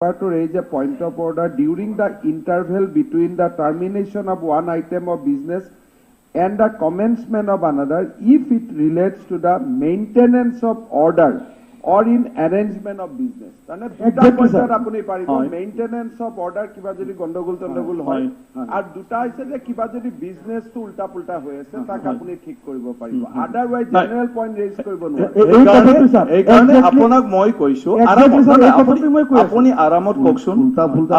To raise a point of order during the interval between the termination of one item of business and the commencement of another, if it relates to the maintenance of order or in arrangement of business. তাৰমানে দুটা পইণ্টত আপুনি পাৰিব, maintenance of order, কিবা যদি গণ্ডগোল চণ্ডগোল হয়, আৰু দুটা হৈছে যে কিবা যদি বিজনেছটো উল্টা পুল্টা হৈ আছে, তাক আপুনি ঠিক কৰিব পাৰিব। আদাৰৱাইজ জেনেৰেল পইণ্ট ৰেজ কৰিব নোৱাৰে। এইকাৰণে আপোনাক মই কৈছো, আপুনি আৰামত কওকচোন,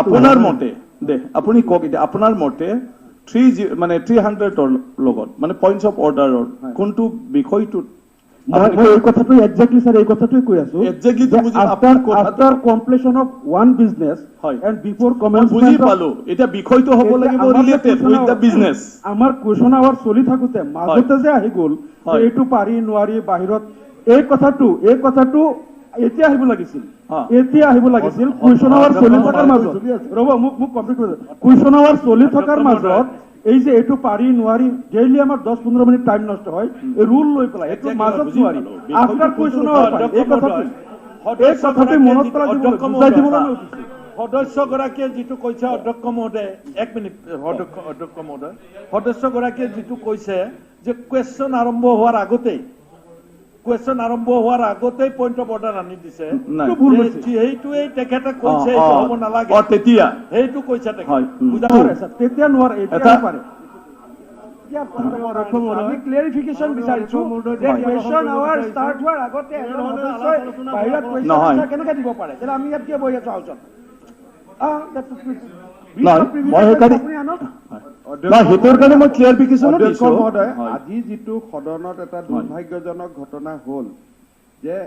আপোনাৰ মতে দে আপুনি কওক। এতিয়া আপোনাৰ মতে থ্ৰী মানে 300ৰ লগত মানে পইণ্টছ অফ অৰ্ডাৰৰ কোনটো বিষয়টোত? মই এই কথাটো একজেক্টলি ছাৰ, এই কথাটোৱে কৈ আছো। After completion of one business and before commencement. বুজি পালো। এতিয়া বিষয়টো হ'ব লাগিব ৰিলেটেড উইথ the business. আমাৰ কুৱেশ্যন আৱাৰ চলি থাকোতে মাজতে যে আহি গ'ল এইটো পাৰি নোৱাৰি বাহিৰত, এই কথাটো এতিয়া আহিব লাগিছিল, এতিয়া আহিব লাগিছিল কুৱেশ্যন আৱাৰ চলি থকাৰ মাজত। ৰ'ব, মোক কমপ্লিট কৰিব। কুৱেশ্যন আৱাৰ চলি থকাৰ মাজত এই যে এইটো পাৰি নোৱাৰি, ডেইলি আমাৰ 10-15 মিনিট টাইম নষ্ট হয় এই ৰুল লৈ পেলাই। এইটো মাজত নোৱাৰি, আফটাৰ কুৱেশ্যন আৱাৰ পাৰি। এই কথাটো মনত পেলাই বুজাই দিবলৈ মই উঠিছো। সদস্যগৰাকীয়ে যিটো কৈছে, অধ্যক্ষ মহোদয়, এক মিনিট, অধ্যক্ষ মহোদয়, সদস্যগৰাকীয়ে যিটো কৈছে যে কুৱেশ্যন আৰম্ভ হোৱাৰ আগতেই পইণ্ট অফ অৰ্ডাৰ আনি দিছে, সেইটোৱেই তেখেতে কৈছে, এইটো হ'ব নালাগে। তেতিয়া সেইটো কৈছে। তেতিয়া নোৱাৰে, এতিয়া পাৰে। আমি ক্লিয়াৰিফিকেশ্যন বিচাৰিছো যে কুৱেশ্যন আৱাৰ ষ্টাৰ্ট হোৱাৰ আগতে এজন সদস্যই বাহিৰত কুৱেশ্যন কেনেকে দিব পাৰে? তেতিয়া আমি ইয়াত কিয় বহি আছো হাউচত? মই সেইকাৰণে, সেইটোৰ কাৰণে মই ক্লিয়াৰিফিকেশ্যনো দিছো। মহোদয়, আজি যিটো সদনত এটা দুৰ্ভাগ্যজনক ঘটনা হ'ল যে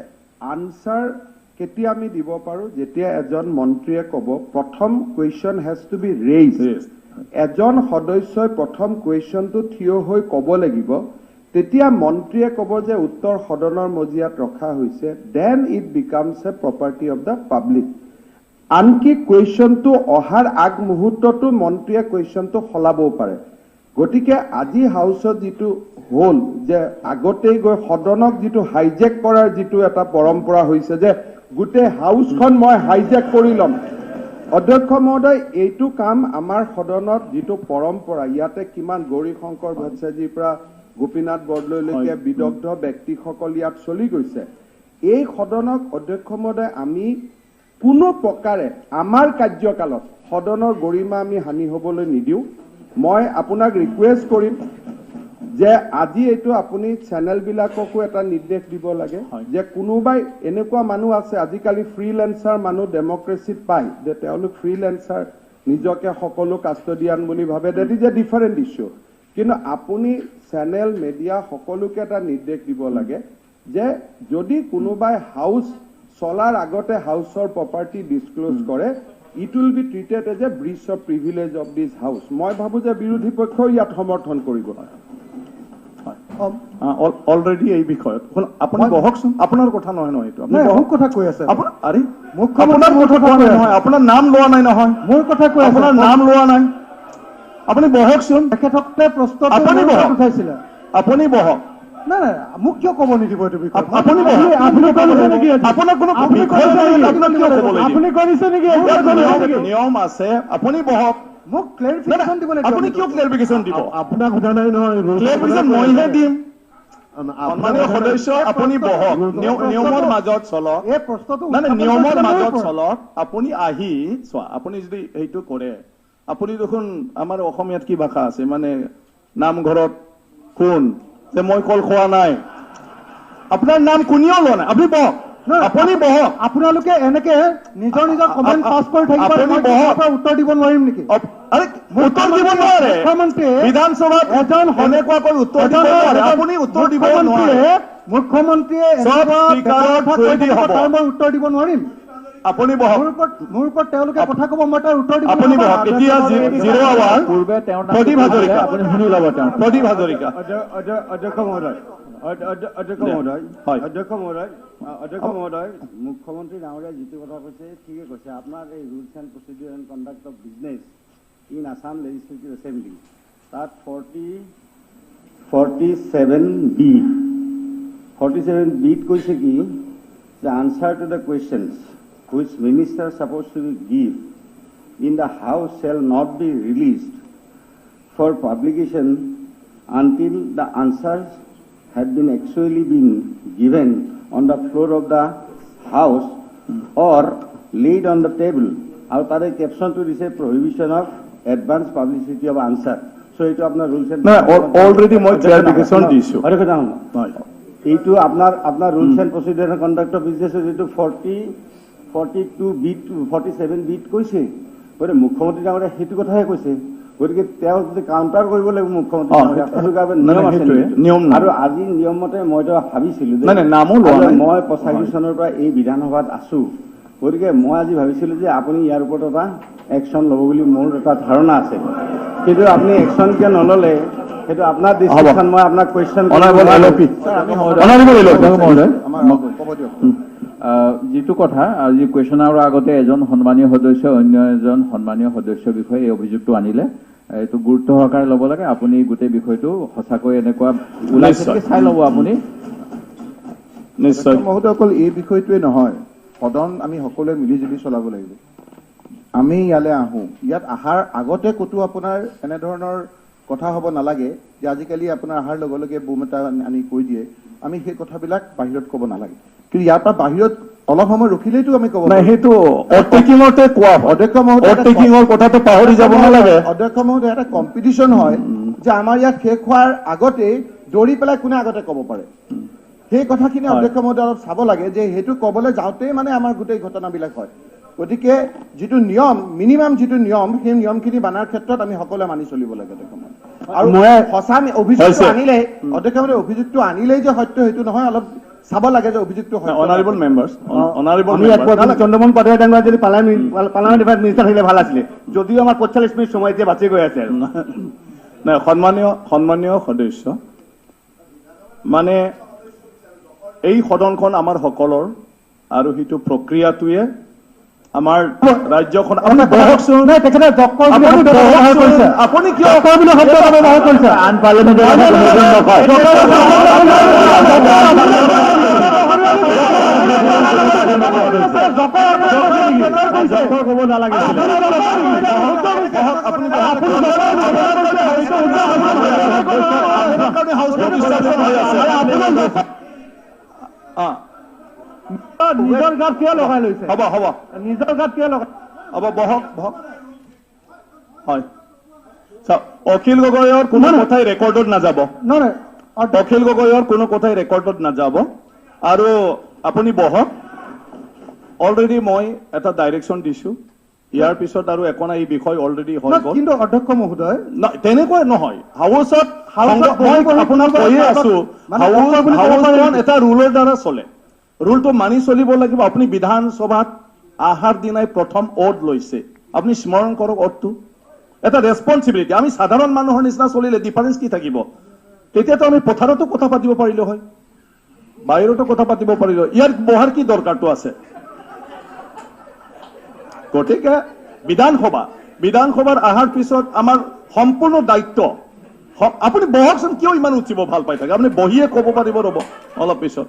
আনচাৰ কেতিয়া আমি দিব পাৰো? যেতিয়া এজন মন্ত্ৰীয়ে ক'ব, প্ৰথম question has to be raise. এজন সদস্যই প্ৰথম কুৱেশ্যনটো থিয় হৈ ক'ব লাগিব, তেতিয়া মন্ত্ৰীয়ে ক'ব যে উত্তৰ সদনৰ মজিয়াত ৰখা হৈছে, then it becomes a property of the public. আনকি কুৱেশ্যনটো অহাৰ আগমুহূৰ্ততো মন্ত্ৰীয়ে কুৱেশ্যনটো সলাবও পাৰে। গতিকে আজি হাউচত যিটো হ'ল যে আগতেই গৈ সদনক যিটো হাইজেক কৰাৰ যিটো এটা পৰম্পৰা হৈছে যে গোটেই হাউচখন মই হাইজেক কৰি ল'ম, অধ্যক্ষ মহোদয়, এইটো কাম আমাৰ সদনত যিটো পৰম্পৰা, ইয়াতে কিমান গৌৰীশংকৰ ভট্টাচাৰ্যৰ পৰা গোপীনাথ বৰদলৈলৈকে বিদগ্ধ ব্যক্তিসকল ইয়াত চলি গৈছে। এই সদনক, অধ্যক্ষ মহোদয়, আমি কোনো প্ৰকাৰে আমাৰ কাৰ্যকালত সদনৰ গৰিমা আমি হানি হ'বলৈ নিদিওঁ। মই আপোনাক ৰিকুৱেষ্ট কৰিম যে আজি এইটো আপুনি চেনেলবিলাককো এটা নিৰ্দেশ দিব লাগে যে কোনোবাই এনেকুৱা মানুহ আছে, আজিকালি ফ্ৰীলেন্সাৰ মানুহ ডেমক্ৰেচিত পায় যে তেওঁলোক ফ্ৰীলেন্সাৰ, নিজকে সকলো কাষ্টডিয়ান বুলি ভাবে, that is a different issue. কিন্তু আপুনি চেনেল মিডিয়া সকলোকে এটা নিৰ্দেশ দিব লাগে যে যদি কোনোবাই হাউচ চলাৰ আগতে হাউচৰ প্ৰপাৰ্টি ডিছক্ল'জ কৰে, it will be treated as a breach of privilege of this house. মই ভাবো যে বিৰোধী পক্ষও ইয়াত সমৰ্থন কৰিব। অলৰেডি এই বিষয়ত আপুনি বহকচোন। আপোনাৰ কথা নহয় নহয় এইটো। আপুনি কথা কৈ আছে। আৰে, আপোনাৰ কথা কোৱা নাই নহয়, আপোনাৰ নাম লোৱা নাই নহয়। মোৰ কথা কৈ। আপোনাৰ নাম লোৱা নাই, আপুনি বহকচোন। তেখেতসকলে প্ৰশ্ন আপুনি বহক। উঠাইছিলে। আপুনি বহক। নাই নাই, মোক কিয় ক'ব নিদিব এইটো বিষয়ে? আপুনি আপুনি কৰিছে নেকি? আপোনাৰ কোনো আপুনি কৰিছে নেকি? নিয়ম আছে, আপুনি বহক। মোক ক্লেৰিফিকেশ্যন দিব লাগিব। আপুনি কিয় ক্লেৰিফিকেশ্যন দিব? আপোনাক সোধা নাই নহয়। ক্লেৰিফিকেশ্যন মইহে দিম। সন্মানীয় সদস্য, আপুনি বহক, নিয়মৰ মাজত চলক। এই প্ৰশ্নটো নাই নাই, নিয়মৰ মাজত চলক। আপুনি আহি চোৱা, আপুনি যদি সেইটো কৰে, আপুনি দেখোন আমাৰ অসমীয়াত কি ভাষা আছে, মানে নামঘৰত কোন যে মই কল খোৱা নাই, আপোনাৰ নাম কোনেও লোৱা নাই। আপুনি বহক, আপুনি বহক। আপোনালোকে এনেকে নিজৰ নিজৰ কমেণ্ট পাছ কৰি থাকিব, আপুনি বহক। উত্তৰ দিব নোৱাৰিম নেকি? আৰে, উত্তৰ দিব নোৱাৰে। মুখ্যমন্ত্ৰীয়ে বিধানসভাত এজন এনেকুৱাকৈ উত্তৰ দিব নোৱাৰে। আপুনি উত্তৰ দিব নোৱাৰে। মুখ্যমন্ত্ৰীয়ে চব স্পীকাৰৰ থ্ৰুৱেদি হ'ব। তাৰ মই উত্তৰ দিব নোৱাৰিম? আপুনি বহক। মোৰ ওপৰত তেওঁলোকে কথা ক'ব, মই তাৰ উত্তৰ দিব আপুনি বহক। এতিয়া জিৰ' আৱাৰ। পূৰ্বে তেওঁৰ নাম প্ৰদীপ হাজৰিকা। আপুনি শুনি ল'ব তেওঁ। প্ৰদীপ হাজৰিকা। অধ্যক্ষ মহোদয়, অধ্যক্ষ মহোদয়, অধ্যক্ষ মহোদয়, অধ্যক্ষ মহোদয়, মুখ্যমন্ত্ৰী ডাঙৰীয়াই যিটো কথা কৈছে ঠিকে কৈছে। আপোনাৰ এই Rules and Procedure and Conduct of Business in Assam Legislative Assembly, তাত 47B, 47 বিত কৈছে কি যে answer to the questions which minister suppose to be give in the House shall not be released for publication until the answers had been actually been given on the floor of the House or laid on the table. আৰু তাৰে কেপশ্যনটো দিছে prohibition of advance publicity of answer. So এইটো আপোনাৰ rules. নাই, already মই clarification দিছো। হয়। এইটো আপোনাৰ rules and procedure conduct of বিজনেছৰ যিটো 42 বিত, 47 বিত কৈছে, গতিকে মুখ্যমন্ত্ৰী ডাঙৰীয়া সেইটো কথাহে কৈছে। গতিকে তেওঁ যদি কাউণ্টাৰ কৰিব লাগিব মুখ্যমন্ত্ৰী ডাঙৰীয়া, সেইটো কাৰণে নাই, নিয়ম আছে সেইটোৱে, নেকি? নিয়ম নাই। আৰু আজি নিয়ম মতে মইতো ভাবিছিলো যে নাই, নাই, নামো লোৱা আৰু নাই। মই 85 চনৰ পৰা এই বিধানসভাত আছো, গতিকে মই আজি ভাবিছিলো যে আপুনি ইয়াৰ ওপৰত এটা একশ্যন ল'ব বুলি মোৰ এটা ধাৰণা আছে। কিন্তু আপুনি একশ্যন কিয় নল'লে, সেইটো আপোনাৰ ডিচিশ্যন। মই আপোনাক question. Honourable LOP, honourable LOP. মহোদয়, ক'ব দিয়ক। যিটো কথা আজি কুৱেশ্যন আৱাৰৰ আগতে এজন সন্মানীয় সদস্য অন্য এজন সন্মানীয় সদস্যৰ বিষয়ে এই অভিযোগটো আনিলে, এইটো গুৰুত্ব সহকাৰে ল'ব লাগে। আপুনি গোটেই বিষয়টো সঁচাকৈ এনেকুৱা ওলাইছে নেকি চাই ল'ব আপুনি। নিশ্চয়। মহোদয়, অকল এই বিষয়টোৱে নহয়, সদন আমি সকলোৱে মিলিজুলি চলাব লাগিব। আমি ইয়ালৈ আহোঁ, ইয়াত অহাৰ আগতে ক'তো আপোনাৰ এনেধৰণৰ কথা হ'ব নালাগে যে আজিকালি আপোনাৰ অহাৰ লগে লগে বোম এটা আনি কৈ দিয়ে। আমি সেই কথাবিলাক বাহিৰত ক'ব নালাগে, কিন্তু ইয়াৰ পৰা বাহিৰত অলপ সময় ৰখিলেইতো আমি ক'ব নাই, পাৰোঁ। সেইটো অ'থ টেকিঙতে কোৱা হয়। অধ্যক্ষ মহোদয়, অ'থ টেকিঙৰ কথাটো পাহৰি যাব নালাগে। অধ্যক্ষ মহোদয়, এটা কম্পিটিশ্যন হয় যে আমাৰ ইয়াত শেষ হোৱাৰ আগতেই দৌৰি পেলাই কোনে আগতে ক'ব পাৰে। সেই কথাখিনি অধ্যক্ষ মহোদয় অলপ চাব লাগে যে সেইটো ক'বলৈ যাওঁতেই মানে আমাৰ গোটেই ঘটনাবিলাক হয়। গতিকে যিটো নিয়ম, মিনিমাম যিটো নিয়ম, সেই নিয়মখিনি মানাৰ ক্ষেত্ৰত আমি সকলোৱে মানি চলিব লাগে অধ্যক্ষ মহোদয়। আৰু সঁচা অভিযোগটো হৈছে। আনিলেই, অধ্যক্ষ মহোদয়, অভিযোগটো আনিলেই যে সত্য সেইটো নহয়, অলপ চাব লাগে যে অভিযোগটো সত্য। Honourable members, honourable. আমি একমত। চন্দ্ৰমোহন পাটোৱাৰী ডাঙৰীয়া যদি পাৰ্লামেণ্ট মিনিষ্টাৰ থাকিলে ভাল আছিলে, যদিও আমাৰ 45 মিনিট সময় এতিয়া বাচি গৈ আছে আৰু। নাই, সন্মানীয় সদস্য, মানে এই সদনখন আমাৰ সকলৰ আৰু সেইটো প্ৰক্ৰিয়াটোৱে আমাৰ ৰাজ্যখন, আপুনি বহকচোন। নাই, তেখেতে জক্কৰ বুলি আপুনি শব্দ ব্যৱহাৰ বহকচোন। কৰিছে। আপুনি কিয় জক্কৰ বুলি শব্দ এটা ব্যৱহাৰ কৰিছে। আনপাৰ্লিয়ামেণ্টাৰী নকয়। জক্কৰ ক'ব নালাগিছিলে। আপুনি হৈ আছে। নিজৰ গাত কিয় লগাই লৈছে? হ'ব হ'ব। নিজৰ গাত কিয় লগাই? হ'ব, বহক বহক। হয়, চাওক, অখিল গগৈৰ কোনো কথাই ৰেকৰ্ডত নাযাব। নহয়। অখিল গগৈৰ কোনো কথাই ৰেকৰ্ডত নাযাব আৰু আপুনি বহক। অলৰেডি মই এটা ডাইৰেকশ্যন দিছো, ইয়াৰ পিছত আৰু একো নাই, এই বিষয় অলৰেডি হৈ গ'ল। কিন্তু অধ্যক্ষ মহোদয়, তেনেকুৱা নহয়, হাউচত হাউচত মই বহি বহি আপোনাক কোনোবা কৈয়ে এটা আছো, মানে ডক্তৰ বুলি ক'ব পাৰে হাউচখন নেকি? এটা ৰুলৰ দ্বাৰা চলে, ৰুলটো মানি চলিব লাগিব। আপুনি বিধানসভাত অহাৰ দিনাই প্ৰথম অ'থ লৈছে, আপুনি স্মৰণ কৰক অ'থটো, এটা ৰেচপনচিবিলিটি। আমি সাধাৰণ মানুহৰ নিচিনা চলিলে ডিফাৰেঞ্চ কি থাকিব? তেতিয়াতো আমি পথাৰতো কথা পাতিব পাৰিলো হয়, বাহিৰতো কথা পাতিব পাৰিলো হয়। ইয়াত বহাৰ কি দৰকাৰটো আছে? গতিকে বিধানসভাৰ অহাৰ পিছত আমাৰ সম্পূৰ্ণ দায়িত্ব। আপুনি বহকচোন, কিয় ইমান উঠিব ভাল পাই থাকে? আপুনি বহিয়ে ক'ব পাৰিব, ৰ'ব অলপ পিছত।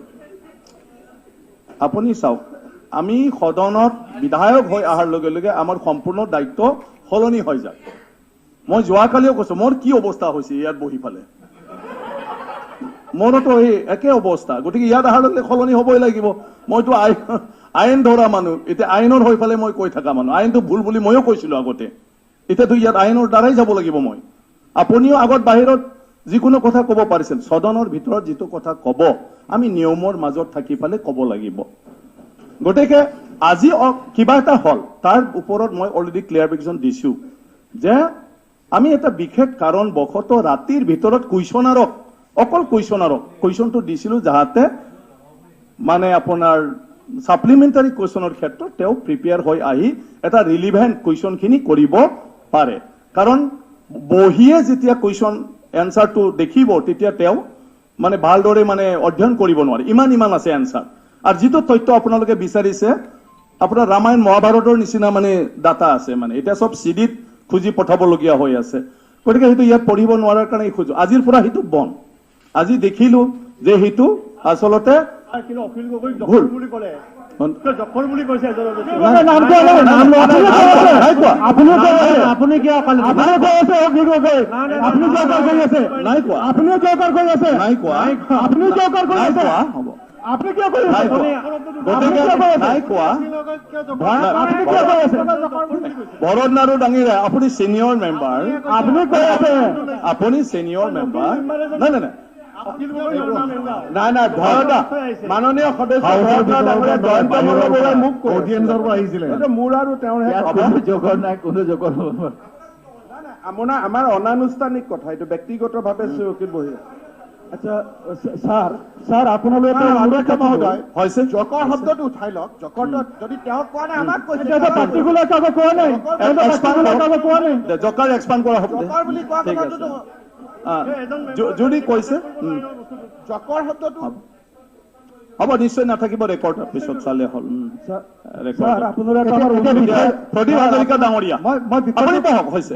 আপুনি চাওক, আমি সদনত বিধায়ক হৈ অহাৰ লগে লগে আমাৰ সম্পূৰ্ণ দায়িত্ব সলনি হৈ যায়। মই যোৱাকালিও কৈছো, মোৰ কি অৱস্থা হৈছে ইয়াত বহি ফালে, মোৰোতো এই একে অৱস্থা। গতিকে ইয়াত অহাৰ লগে লগে সলনি হ'বই লাগিব। মইতো আইন ধৰা মানুহ, এতিয়া আইনৰ হৈ ফালে মই কৈ থকা মানুহ, আইনটো ভুল বুলি ময়ো কৈছিলো আগতে, এতিয়াতো ইয়াত আইনৰ দ্বাৰাই যাব লাগিব মই। আপুনিও আগত বাহিৰত যিকোনো কথা ক'ব পাৰিছিল, সদনৰ ভিতৰত যিটো কথা ক'ব আমি নিয়মৰ মাজত থাকি পেলাই ক'ব লাগিব। গতিকে আজি কিবা এটা হ'ল, তাৰ ওপৰত মই অলৰেডি ক্লিয়াৰিফিকেশ্যন দিছো যে আমি এটা বিশেষ কাৰণবশতঃ ৰাতিৰ ভিতৰত কুৱেশ্যনাৰক, অকল কুৱেশ্যনাৰক কুৱেশ্যনটো দিছিলো, যাতে মানে আপোনাৰ ছাপ্লিমেণ্টাৰী কুৱেশ্যনৰ ক্ষেত্ৰত তেওঁ প্ৰিপেয়াৰ হৈ আহি এটা ৰিলিভেণ্ট কুৱেশ্যনখিনি কৰিব পাৰে। কাৰণ বহিয়ে যেতিয়া কুৱেশ্যন এনচাৰটো দেখিব, তেতিয়া তেওঁ মানে ভালদৰে মানে অধ্যয়ন কৰিব নোৱাৰে, ইমান ইমান আছে এনচাৰ। আৰু যিটো তথ্য আপোনালোকে বিচাৰিছে, আপোনাৰ ৰামায়ণ মহাভাৰতৰ নিচিনা মানে ডাটা আছে, মানে এতিয়া চব চিডিত খুজি পঠাবলগীয়া হৈ আছে। গতিকে সেইটো ইয়াত পঢ়িব নোৱাৰাৰ কাৰণে খোজো আজিৰ পৰা সেইটো বন্ধ। আজি দেখিলো যে সেইটো আচলতে কিন্তু অখিল গগৈক ভুল। বুলি ক'লে। বুলি কৈছে। আপুনি কিয় কৈ আছে? আপুনি জকাৰ কৰি আছে? নাই কোৱা। আপুনিও জকাৰ কৰি আছে? নাই কোৱা। আপুনিও জকাৰ কৰি আছে? হ'ব, আপুনি কিয় কৰি আছে? নাই কোৱা। আপুনি কিয় কৈ আছে? ভৰত নাৰু ডাঙৰীয়া, আপুনি চিনিয়ৰ মেম্বাৰ। আপুনি কৈ আছে, আপুনি চিনিয়ৰ মেম্বাৰ। নাই নাই নাই নাই নাই, ভৰত, মাননীয় সদস্য জয়ন্ত মল্ল বৰুৱাই মোক আহিছিলে। মোৰ আৰু তেওঁৰহে জগৰ নাই, কোনো জগৰ। আপোনাৰ আমাৰ অনানুষ্ঠানিক কথা, এইটো ব্যক্তিগতভাৱে চৌকীত বহি আছে। আচ্ছা ছাৰ, ছাৰ আপোনালোকে অধ্যক্ষ মহোদয়, হৈছে জকৰ শব্দটো উঠাই লওক। জকৰটো যদি তেওঁক কোৱা নাই, আমাক কৈছে। পাৰ্টিকুলাৰ কাকো কোৱা নাই, পাৰ্টিকুলাৰ কাকো কোৱা নাই। জকাৰ এক্সপাণ্ড কৰা শব্দ, জকৰ বুলি কোৱা কথাটোতো যদি কৈছে জকৰ শব্দটো হ'ব, নিশ্চয় নাথাকিব ৰেকৰ্ড, পিছত চালে হ'ল। প্ৰদীপ হাজৰিকা ডাঙৰীয়া, আপুনি পঢ়ক। হৈছে,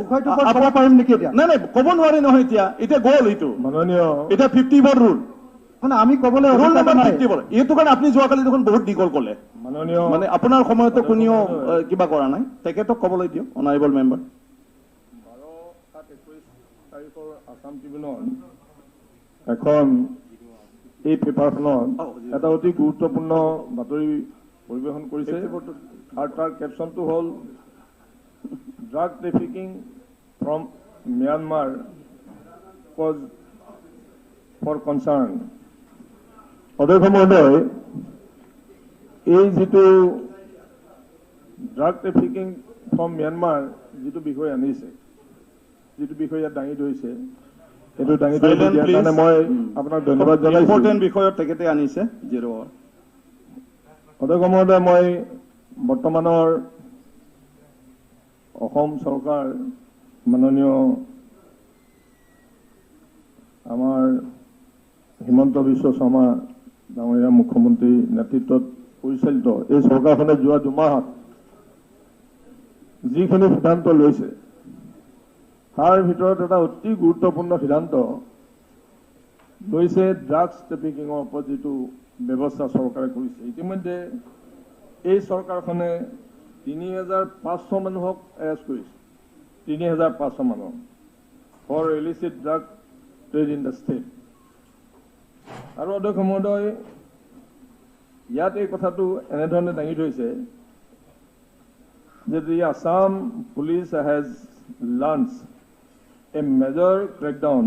ক'ব পাৰিম নেকি এতিয়া? নাই নাই, ক'ব নোৱাৰি নহয় এতিয়া, এতিয়া গ'ল এইটো। মাননীয়, এতিয়া 54 ৰুল মানে আমি ক'বলৈ ৰুল নম্বৰ 54। এইটো কাৰণে আপুনি যোৱাকালি দেখোন বহুত দীঘল ক'লে। মাননীয়, মানে আপোনাৰ সময়তো কোনেও কিবা কৰা নাই। তেখেতক ক'বলৈ দিয়ক, অনাৰেবল মেম্বাৰ। 12/7/21 তাৰিখৰ আছাম ট্ৰিবিউনত এখন এই পেপাৰখনত এটা অতি গুৰুত্বপূৰ্ণ বাতৰি পৰিৱেশন কৰিছে আৰু তাৰ কেপশ্যনটো হ'ল drug trafficking from Myanmar cause for concern. অধ্যক্ষ মহোদয়, এই যিটো ড্ৰাগ ট্ৰেফিকিং ফ্ৰম ম্যানমাৰ যিটো বিষয় আনিছে, যিটো বিষয় ইয়াত দাঙি ধৰিছে, এইটো দাঙি ধৰিব দিয়াৰ কাৰণে মই আপোনাক ধন্যবাদ জনাইছোঁ। ইম্পৰ্টেণ্ট বিষয়ত তেখেতে আনিছে। জিৰ'। অধ্যক্ষ মহোদয়, মই বৰ্তমানৰ অসম চৰকাৰ মাননীয় আমাৰ হিমন্ত বিশ্ব শৰ্মা ডাঙৰীয়া মুখ্যমন্ত্ৰীৰ নেতৃত্বত পৰিচালিত এই চৰকাৰখনে যোৱা দুমাহত যিখিনি সিদ্ধান্ত লৈছে, তাৰ ভিতৰত এটা অতি গুৰুত্বপূৰ্ণ সিদ্ধান্ত লৈছে ড্ৰাগছ ট্ৰেফিকিঙৰ ওপৰত যিটো ব্যৱস্থা চৰকাৰে কৰিছে। ইতিমধ্যে এই চৰকাৰখনে 3500 মানুহক এৰেষ্ট কৰিছে, 3500 মানুহক for illicit drug trade in the state. আৰু অধ্যক্ষ মহোদয়, ইয়াত এই কথাটো এনেধৰণে দাঙি ধৰিছে যে the Assam police has launch a major crackdown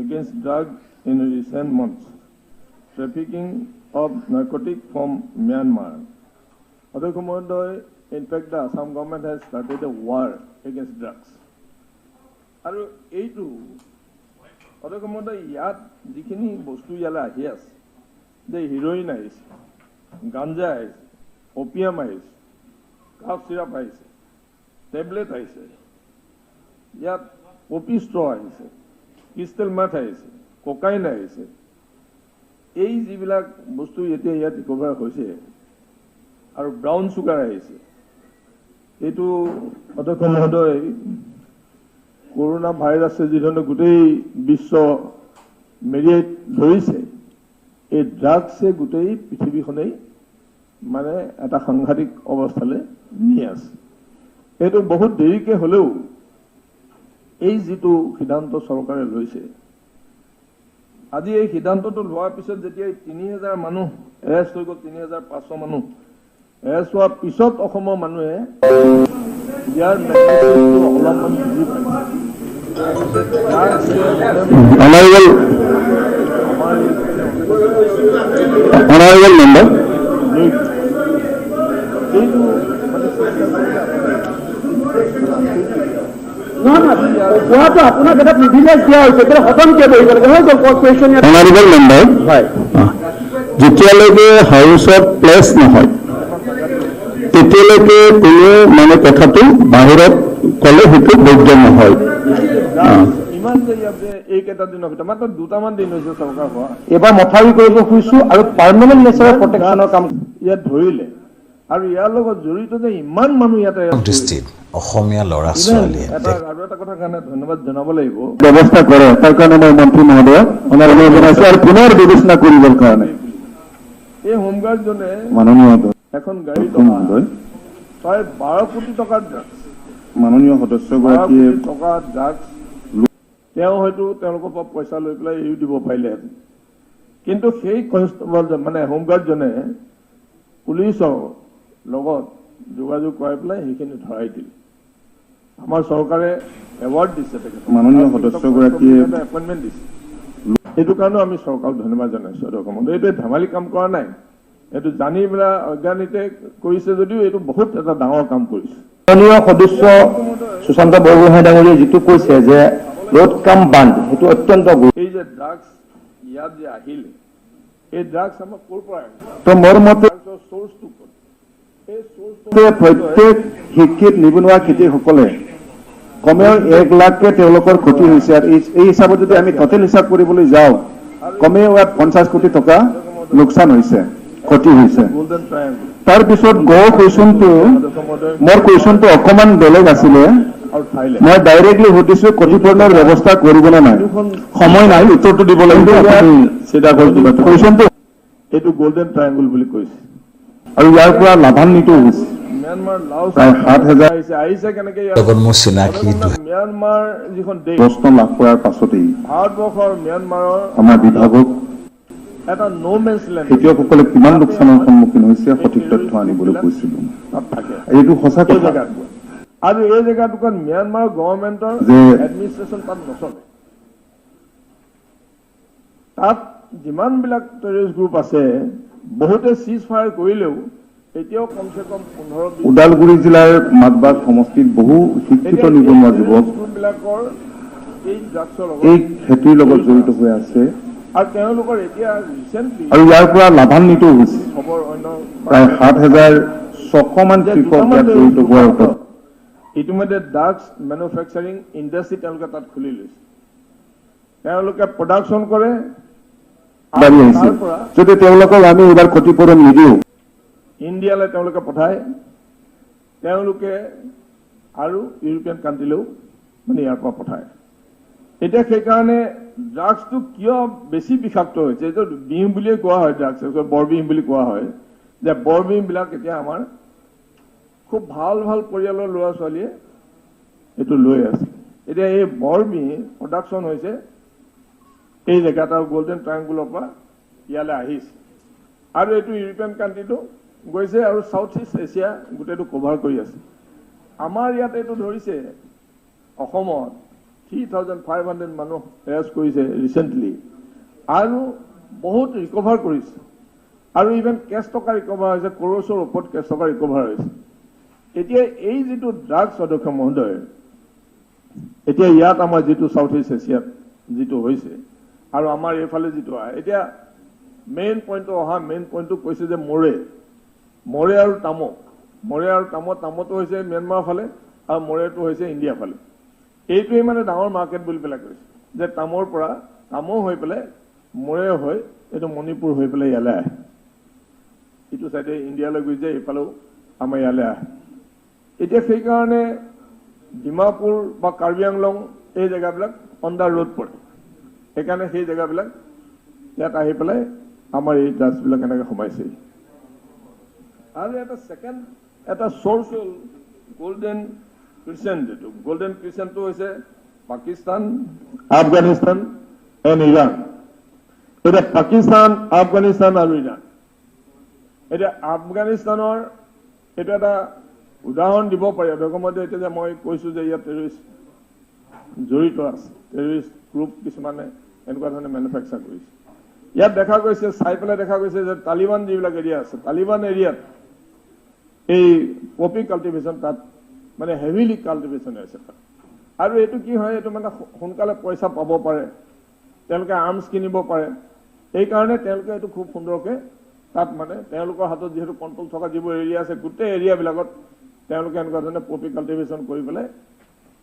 against drug in recent months, trafficking of narcotic from Myanmar. অধ্যক্ষ মহোদয়, in fact the Assam government has started a war against drugs. আৰু এইটো অধ্যক্ষ মহোদয়, ইয়াত যিখিনি বস্তু ইয়ালৈ আহি আছে, যে হিৰ'ইন আহিছে, গাঞ্জা আহিছে, অপিয়াম আহিছে, কাফ চিৰাপ আহিছে, টেবলেট আহিছে, ইয়াত পপি ষ্ট্ৰ আহিছে, ক্ৰিষ্টেল মেথ আহিছে, ককাইন আহিছে, এই যিবিলাক বস্তু এতিয়া ইয়াত ৰিকভাৰ হৈছে আৰু ব্ৰাউন চুগাৰ আহিছে, এইটো অধ্যক্ষ মহোদয়, কৰোণা ভাইৰাছে যিধৰণে গোটেই বিশ্ব মেৰিয়াই ধৰিছে, এই ড্ৰাগছে গোটেই পৃথিৱীখনেই মানে এটা সাংঘাতিক অৱস্থালৈ নি আছে। এইটো বহুত দেৰিকে হ'লেও এই যিটো সিদ্ধান্ত চৰকাৰে লৈছে, আজি এই সিদ্ধান্তটো লোৱাৰ পিছত যেতিয়া 3000 মানুহ এৰেষ্ট হৈ গ'ল, 3500 মানুহ এৰেষ্ট হোৱাৰ পিছত অসমৰ মানুহে ইয়াৰ মেগনিটিউডটো অলপমান বুজি পাইছে। অনাৰেবল মেম্বাৰ, এইটো কোৱাটো আপোনাক এটা প্ৰিভিলেজ দিয়া হৈছে, সদন কিয় বহিব লাগে? হৈ গ'ল কুৱেশ্যন। অনাৰেবল মেম্বাৰ, যেতিয়ালৈকে হাউচত প্লেচ নহয় তেতিয়ালৈকে কোনো মানে কথাটো বাহিৰত ক'লে সেইটো বৈধ নহয়। ইমান যে ইয়াত এইকেইটা দিনৰ ভিতৰত মাত্ৰ দুটামান দিন হৈছে চৰকাৰ হোৱা, এইবাৰ মথাউৰি কৰিব খুজিছো আৰু পাৰ্মানেণ্ট নেচাৰৰ প্ৰটেকশ্যনৰ কাম ইয়াত ধৰিলে আৰু ইয়াৰ লগত জড়িত যে ইমান মানুহ ইয়াতে দৃষ্টিত অসমীয়া ল'ৰা ছোৱালীয়ে আৰু এটা কথা কাৰণে ধন্যবাদ জনাব লাগিব, ব্যৱস্থা কৰে তাৰ কাৰণে মই মন্ত্ৰী মহোদয়ক অনুৰোধ জনাইছো আৰু পুনৰ বিবেচনা কৰিবৰ কাৰণে এই হোমগাৰ্ডজনে মাননীয় এখন গাড়ীত প্ৰায় 12 কোটি টকাৰ ড্ৰাগছ। মাননীয় সদস্যগৰাকীয়ে টকা ড্ৰাগছ তেওঁ হয়তো তেওঁলোকৰ পৰা পইচা লৈ পেলাই এৰিও দিব পাৰিলেহেঁতেন, কিন্তু সেই কনষ্টেবল মানে হোমগাৰ্ডজনে পুলিচৰ লগত যোগাযোগ কৰাই পেলাই সেইখিনি ধৰাই দিলে। আমাৰ চৰকাৰে এৱাৰ্ড দিছে তেখেতক, মাননীয় সদস্যগৰাকীয়ে এপইণ্টমেণ্ট দিছে। সেইটো কাৰণেও আমি চৰকাৰক ধন্যবাদ জনাইছোঁ। অধ্যক্ষ মহোদয়, এইটোৱে ধেমালি কাম কৰা নাই, এইটো জানি পেলাই অজ্ঞানীতে কৰিছে যদিও এইটো বহুত এটা ডাঙৰ কাম কৰিছে। মাননীয় সদস্য সুশান্ত বৰগোহাঁই ডাঙৰীয়াই যিটো কৈছে যে ৰোড কাম বান্ধ, সেইটো অত্যন্ত এই যে ড্ৰাগছ ইয়াত যে আহিলে, এই ড্ৰাগছ আমাক ক'ৰ পৰা আহিলে? তো মোৰ মতে চ'ৰ্চটো ক'ত? এই চ'ৰ্চটো প্ৰত্যেক শিক্ষিত নিবনুৱা খেতিয়কসকলে কমেও 1 লাখকে তেওঁলোকৰ ক্ষতি হৈছে। আৰু এই হিচাপত যদি আমি টোটেল হিচাপ কৰিবলৈ যাওঁ, কমেও ইয়াত 50 কোটি টকা লোকচান হৈছে, ক্ষতি হৈছে। তাৰপিছত গো কুৱেশ্যনটো, মোৰ কুৱেশ্যনটো অকণমান বেলেগ আছিলে। মই ডাইৰেক্টলি সুধিছো ক্ষতিপূৰণৰ ব্যৱস্থা কৰিবনে নাই। সময় নাই, উত্তৰটো দিব লাগিব। কুৱেশ্যনটো এইটো গল্ডেন ট্ৰায়েংগল বুলি কৈছে আৰু ইয়াৰ পৰা লাভান্বিত হৈছে প্ৰায় 7000 আহিছে কেনেকে চিনাকি। ম্যানমাৰ যিখন দেশ, প্ৰশ্ন লাভ কৰাৰ পাছতেই ভাৰতবৰ্ষৰ ম্যানমাৰৰ আমাৰ বিভাগক এটা ন' মেন্স লেণ্ড খেতিয়কসকলে কিমান লোকচানৰ সন্মুখীন হৈছে সঠিক তথ্য আনিবলৈ কৈছিলো। এইটো সঁচা কথা আৰু এই জেগাটুকুৰাত ম্যানমাৰ গভৰ্ণমেণ্টৰ এডমিনিষ্ট্ৰেশ্যন তাত নচলে। তাত যিমানবিলাক টেৰৰিষ্ট গ্ৰুপ আছে বহুতে চিজ ফায়াৰ কৰিলেও এতিয়াও কমচে কম 15 ওদালগুৰি জিলাৰ মাজবাগ সমষ্টিত বহু শিক্ষিত নিবনুৱা যুৱক বিলাকৰ এই ড্ৰাগছৰ এই খেতিৰ লগত জড়িত হৈ আছে আৰু তেওঁলোকৰ এতিয়া ৰিচেণ্টলি আৰু ইয়াৰ পৰা লাভান্বিত হৈছে প্ৰায় 7600 মান কৃষক ইয়াত জড়িত হোৱাৰ ওপৰত। ইতিমধ্যে ড্ৰাগছ মেনুফেকচাৰিং ইণ্ডাষ্ট্ৰী তেওঁলোকে তাত খুলি লৈছে, তেওঁলোকে প্ৰডাকশ্যন কৰে। যদি তেওঁলোকক আমি এইবাৰ ক্ষতিপূৰণ নিদিওঁ, ইণ্ডিয়ালৈ তেওঁলোকে পঠায়, তেওঁলোকে আৰু ইউৰোপীয়ান কাণ্ট্ৰিলেও মানে ইয়াৰ পৰা পঠায়। এতিয়া সেইকাৰণে ড্ৰাগছটো কিয় বেছি বিষাক্ত হৈছে, এইটো বিহ বুলিয়ে কোৱা হয়, ড্ৰাগছ বৰবিহ বুলি কোৱা হয়, যে বৰবিহবিলাক এতিয়া আমাৰ খুব ভাল ভাল পৰিয়ালৰ ল'ৰা ছোৱালীয়ে এইটো লৈ আছে। এতিয়া এই বৰবিহ প্ৰডাকশ্যন হৈছে এই জেগাত আৰু গল্ডেন ট্ৰায়েংগুলৰ পৰা ইয়ালৈ আহিছে আৰু এইটো ইউৰোপীয়ান কাণ্ট্ৰিটো গৈছে আৰু চাউথ ইষ্ট এছিয়া গোটেইটো কভাৰ কৰি আছে। আমাৰ ইয়াত এইটো ধৰিছে, অসমত 3500 মানুহ এৰেষ্ট কৰিছে ৰিচেণ্টলি আৰু বহুত ৰিকভাৰ কৰিছে আৰু ইভেন কেছ টকা ৰিকভাৰ হৈছে, ক্ৰ'ৰ্ছৰ ওপৰত কেছ টকা ৰিকভাৰ হৈছে। এতিয়া এই যিটো ড্ৰাগছ অধ্যক্ষ মহোদয়, এতিয়া ইয়াত আমাৰ যিটো চাউথ ইষ্ট এছিয়াত যিটো হৈছে আৰু আমাৰ এইফালে যিটো আহে, এতিয়া মেইন পইণ্টটো অহা মেইন পইণ্টটো কৈছে যে মৰে মৰে আৰু তামক, মৰে আৰু তামত, তামতো হৈছে ম্যানমাৰ ফালে আৰু মৰেটো হৈছে ইণ্ডিয়া ফালে। এইটোৱেই মানে ডাঙৰ মাৰ্কেট বুলি পেলাই কৈছে যে তামৰ পৰা তামো হৈ পেলাই মৰে হৈ এইটো মণিপুৰ হৈ পেলাই ইয়ালৈ আহে, ইটো চাইডে ইণ্ডিয়ালৈ গুচি যায়, এইফালেও আমাৰ ইয়ালৈ আহে। এতিয়া সেইকাৰণে ডিমাপুৰ বা কাৰ্বি আংলং এই জেগাবিলাক অন the road পৰে, সেইকাৰণে সেই জেগাবিলাক ইয়াত আহি পেলাই আমাৰ এই ড্ৰাগছবিলাক এনেকৈ সোমাইছে। আৰু এটা ছেকেণ্ড এটা চ'ৰ্চ হ'ল গল্ডেন ক্ৰিচেণ্ট, যিটো গল্ডেন ক্ৰিচেণ্টটো হৈছে পাকিস্তান, আফগানিস্তান এণ্ড ইৰাণ। এতিয়া পাকিস্তান, আফগানিস্তান আৰু ইৰাণ, এতিয়া আফগানিস্তানৰ এইটো এটা উদাহৰণ দিব পাৰি। অধ্যক্ষ মহোদয়, এতিয়া যে মই কৈছোঁ যে ইয়াত টেৰৰিষ্ট জড়িত আছে, টেৰৰিষ্ট গ্ৰুপ কিছুমানে এনেকুৱা ধৰণে মেনুফেকচাৰ কৰিছে। ইয়াত দেখা গৈছে, চাই পেলাই দেখা গৈছে যে তালিবান যিবিলাক এৰিয়া আছে, তালিবান এৰিয়াত এই পপি কাল্টিভেশ্যন তাত মানে হেভিলি কাল্টিভেশ্যন হৈছে তাত। আৰু এইটো কি হয়, এইটো মানে সোনকালে পইচা পাব পাৰে, তেওঁলোকে আৰ্মছ কিনিব পাৰে, এইকাৰণে তেওঁলোকে এইটো খুব সুন্দৰকৈ তাত মানে তেওঁলোকৰ হাতত যিহেতু কণ্ট্ৰল থকা যিবোৰ এৰিয়া আছে, গোটেই এৰিয়াবিলাকত তেওঁলোকে এনেকুৱা ধৰণে পপি কাল্টিভেশ্যন কৰি পেলাই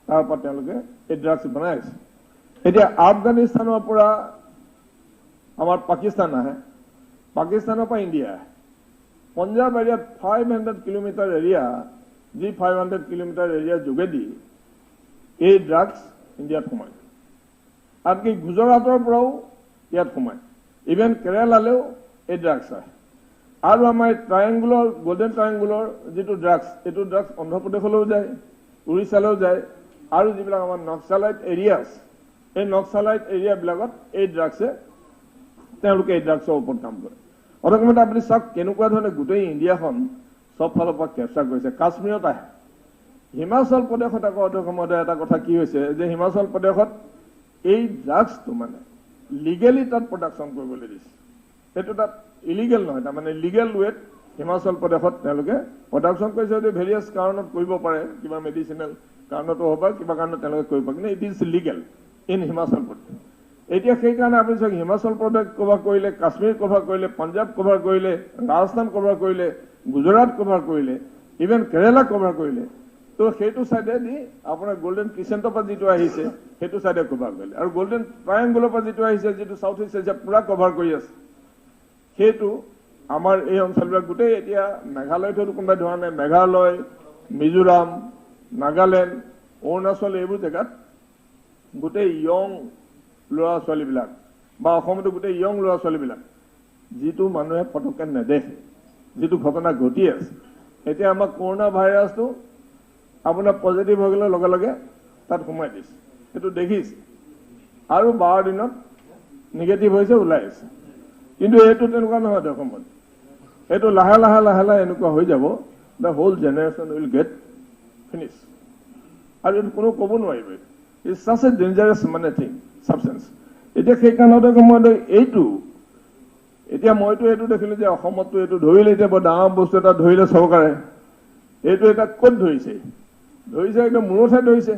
তাৰ পৰা তেওঁলোকে এই ড্ৰাগছ বনাই আছে। এতিয়া আফগানিস্তানৰ পৰা আমাৰ পাকিস্তান আহে, পাকিস্তানৰ পৰা ইণ্ডিয়া আহে। পঞ্জাৱ এৰিয়াত 500 কিলোমিটাৰ এৰিয়া, যি 500 কিলোমিটাৰ এৰিয়াৰ যোগেদি এই ড্ৰাগছ ইণ্ডিয়াত সোমায়, আনকি গুজৰাটৰ পৰাও ইয়াত সোমায়, ইভেন কেৰেলালেও এই ড্ৰাগছ আহে। আৰু আমাৰ ট্ৰায়েংগুলৰ, গল্ডেন ট্ৰায়েংগুলৰ যিটো ড্ৰাগছ, এইটো ড্ৰাগছ অন্ধ্ৰপ্ৰদেশলৈও যায়, উৰিষ্যালৈও যায়, আৰু যিবিলাক আমাৰ নক্সালাইট এৰিয়াছ, এই নক্সালাইট এৰিয়াবিলাকত এই ড্ৰাগছে, তেওঁলোকে এই ড্ৰাগছৰ ওপৰত কাম কৰে। অধ্যক্ষ, আপুনি চাওক কেনেকুৱা ধৰণে গোটেই ইণ্ডিয়াখন চব ফালৰ পৰা কেপচাৰ কৰিছে। কাশ্মীৰত আহে, হিমাচল প্ৰদেশত আকৌ অধ্যক্ষ মহোদয় এটা কথা কি হৈছে যে হিমাচল প্ৰদেশত এই ড্ৰাগছটো মানে লিগেলি তাত প্ৰডাকশ্যন কৰিবলৈ দিছে। সেইটো তাত ইলিগেল নহয়, তাৰমানে লিগেল ৱেত হিমাচল প্ৰদেশত তেওঁলোকে প্ৰডাকশ্যন কৰিছে। যদি ভেৰিয়াছ কাৰণত কৰিব পাৰে, কিবা মেডিচিনেল কাৰণতো হ'ব পাৰে, কিবা কাৰণত তেওঁলোকে কৰিব পাৰে, কিন্তু it is legal in Himachal Pradesh. এতিয়া সেইকাৰণে আপুনি চাওক, হিমাচল প্ৰদেশ কভাৰ কৰিলে, কাশ্মীৰ কভাৰ কৰিলে, পাঞ্জাৱ কভাৰ কৰিলে, ৰাজস্থান কভাৰ কৰিলে, গুজৰাট কভাৰ কৰিলে, ইভেন কেৰেলা কভাৰ কৰিলে। তো সেইটো চাইডে দি আপোনাৰ গল্ডেন ক্ৰিচেণ্টৰ পৰা যিটো আহিছে সেইটো চাইডে কভাৰ কৰিলে, আৰু গল্ডেন ট্ৰায়েংগুলৰ পৰা যিটো আহিছে, যিটো চাউথ ইষ্ট এছিয়া পুৰা কভাৰ কৰি আছে, সেইটো আমাৰ এই অঞ্চলবিলাক গোটেই। এতিয়া মেঘালয়তো কোনোবাই ধৰা নাই, মেঘালয়, মিজোৰাম, নাগালেণ্ড, অৰুণাচল এইবোৰ জেগাত গোটেই য়ং ল'ৰা ছোৱালীবিলাক, বা অসমতো গোটেই য়ং ল'ৰা ছোৱালীবিলাক, যিটো মানুহে ফটককৈ নেদেখে যিটো ঘটনা ঘটি আছে। এতিয়া আমাৰ কৰোণা ভাইৰাছটো আপোনাৰ পজিটিভ হৈ গ'লে লগে লগে তাত সোমাই দিছে, সেইটো দেখিছে, আৰু 12 দিনত নিগেটিভ হৈছে, ওলাই আছে। কিন্তু এইটো তেনেকুৱা নহয় অসমত, এইটো লাহে লাহে লাহে লাহে এনেকুৱা হৈ যাব, the whole generation will get finish. আৰু এইটো কোনো ক'ব নোৱাৰিব, it's ছাচ এ ডেঞ্জাৰাছ মানে থিং, ছাবষ্টেঞ্চ। এতিয়া সেইকাৰণতে মই এইটো এতিয়া মইতো এইটো দেখিলোঁ যে অসমততো এইটো ধৰিলে, এতিয়া বৰ ডাঙৰ বস্তু এটা ধৰিলে চৰকাৰে, এইটো এটা ক'ত ধৰিছে, ধৰিছে একদম মূৰতহে ধৰিছে,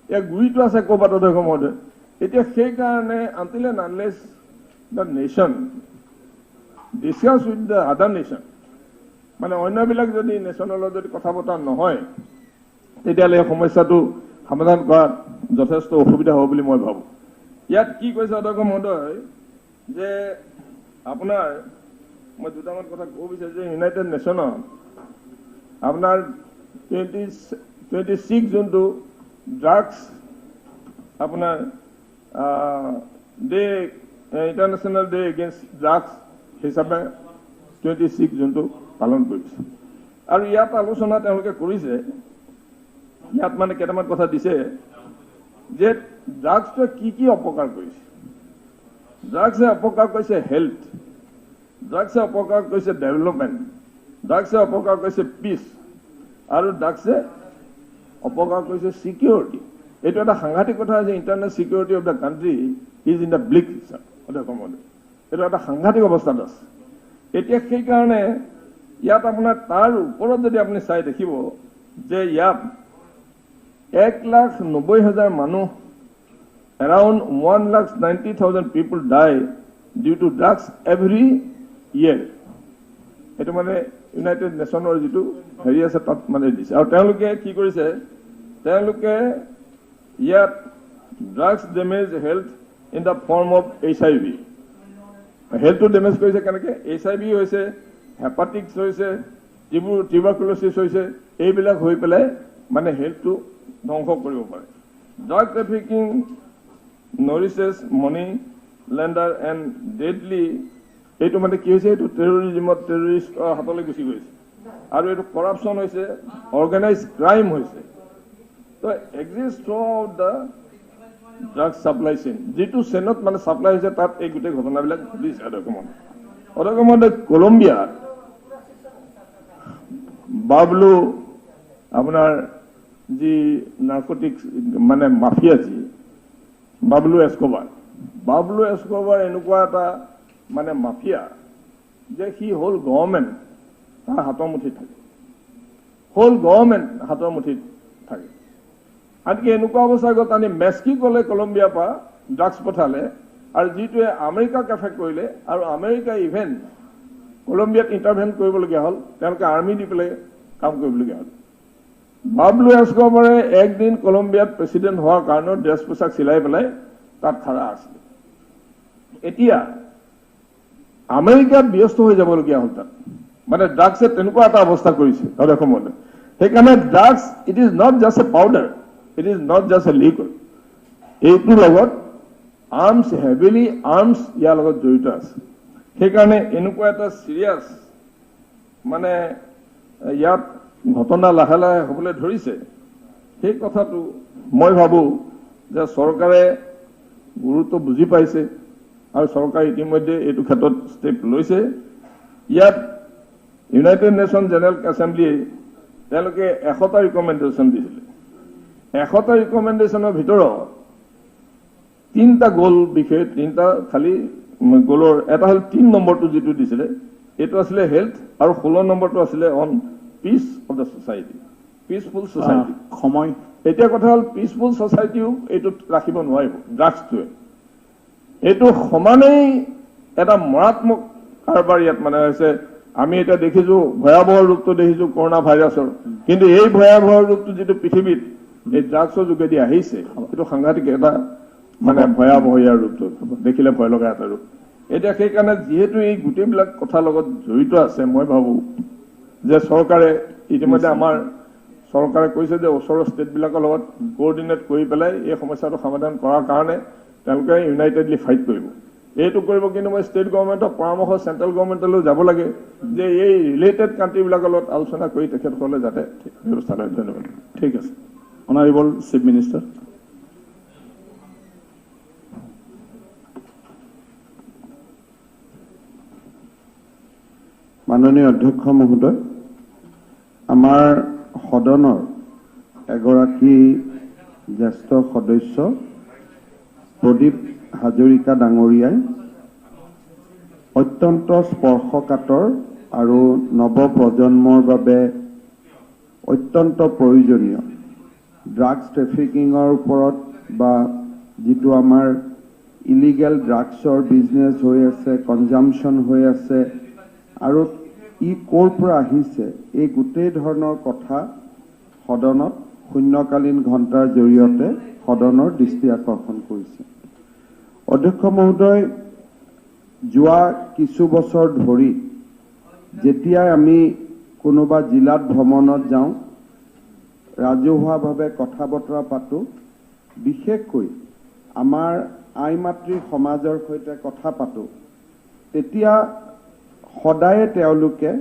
ইয়াৰ গুৰিটো আছে ক'ৰবাত অধ্যক্ষ মহোদয়। এতিয়া সেইকাৰণে until and unless the nation discuss with the other nation, মানে অন্যবিলাক যদি নেশ্যনৰ লগত যদি কথা বতৰা নহয়, তেতিয়াহ'লে এই সমস্যাটো সমাধান কৰাত যথেষ্ট অসুবিধা হ'ব বুলি মই ভাবোঁ। ইয়াত কি কৈছে অধ্যক্ষ মহোদয় যে আপোনাৰ মই দুটামান কথা ক'ব বিচাৰিছোঁ যে ইউনাইটেড নেশ্যনত আপোনাৰ 2026 যোনটো ড্ৰাগছ আপোনাৰ day, international day against drugs হিচাপে 26 জুনটো পালন কৰিছে। আৰু ইয়াত আলোচনা তেওঁলোকে কৰিছে, ইয়াত মানে কেইটামান কথা দিছে যে ড্ৰাগছটোৱে কি কি অপকাৰ কৰিছে। ড্ৰাগছে অপকাৰ কৰিছে হেল্থ, ড্ৰাগছে অপকাৰ কৰিছে ডেভেলপমেণ্ট, ড্ৰাগছে অপকাৰ কৰিছে পিচ, আৰু ড্ৰাগছে অপকাৰ কৰিছে ছিকিউৰিটি। এইটো এটা সাংঘাতিক কথা হৈছে, internal security of the country is in the bleak. এইটো এটা সাংঘাতিক অৱস্থাত আছে এতিয়া। সেইকাৰণে ইয়াত আপোনাৰ তাৰ ওপৰত যদি আপুনি চাই দেখিব যে ইয়াত 1,90,000 মানুহ, around 1,90,000 people die due to drugs every year. এইটো মানে ইউনাইটেড নেশ্যনৰ যিটো হেৰি আছে তাত মানে দিছে। আৰু তেওঁলোকে কি কৰিছে, তেওঁলোকে ইয়াত drugs damage health in the form of HIV। হেল্থটো damage কৰিছে কেনেকৈ? HIV হৈছে, হেপাটিক্স হৈছে, যিবোৰ টিউবাৰকুলচিছ হৈছে, এইবিলাক হৈ পেলাই মানে হেল্থটো ধ্বংস কৰিব পাৰে। Drug trafficking nourishes money launder and deadly, এইটো মানে কি হৈছে, এইটো টেৰৰিজিমত টেৰৰিষ্টৰ হাতলৈ গুচি গৈছে, আৰু এইটো কৰাপশ্যন হৈছে, অৰ্গেনাইজ ক্ৰাইম হৈছে। তো exist throughout the drugs supply chain, যিটো চেইনত মানে ছাপ্লাই হৈছে তাত এই গোটেই ঘটনাবিলাক ঘটিছে। অধ্যক্ষ মহোদয়, কলম্বিয়াত বাবলু আপোনাৰ যি নাৰ্কটিক্স মানে মাফিয়া, যি বাবলু এস্কোবাৰ, বাবলু এস্কোবাৰ এনেকুৱা এটা মানে মাফিয়া যে সি হ'ল গভৰ্ণমেণ্ট তাৰ হাতৰ মুঠিত থাকে, হ'ল গভৰ্ণমেণ্ট হাতৰ মুঠিত থাকে। আনকি এনেকুৱা অৱস্থা গ'ল, তানি মেক্সিকোলৈ কলম্বিয়াৰ পৰা ড্ৰাগছ পঠালে, আৰু যিটোৱে আমেৰিকাক এফেক্ট কৰিলে, আৰু আমেৰিকা ইভেন কলম্বিয়াত ইণ্টাৰভেন কৰিবলগীয়া হ'ল, তেওঁলোকে আৰ্মি দি পেলাই কাম কৰিবলগীয়া হ'ল। বাবলু এস্কোবাৰে একদিন কলম্বিয়াত প্ৰেচিডেণ্ট হোৱাৰ কাৰণে ড্ৰেছ পোছাক চিলাই পেলাই তাত খাৰা আছিলে। এতিয়া আমেৰিকাত ব্যস্ত হৈ যাবলগীয়া হ'ল তাত, মানে ড্ৰাগছে তেনেকুৱা এটা অৱস্থা কৰিছে অসমতে। সেইকাৰণে drugs it is not just a powder, it is not just a liquor, এইটোৰ লগত আৰ্মছ, হেভিলি আৰ্মছ ইয়াৰ লগত জড়িত আছে। সেইকাৰণে এনেকুৱা এটা চিৰিয়াছ মানে ইয়াত ঘটনা লাহে লাহে হ'বলৈ ধৰিছে, সেই কথাটো মই ভাবোঁ যে চৰকাৰে গুৰুত্ব বুজি পাইছে আৰু চৰকাৰে ইতিমধ্যে এইটো ক্ষেত্ৰত ষ্টেপ লৈছে। ইয়াত ইউনাইটেড নেশ্যন জেনেৰেল এছেম্বলিয়ে তেওঁলোকে 100টা ৰিকমেণ্ডেশ্যন দিছিলে। 100টা ৰিকমেণ্ডেশ্যনৰ ভিতৰত 3টা গ'ল বিষয়ে, 3টা খালি গ'লৰ এটা হ'ল 3 নম্বৰটো যিটো দিছিলে এইটো আছিলে হেল্থ, আৰু 16 নম্বৰটো আছিলে on peace of the society, peaceful society. সময় এতিয়া কথা হ'ল পিচফুল ছ'চাইটিও এইটোত ৰাখিব নোৱাৰিব ড্ৰাগছটোৱে। এইটো সমানেই এটা মাৰাত্মক কাৰবাৰ ইয়াত মানে হৈছে। আমি এতিয়া দেখিছোঁ ভয়াৱহ ৰূপটো দেখিছোঁ কৰোণা ভাইৰাছৰ, কিন্তু এই ভয়াৱহ ৰূপটো যিটো পৃথিৱীত এই ড্ৰাগছৰ যোগেদি আহিছে, এইটো সাংঘাতিক এটা মানে ভয়াৱহ ইয়াৰ ৰূপটো দেখিলে ভয় লগা এটা ৰূপ। এতিয়া সেইকাৰণে যিহেতু এই গোটেইবিলাক কথাৰ লগত জড়িত আছে, মই ভাবোঁ যে চৰকাৰে ইতিমধ্যে আমাৰ চৰকাৰে কৈছে যে ওচৰৰ ষ্টেটবিলাকৰ লগত কোঅৰ্ডিনেট কৰি পেলাই এই সমস্যাটো সমাধান কৰাৰ কাৰণে তেওঁলোকে ইউনাইটেডলি ফাইট কৰিব, এইটো কৰিব। কিন্তু মই ষ্টেট গভৰ্ণমেণ্টক পৰামৰ্শ চেণ্ট্ৰেল গভৰ্ণমেণ্টলৈও যাব লাগে যে এই ৰিলেটেড কাণ্ট্ৰিবিলাকৰ লগত আলোচনা কৰি তেখেতসকলে যাতে ব্যৱস্থা লয়। ধন্যবাদ। ঠিক আছে, অনাৰেবল চিফ মিনিষ্টাৰ। মাননীয় অধ্যক্ষ মহোদয়, আমাৰ সদনৰ এগৰাকী জ্যেষ্ঠ সদস্য প্ৰদীপ হাজৰিকা ডাঙৰীয়াই অত্যন্ত স্পৰ্শকাতৰ আৰু নৱপ্ৰজন্মৰ বাবে অত্যন্ত প্ৰয়োজনীয় ড্ৰাগছ ট্ৰেফিকিঙৰ ওপৰত বা যিটো আমাৰ ইলিগেল ড্ৰাগছৰ বিজনেছ হৈ আছে, কনজামশ্যন হৈ আছে আৰু ই ক'ৰ পৰা আহিছে, এই গোটেই ধৰণৰ কথা সদনত শূন্যকালীন ঘণ্টাৰ জৰিয়তে সদনৰ দৃষ্টি আকৰ্ষণ কৰিছে। অধ্যক্ষ মহোদয়, যোৱা কিছু বছৰ ধৰি যেতিয়াই আমি কোনোবা জিলাত ভ্ৰমণত যাওঁ, ৰাজহুৱাভাৱে কথা বতৰা পাতোঁ, বিশেষকৈ আমাৰ আই মাতৃ সমাজৰ সৈতে কথা পাতোঁ, তেতিয়া সদায়ে তেওঁলোকে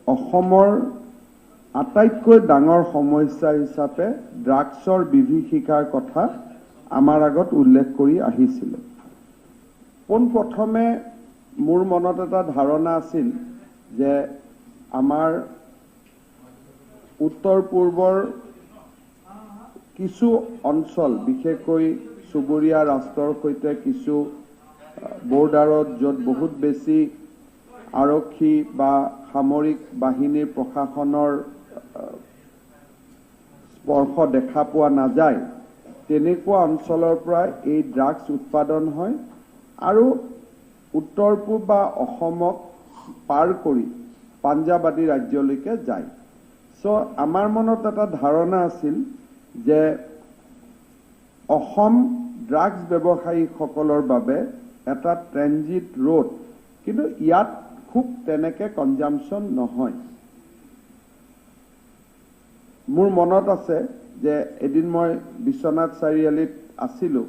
অসমৰ আটাইতকৈ ডাঙৰ সমস্যা হিচাপে ড্ৰাগছৰ বিভীষিকাৰ কথা আমাৰ আগত উল্লেখ কৰি আহিছিলে। পোনপ্ৰথমে মোৰ মনত এটা ধাৰণা আছিল যে আমাৰ উত্তৰ পূৰ্বৰ কিছু অঞ্চল, বিশেষকৈ চুবুৰীয়া ৰাষ্ট্ৰৰ সৈতে কিছু বৰ্ডাৰত য'ত বহুত বেছি আৰক্ষী বা সামৰিক বাহিনীৰ প্ৰশাসনৰ স্পৰ্শ দেখা পোৱা নাযায়, তেনেকুৱা অঞ্চলৰ পৰা এই ড্ৰাগছ উৎপাদন হয় আৰু উত্তৰ পূব বা অসমক পাৰ কৰি পাঞ্জাৱ আদি ৰাজ্যলৈকে যায়। চ' আমাৰ মনত এটা ধাৰণা আছিল যে অসম ড্ৰাগছ ব্যৱসায়ীসকলৰ বাবে এটা ট্ৰেনজিট ৰোড, কিন্তু ইয়াত খুব তেনেকৈ কনজামশ্যন নহয়। মোৰ মনত আছে যে এদিন মই বিশ্বনাথ চাৰিআলিত আছিলোঁ,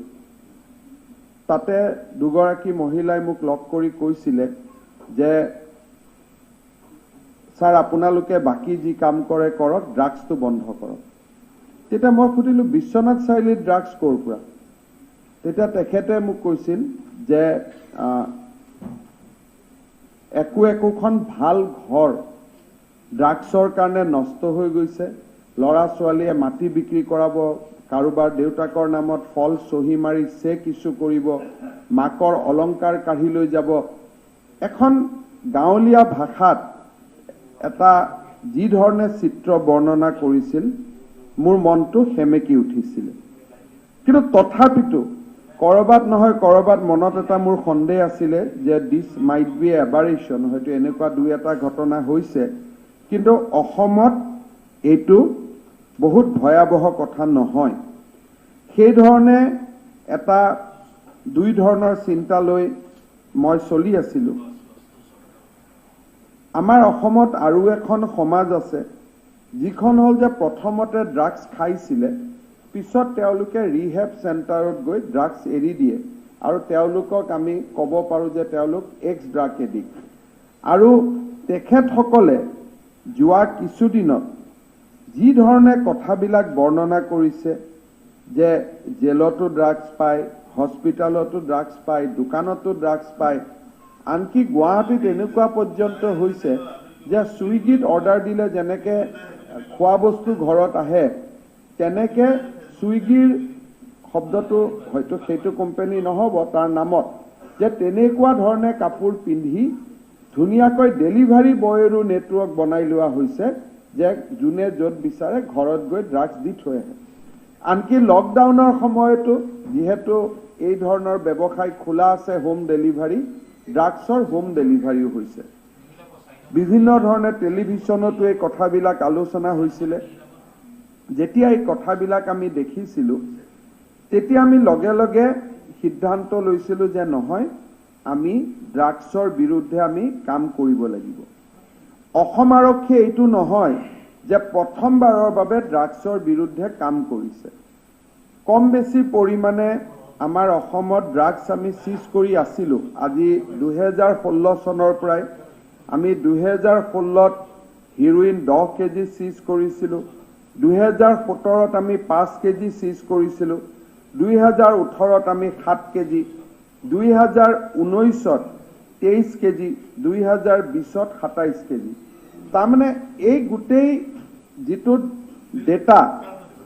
তাতে দুগৰাকী মহিলাই মোক লগ কৰি কৈছিলে যে ছাৰ আপোনালোকে বাকী যি কাম কৰে কৰক, ড্ৰাগছটো বন্ধ কৰক। তেতিয়া মই সুধিলোঁ বিশ্বনাথ চাৰিআলিত ড্ৰাগছ ক'ৰ পৰা? তেতিয়া তেখেতে মোক কৈছিল যে একো একোখন ভাল ঘৰ ড্ৰাগছৰ কাৰণে নষ্ট হৈ গৈছে, ল'ৰা ছোৱালীয়ে মাটি বিক্ৰী কৰাব, কাৰোবাৰ দেউতাকৰ নামত ফল চহী মাৰি চেক ইছ্যু কৰিব, মাকৰ অলংকাৰ কাঢ়ি লৈ যাব। এখন গাঁৱলীয়া ভাষাত এটা যি ধৰণে চিত্ৰ বৰ্ণনা কৰিছিল, মোৰ মনটো সেমেকি উঠিছিলে। কিন্তু তথাপিতো কৰবাত নহয় কৰবাত মনত এটা মোৰ সন্দেহ আছিলে যে দিছ মাইট বি এবাৰেশ্যন, হয়তো এনেকুৱা দুই এটা ঘটনা হৈছে, কিন্তু অসমত এইটো বহুত ভয়াৱহ কথা নহয়। সেইধৰণে এটা দুই ধৰণৰ চিন্তা লৈ মই চলি আছিলোঁ। আমাৰ অসমত আৰু এখন সমাজ আছে যিখন হ'ল যে প্ৰথমতে ড্ৰাগছ খাইছিলে, পিছত তেওঁলোকে ৰিহেব চেণ্টাৰত গৈ ড্ৰাগছ এৰি দিয়ে আৰু তেওঁলোকক আমি ক'ব পাৰোঁ যে তেওঁলোক এক্স ড্ৰাগ এডিক্ট, আৰু তেখেতসকলে যোৱা কিছুদিনত যি ধৰণে কথাবিলাক বৰ্ণনা কৰিছে যে জেলতো ড্ৰাগছ পায়, হস্পিটেলতো ড্ৰাগছ পায়, দোকানতো ড্ৰাগছ পায়, আনকি গুৱাহাটীত এনেকুৱা পৰ্যন্ত হৈছে যে ছুইগিত অৰ্ডাৰ দিলে যেনেকৈ খোৱা বস্তু ঘৰত আহে, তেনেকৈ ছুইগিৰ শব্দটো হয়তো সেইটো কোম্পানী নহ'ব তাৰ নামত, যে তেনেকুৱা ধৰণে কাপোৰ পিন্ধি ধুনীয়াকৈ ডেলিভাৰী বয়ৰো নেটৱৰ্ক বনাই লোৱা হৈছে যে যোনে য'ত বিচাৰে ঘৰত গৈ ড্ৰাগছ দি থৈ আহে। আনকি লকডাউনৰ সময়তো যিহেতু এই ধৰণৰ ব্যৱসায় খোলা আছে, হোম ডেলিভাৰী, ড্ৰাগছৰ হোম ডেলিভাৰীও হৈছে। বিভিন্ন ধৰণে টেলিভিশ্যনতো এই কথাবিলাক আলোচনা হৈছিলে। যেতিয়া এই কথাবিলাক আমি দেখিছিলোঁ তেতিয়া আমি লগে লগে সিদ্ধান্ত লৈছিলোঁ যে নহয়, আমি ড্ৰাগছৰ বিৰুদ্ধে আমি কাম কৰিব লাগিব। অসম আৰক্ষীয়ে এইটো নহয় যে প্ৰথমবাৰৰ বাবে ড্ৰাগছৰ বিৰুদ্ধে কাম কৰিছে। কম বেছি পৰিমাণে আমাৰ অসমত ড্ৰাগছ আমি চিজ কৰি আছিলোঁ। আজি 2016 চনৰ পৰাই আমি 2016ত হিৰোইন 10 কেজি চিজ কৰিছিলোঁ, 2017ত আমি 5 কেজি চিজ কৰিছিলোঁ, 2018ত আমি 7 কেজি, 2019ত 23 কেজি, 2020ত 27 কেজি। তাৰমানে এই গোটেই যিটো ডেটা,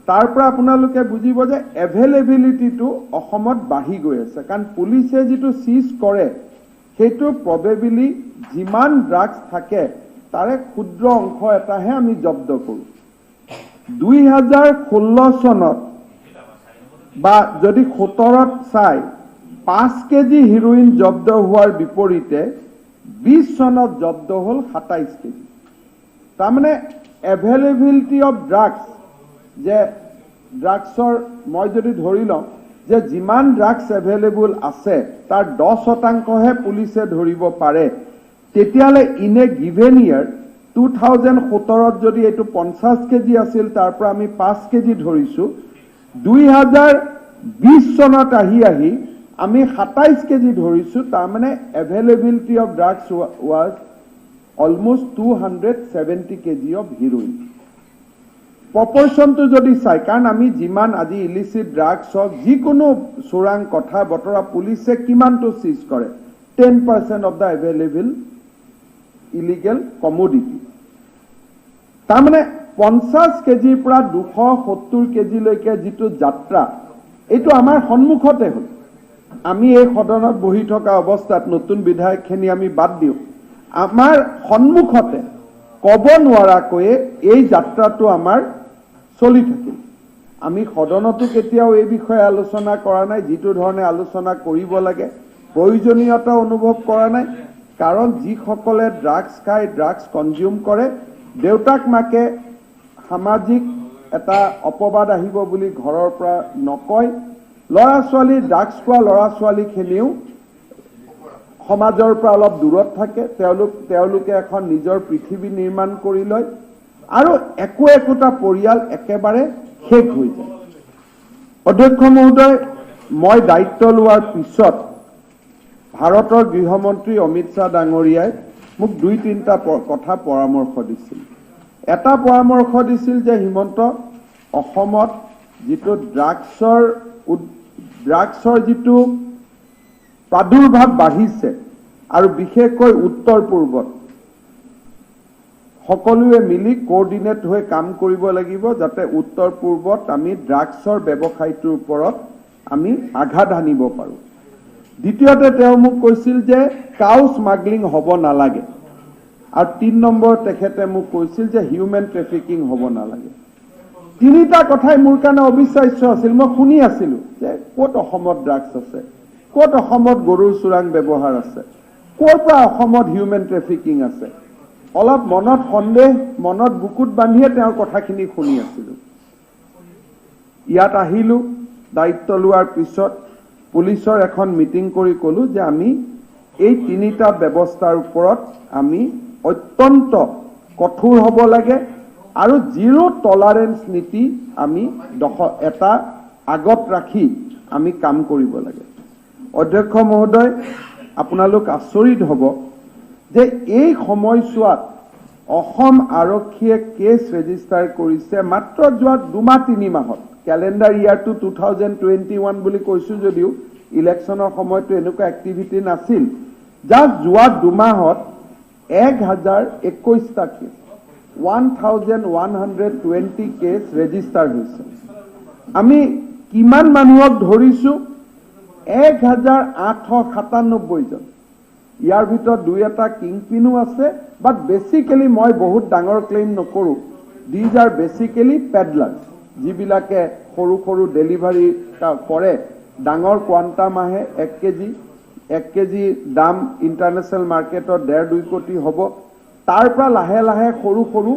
তাৰ পৰা আপোনালোকে বুজিব যে এভেইলেবিলিটিটো অসমত বাঢ়ি গৈ আছে। কাৰণ পুলিচে যিটো চিজ কৰে সেইটো প্ৰবেবিলি যিমান ড্ৰাগছ থাকে তাৰে ক্ষুদ্ৰ অংশ এটাহে আমি জব্দ কৰোঁ। 2016 চনত বা যদি 17ত চাই 5 কেজি হিৰোইন জব্দ হোৱাৰ বিপৰীতে 20 চনত জব্দ হ'ল 27 কেজি। তাৰমানে এভেইলেবিলিটি অফ ড্ৰাগছ, যে ড্ৰাগছৰ মই যদি ধৰি লওঁ যে যিমান ড্ৰাগছ এভেইলেবল আছে তাৰ 10%হে পুলিচে ধৰিব পাৰে, তেতিয়াহ'লে ইন এ গিভেন ইয়েৰ 2017ত যদি এইটো 50 কেজি আছিল তাৰ পৰা আমি 5 কেজি ধৰিছোঁ, 2020 চনত আহি আহি আমি 27 কেজি ধৰিছোঁ। তাৰমানে availability of drugs was almost 270 kg of heroin. প্ৰপৰশ্যনটো যদি চাই, কাৰণ আমি যিমান আজি ইলিচিট ড্ৰাগছ হওক, যিকোনো চোৰাং কথা বতৰা পুলিচে কিমানটো চিজ কৰে, 10% of the available illegal commodity. তাৰমানে 50 কেজিৰ পৰা 270 কেজিলৈকে যিটো যাত্ৰা, এইটো আমাৰ সন্মুখতে হ'ল। আমি এই সদনত বহি থকা অৱস্থাত নতুন বিধায়কখিনি আমি বাদ দিওঁ, আমাৰ সন্মুখতে ক'ব নোৱাৰাকৈয়ে এই যাত্ৰাটো আমাৰ চলি থাকিল। আমি সদনতো কেতিয়াও এই বিষয়ে আলোচনা কৰা নাই, যিটো ধৰণে আলোচনা কৰিব লাগে প্ৰয়োজনীয়তা অনুভৱ কৰা নাই। কাৰণ যিসকলে ড্ৰাগছ খায়, ড্ৰাগছ কনজিউম কৰে, দেউতাক মাকে সামাজিক এটা অপবাদ আহিব বুলি ঘৰৰ পৰা নকয়। ল'ৰা ছোৱালী, ড্ৰাগছ খোৱা ল'ৰা ছোৱালীখিনিও সমাজৰ পৰা অলপ দূৰত থাকে, তেওঁলোকে এখন নিজৰ পৃথিৱী নিৰ্মাণ কৰি লয় আৰু একো একোটা পৰিয়াল একেবাৰে শেষ হৈ যায়। অধ্যক্ষ মহোদয়, মই দায়িত্ব লোৱাৰ পিছত ভাৰতৰ গৃহমন্ত্ৰী অমিত শ্বাহ ডাঙৰীয়াই মোক 2-3টা কথা পৰামৰ্শ দিছিল। এটা পৰামৰ্শ দিছিল যে হিমন্ত, অসমত যিটো ড্ৰাগছৰ যিটো প্ৰাদুৰ্ভাৱ বাঢ়িছে আৰু বিশেষকৈ উত্তৰ পূৰ্বত, সকলোৱে মিলি কোঅৰ্ডিনেট হৈ কাম কৰিব লাগিব যাতে উত্তৰ পূৰ্বত আমি ড্ৰাগছৰ ব্যৱসায়টোৰ ওপৰত আমি আঘাত হানিব পাৰোঁ। দ্বিতীয়তে তেওঁ মোক কৈছিল যে কাউ স্মাগলিং হ'ব নালাগে, আৰু 3 নম্বৰ তেখেতে মোক কৈছিল যে হিউমেন ট্ৰেফিকিং হ'ব নালাগে। 3টা কথাই মোৰ কাৰণে অবিশ্বাস্য আছিল। মই শুনি আছিলোঁ যে ক'ত অসমত ড্ৰাগছ আছে, ক'ত অসমত গৰুৰ চোৰাং ব্যৱহাৰ আছে, ক'ৰ পৰা অসমত হিউমেন ট্ৰেফিকিং আছে। অলপ মনত সন্দেহ, মনত বুকুত বান্ধিয়ে তেওঁৰ কথাখিনি শুনি আছিলোঁ। ইয়াত আহিলোঁ, দায়িত্ব লোৱাৰ পিছত পুলিচৰ এখন মিটিং কৰি ক'লোঁ যে আমি এই 3টা ব্যৱস্থাৰ ওপৰত আমি অত্যন্ত কঠোৰ হ'ব লাগে আৰু জিৰ' টলাৰেঞ্চ নীতি আমি এটা আগত ৰাখি আমি কাম কৰিব লাগে। অধ্যক্ষ মহোদয়, আপোনালোক আচৰিত হ'ব যে এই সময়ছোৱাত অসম আৰক্ষীয়ে কেছ ৰেজিষ্টাৰ কৰিছে মাত্ৰ যোৱা 2 মাহ 3 মাহত। কেলেণ্ডাৰ ইয়াৰটো 2021 বুলি কৈছোঁ যদিও ইলেকশ্যনৰ সময়তো এনেকুৱা এক্টিভিটি নাছিল। জাষ্ট যোৱা 2 মাহত 1021টা case, 1120 case register হৈছে। আমি কিমান মানুহক ধৰিছোঁ? 1897জন। ইয়াৰ ভিতৰত দুই এটা কিংপিনো আছে, বাট বেচিকেলি মই বহুত ডাঙৰ ক্লেইম নকৰোঁ, these are basically peddlers, যিবিলাকে সৰু সৰু ডেলিভাৰী কৰে। ডাঙৰ কোৱাণ্টাম আহে, 1 কেজি, 1 কেজি দাম ইণ্টাৰনেশ্যনেল মাৰ্কেটত 1.5-2 কোটি হ'ব। তাৰ পৰা লাহে লাহে সৰু সৰু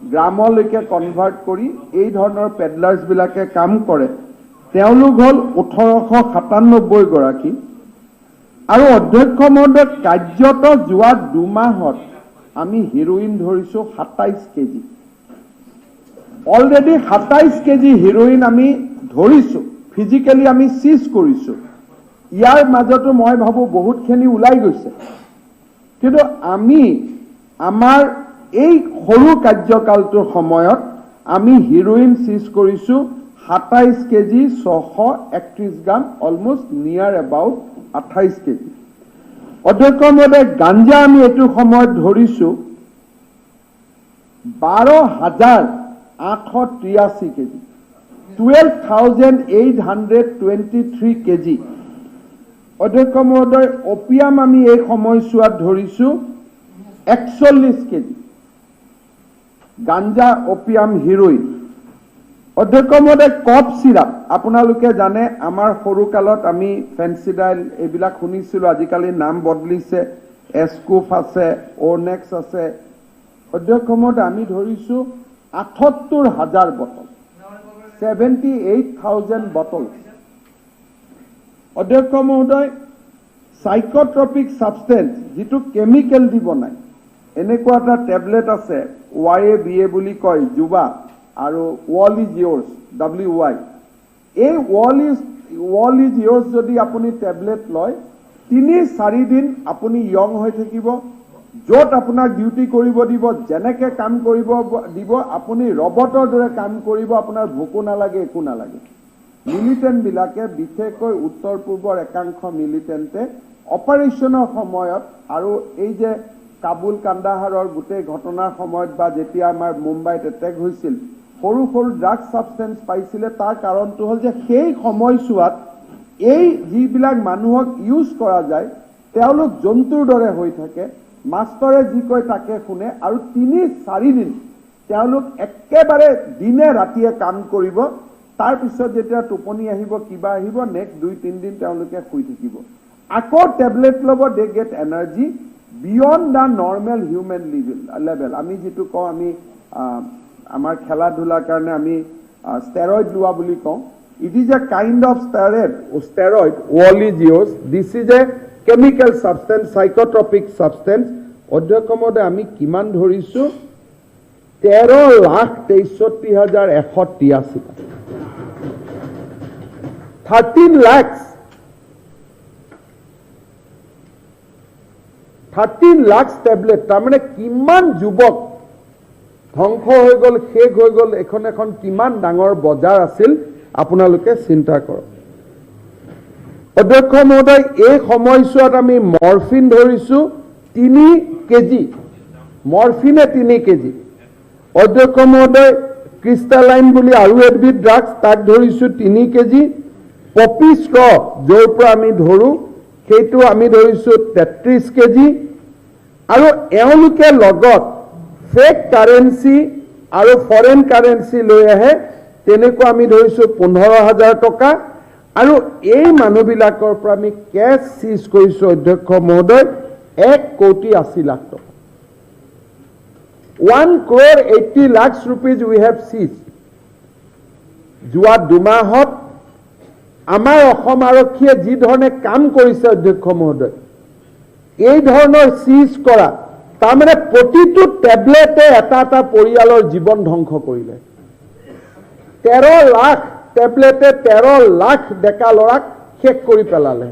গ্ৰামলৈকে কনভাৰ্ট কৰি এই ধৰণৰ পেডলাৰ্ছবিলাকে কাম কৰে। তেওঁলোক হ'ল 1897 গৰাকী। আৰু অধ্যক্ষ মহোদয়, কাৰ্যত যোৱা 2 মাহত আমি হিৰোইন ধৰিছো 27 কেজি। অলৰেডি 27 কেজি হিৰোইন আমি ধৰিছো, ফিজিকেলি আমি চিজ কৰিছো। ইয়াৰ মাজতো মই ভাবো বহুতখিনি ওলাই গৈছে। কিন্তু আমি আমাৰ এই সৰু কাৰ্যকালটোৰ সময়ত আমি হিৰোইন চিজ কৰিছো 27 কেজি 631 গ্ৰাম, অলমষ্ট নিয়াৰ এবাউট 28 কেজি। অধ্যক্ষ মহোদয়, গাঞ্জা আমি এইটো সময়ত ধৰিছো 12,883 কেজি, 12,823 kg। অধ্যক্ষ মহোদয়, অপিয়াম আমি এই সময়ছোৱাত ধৰিছো 41 কেজি। গাঞ্জা, অপিয়াম, হিৰোইন। অধ্যক্ষ মহোদয়, কফ চিৰাপ আপোনালোকে জানে, আমাৰ সৰুকালত আমি ফেঞ্চিডাইল এইবিলাক শুনিছিলো। আজিকালি নাম বদলিছে, এছকোফ আছে, অ'নেক্স আছে। অধ্যক্ষ মহোদয়, আমি ধৰিছো 78,000 বটল, 78,000 বটল। অধ্যক্ষ মহোদয়, চাইকট্ৰপিক ছাবষ্টেঞ্চ, যিটো কেমিকেল দি বনায়, এনেকুৱা এটা টেবলেট আছে, ৱাই এ বি এ বুলি কয়, যুৱা, আৰু world is yours, W Y. এই ৱৰ্ল্ড is yours যদি আপুনি টেবলেট লয়, 3-4 দিন আপুনি য়ং হৈ থাকিব। য'ত আপোনাক ডিউটি কৰিব দিব, যেনেকে কাম কৰিব দিব, আপুনি ৰবটৰ দৰে কাম কৰিব, আপোনাৰ ভোকো নালাগে, একো নালাগে। মিলিটেণ্টবিলাকে, বিশেষকৈ উত্তৰ পূৰ্বৰ একাংশ মিলিটেণ্টে অপাৰেশ্যনৰ সময়ত আৰু এই যে কাবুল কান্দাহাৰৰ গোটেই ঘটনাৰ সময়ত বা যেতিয়া আমাৰ মুম্বাইত এটেক হৈছিল, সৰু সৰু ড্ৰাগ ছাবষ্টেঞ্চ পাইছিলে। তাৰ কাৰণটো হ'ল যে সেই সময়ছোৱাত এই যিবিলাক মানুহক ইউজ কৰা যায়, তেওঁলোক জন্তুৰ দৰে হৈ থাকে, মাষ্টৰে যি কয় তাকে শুনে আৰু 3-4 দিন তেওঁলোক একেবাৰে দিনে ৰাতিয়ে কাম কৰিব। তাৰপিছত যেতিয়া টোপনি আহিব, কিবা আহিব, নেক্সট 2-3 দিন তেওঁলোকে শুই থাকিব, আকৌ টেবলেট ল'ব, they get energy beyond the normal human level। আমি যিটো কওঁ, আমি আমাৰ খেলা ধূলাৰ কাৰণে আমি ষ্টেৰইড লোৱা বুলি কওঁ। It is a kind of steroid, world is yours. This is a chemical substance, psychotropic substance। অধ্যক্ষ মহোদয়, আমি কিমান ধৰিছো? 13,63,183, 13 lakhs, 13 lakhs tablet। তাৰমানে কিমান যুৱক ধ্বংস হৈ গ'ল, শেষ হৈ গ'ল। এইখন এখন কিমান ডাঙৰ বজাৰ আছিল, আপোনালোকে চিন্তা কৰক। অধ্যক্ষ মহোদয়, এই সময়ছোৱাত আমি মৰফিন ধৰিছো 3 কেজি, মৰফিনে 3 কেজি। অধ্যক্ষ মহোদয়, ক্ৰিষ্টালাইন বুলি আৰু এবিধ ড্ৰাগছ, তাক ধৰিছো 3 কেজি। পপি ষ্ট্ৰ য'ৰ পৰা আমি ধৰো, সেইটো আমি ধৰিছো 33 কেজি। আৰু এওঁলোকে লগত ফেক কাৰেঞ্চি আৰু ফৰেন কাৰেঞ্চি লৈ আহে, তেনেকুৱা আমি ধৰিছো 15,000 টকা। আৰু এই মানুহবিলাকৰ পৰা আমি কেছ চিজ কৰিছো, অধ্যক্ষ মহোদয়, 1 কোটি 80 লাখ টকা। 1 crore 80 lakhs rupees we have seize। যোৱা 2 মাহত আমাৰ অসম আৰক্ষীয়ে যি ধৰণে কাম কৰিছে, অধ্যক্ষ মহোদয়, এই ধৰণৰ চিজ কৰা, তাৰমানে প্ৰতিটো টেবলেটে এটা এটা পৰিয়ালৰ জীৱন ধ্বংস কৰিলে। 13 লাখ টেবলেটে 13 লাখ ডেকা ল'ৰাক শেষ কৰি পেলালে।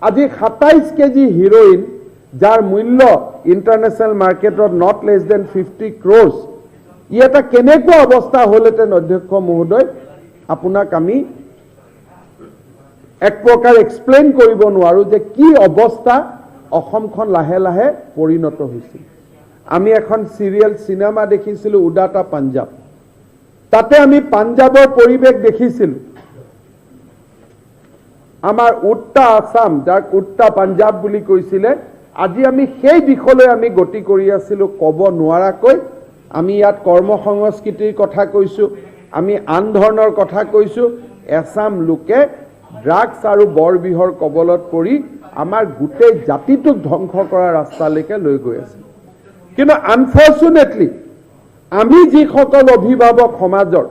আজি 27 কেজি হিৰ'ইন, যাৰ মূল্য ইণ্টাৰনেশ্যনেল মাৰ্কেটত not less than 50 crores। ই এটা কেনেকুৱা অৱস্থা হ'লহেঁতেন, অধ্যক্ষ মহোদয়, আপোনাক আমি এক প্ৰকাৰ এক্সপ্লেইন কৰিব নোৱাৰো যে কি অৱস্থা অসমখন লাহে লাহে পৰিণত হৈছিল। আমি এখন চিৰিয়েল চিনেমা দেখিছিলোঁ, উদাতা পাঞ্জাৱ। তাতে আমি পাঞ্জাৱৰ পৰিৱেশ দেখিছিলোঁ। আমাৰ উড্টা আছাম, যাক উড্টা পাঞ্জাৱ বুলি কৈছিলে, আজি আমি সেই দিশলৈ আমি গতি কৰি আছিলোঁ ক'ব নোৱাৰাকৈ। আমি ইয়াত কৰ্ম সংস্কৃতিৰ কথা কৈছোঁ, আমি আন ধৰণৰ কথা কৈছোঁ। এচাম লোকে ড্ৰাগছ আৰু বৰবিহৰ কবলত পৰি আমাৰ গোটেই জাতিটোক ধ্বংস কৰা ৰাস্তালৈকে লৈ গৈ আছে। কিন্তু আনফৰ্চুনেটলি আমি যিসকল অভিভাৱক সমাজৰ,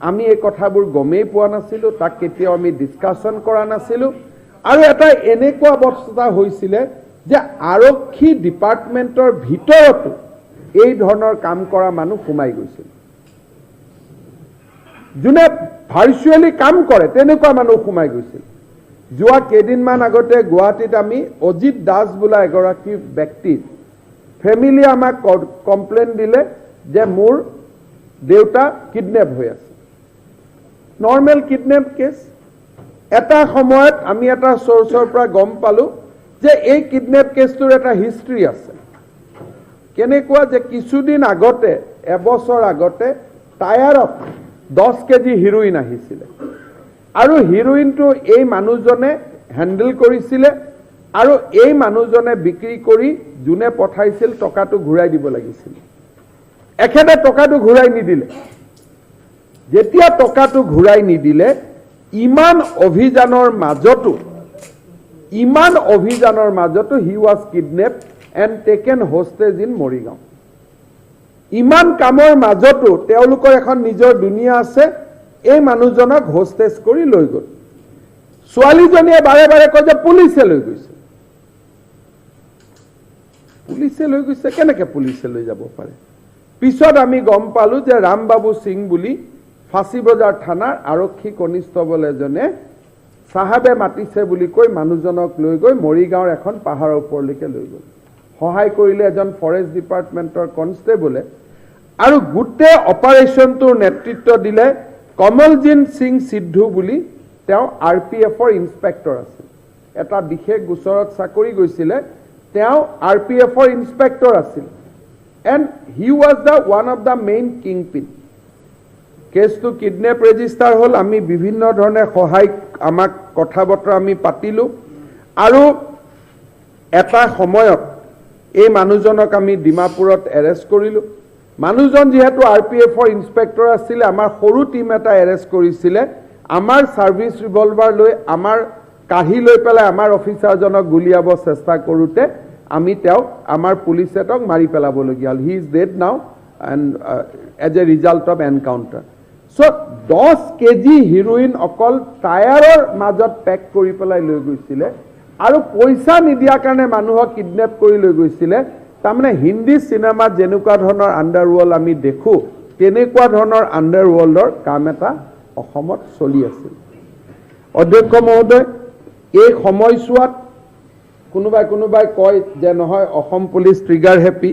আমি এই কথাবোৰ গমেই পোৱা নাছিলোঁ, তাক কেতিয়াও আমি ডিছকাশ্যন কৰা নাছিলোঁ। আৰু এটা এনেকুৱা অৱস্থা হৈছিলে যে আৰক্ষী ডিপাৰ্টমেণ্টৰ ভিতৰতো এই ধৰণৰ কাম কৰা মানুহ সোমাই গৈছিল। যোনে ভাৰ্চুৱেলি কাম কৰে, তেনেকুৱা মানুহ সোমাই গৈছিল। যোৱা কেইদিনমান আগতে গুৱাহাটীত আমি অজিত দাস বোলা এগৰাকী ব্যক্তি, ফেমিলিয়ে আমাক কমপ্লেইন দিলে যে মোৰ দেউতা কিডনেপ হৈ আছে। Normal kidnap case. এটা সময়ত আমি এটা চ'ৰ্চৰ পৰা গম পালোঁ যে এই কিডনেপ কেছটোৰ এটা হিষ্ট্ৰী আছে। কেনেকুৱা যে কিছুদিন আগতে, এবছৰ আগতে টায়াৰত 10 কেজি হিৰ'ইন আহিছিলে আৰু হিৰ'ইনটো এই মানুহজনে হেণ্ডেল কৰিছিলে আৰু এই মানুহজনে বিক্ৰী কৰি যোনে পঠাইছিল, টকাটো ঘূৰাই দিব লাগিছিল। এখেতে টকাটো ঘূৰাই নিদিলে। যেতিয়া টকাটো ঘূৰাই নিদিলে, ইমান অভিযানৰ মাজতো he was kidnap and taken hostage in Morigaon। ইমান কামৰ মাজতো তেওঁলোকৰ এখন নিজৰ দুনিয়া আছে। এই মানুহজনক হোষ্টেজ কৰি লৈ গ'ল। ছোৱালীজনীয়ে বাৰে বাৰে কয় যে পুলিচে লৈ গৈছে, পুলিচে লৈ গৈছে। কেনেকে পুলিচে লৈ যাব পাৰে? পিছত আমি গম পালো যে ৰামবাবু সিং বুলি ফাঁচী বজাৰ থানাৰ আৰক্ষী কনিষ্টবল এজনে চাহাবে মাতিছে বুলি কৈ মানুহজনক লৈ গৈ মৰিগাঁৱৰ এখন পাহাৰৰ ওপৰলৈকে লৈ গ'ল। সহায় কৰিলে এজন ফৰেষ্ট ডিপাৰ্টমেণ্টৰ কনষ্টেবলে আৰু গোটেই অপাৰেশ্যনটোৰ নেতৃত্ব দিলে কমলজিৎ সিং সিদ্ধু বুলি, তেওঁ আৰপিএফৰ ইন্সপেক্টৰ আছিল। এটা বিশেষ গোচৰত চাকৰি গৈছিলে, তেওঁ আৰপিএফৰ ইন্সপেক্টৰ আছিল and he was the one of the main king pin। কেছটো কিডনেপ ৰেজিষ্টাৰ হ'ল। আমি বিভিন্ন ধৰণে সহায়, আমাক কথা বতৰা আমি পাতিলোঁ আৰু এটা সময়ত এই মানুহজনক আমি ডিমাপুৰত এৰেষ্ট কৰিলোঁ। মানুহজন যিহেতু আৰপিএফৰ ইন্সপেক্টৰ আছিলে, আমাৰ সৰু টীম এটা এৰেষ্ট কৰিছিলে। আমাৰ ছাৰ্ভিচ ৰিভলভাৰ লৈ, আমাৰ কাঢ়ি লৈ পেলাই আমাৰ অফিচাৰজনক গুলিয়াব চেষ্টা কৰোঁতে আমি তেওঁক, আমাৰ পুলিচে তেওঁক মাৰি পেলাবলগীয়া হ'ল। He is dead now and as a result of encounter। So 10 KG heroin অকল টায়াৰৰ মাজত পেক কৰি পেলাই লৈ গৈছিলে আৰু পইচা নিদিয়াৰ কাৰণে মানুহক কিডনেপ কৰি লৈ গৈছিলে। তাৰমানে হিন্দী চিনেমাত যেনেকুৱা ধৰণৰ আণ্ডাৰ ৱৰ্ল্ড আমি দেখোঁ, তেনেকুৱা ধৰণৰ আণ্ডাৰ ৱৰ্ল্ডৰ কাম এটা অসমত চলি আছিল। অধ্যক্ষ মহোদয়, এই সময়ছোৱাত কোনোবাই কোনোবাই কয় যে নহয়, অসম পুলিচ ট্ৰিগাৰ হেপী।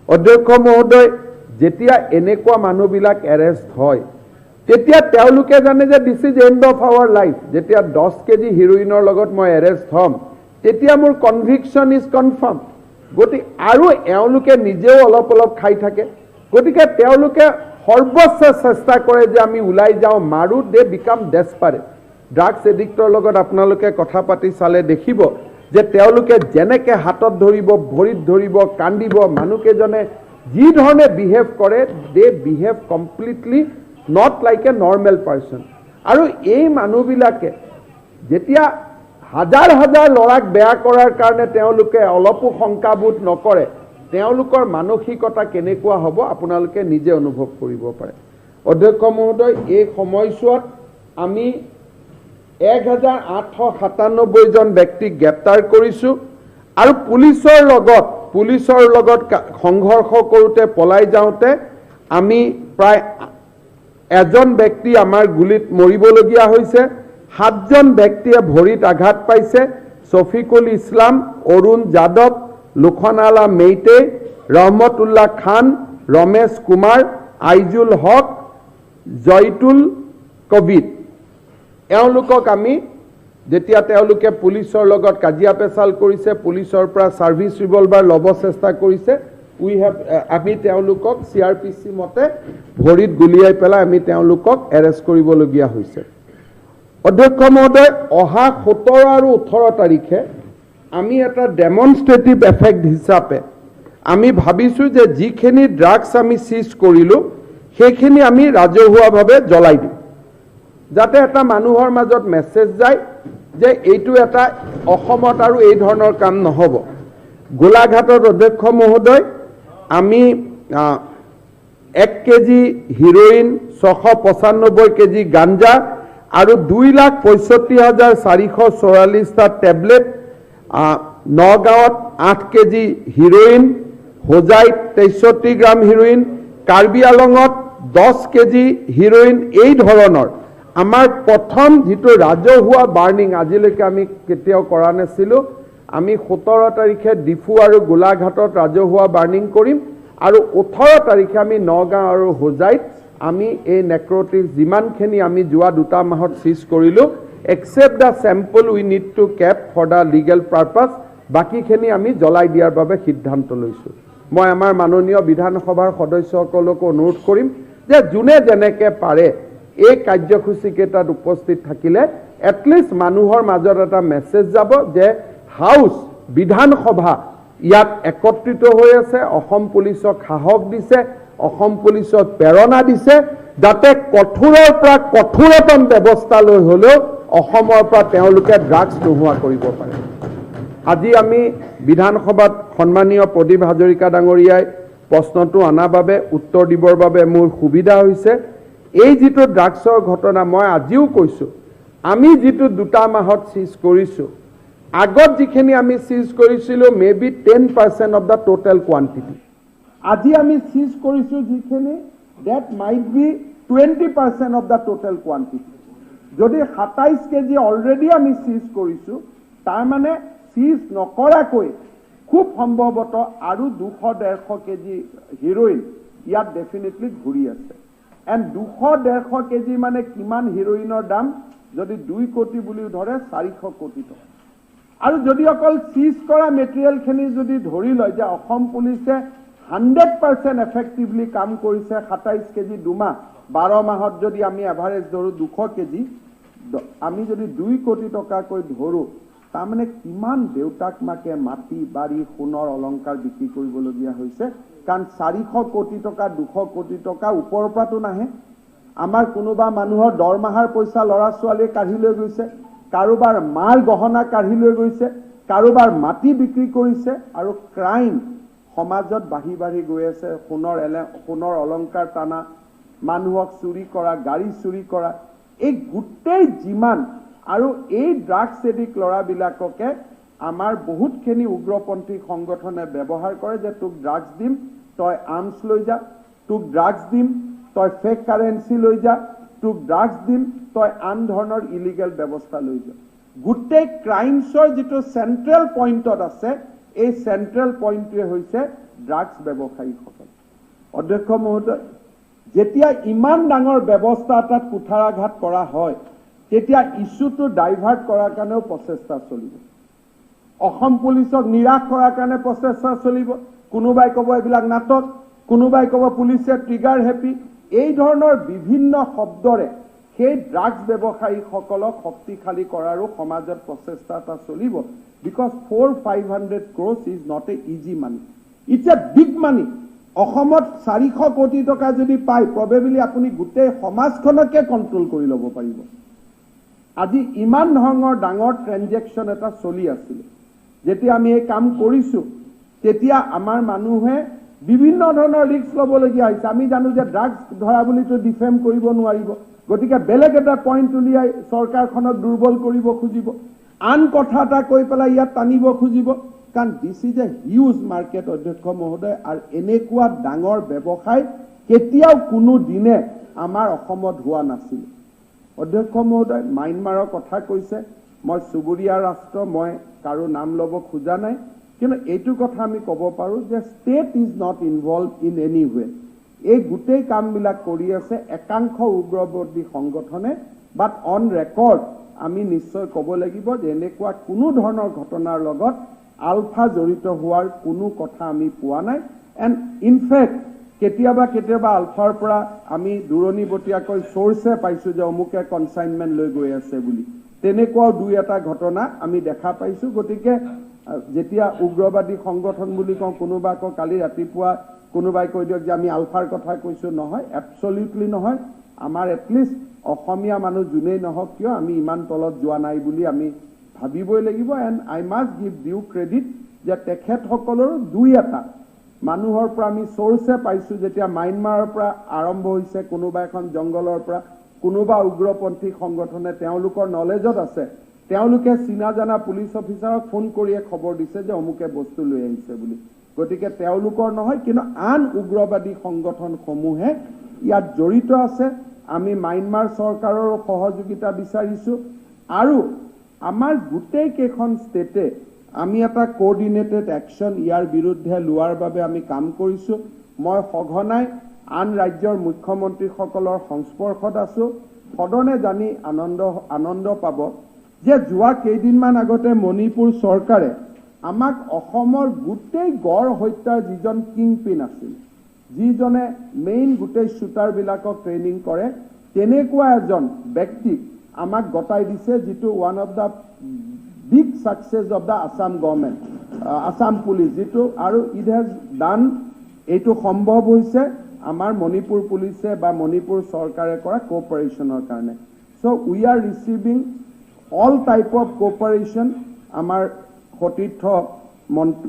অধ্যক্ষ মহোদয়, যেতিয়া এনেকুৱা মানুহবিলাক এৰেষ্ট হয়, তেতিয়া তেওঁলোকে জানে যে this is end of our life। যেতিয়া 10 কেজি হিৰ'ইনৰ লগত মই এৰেষ্ট হ'ম, তেতিয়া মোৰ কনভিকশ্যন is confirm. গতিকে আৰু এওঁলোকে নিজেও অলপ অলপ খাই থাকে। গতিকে তেওঁলোকে সৰ্বোচ্চ চেষ্টা কৰে যে আমি ওলাই যাওঁ, মাৰোঁ। They become desperate। Drugs এডিক্টৰ লগত আপোনালোকে কথা পাতি চালে দেখিব যে তেওঁলোকে যেনেকে হাতত ধৰিব, ভৰিত ধৰিব, কান্দিব, মানুহকেইজনে যি ধৰণে বিহেভ কৰে, they behave completely not like a normal person। আৰু এই মানুহবিলাকে যেতিয়া হাজাৰ হাজাৰ ল'ৰাক বেয়া কৰাৰ কাৰণে তেওঁলোকে অলপো শংকাবোধ নকৰে, তেওঁলোকৰ মানসিকতা কেনেকুৱা হ'ব আপোনালোকে নিজে অনুভৱ কৰিব পাৰে। অধ্যক্ষ মহোদয়, এই সময়ছোৱাত আমি 1897জন ব্যক্তিক গ্ৰেপ্তাৰ কৰিছোঁ আৰু পুলিচৰ লগত সংঘৰ্ষ কৰোঁতে পলাই যাওঁতে আমি প্ৰায় এজন ব্যক্তি আমাৰ গুলীত মৰিবলগীয়া হৈছে, সাতজন ব্যক্তিয়ে ভৰিত আঘাত পাইছে। ছফিকুল ইছলাম, অৰুণ যাদৱ, লোখনালা মেইটে, ৰহমতুল্লাহ খান, ৰমেশ কুমাৰ, আইজুল হক, জয়তুল কবিৰ। এওঁলোকক আমি যেতিয়া তেওঁলোকে পুলিচৰ লগত কাজিয়া পেচাল কৰিছে, পুলিচৰ পৰা ছাৰ্ভিচ ৰিভলভাৰ ল'ব চেষ্টা কৰিছে, উই have আমি তেওঁলোকক চিআৰপিচি মতে ভৰিত গুলিয়াই পেলাই আমি তেওঁলোকক এৰেষ্ট কৰিবলগীয়া হৈছে। অধ্যক্ষ মহোদয়, অহা 17 আৰু 18 তাৰিখে আমি এটা ডেমনষ্ট্ৰেটিভ এফেক্ট হিচাপে আমি ভাবিছোঁ যে যিখিনি ড্ৰাগছ আমি চিজ কৰিলোঁ, সেইখিনি আমি ৰাজহুৱাভাৱে জ্বলাই দিম, যাতে এটা মানুহৰ মাজত মেছেজ যায় যে এইটো এটা অসমত আৰু এই ধৰণৰ কাম নহ'ব। গোলাঘাটত, অধ্যক্ষ মহোদয়, আমি 1 কেজি হিৰ'ইন, 695 কেজি গাঞ্জা আৰু 2,65,444টা টেবলেট, নগাঁৱত 8 কেজি হিৰ'ইন, হোজাইত 63 গ্ৰাম হিৰ'ইন, কাৰ্বি আলঙত 10 কেজি হিৰ'ইন, এই ধৰণৰ আমাৰ প্ৰথম যিটো ৰাজহুৱা বাৰ্ণিং আজিলৈকে আমি কেতিয়াও কৰা নাছিলোঁ। আমি 17 তাৰিখে ডিফু আৰু গোলাঘাটত ৰাজহুৱা বাৰ্ণিং কৰিম আৰু 18 তাৰিখে আমি নগাঁও আৰু হোজাইত আমি এই নাৰ্কটিক্স যিমানখিনি আমি যোৱা দুটা মাহত চিজ কৰিলোঁ, except the sample we need to keep for the legal purpose, বাকীখিনি আমি জ্বলাই দিয়াৰ বাবে সিদ্ধান্ত লৈছোঁ। মই আমাৰ মাননীয় বিধানসভাৰ সদস্যসকলকো অনুৰোধ কৰিম যে যোনে যেনেকে পাৰে এই কাৰ্যসূচীকেইটাত উপস্থিত থাকিলে এটলিষ্ট মানুহৰ মাজত এটা মেছেজ যাব যে হাউচ, বিধানসভা ইয়াত একত্ৰিত হৈ আছে, অসম পুলিচক সাহস দিছে, অসম পুলিচক প্ৰেৰণা দিছে, যাতে কঠোৰৰ পৰা কঠোৰতম ব্যৱস্থা লৈ হ'লেও অসমৰ পৰা তেওঁলোকে ড্ৰাগছ নোহোৱা কৰিব পাৰে। আজি আমি বিধানসভাত সন্মানীয় প্ৰদীপ হাজৰিকা ডাঙৰীয়াই প্ৰশ্নটো অনাৰ বাবে উত্তৰ দিবৰ বাবে মোৰ সুবিধা হৈছে। এই যিটো ড্ৰাগছৰ ঘটনা, মই আজিও কৈছোঁ, আমি যিটো দুটা মাহত চিজ কৰিছোঁ, আগত যিখিনি আমি চিজ কৰিছিলোঁ, may be 10% of the total quantity। আজি আমি চিজ কৰিছোঁ যিখিনি, that might be 20% of the total quantity। যদি 27 কেজি অলৰেডি আমি চিজ কৰিছোঁ, তাৰমানে চিজ নকৰাকৈ খুব সম্ভৱতঃ আৰু 200-150 কেজি হিৰ'ইন ইয়াত ডেফিনেটলি ঘূৰি আছে। এণ্ড 200-150 কেজি মানে কিমান হিৰ'ইনৰ দাম? যদি 2 কোটি বুলিও ধৰে, 400 কোটি টকা। আৰু যদি অকল চিজ কৰা মেটেৰিয়েলখিনি যদি ধৰি লয় যে অসম পুলিচে 100% এফেক্টিভলি কাম কৰিছে, 27 কেজি দুমাহ, 12 মাহত যদি আমি এভাৰেজ ধৰোঁ 200 কেজি, আমি যদি 2 কোটি টকাকৈ ধৰোঁ, তাৰমানে কিমান দেউতাক মাকে মাটি বাৰী সোণৰ অলংকাৰ বিক্ৰী কৰিবলগীয়া হৈছে। কাৰণ 400 কোটি টকা, 200 কোটি টকা ওপৰৰ পৰাতো নাহে। আমাৰ কোনোবা মানুহৰ দৰমহাৰ পইচা ল'ৰা ছোৱালীয়ে কাঢ়ি লৈ গৈছে, কাৰোবাৰ মাৰ গহনা কাঢ়ি লৈ গৈছে, কাৰোবাৰ মাটি বিক্ৰী কৰিছে আৰু ক্ৰাইম সমাজত বাঢ়ি বাঢ়ি গৈ আছে। সোণৰ অলংকাৰ টানা, মানুহক চুৰি কৰা, গাড়ী চুৰি কৰা, এই গোটেই যিমান আৰু এই ড্ৰাগছ এডিক্ট ল'ৰাবিলাককে আমাৰ বহুতখিনি উগ্ৰপন্থী সংগঠনে ব্যৱহাৰ কৰে যে তোক ড্ৰাগছ দিম, তই আৰ্মছ লৈ যা, তোক ড্ৰাগছ দিম, তই ফেক কাৰেঞ্চি লৈ যা, তোক ড্ৰাগছ দিম, তই আন ধৰণৰ ইলিগেল ব্যৱস্থা লৈ যা। গোটেই ক্ৰাইমছৰ যিটো চেণ্ট্ৰেল পইণ্টত আছে, এই চেণ্ট্ৰেল পইণ্টটোৱে হৈছে ড্ৰাগছ ব্যৱসায়ীসকল। অধ্যক্ষ মহোদয়, যেতিয়া ইমান ডাঙৰ ব্যৱস্থা এটাত কুঠাৰাঘাত কৰা হয়, তেতিয়া ইছ্যুটো ডাইভাৰ্ট কৰাৰ কাৰণেও প্ৰচেষ্টা চলিব, অসম পুলিচক নিৰাশ কৰাৰ কাৰণে প্ৰচেষ্টা চলিব। কোনোবাই ক'ব এইবিলাক নাটক, কোনোবাই ক'ব পুলিচে ট্ৰিগাৰ হেপী, এই ধৰণৰ বিভিন্ন শব্দৰে সেই ড্ৰাগছ ব্যৱসায়ীসকলক শক্তিশালী কৰাৰো সমাজত প্ৰচেষ্টা এটা চলিব, because 400-500 crores is not a easy money, it's a big money। অসমত 400 কোটি টকা যদি পায়, প্ৰবেবলি আপুনি গোটেই সমাজখনকে কণ্ট্ৰল কৰি ল'ব পাৰিব। আজি ইমান ধৰণৰ ডাঙৰ ট্ৰেনজেকশ্যন এটা চলি আছিলে, যেতিয়া আমি এই কাম কৰিছোঁ, তেতিয়া আমাৰ মানুহে বিভিন্ন ধৰণৰ ৰিস্ক ল'বলগীয়া হৈছে। আমি জানো যে ড্ৰাগছ ধৰা বুলিতো ডিফেম কৰিব নোৱাৰিব, গতিকে বেলেগ এটা পইণ্ট উলিয়াই চৰকাৰখনক দুৰ্বল কৰিব খুজিব, আন কথা এটা কৈ পেলাই ইয়াত টানিব খুজিব, কাৰণ this is a huge market, অধ্যক্ষ মহোদয়। আৰু এনেকুৱা ডাঙৰ ব্যৱসায় কেতিয়াও কোনো দিনে আমাৰ অসমত হোৱা নাছিল। অধ্যক্ষ মহোদয়, ম্যানমাৰৰ কথা কৈছে, মই চুবুৰীয়া ৰাষ্ট্ৰ, মই কাৰো নাম ল'ব খোজা নাই, কিন্তু এইটো কথা আমি ক'ব পাৰোঁ যে state is not involve in any way. এই গোটেই কামবিলাক কৰি আছে একাংশ উগ্ৰবাদী সংগঠনে। বাট অন ৰেকৰ্ড আমি নিশ্চয় ক'ব লাগিব যে এনেকুৱা কোনো ধৰণৰ ঘটনাৰ লগত আলফা জড়িত হোৱাৰ কোনো কথা আমি পোৱা নাই। এণ্ড ইনফেক্ট কেতিয়াবা কেতিয়াবা আলফাৰ পৰা আমি দূৰণিবটীয়াকৈ চ'ৰ্চে পাইছোঁ যে অমুকে কনচাইনমেণ্ট লৈ গৈ আছে বুলি, তেনেকুৱাও দুই এটা ঘটনা আমি দেখা পাইছোঁ। গতিকে যেতিয়া উগ্ৰবাদী সংগঠন বুলি কওঁ, কোনোবা আকৌ কালি ৰাতিপুৱা কোনোবাই কৈ দিয়ক যে আমি আলফাৰ কথা কৈছোঁ, নহয়, এবছলিউটলি নহয়। আমাৰ এটলিষ্ট অসমীয়া মানুহ যোনেই নহওক কিয় আমি ইমান তলত যোৱা নাই বুলি আমি ভাবিবই লাগিব। And I must give due credit যে তেখেতসকলৰো দুই এটা মানুহৰ পৰা আমি চ'ৰ্চে পাইছোঁ, যেতিয়া ম্যানমাৰৰ পৰা আৰম্ভ হৈছে কোনোবা এখন জংঘলৰ পৰা কোনোবা উগ্ৰপন্থী সংগঠনে তেওঁলোকৰ নলেজত আছে, তেওঁলোকে চিনা জানা পুলিচ অফিচাৰক ফোন কৰিয়ে খবৰ দিছে যে অমুকে বস্তু লৈ আহিছে বুলি। গতিকে তেওঁলোকৰ নহয়, কিন্তু আন উগ্ৰবাদী সংগঠনসমূহে ইয়াত জড়িত আছে। আমি ম্যানমাৰ চৰকাৰৰো সহযোগিতা বিচাৰিছোঁ আৰু আমাৰ গোটেই কেইখন ষ্টেটে আমি এটা কোঅৰ্ডিনেটেড একশ্যন ইয়াৰ বিৰুদ্ধে লোৱাৰ বাবে আমি কাম কৰিছোঁ। মই সঘনাই আন ৰাজ্যৰ মুখ্যমন্ত্ৰীসকলৰ সংস্পৰ্শত আছোঁ। সদনে জানি আনন্দ পাব যে যোৱা কেইদিনমান আগতে মণিপুৰ চৰকাৰে আমাক অসমৰ গোটেই গড় হত্যাৰ যিজন কিংপিন আছিল, যিজনে মেইন গোটেই শ্বুটাৰবিলাকক ট্ৰেইনিং কৰে, তেনেকুৱা এজন ব্যক্তিক আমাক গতাই দিছে, যিটো one of the big success of the Assam government, Assam police, যিটো আৰু it has ডান। এইটো সম্ভৱ হৈছে আমাৰ মণিপুৰ পুলিচে বা মণিপুৰ চৰকাৰে কৰা কোঅপাৰেশ্যনৰ কাৰণে। So we are receiving all type of cooperation আমাৰ সতীৰ্থ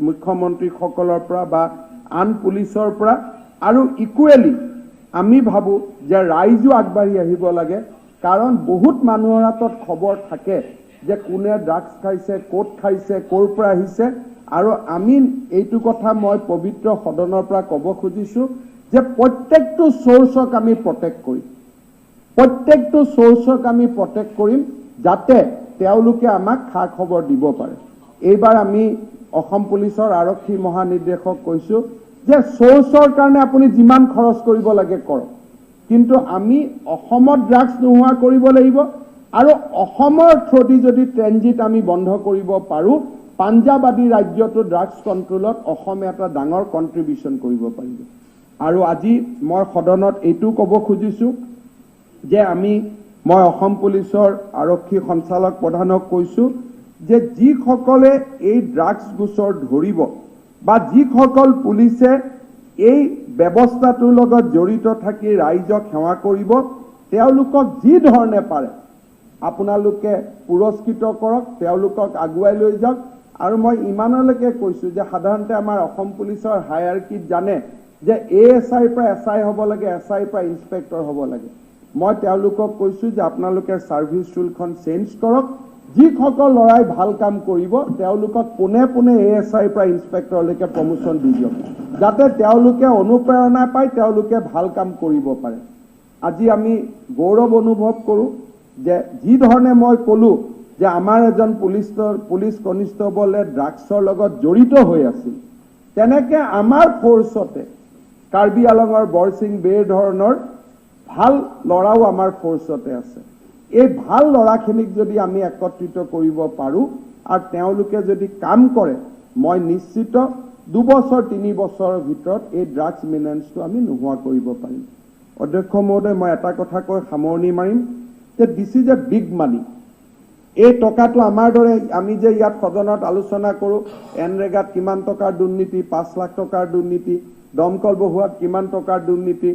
মুখ্যমন্ত্ৰীসকলৰ পৰা বা আন পুলিচৰ পৰা। আৰু ইকুৱেলি আমি ভাবোঁ যে ৰাইজো আগবাঢ়ি আহিব লাগে, কাৰণ বহুত মানুহৰ হাতত খবৰ থাকে যে কোনে ড্ৰাগছ খাইছে, ক'ত খাইছে, ক'ৰ পৰা আহিছে। আৰু আমি এইটো কথা মই পবিত্ৰ সদনৰ পৰা ক'ব খুজিছোঁ যে প্ৰত্যেকটো চ'ৰ্চক আমি প্ৰটেক্ট কৰিম, প্ৰত্যেকটো চ'ৰ্চক আমি প্ৰটেক্ট কৰিম যাতে তেওঁলোকে আমাক খা খবৰ দিব পাৰে। এইবাৰ আমি অসম পুলিচৰ আৰক্ষী মহানিৰ্দেশক কৈছোঁ যে চ'ৰ্চৰ কাৰণে আপুনি যিমান খৰচ কৰিব লাগে কৰক, কিন্তু আমি অসমত ড্ৰাগছ নোহোৱা কৰিব লাগিব আৰু অসমৰ থ্ৰুদি যদি ট্ৰেনজিট আমি বন্ধ কৰিব পাৰোঁ, পাঞ্জাৱ আদি ৰাজ্যতো ড্ৰাগছ কণ্ট্ৰলত অসমে এটা ডাঙৰ কণ্ট্ৰিবিউশ্যন কৰিব পাৰিব। আৰু আজি মই সদনত এইটোও ক'ব খুজিছোঁ যে মই অসম পুলিচৰ আৰক্ষী সঞ্চালক প্ৰধানক কৈছোঁ যে যিসকলে এই ড্ৰাগছ গোচৰ ধৰিব বা যিসকল পুলিচে এই ব্যৱস্থাটোৰ লগত জড়িত থাকি ৰাইজক সেৱা কৰিব, তেওঁলোকক যি ধৰণে পাৰে আপোনালোকে পুৰস্কৃত কৰক, তেওঁলোকক আগুৱাই লৈ যাওক। আৰু মই ইমানলৈকে কৈছোঁ যে সাধাৰণতে আমাৰ অসম পুলিচৰ হায়াৰকিত জানে যে এ এছ আইৰ পৰা এছ I হ'ব লাগে, এছ আইৰ পৰা ইনস্পেক্টৰ হ'ব লাগে। মই তেওঁলোকক কৈছোঁ যে আপোনালোকে ছাৰ্ভিচ ৰুলখন চেঞ্জ কৰক, যিসকল ল'ৰাই ভাল কাম কৰিব তেওঁলোকক পোনে পোনে এ এছ আইৰ পৰা ইনস্পেক্টৰলৈকে প্ৰমোশ্যন দি দিয়ক, যাতে তেওঁলোকে অনুপ্ৰেৰণা পাই তেওঁলোকে ভাল কাম কৰিব পাৰে। আজি আমি গৌৰৱ অনুভৱ কৰোঁ যে যি ধৰণে মই ক'লোঁ যে আমাৰ এজন পুলিচ কনিষ্টবলে ড্ৰাগছৰ লগত জড়িত হৈ আছিল, তেনেকৈ আমাৰ ফ'ৰ্চতে কাৰ্বি আলঙৰ বৰচিং বেৰ ধৰণৰ ভাল ল'ৰাও আমাৰ ফ'ৰ্চতে আছে। এই ভাল ল'ৰাখিনিক যদি আমি একত্ৰিত কৰিব পাৰোঁ আৰু তেওঁলোকে যদি কাম কৰে, মই নিশ্চিত 2 বছৰ 3 বছৰৰ ভিতৰত এই ড্ৰাগছ মিনেন্সটো আমি নোহোৱা কৰিব পাৰিম। অধ্যক্ষ মহোদয়, মই এটা কথা কৈ সামৰণি মাৰিম যে this is a big money. এই টকাটো আমাৰ দৰে আমি যে ইয়াত সদনত আলোচনা কৰোঁ, এনৰেগাত কিমান টকাৰ দুৰ্নীতি, 5 লাখ টকাৰ দুৰ্নীতি, দমকল বহুৱাত কিমান টকাৰ দুৰ্নীতি,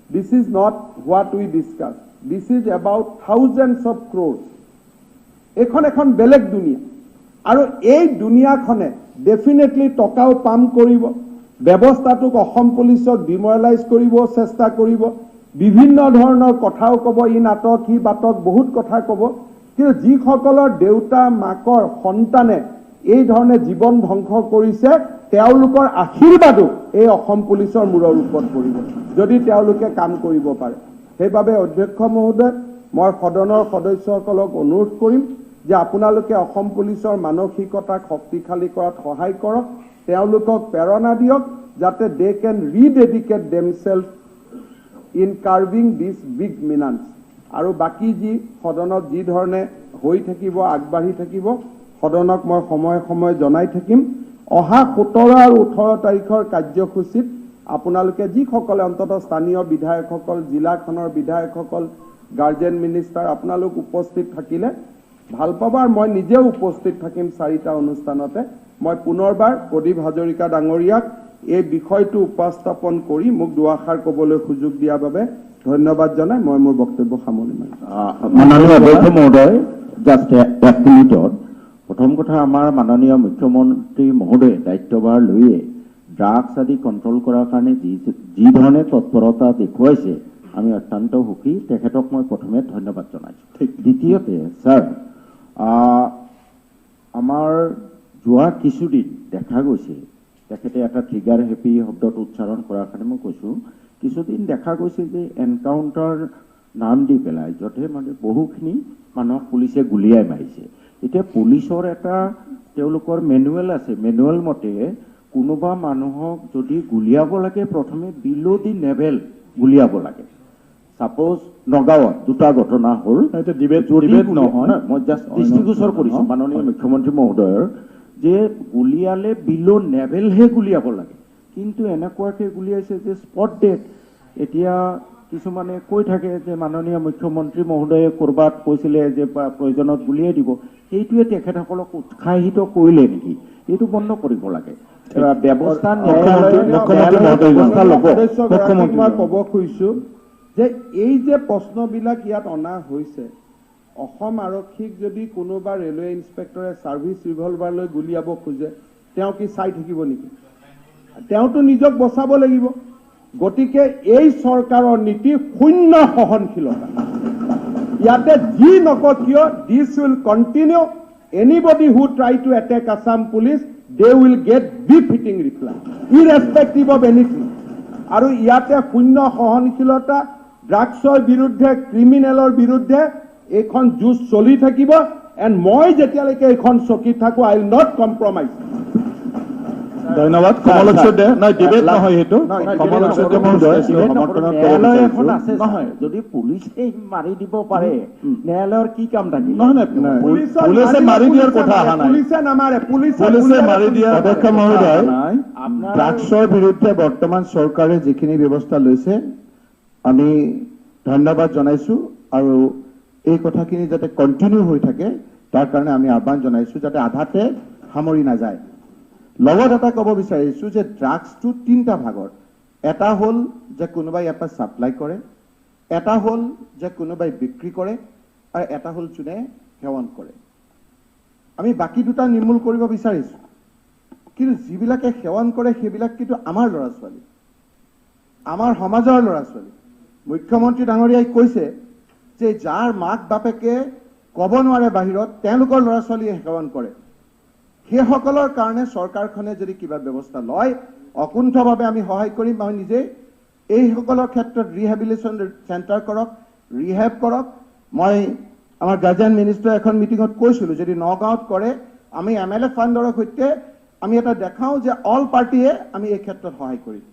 this is not what we discuss. This is about thousands of crores. এইখন এখন বেলেগ দুনিয়া আৰু এই দুনিয়াখনে ডেফিনেটলি টকাও পাম্প কৰিব, ব্যৱস্থাটোক অসম পুলিচক ডিমৰেলাইজ কৰিব চেষ্টা কৰিব, বিভিন্ন ধৰণৰ কথাও ক'ব, ই নাটক সি বাটক বহুত কথা ক'ব। কিন্তু যিসকলৰ দেউতা মাকৰ সন্তানে এই ধৰণে জীৱন ধ্বংস কৰিছে, তেওঁলোকৰ আশীৰ্বাদো এই অসম পুলিচৰ মূৰৰ ওপৰত পৰিব যদি তেওঁলোকে কাম কৰিব পাৰে। সেইবাবে অধ্যক্ষ মহোদয়, মই সদনৰ সদস্যসকলক অনুৰোধ কৰিম যে আপোনালোকে অসম পুলিচৰ মানসিকতাক শক্তিশালী কৰাত সহায় কৰক, তেওঁলোকক প্ৰেৰণা দিয়ক যাতে they can rededicate themselves in curbing this big menace. আৰু বাকী যি সদনত যি ধৰণে হৈ থাকিব, আগবাঢ়ি থাকিব, সদনক মই সময়ে সময়ে জনাই থাকিম। অহা 17 আৰু 18 তাৰিখৰ কাৰ্যসূচীত আপোনালোকে যিসকলে অন্ততঃ স্থানীয় বিধায়কসকল, জিলাখনৰ বিধায়কসকল, গাৰ্জেন মিনিষ্টাৰ আপোনালোক উপস্থিত থাকিলে ভাল পাব। আৰু মই নিজেও উপস্থিত থাকিম 4টা অনুষ্ঠানতে। মই পুনৰবাৰ প্ৰদীপ হাজৰিকা ডাঙৰীয়াক এই বিষয়টো উপস্থাপন কৰি মোক দুআষাৰ ক'বলৈ সুযোগ দিয়াৰ বাবে ধন্যবাদ জনাই মই মোৰ বক্তব্য সামৰণি মাৰিছোঁ। মাননীয় অধ্যক্ষ মহোদয়, জাষ্ট এক মিনিটত। প্ৰথম কথা, আমাৰ মাননীয় মুখ্যমন্ত্ৰী মহোদয়ে দায়িত্বভাৰ লৈয়ে ড্ৰাগছ আদি কণ্ট্ৰল কৰাৰ কাৰণে যি ধৰণে তৎপৰতা দেখুৱাইছে, আমি অত্যন্ত সুখী। তেখেতক মই প্ৰথমে ধন্যবাদ জনাইছোঁ। দ্বিতীয়তে ছাৰ, আমাৰ যোৱা কিছুদিন দেখা গৈছে, তেখেতে এটা ট্ৰিগাৰ হেপী শব্দটো উচ্চাৰণ কৰাৰ কাৰণে মই কৈছোঁ, কিছুদিন দেখা গৈছে যে এনকাউণ্টাৰ নাম দি পেলাই য'তে মানে বহুখিনি মানুহক পুলিচে গুলীয়াই মাৰিছে। এতিয়া পুলিচৰ এটা তেওঁলোকৰ মেনুৱেল আছে, মেনুৱেল মতে কোনোবা মানুহক যদি গুলীয়াব লাগে প্ৰথমে বিল' দি নেভেল গুলীয়াব লাগে। ছাপ'জ নগাঁৱত দুটা ঘটনা হ'ল, মই জাষ্ট দৃষ্টিগোচৰ কৰিছোঁ মাননীয় মুখ্যমন্ত্ৰী মহোদয়ৰ, যে গুলীয়ালে বিল' নেভেলহে গুলীয়াব লাগে, কিন্তু এনেকুৱাকৈ গুলীয়াইছে যে স্পট ডেট। এতিয়া কিছুমানে কৈ থাকে যে মাননীয় মুখ্যমন্ত্ৰী মহোদয়ে ক'ৰবাত কৈছিলে যে প্ৰয়োজনত গুলীয়াই দিব, সেইটোৱে তেখেতসকলক উৎসাহিত কৰিলে নেকি? এইটো বন্ধ কৰিব লাগে। ব্যৱস্থা ব্যৱস্থা ল'ব। মই ক'ব খুজিছোঁ যে এই যে প্ৰশ্নবিলাক ইয়াত অনা হৈছে, অসম আৰক্ষীক যদি কোনোবা ৰেলৱে ইন্সপেক্টৰে ছাৰ্ভিচ ৰিভলভাৰ লৈ গুলীয়াব খোজে, তেওঁ কি চাই থাকিব নেকি? তেওঁতো নিজক বচাব লাগিব। গতিকে এই চৰকাৰৰ নীতি শূন্য সহনশীলতা। ইয়াতে যি নকয় কিয়, this will continue. Anybody who try to attack Assam police, they will get befitting reply, irrespective of anything. আৰু ইয়াতে শূন্য সহনশীলতা, ড্ৰাগছৰ বিৰুদ্ধে, ক্ৰিমিনেলৰ বিৰুদ্ধে এইখন যুঁজ চলি থাকিব। এণ্ড মই যেতিয়ালৈকে এইখন চকীত থাকোঁ, I will not compromise. ধন্যবাদ। কমলেশ্বৰ দে, নাই ডিবেট নহয় সেইটো। কমলেশ্বৰ দে মহোদয়, ন্যায়ালয় এখন আছে নহয়, যদি পুলিচে মাৰি দিব পাৰে ন্যায়ালয়ৰ কি কাম থাকিব? নহয় নহয়, পুলিচে মাৰি দিয়াৰ কথা অহা নাই, পুলিচে নামাৰে, পুলিচে মাৰি দিয়া। অধ্যক্ষ মহোদয়, ড্ৰাগছৰ বিৰুদ্ধে বৰ্তমান চৰকাৰে যিখিনি ব্যৱস্থা লৈছে আমি ধন্যবাদ জনাইছো, আৰু এই কথাখিনি যাতে কণ্টিনিউ হৈ থাকে তাৰ কাৰণে আমি আহ্বান জনাইছো, যাতে আধাতে সামৰি নাযায়। লগত এটা ক'ব বিচাৰিছোঁ যে ড্ৰাগছটো তিনিটা ভাগৰ, এটা হ'ল যে কোনোবাই ইয়াৰ পৰা ছাপ্লাই কৰে, এটা হ'ল যে কোনোবাই বিক্ৰী কৰে, আৰু এটা হ'ল যোনে সেৱন কৰে। আমি বাকী দুটা নিৰ্মূল কৰিব বিচাৰিছোঁ, কিন্তু যিবিলাকে সেৱন কৰে সেইবিলাক কিন্তু আমাৰ ল'ৰা ছোৱালী, আমাৰ সমাজৰ ল'ৰা ছোৱালী। মুখ্যমন্ত্ৰী ডাঙৰীয়াই কৈছে যে যাৰ মাক বাপেকে ক'ব নোৱাৰে বাহিৰত, তেওঁলোকৰ ল'ৰা ছোৱালীয়ে সেৱন কৰে। সেইসকলৰ কাৰণে চৰকাৰখনে যদি কিবা ব্যৱস্থা লয়, অকুণ্ঠভাৱে আমি সহায় কৰিম। আমি নিজেই এইসকলৰ ক্ষেত্ৰত ৰিহেবিলিটেশ্যন চেণ্টাৰ কৰক, ৰিহেব কৰক। মই আমাৰ গাৰ্জেন মিনিষ্টাৰ এখন মিটিঙত কৈছিলোঁ, যদি নগাঁৱত কৰে আমি এম এল এ ফাণ্ডৰ সৈতে আমি এটা দেখাওঁ যে অল পাৰ্টীয়ে আমি এই ক্ষেত্ৰত সহায় কৰিম।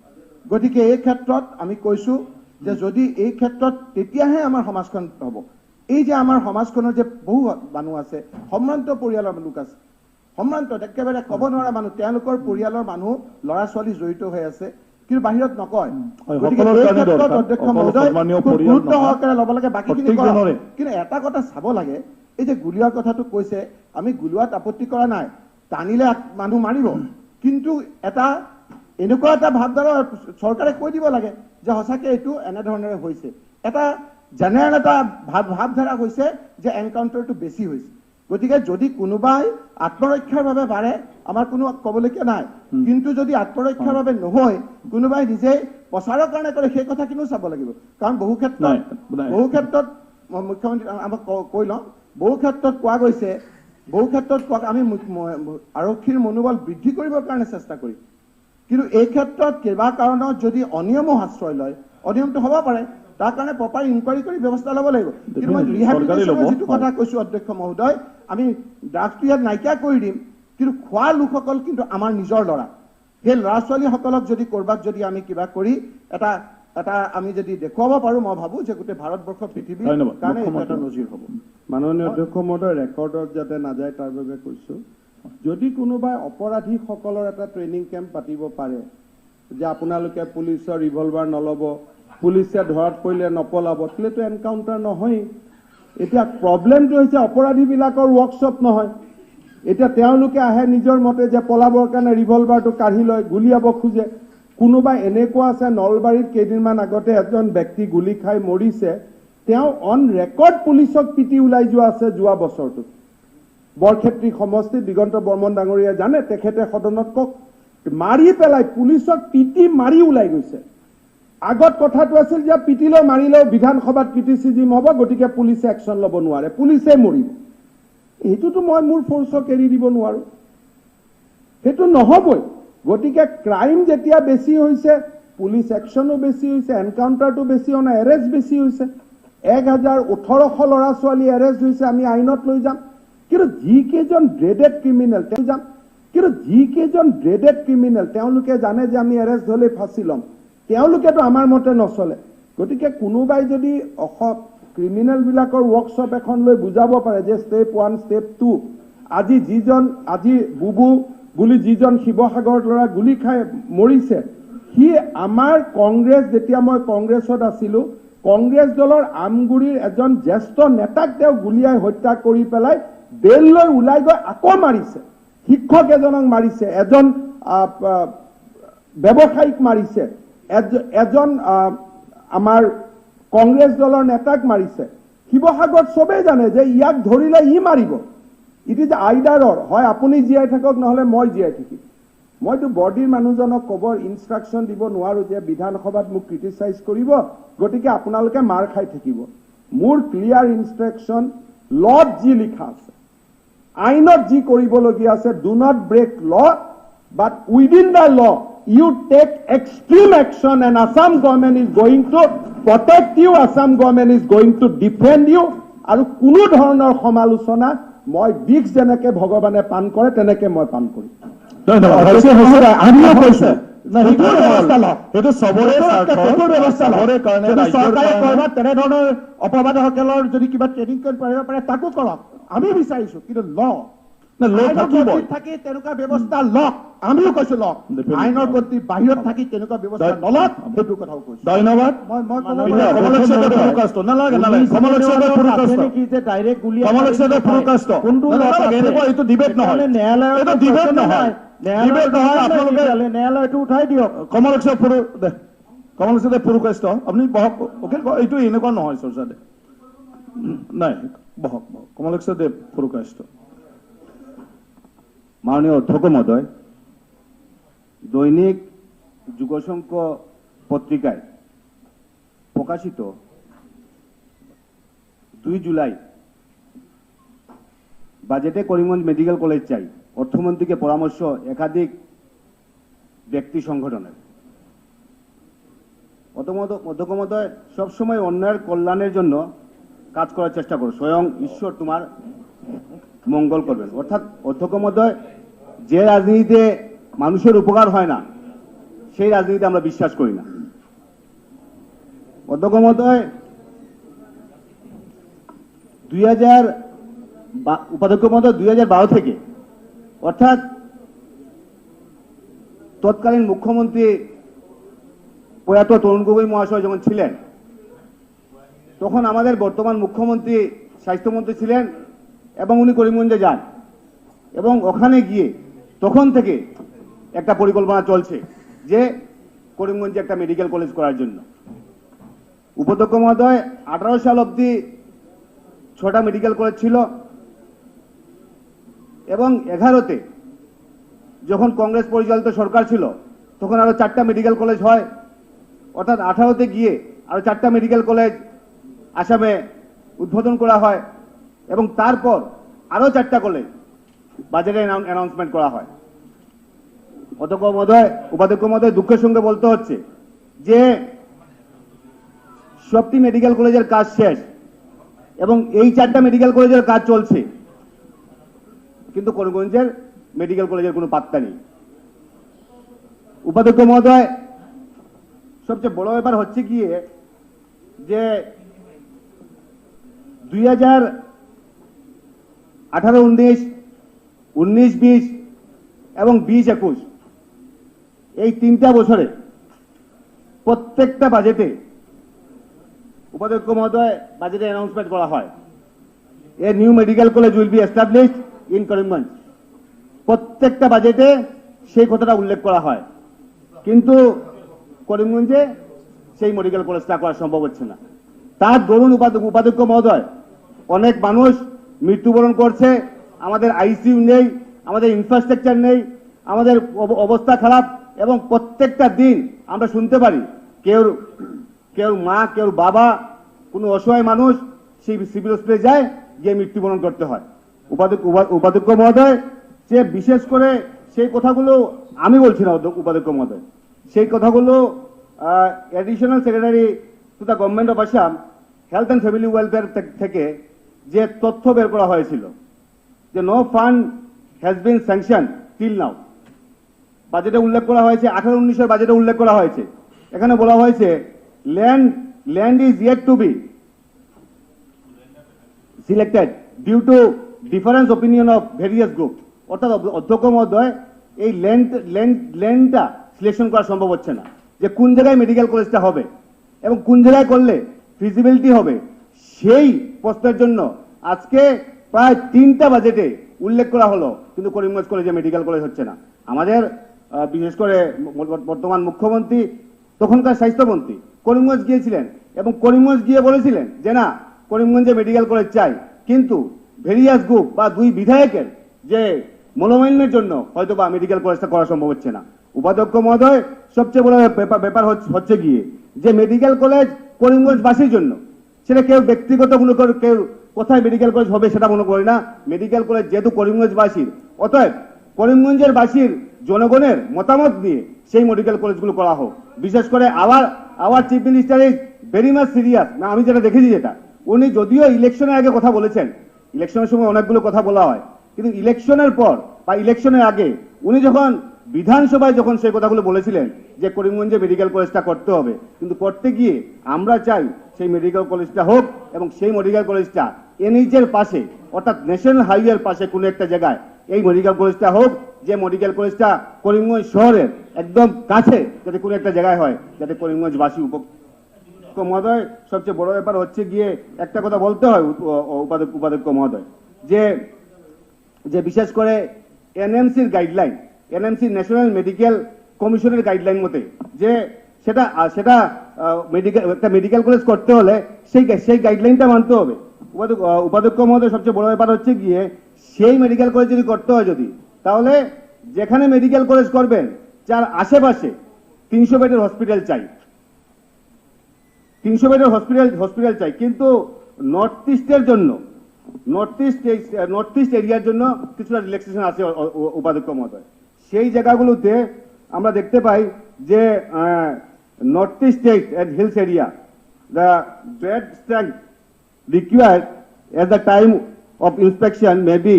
গতিকে এই ক্ষেত্ৰত আমি কৈছোঁ যে যদি এই ক্ষেত্ৰত, তেতিয়াহে আমাৰ সমাজখন হ'ব। এই যে আমাৰ সমাজখনৰ যে বহু মানুহ আছে, সম্ভ্ৰান্ত পৰিয়ালৰ লোক আছে, সম্ভ্ৰান্ত একেবাৰে ক'ব নোৱাৰা মানুহ, তেওঁলোকৰ পৰিয়ালৰ মানুহ ল'ৰা ছোৱালী জড়িত হৈ আছে, কিন্তু বাহিৰত নকয়। গতিকে এই ক্ষেত্ৰত অধ্যক্ষ মহোদয় গুৰুত্ব সহকাৰে ল'ব লাগে, বাকীখিনি। কিন্তু এটা কথা চাব লাগে, এই যে গুলীওৱাৰ কথাটো কৈছে, আমি গুলীওৱাত আপত্তি কৰা নাই, টানিলে মানুহ মাৰিব, কিন্তু এটা এনেকুৱা এটা ভাৱধাৰা চৰকাৰে কৈ দিব লাগে যে সঁচাকে এইটো এনেধৰণেৰে হৈছে। এটা জেনেৰেল এটা ভাৱধাৰা হৈছে যে এনকাউণ্টাৰটো বেছি হৈছে। গতিকে যদি কোনোবাই আত্মৰক্ষাৰ বাবে মাৰে, আমাৰ কোনো ক'বলগীয়া নাই, কিন্তু যদি আত্মৰক্ষাৰ বাবে নহয়, কোনোবাই নিজে প্ৰচাৰৰ কাৰণে কৰে, সেই কথাখিনিও চাব লাগিব। কাৰণ বহু ক্ষেত্ৰত মুখ্যমন্ত্ৰী আমাক কৈ লওঁ, বহু ক্ষেত্ৰত কোৱা গৈছে, বহু ক্ষেত্ৰত কোৱা আমি আৰক্ষীৰ মনোবল বৃদ্ধি কৰিবৰ কাৰণে চেষ্টা কৰিম, কিন্তু এই ক্ষেত্ৰত কিবা কাৰণত যদি অনিয়মো আশ্ৰয় লয়, অনিয়মটো হ'ব পাৰে, তাৰ কাৰণে প্ৰপাৰ ইনকুৱাৰী কৰি ব্যৱস্থা ল'ব লাগিব। কিন্তু মই ৰিহেবিলিটেশ্যনৰ যিটো কথা কৈছো অধ্যক্ষ মহোদয়, আমি ড্ৰাগছটো ইয়াত নাইকিয়া কৰি দিম, কিন্তু খোৱা লোকসকল কিন্তু আমাৰ নিজৰ ল'ৰা। সেই ল'ৰা ছোৱালীসকলক যদি ক'ৰবাত যদি আমি কিবা কৰি এটা এটা আমি যদি দেখুৱাব পাৰোঁ, মই ভাবোঁ যে গোটেই ভাৰতবৰ্ষ পৃথিৱীৰ কাৰণে এইটো এটা নজিৰ হ'ব। মাননীয় অধ্যক্ষ মহোদয়, ৰেকৰ্ডত যাতে নাযায় তাৰ বাবে কৈছোঁ, যদি কোনোবাই অপৰাধীসকলৰ এটা ট্ৰেইনিং কেম্প পাতিব পাৰে যে আপোনালোকে পুলিচৰ ৰিভলভাৰ নল'ব, পুলিচে ধৰাত পৰিলে নপলাব, তেতিয়াতো এনকাউণ্টাৰ নহয়েই। এতিয়া প্ৰব্লেমটো হৈছে অপৰাধীবিলাকৰ ৱৰ্কশ্বপ নহয়। এতিয়া তেওঁলোকে আহে নিজৰ মতে যে পলাবৰ কাৰণে ৰিভলভাৰটো কাঢ়ি লয়, গুলীয়াব খোজে। কোনোবা এনেকুৱা আছে, নলবাৰীত কেইদিনমান আগতে এজন ব্যক্তি গুলী খাই মৰিছে, তেওঁ অন ৰেকৰ্ড পুলিচক পিটি ওলাই যোৱা আছে যোৱা বছৰটোত। বৰক্ষেত্ৰী সমষ্টিত দিগন্ত বৰ্মন ডাঙৰীয়া জানে, তেখেতে সদনত কওক, মাৰি পেলাই পুলিচক পিটি মাৰি ওলাই গৈছে। আগত কথাটো আছিল যে পিটিলেও মাৰিলেও বিধানসভাত ক্ৰিটিচিজিম হ'ব, গতিকে পুলিচে একশ্যন ল'ব নোৱাৰে, পুলিচে মৰিব। সেইটোতো মই মোৰ ফ'ৰ্চক এৰি দিব নোৱাৰোঁ, সেইটো নহ'বই। গতিকে ক্ৰাইম যেতিয়া বেছি হৈছে, পুলিচ একশ্যনো বেছি হৈছে, এনকাউণ্টাৰটো বেছি হোৱা নাই, এৰেষ্ট বেছি হৈছে। 1800 ল'ৰা ছোৱালী এৰেষ্ট হৈছে, আমি আইনত লৈ যাম। কিন্তু যিকেইজন গ্ৰেডেড ক্ৰিমিনেল তেওঁ যাম, কিন্তু যিকেইজন গ্ৰেডেড ক্ৰিমিনেল তেওঁলোকে জানে যে আমি এৰেষ্ট হ'লেই ফাঁচি ল'ম, তেওঁলোকেতো আমাৰ মতে নচলে। গতিকে কোনোবাই যদি অসম ক্ৰিমিনেলবিলাকৰ ৱৰ্কশ্বপ এখন লৈ বুজাব পাৰে যে ষ্টেপ 1 ষ্টেপ 2, আজি যিজন আজি বুবু বুলি যিজন শিৱসাগৰত ল'ৰা গুলী খাই মৰিছে, সি আমাৰ কংগ্ৰেছ, যেতিয়া মই কংগ্ৰেছত আছিলোঁ, কংগ্ৰেছ দলৰ আমগুৰিৰ এজন জ্যেষ্ঠ নেতাক তেওঁ গুলীয়াই হত্যা কৰি পেলাই বেল লৈ ওলাই গৈ আকৌ মাৰিছে, শিক্ষক এজনক মাৰিছে, এজন ব্যৱসায়িক মাৰিছে, এজন আমাৰ কংগ্ৰেছ দলৰ নেতাক মাৰিছে। শিৱসাগৰত চবেই জানে যে ইয়াক ধৰিলে ই মাৰিব। It is আইডাৰৰ, হয় আপুনি জীয়াই থাকক নহ'লে মই জীয়াই থাকিম। মইতো বডিৰ মানুহজনক ক'ব ইনষ্ট্ৰাকশ্যন দিব নোৱাৰোঁ যে বিধানসভাত মোক ক্ৰিটিচাইজ কৰিব, গতিকে আপোনালোকে মাৰ খাই থাকিব। মোৰ ক্লিয়াৰ ইনষ্ট্ৰাকশ্যন, লত যি লিখা আছে, আইনত যি কৰিবলগীয়া আছে, do not break law, but within the law you take extreme action and Assam government is going to protect you, Assam government is going to defend you. আৰু কোনো ধৰণৰ সমালোচনা মই বিষ যেনেকে ভগৱানে পান কৰে তেনেকে মই পান কৰিম। তেনেধৰণৰ অপৰাধীসকলৰ যদি কিবা ট্ৰেইনিং কেম্প কৰিব পাৰে তাকো কৰক, আমি বিচাৰিছো। কিন্তু ল থাকি তেনেকুৱা ব্যৱস্থা লওক, আমিও কৈছো লওক। আইনৰ গতিৰ বাহিৰত থাকি তেনেকুৱা ব্যৱস্থা নলওক, সেইটো কথাও কৈছো। ধন্যবাদ। ন্যায়ালয়টো উঠাই দিয়ক। কমলেশ্বৰ পুৰুকাস্ত, আপুনি বহক। এইটো এনেকুৱা নহয় চৰ্চা দে, নাই বহক বহক। কমলেশ্বৰ দেৱ পুৰুকাস্ত। মাননীয় অধ্যক্ষ মহোদয়, দৈনিক যুগশঙ্ক পত্ৰিকায় প্ৰকাশিত 2 জুলাই বাজেটে করিমগঞ্জ মেডিকেল কলেজ চাই, অর্থমন্ত্রীকে পরামর্শ একাধিক ব্যক্তি সংগঠনের। অধ্যক্ষ মহোদয়, সবসময় অন্যের কল্যাণের জন্য কাজ করার চেষ্টা করো, স্বয়ং ঈশ্বর তোমার মঙ্গল করবেন। অর্থাৎ অধ্যক্ষ মহোদয়, যে রাজনীতিতে মানুষের উপকার হয় না সেই রাজনীতিতে আমরা বিশ্বাস করি না। অধ্যক্ষ মহোদয়, 2000 উপাধ্যক্ষ মহোদয় 2012 থেকে, অর্থাৎ তৎকালীন মুখ্যমন্ত্রী প্রয়াত তরুণ গগৈ মহাশয় যখন ছিলেন, তখন আমাদের বর্তমান মুখ্যমন্ত্রী স্বাস্থ্যমন্ত্রী ছিলেন এবং উনি করিমগঞ্জে যান এবং ওখানে গিয়ে তখন থেকে একটা পরিকল্পনা চলছে যে করিমগঞ্জে একটা মেডিকেল কলেজ করার জন্য। উপাধ্যক্ষ মহোদয়, 18 সাল অবধি 6টা মেডিকেল কলেজ ছিল এবং 11-তে যখন কংগ্রেস পরিচালিত সরকার ছিল তখন আরো 4টা মেডিকেল কলেজ হয়, অর্থাৎ 18-তে গিয়ে আরো 4টা মেডিকেল কলেজ আসামে উদ্বোধন করা হয় এবং তারপর আরো 4টা কলেজ বাজেটে অ্যানাউন্সমেন্ট করা হয়। অধ্যক্ষ মহোদয়, উপাধ্যক্ষ মহোদয়, দুঃখের সঙ্গে বলতে হচ্ছে যে সবটি মেডিকেল কলেজের কাজ শেষ এবং এই 4টা মেডিকেল কলেজের কাজ চলছে, কিন্তু করিমগঞ্জের মেডিকেল কলেজের কোনো পাত্তা নেই। উপাধ্যক্ষ মহোদয়, সবচেয়ে বড় ব্যাপার হচ্ছে গিয়ে যে 2018-19, 19-20 এবং 20-21 এই 3টা বছরে প্রত্যেকটা বাজেটে উপাধ্যক্ষ মহোদয় বাজেটে অ্যানাউন্সমেন্ট করা হয় a new medical college will be established in Karimganj. প্রত্যেকটা বাজেটে সেই কথাটা উল্লেখ করা হয়, কিন্তু করিমগঞ্জে সেই মেডিকেল কলেজটা করা সম্ভব হচ্ছে না। তার দরুন উপাধ্যক্ষ মহোদয় অনেক মানুষ মৃত্যুবরণ করছে, আমাদের আইসিইউ নেই, আমাদের ইনফ্রাস্ট্রাকচার নেই, আমাদের অবস্থা খারাপ এবং প্রত্যেকটা দিন আমরা শুনতে পারি কেউ কেউ মা, কেউ বাবা, কোনো অসহায় মানুষ সেই সিভিল হসপিটালে যায়, গিয়ে মৃত্যুবরণ করতে হয়। উপাধ্যক্ষ মহোদয়, যে বিশেষ করে সেই কথাগুলো আমি বলছি না উপাধ্যক্ষ মহোদয়, সেই কথাগুলো additional secretary to the government of Assam health and family welfare থেকে যে তথ্য বের করা হয়েছিল যে no fund has been sanction till now, বাজেটে উল্লেখ করা হয়েছে 18-19 বাজেটে উল্লেখ করা হয়েছে। এখানে বলা হয়েছে land is yet to be selected due to difference opinion of various group. অর্থাৎ অধ্যক্ষ মহোদয়, এই ল্যান্ডটা সিলেকশন করা সম্ভব হচ্ছে না যে কোন জায়গায় মেডিকেল কলেজটা হবে এবং কোন জায়গায় করলে ফিজিবিলিটি হবে, সেই প্রশ্নের জন্য আজকে প্রায় 3টা বাজেটে উল্লেখ করা হলো, কিন্তু করিমগঞ্জ কলেজে মেডিকেল কলেজ হচ্ছে না। আমাদের বিশেষ করে বর্তমান মুখ্যমন্ত্রী, তখনকার স্বাস্থ্যমন্ত্রী করিমগঞ্জ গিয়েছিলেন এবং করিমগঞ্জ গিয়ে বলেছিলেন যে না, করিমগঞ্জে মেডিকেল কলেজ চাই, কিন্তু ভেরিয়াস গ্রুপ বা 2 বিধায়কের যে মনোমালিন্যের জন্য হয়তো বা মেডিকেল কলেজটা করা সম্ভব হচ্ছে না। উপাধ্যক্ষ মহোদয়, সবচেয়ে বড় ব্যাপার হচ্ছে গিয়ে যে মেডিকেল কলেজ করিমগঞ্জবাসীর জন্য, সেটা কেউ ব্যক্তিগত মনে করে কেউ কোথায় মেডিকেল কলেজ হবে সেটা মনে করি না। মেডিকেল কলেজ যেহেতু করিমগঞ্জবাসীর, অতএব করিমগঞ্জের বাসীর জনগণের মতামত নিয়ে সেই মেডিকেল কলেজগুলো করা হোক। বিশেষ করে our chief minister is very much serious. না, আমি যেটা দেখেছি, যেটা উনি যদিও ইলেকশনের আগে কথা বলেছেন, ইলেকশনের সময় অনেকগুলো কথা বলা হয়, কিন্তু ইলেকশনের পর বা ইলেকশনের আগে উনি যখন বিধানসভায় যখন সেই কথাগুলো বলেছিলেন যে করিমগঞ্জে মেডিকেল কলেজটা করতে হবে, কিন্তু করতে গিয়ে আমরা চাই সেই মেডিকেল কলেজটা হোক এবং সেই মেডিকেল কলেজটা এনএইচের পাশে, অর্থাৎ ন্যাশনাল হাইওয়ের পাশে কোনো একটা জায়গায় এই মেডিকেল কলেজটা হোক, যে মেডিকেল কলেজটা করিমগঞ্জ শহরের একদম কাছে যাতে কোনো একটা জায়গায় হয়, যাতে করিমগঞ্জবাসী উপকৃত। মহোদয়, সবচেয়ে বড় ব্যাপার হচ্ছে গিয়ে একটা কথা বলতে হয় উপাধ্যক্ষ মহোদয়, যে যে বিশেষ করে এনএমসির গাইডলাইন, এনএমসি ন্যাশনাল মেডিকেল কমিশনের গাইডলাইন মতে যে সেটা সেটা মেডিকেল একটা মেডিকেল কলেজ করতে হলে সেই সেই গাইডলাইনটা মানতে হবে। উপাধ্যক্ষ মহোদয়, সবচেয়ে বড় ব্যাপার হচ্ছে গিয়ে সেই মেডিকেল কলেজ যদি করতে হয় যদি, তাহলে যেখানে মেডিকেল কলেজ করবেন যার আশেপাশে 300 বেডের হসপিটাল চাই, 300 বেডের হসপিটাল চাই, কিন্তু নর্থ ইস্টের জন্য, নর্থ ইস্ট এরিয়ার জন্য কিছুটা রিল্যাক্সেশন আছে উপাধ্যক্ষ মহোদয়। সেই জায়গাগুলোতে আমরা দেখতে পাই যে north east state and hills area the bed strength required at the time of inspection may be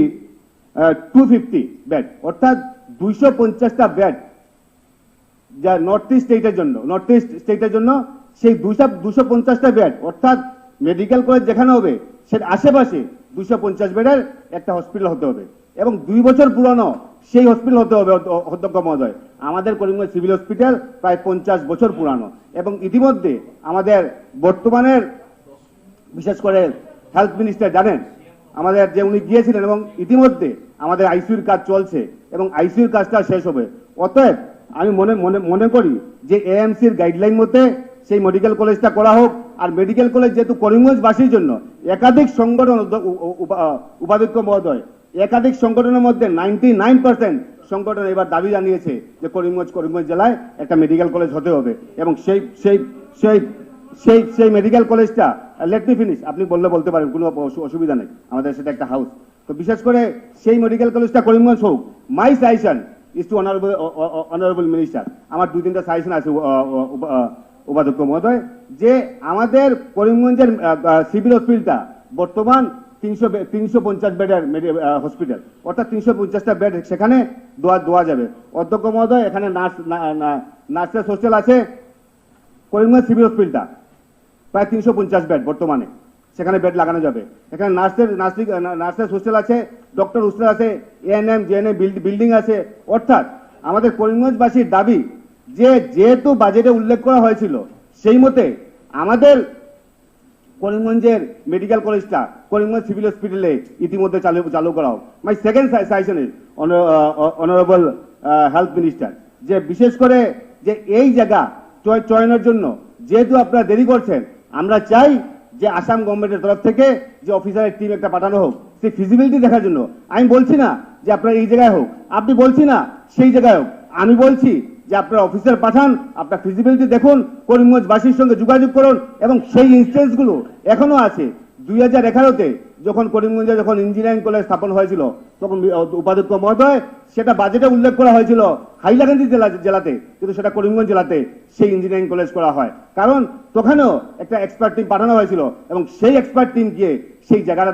250 bed, অর্থাৎ 250টা বেড যা নর্থ ইস্ট স্টেটের জন্য, নর্থ ইস্ট স্টেটের জন্য সেই 250টা বেড, অর্থাৎ মেডিকেল কলেজ যেখানে হবে সে আশেপাশে 250 বেডের একটা হসপিটাল হতে হবে এবং 2 বছর পুরনো সেই হসপিটাল হতে হবে। অধ্যক্ষ মহোদয়, আমাদের করিমগঞ্জ সিভিল হসপিটাল প্রায় 50 বছর পুরানো এবং ইতিমধ্যে আমাদের বর্তমানের বিশেষ করে হেলথ মিনিস্টার জানেন আমাদের যে উনি গিয়েছিলেন এবং ইতিমধ্যে আমাদের আইসিইউর কাজ চলছে এবং আইসিইউর কাজটা শেষ হবে। অতএব আমি মনে মনে মনে করি যে এএমসির গাইডলাইন মতে সেই মেডিকেল কলেজটা করা হোক। আর মেডিকেল কলেজ যেহেতু করিমগঞ্জবাসীর জন্য একাধিক সংগঠন, উপাধ্যক্ষ মহোদয়, একাধিক সংগঠনের মধ্যে 99% সংগঠন এবার দাবি জানিয়েছে যে করিমগঞ্জ জেলায় একটা মেডিকেল কলেজ হতে হবে এবং সেই সেই সেই সেই সেই মেডিকেল কলেজটা, let me finish, আপনি বললে বলতে পারেন, কোনো অসুবিধা নেই, আমাদের সেটা একটা হাউস। তো বিশেষ করে সেই মেডিকেল কলেজটা করিমগঞ্জ হোক। My suggestion is to honourable minister, আমার 2-3টা সাজেশন আছে উপাধ্যক্ষ মহোদয়, যে আমাদের করিমগঞ্জের সিভিল হসপিটালটা বর্তমান 350 বেডের হসপিটাল, অর্থাৎ 350টা বেড সেখানে দেওয়া যাবে। অধ্যক্ষ মহোদয়, এখানে নার্সের হোস্টেল আছে। করিমগঞ্জ সিভিল হসপিটালটা প্রায় 350 বেড বর্তমানে, সেখানে বেড লাগানো যাবে। এখানে নার্সের হোস্টেল আছে, ডক্টর হোস্টেল আছে, এএনএম জেএনএম বিল্ডিং আছে। অর্থাৎ আমাদের করিমগঞ্জবাসীর দাবি যে যেহেতু বাজেটে উল্লেখ করা হয়েছিল সেই মতে আমাদের করিমগঞ্জের মেডিকেল কলেজটা করিমগঞ্জ সিভিল হসপিটালে ইতিমধ্যে চালু করা হোক। My second suggestion is honourable health minister, যে বিশেষ করে যে এই জায়গা চয়নের জন্য যেহেতু আপনারা দেরি করছেন, আমরা চাই যে আসাম গভর্নমেন্টের তরফ থেকে যে অফিসারের টিম একটা পাঠানো হোক সেই ফিজিবিলিটি দেখার জন্য। আমি বলছি না যে আপনার এই জায়গায় হোক, আপনি বলছি না সেই জায়গায় হোক, আমি বলছি যে আপনার অফিসার পাঠান, আপনার ফিজিবিলিটি দেখুন, করিমগঞ্জবাসীর সঙ্গে যোগাযোগ করুন। এবং সেই ইনস্টেন্সগুলো এখনো আছে। 2011-তে যখন করিমগঞ্জে যখন ইঞ্জিনিয়ারিং কলেজ স্থাপন হয়েছিল তখন উপাধ্যক্ষ মহোদয় সেটা বাজেটে উল্লেখ করা হয়েছিল হাইলাকান্দি জেলাতে, কিন্তু সেটা করিমগঞ্জ জেলাতে সেই ইঞ্জিনিয়ারিং কলেজ করা হয়, কারণ তখনও একটা এক্সপার্ট টিম পাঠানো হয়েছিল এবং সেই এক্সপার্ট টিম গিয়ে সেই জায়গাটা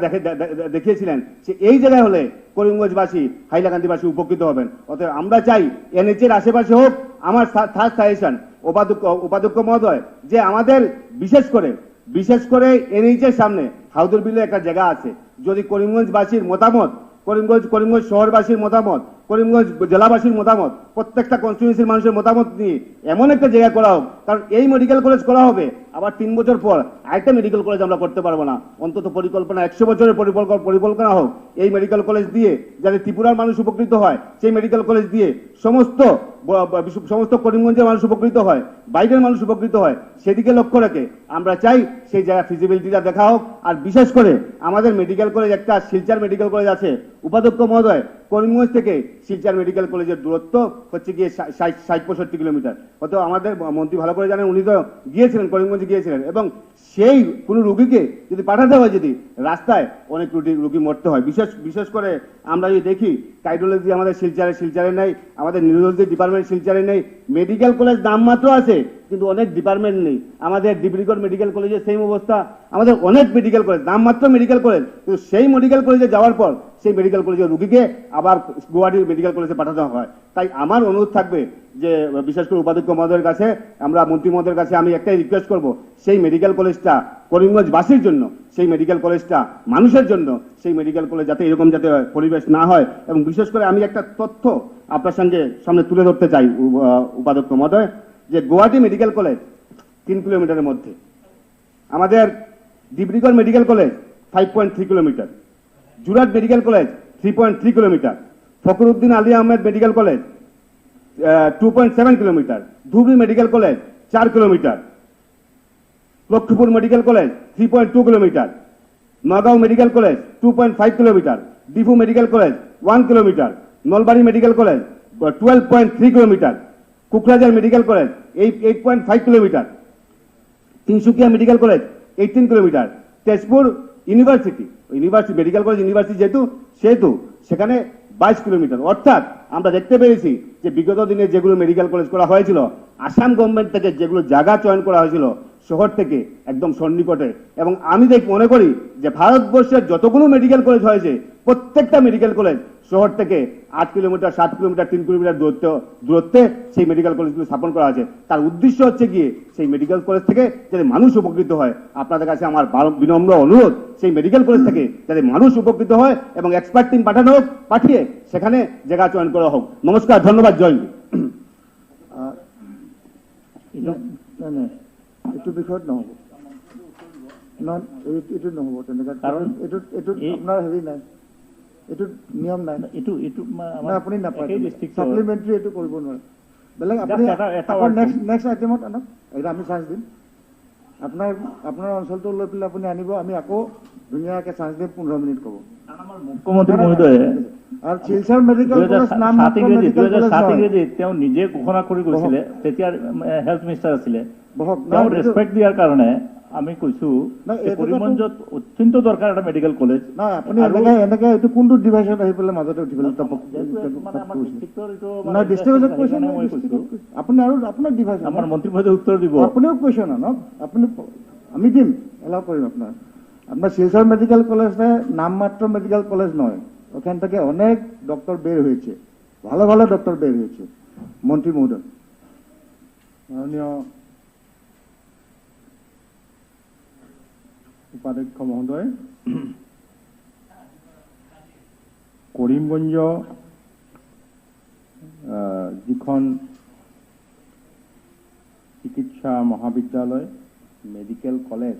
দেখিয়েছিলেন যে এই জায়গায় হলে করিমগঞ্জবাসী হাইলাকান্দিবাসী উপকৃত হবেন। অতএব আমরা চাই এনএইচ এর আশেপাশে হোক। আমার থার্ড সাজেশন উপাধ্যক্ষ মহোদয়, যে আমাদের বিশেষ করে এনএইচ এর সামনে হাউদুর বিলে একটা জায়গা আছে, যদি করিমগঞ্জবাসীর মতামত, করিমগঞ্জ শহরবাসীর মতামত, করিমগঞ্জ জেলাবাসীর মতামত, প্রত্যেকটা কনস্টিটিউয়েন্সির মানুষের মতামত নিয়ে এমন একটা জায়গা করা হোক, কারণ এই মেডিকেল কলেজ করা হবে আবার 3 বছর পর আরেকটা মেডিকেল কলেজ আমরা করতে পারবো না। অন্তত পরিকল্পনা 100 বছরের পরিকল্পনা হোক। এই মেডিকেল কলেজ দিয়ে যাতে ত্রিপুরার মানুষ উপকৃত হয়, সেই মেডিকেল কলেজ দিয়ে সমস্ত করিমগঞ্জের মানুষ উপকৃত হয়, বাইরের মানুষ উপকৃত হয়, সেদিকে লক্ষ্য রেখে আমরা চাই সেই জায়গা ফিজিবিলিটিটা দেখা হোক। আর বিশেষ করে আমাদের মেডিকেল কলেজ একটা শিলচর মেডিকেল কলেজ আছে উপাধ্যক্ষ মহোদয়, করিমগঞ্জ থেকে শিলচর মেডিকেল কলেজের দূরত্ব হচ্ছে গিয়ে 60-65 কিলোমিটার। হয়তো আমাদের মন্ত্রী ভালো করে জানেন, উনি তো গিয়েছিলেন, করিমগঞ্জে গিয়েছিলেন। এবং সেই কোনো রুগীকে যদি পাঠাতে হয়, যদি রাস্তায় অনেক রুগী মরতে হয়। বিশেষ করে আমরা যদি দেখি কার্ডিওলজি আমাদের শিলচরে নেই, আমাদের নিউরোলজি ডিপার্টমেন্ট শিলচরে নেই, মেডিকেল কলেজ নামমাত্র আছে কিন্তু অনেক ডিপার্টমেন্ট নেই। আমাদের ডিব্রুগড় মেডিকেল কলেজের সেম অবস্থা, আমাদের অনেক মেডিকেল কলেজ নামমাত্র মেডিকেল কলেজ, কিন্তু সেই মেডিকেল কলেজে যাওয়ার পর সেই মেডিকেল কলেজের রুগীকে আবার গুয়াহাটি মেডিকেল কলেজে পাঠাতে হয়। তাই আমার অনুরোধ থাকবে যে বিশেষ করে উপাধ্যক্ষ মহোদয়ের কাছে, আমরা মন্ত্রী মহোদয়ের কাছে আমি একটাই রিকোয়েস্ট করব, সেই মেডিকেল কলেজটা করিমগঞ্জবাসীর জন্য, সেই মেডিকেল কলেজটা মানুষের জন্য, সেই মেডিকেল কলেজ যাতে এরকম যাতে পরিবেশ না হয়। এবং বিশেষ করে আমি একটা তথ্য আপনার সামনে তুলে ধরতে চাই উপাধ্যক্ষ মহোদয়, যে গুয়াহাটি মেডিকেল কলেজ 3 কিলোমিটারের মধ্যে, আমাদের Dibrugarh medical college 5.3 kilometre, Jorhat medical college 3.3 kilometre, Fakhruddin Ali Ahmed medical college 2.7 kilometre, Dhubri medical college 4 kilometre, Lakshmipur medical college 3.2 kilometre, Nagaon medical college 2.5 kilometre, Diphu medical college 1 kilometre, Nalbari medical college 12.3 kilometre, Kokrajhar medical college 8.5 kilometre, Tinsukia medical college 18 kilometre, Tezpur university medical college university যেহেতু সেহেতু সেখানে 22 kilometre. অর্থাৎ আমরা দেখতে পেয়েছি যে বিগত দিনে যেগুলো মেডিকেল কলেজ করা হয়েছিল, আসাম গভর্নমেন্ট থেকে যেগুলো জায়গা চয়ন করা হয়েছিল শহর থেকে একদম সন্নিকটে, এবং আমি মনে করি যে ভারতবর্ষের যতগুলো মেডিকেল কলেজ হয়েছে প্রত্যেকটা মেডিকেল কলেজ শহর থেকে 8 কিলোমিটার, 7 কিলোমিটার, 3 কিলোমিটার দূরত্বে সেই মেডিকেল কলেজগুলো স্থাপন করা হয়েছে। তার উদ্দেশ্য হচ্ছে গিয়ে সেই মেডিকেল কলেজ থেকে যাতে মানুষ উপকৃত হয়। আপনাদের কাছে আমার বিনম্র অনুরোধ, সেই মেডিকেল কলেজ থেকে যাতে মানুষ উপকৃত হয় এবং এক্সপার্ট টিম পাঠানো হোক, পাঠিয়ে সেখানে জায়গা চয়ন করা হোক। নমস্কার, ধন্যবাদ, জয় হিন্দ। এইটো বিষয়ত নহ'ব, নহয় এইটো নহ'ব তেনেকুৱা, কাৰণ এইটোত আপোনাৰ হেৰি নাই, এইটোত নিয়ম নাই, এইটো এইটো আপুনি নাপায়, ছাপ্লিমেণ্টাৰী এইটো কৰিব নোৱাৰে। বেলেগ আপুনি আকৌ নেক্সট আইটেমত আনক, এইটো আমি চান্স দিম। আপোনাৰ অঞ্চলটো লৈ পেলাই আপুনি আনিব, আমি আকৌ ধুনীয়াকৈ চান্স দিম, 15 মিনিট ক'ব। মুখ্যমন্ত্ৰী মহোদয়ে আৰু শিলচৰ মেডিকেল কলেজ নাম তেওঁ নিজে ঘোষণা কৰি গৈছিলে, তেতিয়া হেল্থ মিনিষ্টাৰ আছিলে, তেওঁ ৰেচপেক্ট দিয়াৰ কাৰণে আমি কৈছো কৰিমগঞ্জত অত্যন্ত দৰকাৰ এটা মেডিকেল কলেজ। নাই, আপুনি এনেকে এইটো কোনটো ডিভাইচত আহি পেলাই মাজতে উঠি পেলাই আপুনি আৰু আপোনাৰ ডিভাইচ আমাৰ মন্ত্ৰী মহোদয়ে উত্তৰ দিব। আপুনিও কুৱেশ্যন আনক, আপুনি আমি দিম, এলাউ কৰিম। আপোনাৰ আপোনাৰ শিলচৰ মেডিকেল কলেজে নামমাত্ৰ মেডিকেল কলেজ নয়, ওখান থেকে অনেক ডক্টর বের হয়েছে, ভালো ভালো ডক্টর বের হয়েছে। মন্ত্রী মহোদয়। মাননীয় উপাধ্যক্ষ মহোদয়, কৰিমগঞ্জ যিখন চিকিৎসা মহাবিদ্যালয় মেডিকেল কলেজ,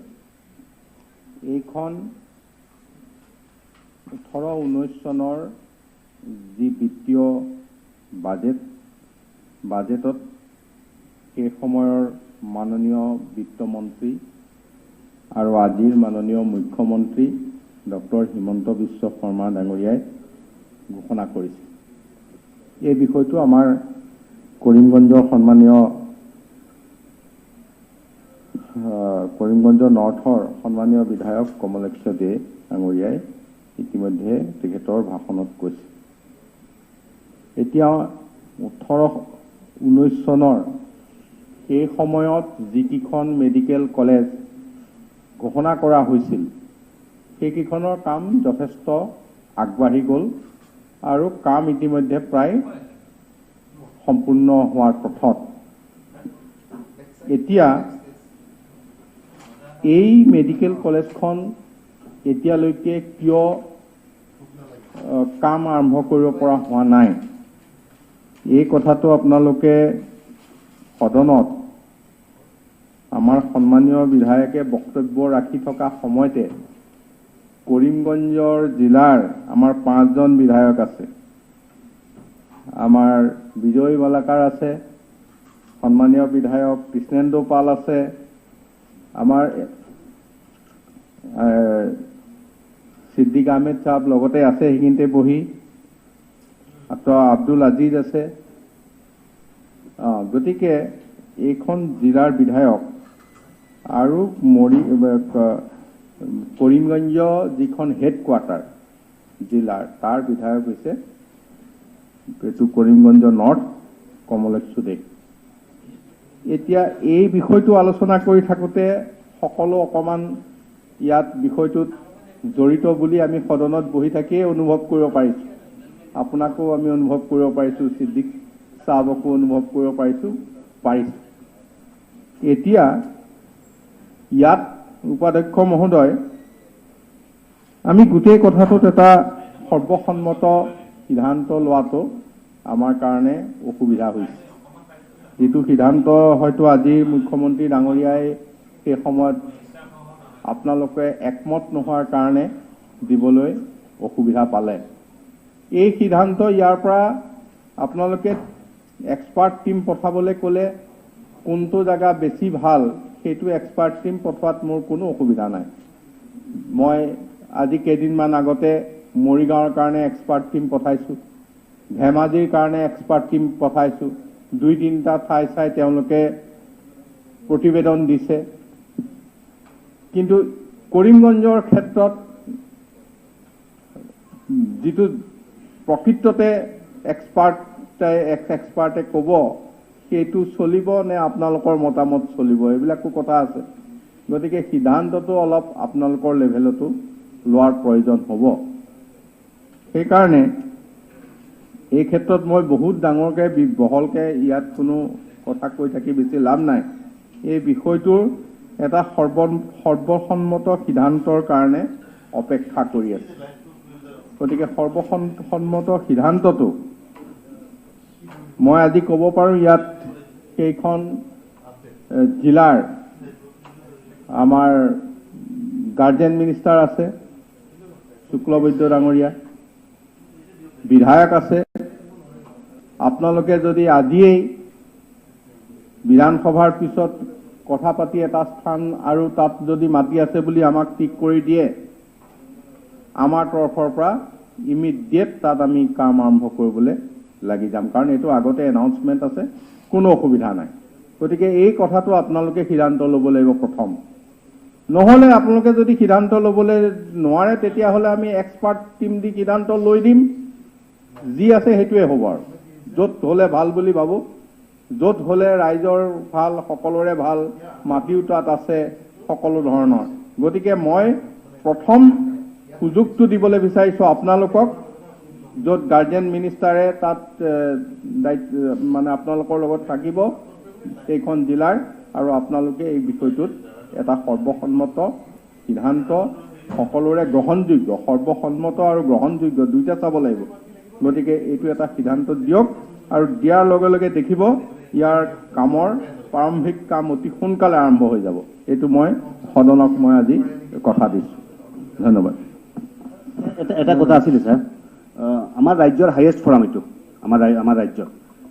এইখন 18-19 চনৰ যি বিত্তীয় বাজেটত সেই সময়ৰ মাননীয় বিত্তমন্ত্ৰী আৰু আজিৰ মাননীয় মুখ্যমন্ত্ৰী ডক্টৰ হিমন্ত বিশ্ব শৰ্মা ডাঙৰীয়াই ঘোষণা কৰিছে। এই বিষয়টো আমাৰ কৰিমগঞ্জৰ সন্মানীয় কৰিমগঞ্জ নৰ্থৰ সন্মানীয় বিধায়ক কমলেক্ষ দে ডাঙৰীয়াই ইতিমধ্যে তেখেতৰ ভাষণত কৈছে। এতিয়া 18-19 চনৰ সেই সময়ত যিকেইখন মেডিকেল কলেজ ঘোষণা কৰা হৈছিল সেইকেইখনৰ কাম যথেষ্ট আগবাঢ়ি গ'ল আৰু কাম ইতিমধ্যে প্ৰায় সম্পূৰ্ণ হোৱাৰ পথত। এতিয়া এই মেডিকেল কলেজখন এতিয়ালৈকে কিয় কাম আৰম্ভ কৰিব পৰা হোৱা নাই, এই কথাটো আপোনালোকে সদনত আমাৰ সন্মানীয় বিধায়কে বক্তব্য ৰাখি থকা সময়তে কৰিমগঞ্জৰ জিলাৰ আমাৰ 5জন বিধায়ক আছে, আমাৰ বিজয় মালাকাৰ আছে, সন্মানীয় বিধায়ক কৃষ্ণেন্দু পাল আছে, আমাৰ সিদ্দিক আহমেদ চাহাব লগতে আছে সেইখিনিতে বহি, আব্দুল আজিজ আছে। গতিকে এইখন জিলাৰ বিধায়ক আৰু কৰিমগঞ্জ যিখন হেডকোৱাৰ্টাৰ জিলাৰ তাৰ বিধায়ক হৈছে এইটো কৰিমগঞ্জ নৰ্থ কমলেক্ষ দে। এতিয়া এই বিষয়টো আলোচনা কৰি থাকোঁতে সকলো অকণমান ইয়াত বিষয়টোত জড়িত বুলি আমি সদনত বহি থাকিয়েই অনুভৱ কৰিব পাৰিছোঁ, আপোনাকো আমি অনুভৱ কৰিব পাৰিছোঁ, সিদ্দিক চাহাবকো অনুভৱ কৰিব পাৰিছোঁ। এতিয়া ইয়াত উপাধ্যক্ষ মহোদয়, আমি গোটেই কথাটোত এটা সৰ্বসন্মত সিদ্ধান্ত লোৱাটো আমাৰ কাৰণে অসুবিধা হৈছে। যিটো সিদ্ধান্ত হয়তো আজিৰ মুখ্যমন্ত্ৰী ডাঙৰীয়াই সেই সময়ত আপোনালোকে একমত নোহোৱাৰ কাৰণে দিবলৈ অসুবিধা পালে। এই সিদ্ধান্ত ইয়াৰ পৰা আপোনালোকে এক্সপাৰ্ট টীম পঠাবলৈ ক'লে কোনটো জেগা বেছি ভাল সেইটো এক্সপাৰ্ট টীম পঠোৱাত মোৰ কোনো অসুবিধা নাই। মই আজি কেইদিনমান আগতে মৰিগাঁৱৰ কাৰণে এক্সপাৰ্ট টীম পঠাইছোঁ, ধেমাজিৰ কাৰণে এক্সপাৰ্ট টীম পঠাইছোঁ, 2-3টা ঠাই চাই তেওঁলোকে প্ৰতিবেদন দিছে। কিন্তু কৰিমগঞ্জৰ ক্ষেত্ৰত যিটো প্ৰকৃততে এক্সপাৰ্টে ক'ব সেইটো চলিব নে আপোনালোকৰ মতামত চলিব, এইবিলাকো কথা আছে। গতিকে সিদ্ধান্তটো অলপ আপোনালোকৰ লেভেলতো লোৱাৰ প্ৰয়োজন হ'ব। সেইকাৰণে এই ক্ষেত্ৰত মই বহুত ডাঙৰকৈ বহলকৈ ইয়াত কোনো কথা কৈ থাকি বেছি লাভ নাই। এই বিষয়টোৰ এটা সৰ্বসন্মত সিদ্ধান্তৰ কাৰণে অপেক্ষা কৰি আছে। গতিকে সৰ্বসন্মত সিদ্ধান্তটো মই আজি ক'ব পাৰোঁ ইয়াত কেইখন জিলাৰ আমাৰ গাৰ্জেন মিনিষ্টাৰ আছে, শুক্লবৈদ্য ডাঙৰীয়া, বিধায়ক আছে। আপোনালোকে যদি আজিয়েই বিধানসভাৰ পিছত কথা পাতি এটা স্থান আৰু তাত যদি মাটি আছে বুলি আমাক ঠিক কৰি দিয়ে, আমাৰ তৰফৰ পৰা ইমিডিয়েট তাত আমি কাম আৰম্ভ কৰিবলৈ লাগি যাম, কাৰণ এইটো আগতে এনাউন্সমেণ্ট আছে, কোনো অসুবিধা নাই। গতিকে এই কথাটো আপোনালোকে সিদ্ধান্ত ল'ব লাগিব প্ৰথম। নহ'লে আপোনালোকে যদি সিদ্ধান্ত ল'বলৈ নোৱাৰে, তেতিয়াহ'লে আমি এক্সপাৰ্ট টীম দি সিদ্ধান্ত লৈ দিম। যি আছে সেইটোৱে হ'ব আৰু য'ত হ'লে ভাল বুলি ভাবোঁ, য'ত হ'লে ৰাইজৰ ভাল, সকলোৰে ভাল, মাটিও তাত আছে সকলো ধৰণৰ। গতিকে মই প্ৰথম সুযোগটো দিবলৈ বিচাৰিছোঁ আপোনালোকক, য'ত গাৰ্জেন মিনিষ্টাৰে তাত দায়িত্ব মানে আপোনালোকৰ লগত থাকিব এইখন জিলাৰ, আৰু আপোনালোকে এই বিষয়টোত এটা সৰ্বসন্মত সিদ্ধান্ত, সকলোৰে গ্ৰহণযোগ্য, সৰ্বসন্মত আৰু গ্ৰহণযোগ্য দুইটা চাব লাগিব। গতিকে এইটো এটা সিদ্ধান্ত দিয়ক, আৰু দিয়াৰ লগে লগে দেখিব ইয়াৰ কামৰ প্ৰাৰম্ভিক কাম অতি সোনকালে আৰম্ভ হৈ যাব। এইটো মই সদনক মই আজি কথা দিছোঁ। ধন্যবাদ। এটা কথা আছিলে ছাৰ, আমাৰ ৰাজ্যৰ হাইয়েষ্ট ফৰাম এইটো, আমাৰ ৰাজ্যৰ।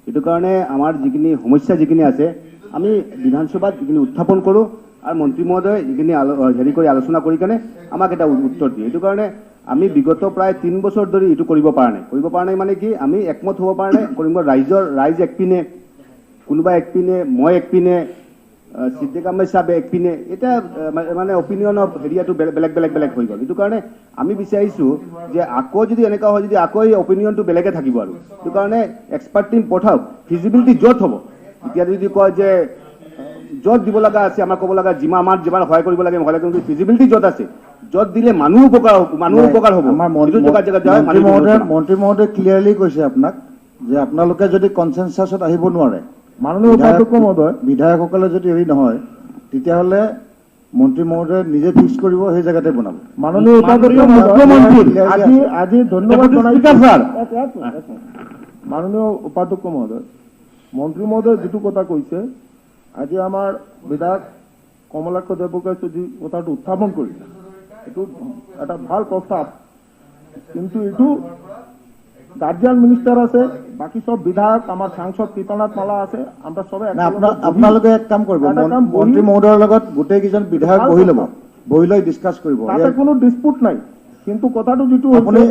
এইটো কাৰণে আমাৰ যিখিনি সমস্যা যিখিনি আছে আমি বিধানসভাত যিখিনি উত্থাপন কৰোঁ আৰু মন্ত্ৰী মহোদয়ে যিখিনি হেৰি কৰি আলোচনা কৰি কেনে আমাক এটা উত্তৰ দিয়ে। এইটো কাৰণে আমি বিগত প্ৰায় 3 বছৰ ধৰি এইটো কৰিব পৰা নাই। কৰিব পৰা নাই মানে কি, আমি একমত হ'ব পৰা নাই। কৰিমগঞ্জ ৰাইজ একপিনে, কোনোবা একপিনে, মই একপিনে, সিদ্দিক আহমেদ চাহাবে একপিনে, এতিয়া মানে অপিনিয়ন অফ হেৰিয়াটো বেলেগ বেলেগ বেলেগ হৈ গ'ল। এইটো কাৰণে আমি বিচাৰিছোঁ যে আকৌ যদি এনেকুৱা হয়, যদি আকৌ এই অপিনিয়নটো বেলেগে থাকিব আৰু সেইটো কাৰণে এক্সপাৰ্ট টিম পঠাওক, ফিজিবিলিটি য'ত হ'ব। এতিয়া যদি কয় যে য'ত দিব লগা আছে, আমাৰ ক'ব লগা যিমান আমাৰ যিমান সহায় কৰিব লাগে সহায় কৰিব, ফিজিবিলিটি য'ত আছে, য'ত দিলে মানুহ উপকাৰ হ'ব, মানুহ উপকাৰ হ'ব। মন্ত্ৰী মহোদয়ে ক্লিয়াৰলি কৈছে আপোনাক যে আপোনালোকে যদি কনচেনচাছত আহিব নোৱাৰে, মাননীয় উপাধ্যক্ষ মহোদয়, বিধায়কসকলে যদি হেৰি নহয়, তেতিয়াহ'লে মন্ত্ৰী মহোদয়ে নিজে ফিক্স কৰিব, সেই জেগাতে বনাব। মাননীয় উপাধ্যক্ষ মহোদয়, আজি ধন্যবাদ জনাইছোঁ। মাননীয় উপাধ্যক্ষ মহোদয়, মন্ত্ৰী মহোদয়ে যিটো কথা কৈছে, আজি আমাৰ বিধায়ক কমলাক্ষ দেৱপ্ৰকাশে যি কথাটো উত্থাপন কৰিছে, এইটো এটা ভাল প্ৰস্তাৱ। কিন্তু এইটো গাৰ্জিয়ান মিনিষ্টাৰ আছে, বাকী সব বিধায়ক, আমাৰ সাংসদ কৃপানাথ মালা আছে, আমৰা সবে আপোনালোকে এক কাম কৰিব, মন্ত্ৰী মহোদয়ৰ লগত গোটেইকেইজন বিধায়ক বহি ল'ব, বহি লৈ ডিছকাছ কৰিব, তাতে কোনো ডিছপুট নাই। কিন্তু কথাটো যিটো আপুনি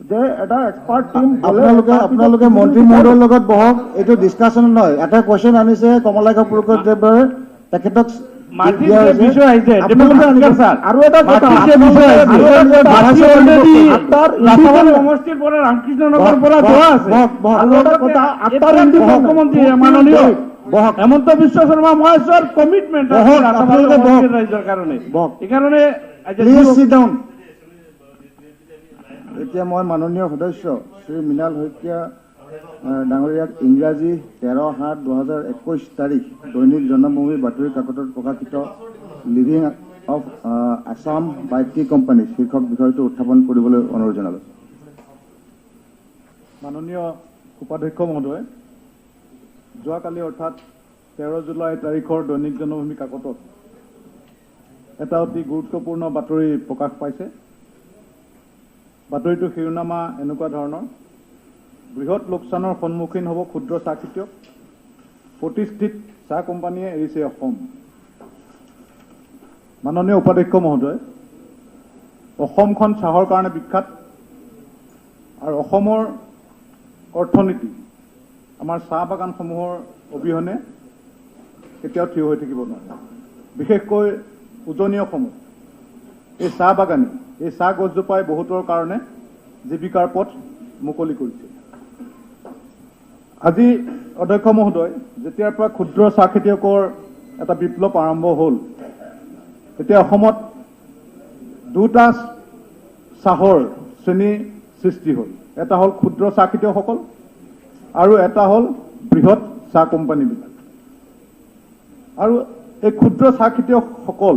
যে এটা এক্সপাৰ্ট টিম, আপোনালোকে মন্ত্ৰী মহোদয়ৰ লগত বহক, এইটো ডিছকাশ্যন নহয়। এটা কুৱেশ্যন আনিছে কমলাক্ষ দেৱৰ, তেখেতক হেমন্ত বিশ্ব শৰ্মা মহাশয়ৰ কমিটমেণ্ট ৰাইজৰ কাৰণে, এইকাৰণে। এতিয়া মই মাননীয় সদস্য শ্ৰী মৃণাল শইকীয়া ডাঙৰীয়াক ইংৰাজী 13/7/2021 তাৰিখ দৈনিক জন্মভূমি বাতৰি কাকতত প্ৰকাশিত living of Assam by tea company শীৰ্ষক বিষয়টো উত্থাপন কৰিবলৈ অনুৰোধ জনালোঁ। মাননীয় উপাধ্যক্ষ মহোদয়, যোৱাকালি অৰ্থাৎ 13 জুলাই তাৰিখৰ দৈনিক জন্মভূমি কাকতত এটা অতি গুৰুত্বপূৰ্ণ বাতৰি প্ৰকাশ পাইছে। বাতৰিটোৰ শিৰোনামা এনেকুৱা ধৰণৰ: বৃহৎ লোকচানৰ সন্মুখীন হ'ব ক্ষুদ্ৰ চাহ খেতিয়ক, প্ৰতিষ্ঠিত চাহ কোম্পানীয়ে এৰিছে অসম। মাননীয় উপাধ্যক্ষ মহোদয়, অসমখন চাহৰ কাৰণে বিখ্যাত আৰু অসমৰ অৰ্থনীতি আমাৰ চাহ বাগানসমূহৰ অবিহনে কেতিয়াও থিয় হৈ থাকিব নোৱাৰে। বিশেষকৈ উজনি অসমত এই চাহ বাগানে, এই চাহ গছজোপাই বহুতৰ কাৰণে জীৱিকাৰ পথ মুকলি কৰিছে। আজি অধ্যক্ষ মহোদয়, যেতিয়াৰ পৰা ক্ষুদ্ৰ চাহ খেতিয়কৰ এটা বিপ্লৱ আৰম্ভ হ'ল, তেতিয়া অসমত দুটা চাহৰ শ্ৰেণী সৃষ্টি হ'ল। এটা হ'ল ক্ষুদ্ৰ চাহ খেতিয়কসকল আৰু এটা হ'ল বৃহৎ চাহ কোম্পানীবিলাক। আৰু এই ক্ষুদ্ৰ চাহ খেতিয়কসকল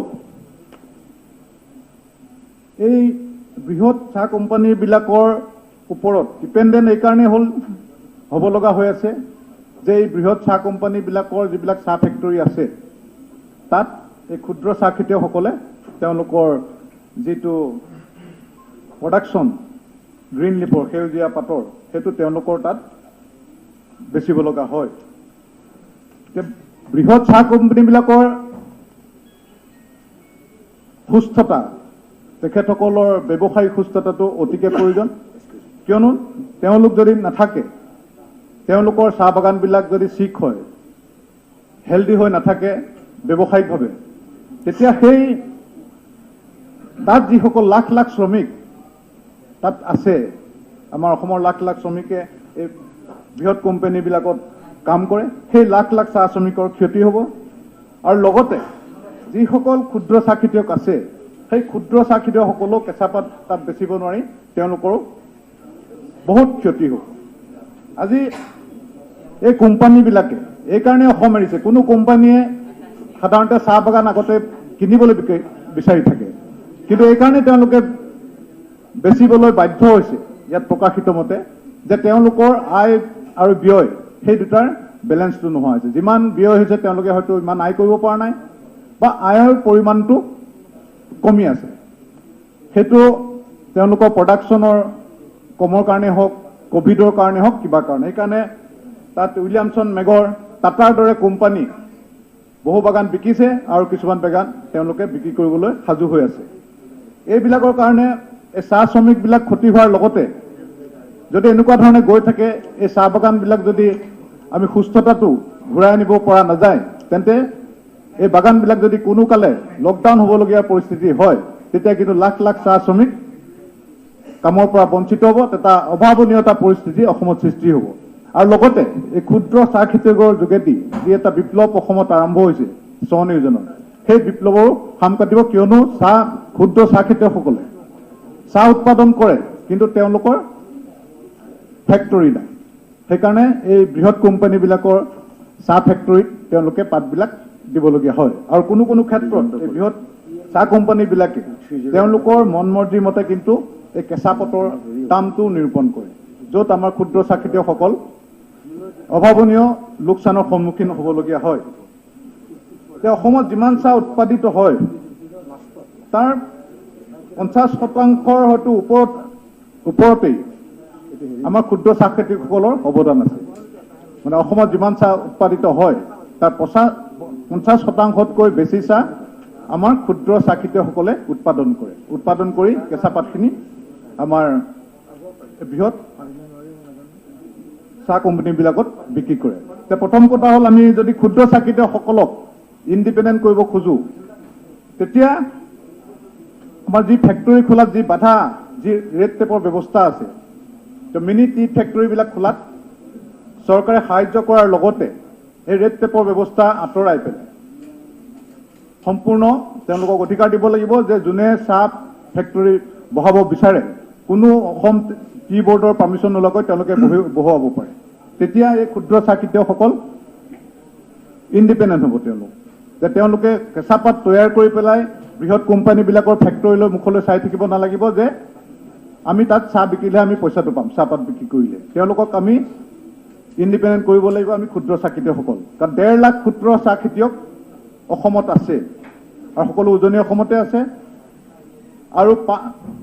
এই বৃহৎ চাহ কোম্পানীবিলাকৰ ওপৰত ডিপেণ্ডেণ্ট এইকাৰণেই হ'ল হ'ব লগা হৈ আছে যে এই বৃহৎ চাহ কোম্পানীবিলাকৰ যিবিলাক চাহ ফেক্টৰী আছে, তাত এই ক্ষুদ্ৰ চাহ খেতিয়কসকলে তেওঁলোকৰ যিটো প্ৰডাকশ্যন গ্ৰীণ লিফৰ, সেউজীয়া পাতৰ, সেইটো তেওঁলোকৰ তাত বেচিব লগা হয়। বৃহৎ চাহ কোম্পানীবিলাকৰ সুস্থতা, তেখেতসকলৰ ব্যৱসায়িক সুস্থতাটো অতিকে প্ৰয়োজন। কিয়নো তেওঁলোক যদি নাথাকে, তেওঁলোকৰ চাহ বাগানবিলাক যদি চিক হয়, হেল্ডি হৈ নাথাকে ব্যৱসায়িকভাৱে, তেতিয়া সেই তাত যিসকল লাখ লাখ শ্ৰমিক তাত আছে, আমাৰ অসমৰ লাখ লাখ শ্ৰমিকে এই বৃহৎ কোম্পানীবিলাকত কাম কৰে, সেই লাখ লাখ চাহ শ্ৰমিকৰ ক্ষতি হ'ব। আৰু লগতে যিসকল ক্ষুদ্ৰ চাহ খেতিয়ক আছে, সেই ক্ষুদ্ৰ চাহ খেতিয়কসকলেও কেঁচাপাত তাত বেচিব নোৱাৰি, তেওঁলোকৰো বহুত ক্ষতি হ'ব। আজি এই কোম্পানীবিলাকে এইকাৰণে অসম এৰিছে। কোনো কোম্পানীয়ে সাধাৰণতে চাহ বাগান আগতে কিনিবলৈ বিচাৰি থাকে, কিন্তু এইকাৰণে তেওঁলোকে বেচিবলৈ বাধ্য হৈছে ইয়াত প্ৰকাশিত মতে যে তেওঁলোকৰ আয় আৰু ব্যয় সেই দুটাৰ বেলেঞ্চটো নোহোৱা হৈছে। যিমান ব্যয় হৈছে তেওঁলোকে হয়তো ইমান আয় কৰিব পৰা নাই বা আয়ৰ পৰিমাণটো কমি আছে। সেইটো তেওঁলোকৰ প্ৰডাকশ্যনৰ কমৰ কাৰণে হওক, কভিডৰ কাৰণে হওক, কিবা কাৰণে। সেইকাৰণে তাত উইলিয়ামছন মেগৰ, টাটাৰ দৰে কোম্পানী বহু বাগান বিকিছে আৰু কিছুমান বাগান তেওঁলোকে বিক্ৰী কৰিবলৈ সাজু হৈ আছে। এইবিলাকৰ কাৰণে এই চাহ শ্ৰমিকবিলাক ক্ষতি হোৱাৰ লগতে যদি এনেকুৱা ধৰণে গৈ থাকে, এই চাহ বাগানবিলাক যদি আমি সুস্থতাটো ঘূৰাই আনিব পৰা নাযায়, তেন্তে এই বাগানবিলাক যদি কোনো কালে লকডাউন হ'বলগীয়া পৰিস্থিতি হয়, তেতিয়া কিন্তু লাখ লাখ চাহ শ্ৰমিক কামৰ পৰা বঞ্চিত হ'ব, এটা অভাৱনীয়তা পৰিস্থিতি অসমত সৃষ্টি হ'ব। আৰু লগতে এই ক্ষুদ্ৰ চাহ খেতিয়কৰ যোগেদি যি এটা বিপ্লৱ অসমত আৰম্ভ হৈছে স্বনিয়োজনৰ, সেই বিপ্লৱৰো সাম কাটিব। কিয়নো ক্ষুদ্ৰ চাহ খেতিয়কসকলে চাহ উৎপাদন কৰে, কিন্তু তেওঁলোকৰ ফেক্টৰী নাই। সেইকাৰণে এই বৃহৎ কোম্পানীবিলাকৰ চাহ ফেক্টৰীত তেওঁলোকে পাতবিলাক দিবলগীয়া হয়। আৰু কোনো কোনো ক্ষেত্ৰত এই বৃহৎ চাহ কোম্পানীবিলাকে তেওঁলোকৰ মন মৰ্জিৰ মতে কিন্তু এই কেঁচা পাতৰ দামটো নিৰূপণ কৰে, য'ত আমাৰ ক্ষুদ্ৰ চাহ খেতিয়কসকল অভাৱনীয় লোকচানৰ সন্মুখীন হ'বলগীয়া হয়। এতিয়া অসমত যিমান চাহ উৎপাদিত হয় তাৰ 50% হয়তো ওপৰতেই আমাৰ ক্ষুদ্ৰ চাহ খেতিয়কসকলৰ অৱদান আছে। মানে অসমত যিমান চাহ উৎপাদিত হয় তাৰ 50%তকৈ বেছি চাহ আমাৰ ক্ষুদ্ৰ চাহ খেতিয়কসকলে উৎপাদন কৰে। উৎপাদন কৰি কেঁচা পাতখিনি আমাৰ বৃহৎ চাহ কোম্পানীবিলাকত বিক্ৰী কৰে। প্ৰথম কথা হ'ল, আমি যদি ক্ষুদ্ৰ চাহ খেতিয়কসকলক ইণ্ডিপেণ্ডেণ্ট কৰিব খোজো, তেতিয়া আমাৰ যি ফেক্টৰী খোলাত যি বাধা, যি ৰেড টেপৰ ব্যৱস্থা আছে, মিনি টি ফেক্টৰীবিলাক খোলাত চৰকাৰে সাহায্য কৰাৰ লগতে এই ৰেড টেপৰ ব্যৱস্থা আঁতৰাই পেলাই সম্পূৰ্ণ তেওঁলোকক অধিকাৰ দিব লাগিব যে যোনে চাহ ফেক্টৰী বহাব বিচাৰে কোনো অসম টি বৰ্ডৰ পাৰ্মিশ্যন নোলোৱাকৈ তেওঁলোকে বহুৱাব পাৰে। তেতিয়া এই ক্ষুদ্ৰ চাহ খেতিয়কসকল ইণ্ডিপেণ্ডেণ্ট হ'ব। তেওঁলোক যে তেওঁলোকে কেঁচাপাত তৈয়াৰ কৰি পেলাই বৃহৎ কোম্পানীবিলাকৰ ফেক্টৰীলৈ মুখলৈ চাই থাকিব নালাগিব যে আমি তাত চাহ বিকিলে আমি পইচাটো পাম, চাহপাত বিক্ৰী কৰিলে। তেওঁলোকক আমি ইণ্ডিপেণ্ডেণ্ট কৰিব লাগিব আমি ক্ষুদ্ৰ চাহ খেতিয়কসকল। কাৰণ 1.5 লাখ ক্ষুদ্ৰ চাহ খেতিয়ক অসমত আছে আৰু সকলো উজনি অসমতে আছে। আৰু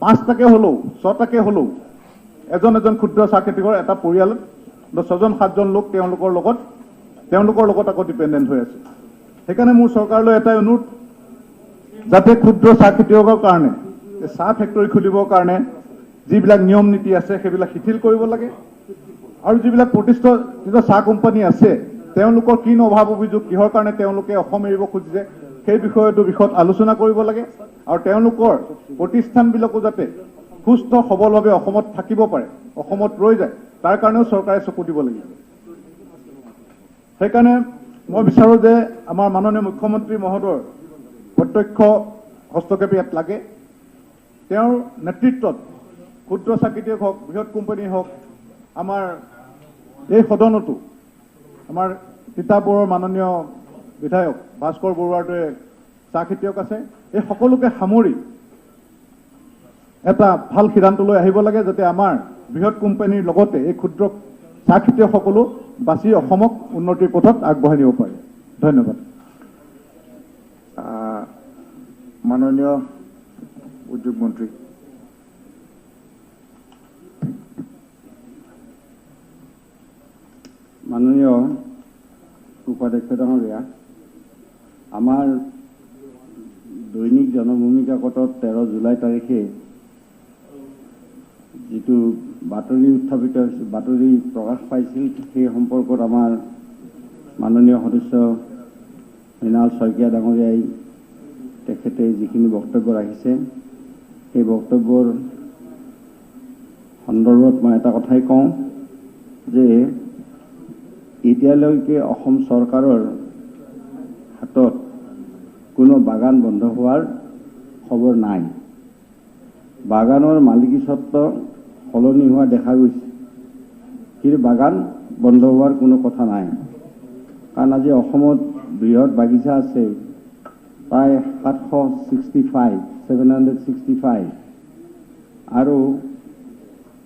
5টাকে হ'লেও 6টাকে হ'লেও এজন এজন ক্ষুদ্ৰ চাহ খেতিয়কৰ এটা পৰিয়ালত 6জন 7জন লোক তেওঁলোকৰ লগত আকৌ ডিপেণ্ডেণ্ট হৈ আছে। সেইকাৰণে মোৰ চৰকাৰলৈ এটাই অনুৰোধ, যাতে ক্ষুদ্ৰ চাহ খেতিয়কৰ কাৰণে চাহ ফেক্টৰী খুলিবৰ কাৰণে যিবিলাক নিয়ম নীতি আছে সেইবিলাক শিথিল কৰিব লাগে। আৰু যিবিলাক প্ৰতিষ্ঠিত চাহ কোম্পানী আছে তেওঁলোকৰ কি অভাৱ অভিযোগ, কিহৰ কাৰণে তেওঁলোকে অসম এৰিব খুজিছে, সেই বিষয়টো বিষয়ত আলোচনা কৰিব লাগে। আৰু তেওঁলোকৰ প্ৰতিষ্ঠানবিলাকো যাতে সুস্থ সবলভাৱে অসমত থাকিব পাৰে, অসমত ৰৈ যায়, তাৰ কাৰণেও চৰকাৰে চকু দিব লাগিব। সেইকাৰণে মই বিচাৰোঁ যে আমাৰ মাননীয় মুখ্যমন্ত্ৰী মহোদয়ৰ প্ৰত্যক্ষ হস্তক্ষেপ ইয়াত লাগে। তেওঁৰ নেতৃত্বত ক্ষুদ্ৰ চাহ খেতিয়ক হওক, বৃহৎ কোম্পানী হওক, আমাৰ এই সদনতো আমাৰ তিতাবৰৰ মাননীয় বিধায়ক ভাস্কৰ বৰুৱাৰ দৰে চাহ খেতিয়ক আছে, এই সকলোকে সামৰি এটা ভাল সিদ্ধান্ত লৈ আহিব লাগে, যাতে আমাৰ বৃহৎ কোম্পানীৰ লগতে এই ক্ষুদ্ৰ চাহ খেতিয়কসকলো বাচি অসমক উন্নতিৰ পথত আগবঢ়াই নিব পাৰে। ধন্যবাদ। মাননীয় উদ্যোগ মন্ত্ৰী। মাননীয় উপাধ্যক্ষ ডাঙৰীয়া, আমাৰ দৈনিক জনভূমি কাকতত 13 জুলাই তাৰিখে যিটো বাতৰি উত্থাপিত হৈছে, বাতৰি প্ৰকাশ পাইছিল, সেই সম্পৰ্কত আমাৰ মাননীয় সদস্য মৃণাল শইকীয়া ডাঙৰীয়াই তেখেতে যিখিনি বক্তব্য ৰাখিছে সেই বক্তব্যৰ সন্দৰ্ভত মই এটা কথাই কওঁ যে এতিয়ালৈকে অসম চৰকাৰৰ হাতত কোনো বাগান বন্ধ হোৱাৰ খবৰ নাই। বাগানৰ মালিকীস্বত্ব সলনি হোৱা দেখা গৈছে, কিন্তু বাগান বন্ধ হোৱাৰ কোনো কথা নাই। কাৰণ আজি অসমত বৃহৎ বাগিচা আছে প্ৰায় 765 আৰু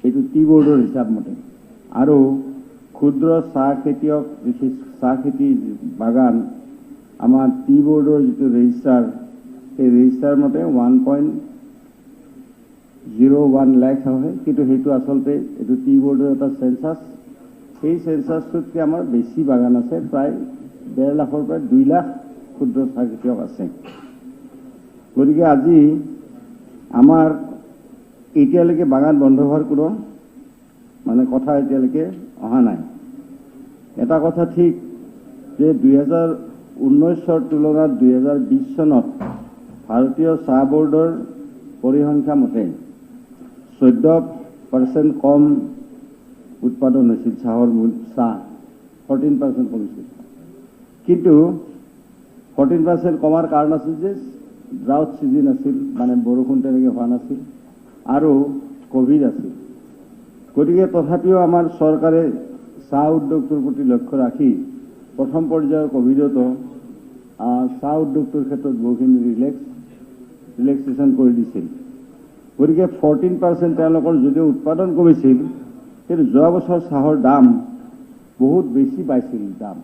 এইটো টি বৰ্ডৰ হিচাপ মতে। আৰু ক্ষুদ্ৰ চাহ খেতিয়ক, বিশেষ চাহ খেতি বাগান আমাৰ টি বৰ্ডৰ যিটো ৰেজিষ্টাৰ, সেই ৰেজিষ্টাৰ মতে 1.01 লাখ হয়, কিন্তু সেইটো আচলতে এইটো টি বৰ্ডৰ এটা চেঞ্চাছ। সেই চেঞ্চাছটোতকৈ আমাৰ বেছি বাগান আছে, প্ৰায় 1.5 লাখৰ পৰা 2 লাখ ক্ষুদ্ৰ চাহ খেতিয়ক আছে। গতিকে আজি আমাৰ এতিয়ালৈকে বাগান বন্ধ হোৱাৰ কোনো মানে কথা এতিয়ালৈকে অহা নাই। এটা কথা ঠিক যে 2019ৰ তুলনাত 2020 চনত ভাৰতীয় চাহ বৰ্ডৰ পৰিসংখ্যা মতে 14% কম উৎপাদন হৈছিল চাহৰ মূল চাহ 14% কমিছিল। কিন্তু 14% কমাৰ কাৰণ আছিল যে ড্ৰাউট ছিজন আছিল, মানে বৰষুণ তেনেকৈ হোৱা নাছিল আৰু ক'ভিড আছিল। গতিকে তথাপিও আমাৰ চৰকাৰে চাহ উদ্যোগটোৰ প্ৰতি লক্ষ্য ৰাখি প্ৰথম পৰ্যায়ৰ ক'ভিডতো চাহ উদ্যোগটোৰ ক্ষেত্ৰত বহুখিনি ৰিলেক্সেশ্যন কৰি দিছিল। গতিকে 14% তেওঁলোকৰ যদিও উৎপাদন কমিছিল, কিন্তু যোৱা বছৰ চাহৰ দাম বহুত বেছি পাইছিল দাম,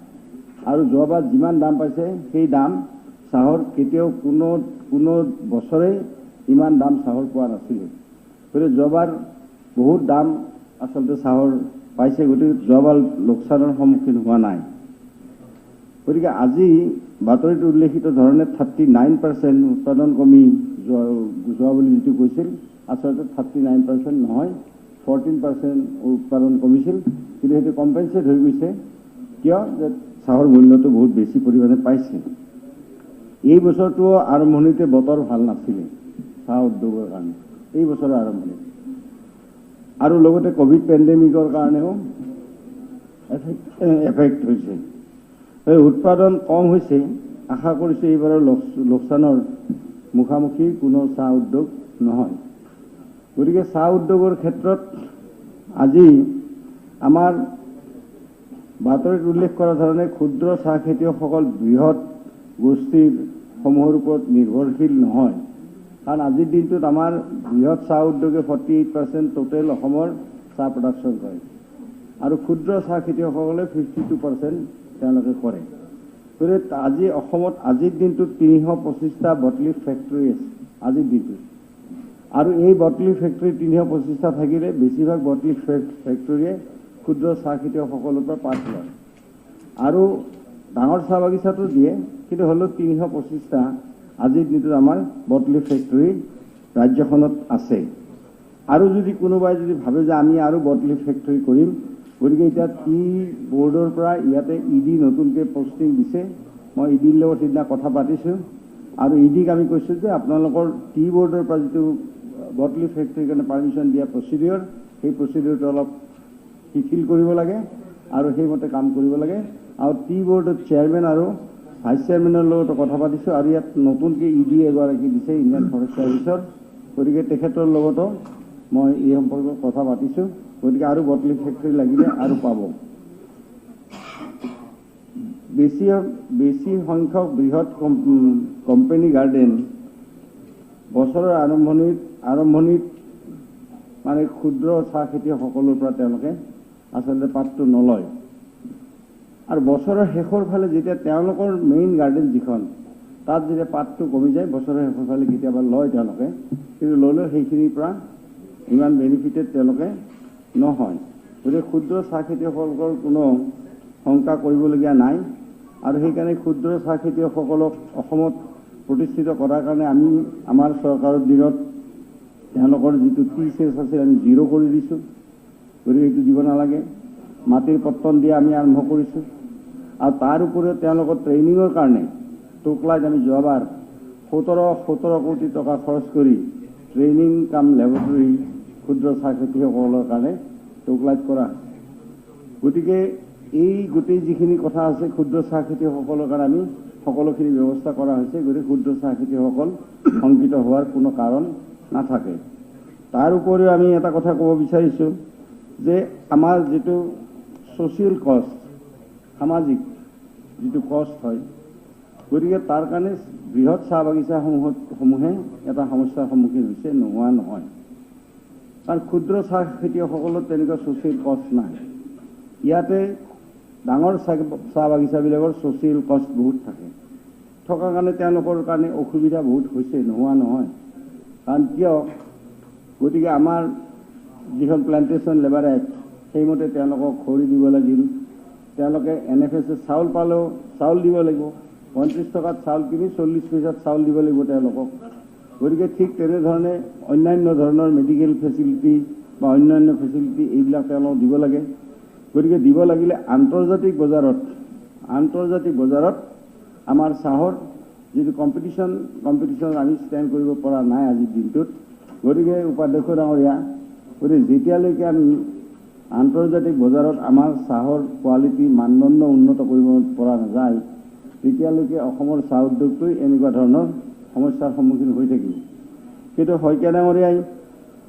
আৰু যোৱাবাৰ যিমান দাম পাইছে সেই দাম চাহৰ কেতিয়াও কোনো কোনো বছৰেই ইমান দাম চাহৰ পোৱা নাছিলে। গতিকে যোৱাবাৰ বহুত দাম আচলতে চাহৰ পাইছে, গতিকে যোৱাবাৰ লোকচানৰ সন্মুখীন হোৱা নাই। গতিকে আজি বাতৰিত উল্লেখিত ধৰণে 39% উৎপাদন কমি যোৱা বুলি যিটো কৈছিল, আচলতে 39% নহয়, 14% উৎপাদন কমিছিল, কিন্তু সেইটো কম্পেনচেট হৈ গৈছে। কিয় যে চাহৰ মূল্যটো বহুত বেছি পৰিমাণে পাইছে। এই বছৰটো আৰম্ভণিতে বতৰ ভাল নাছিলে চাহ উদ্যোগৰ কাৰণে, এই বছৰৰ আৰম্ভণিত, আৰু লগতে ক'ভিড পেণ্ডেমিকৰ কাৰণেও এফেক্ট হৈছে, এই উৎপাদন কম হৈছে। আশা কৰিছোঁ এইবাৰৰ লোকচানৰ মুখামুখি কোনো চাহ উদ্যোগ নহয়। গতিকে চাহ উদ্যোগৰ ক্ষেত্ৰত আজি আমাৰ বাতৰিত উল্লেখ কৰা ধৰণে ক্ষুদ্ৰ চাহ খেতিয়কসকল বৃহৎ গোষ্ঠীৰ সমূহৰ ওপৰত নিৰ্ভৰশীল নহয়। কাৰণ আজিৰ দিনটোত আমাৰ বৃহৎ চাহ উদ্যোগে 48% টোটেল অসমৰ চাহ প্ৰডাকশ্যন কৰে আৰু ক্ষুদ্ৰ চাহ খেতিয়কসকলে 52% তেওঁলোকে কৰে। গতিকে আজি অসমত আজিৰ দিনটোত 325টা বটলিফ ফেক্টৰী আছে আজিৰ দিনটোত, আৰু এই বটলিফ ফেক্টৰী 325টা থাকিলে বেছিভাগ বটলিফ ফেক্টৰীয়ে ক্ষুদ্ৰ চাহ খেতিয়কসকলৰ পৰা পাত লয় আৰু ডাঙৰ চাহ বাগিচাটো দিয়ে, কিন্তু হ'লেও 325টা আজিৰ দিনটোত আমাৰ বটলিফ ফেক্টৰী ৰাজ্যখনত আছে। আৰু যদি কোনোবাই যদি ভাবে যে আমি আৰু বটলিফ ফেক্টৰী কৰিম, গতিকে এতিয়া টি বৰ্ডৰ পৰা ইয়াতে ই ডি নতুনকৈ পষ্টিং দিছে। মই ই ডিৰ লগত সিদিনা কথা পাতিছোঁ আৰু ই ডিক আমি কৈছোঁ যে আপোনালোকৰ টি বৰ্ডৰ পৰা যিটো বটলিফ ফেক্টৰীৰ কাৰণে পাৰ্মিশ্যন দিয়া প্ৰচিডিঅ'ৰ, সেই প্ৰচিডিঅ'ৰটো অলপ শিথিল কৰিব লাগে আৰু সেইমতে কাম কৰিব লাগে। আৰু টি বৰ্ডৰ চেয়াৰমেন আৰু ভাইচ চেয়াৰমেনৰ লগতো কথা পাতিছোঁ আৰু ইয়াত নতুনকৈ ই ডি এগৰাকী দিছে ইণ্ডিয়ান ফৰেষ্ট ছাৰ্ভিচৰ, গতিকে তেখেতৰ লগতো মই এই সম্পৰ্কত কথা পাতিছোঁ। গতিকে আৰু বটলিফ ফেক্টৰী লাগিলে আৰু পাব। বেছি সংখ্যক বৃহৎ কোম্পানী গাৰ্ডেন বছৰৰ আৰম্ভণিত মানে ক্ষুদ্ৰ চাহ খেতিয়কসকলৰ পৰা তেওঁলোকে আচলতে পাতটো নলয়, আৰু বছৰৰ শেষৰ ফালে যেতিয়া তেওঁলোকৰ মেইন গাৰ্ডেন যিখন তাত যেতিয়া পাতটো কমি যায়, বছৰৰ শেষৰ ফালে কেতিয়াবা লয় তেওঁলোকে, কিন্তু ল'লেও সেইখিনিৰ পৰা ইমান বেনিফিটেড তেওঁলোকে নহয়। গতিকে ক্ষুদ্ৰ চাহ খেতিয়কসকলৰ কোনো শংকা কৰিবলগীয়া নাই আৰু সেইকাৰণে ক্ষুদ্ৰ চাহ খেতিয়কসকলক অসমত প্ৰতিষ্ঠিত কৰাৰ কাৰণে আমি আমাৰ চৰকাৰৰ দিনত তেওঁলোকৰ যিটো টি চেছ আছিল আমি জিৰ' কৰি দিছোঁ, গতিকে সেইটো দিব নালাগে। মাটিৰ পট্টন দিয়া আমি আৰম্ভ কৰিছোঁ আৰু তাৰ উপৰিও তেওঁলোকৰ ট্ৰেইনিঙৰ কাৰণে টোকলাইত আমি যোৱাবাৰ 17 কোটি টকা খৰচ কৰি ট্ৰেইনিং কাম লেবৰেটৰী ক্ষুদ্ৰ চাহ খেতিয়কসকলৰ কাৰণে টোকলাইত কৰা। গতিকে এই গোটেই যিখিনি কথা আছে ক্ষুদ্ৰ চাহ খেতিয়কসকলৰ কাৰণে আমি সকলোখিনি ব্যৱস্থা কৰা হৈছে। গতিকে ক্ষুদ্ৰ চাহ খেতিয়কসকল শংকিত হোৱাৰ কোনো কাৰণ নাথাকে। তাৰ উপৰিও আমি এটা কথা ক'ব বিচাৰিছোঁ যে আমাৰ যিটো ছ'চিয়েল কষ্ট, সামাজিক যিটো কষ্ট হয়, গতিকে তাৰ কাৰণে বৃহৎ চাহ বাগিচাসমূহে এটা সমস্যাৰ সন্মুখীন হৈছে, নোহোৱা নহয়। কাৰণ ক্ষুদ্ৰ চাহ খেতিয়কসকলৰ তেনেকুৱা ছ'চিয়েল কষ্ট নাই। ইয়াতে ডাঙৰ চাহ বাগিচাবিলাকৰ ছ'চিয়েল কষ্ট বহুত থাকে, থকাৰ কাৰণে তেওঁলোকৰ কাৰণে অসুবিধা বহুত হৈছে, নোহোৱা নহয়। কাৰণ কিয়, গতিকে আমাৰ যিখন প্লেণ্টেশ্যন লেবাৰ এক্ট, সেইমতে তেওঁলোকক খৰি দিব লাগিল, তেওঁলোকে এন এফ এছ চাউল পালেও চাউল দিব লাগিব, 35 টকাত চাউল কিনি 40 পইচাত চাউল দিব লাগিব তেওঁলোকক। গতিকে ঠিক তেনেধৰণে অন্যান্য ধৰণৰ মেডিকেল ফেচিলিটি বা অন্যান্য ফেচিলিটি এইবিলাক তেওঁলোকক দিব লাগে। গতিকে দিব লাগিলে আন্তৰ্জাতিক বজাৰত আমাৰ চাহৰ যিটো কম্পিটিশ্যন আমি ষ্টেণ্ড কৰিব পৰা নাই আজিৰ দিনটোত। গতিকে উপাধ্যক্ষ ডাঙৰীয়া, গতিকে যেতিয়ালৈকে আমি আন্তৰ্জাতিক বজাৰত আমাৰ চাহৰ কোৱালিটি মানদণ্ড উন্নত কৰিব পৰা নাযায়, তেতিয়ালৈকে অসমৰ চাহ উদ্যোগটোৱে এনেকুৱা ধৰণৰ সমস্যাৰ সন্মুখীন হৈ থাকিব। কিন্তু শইকীয়া ডাঙৰীয়াই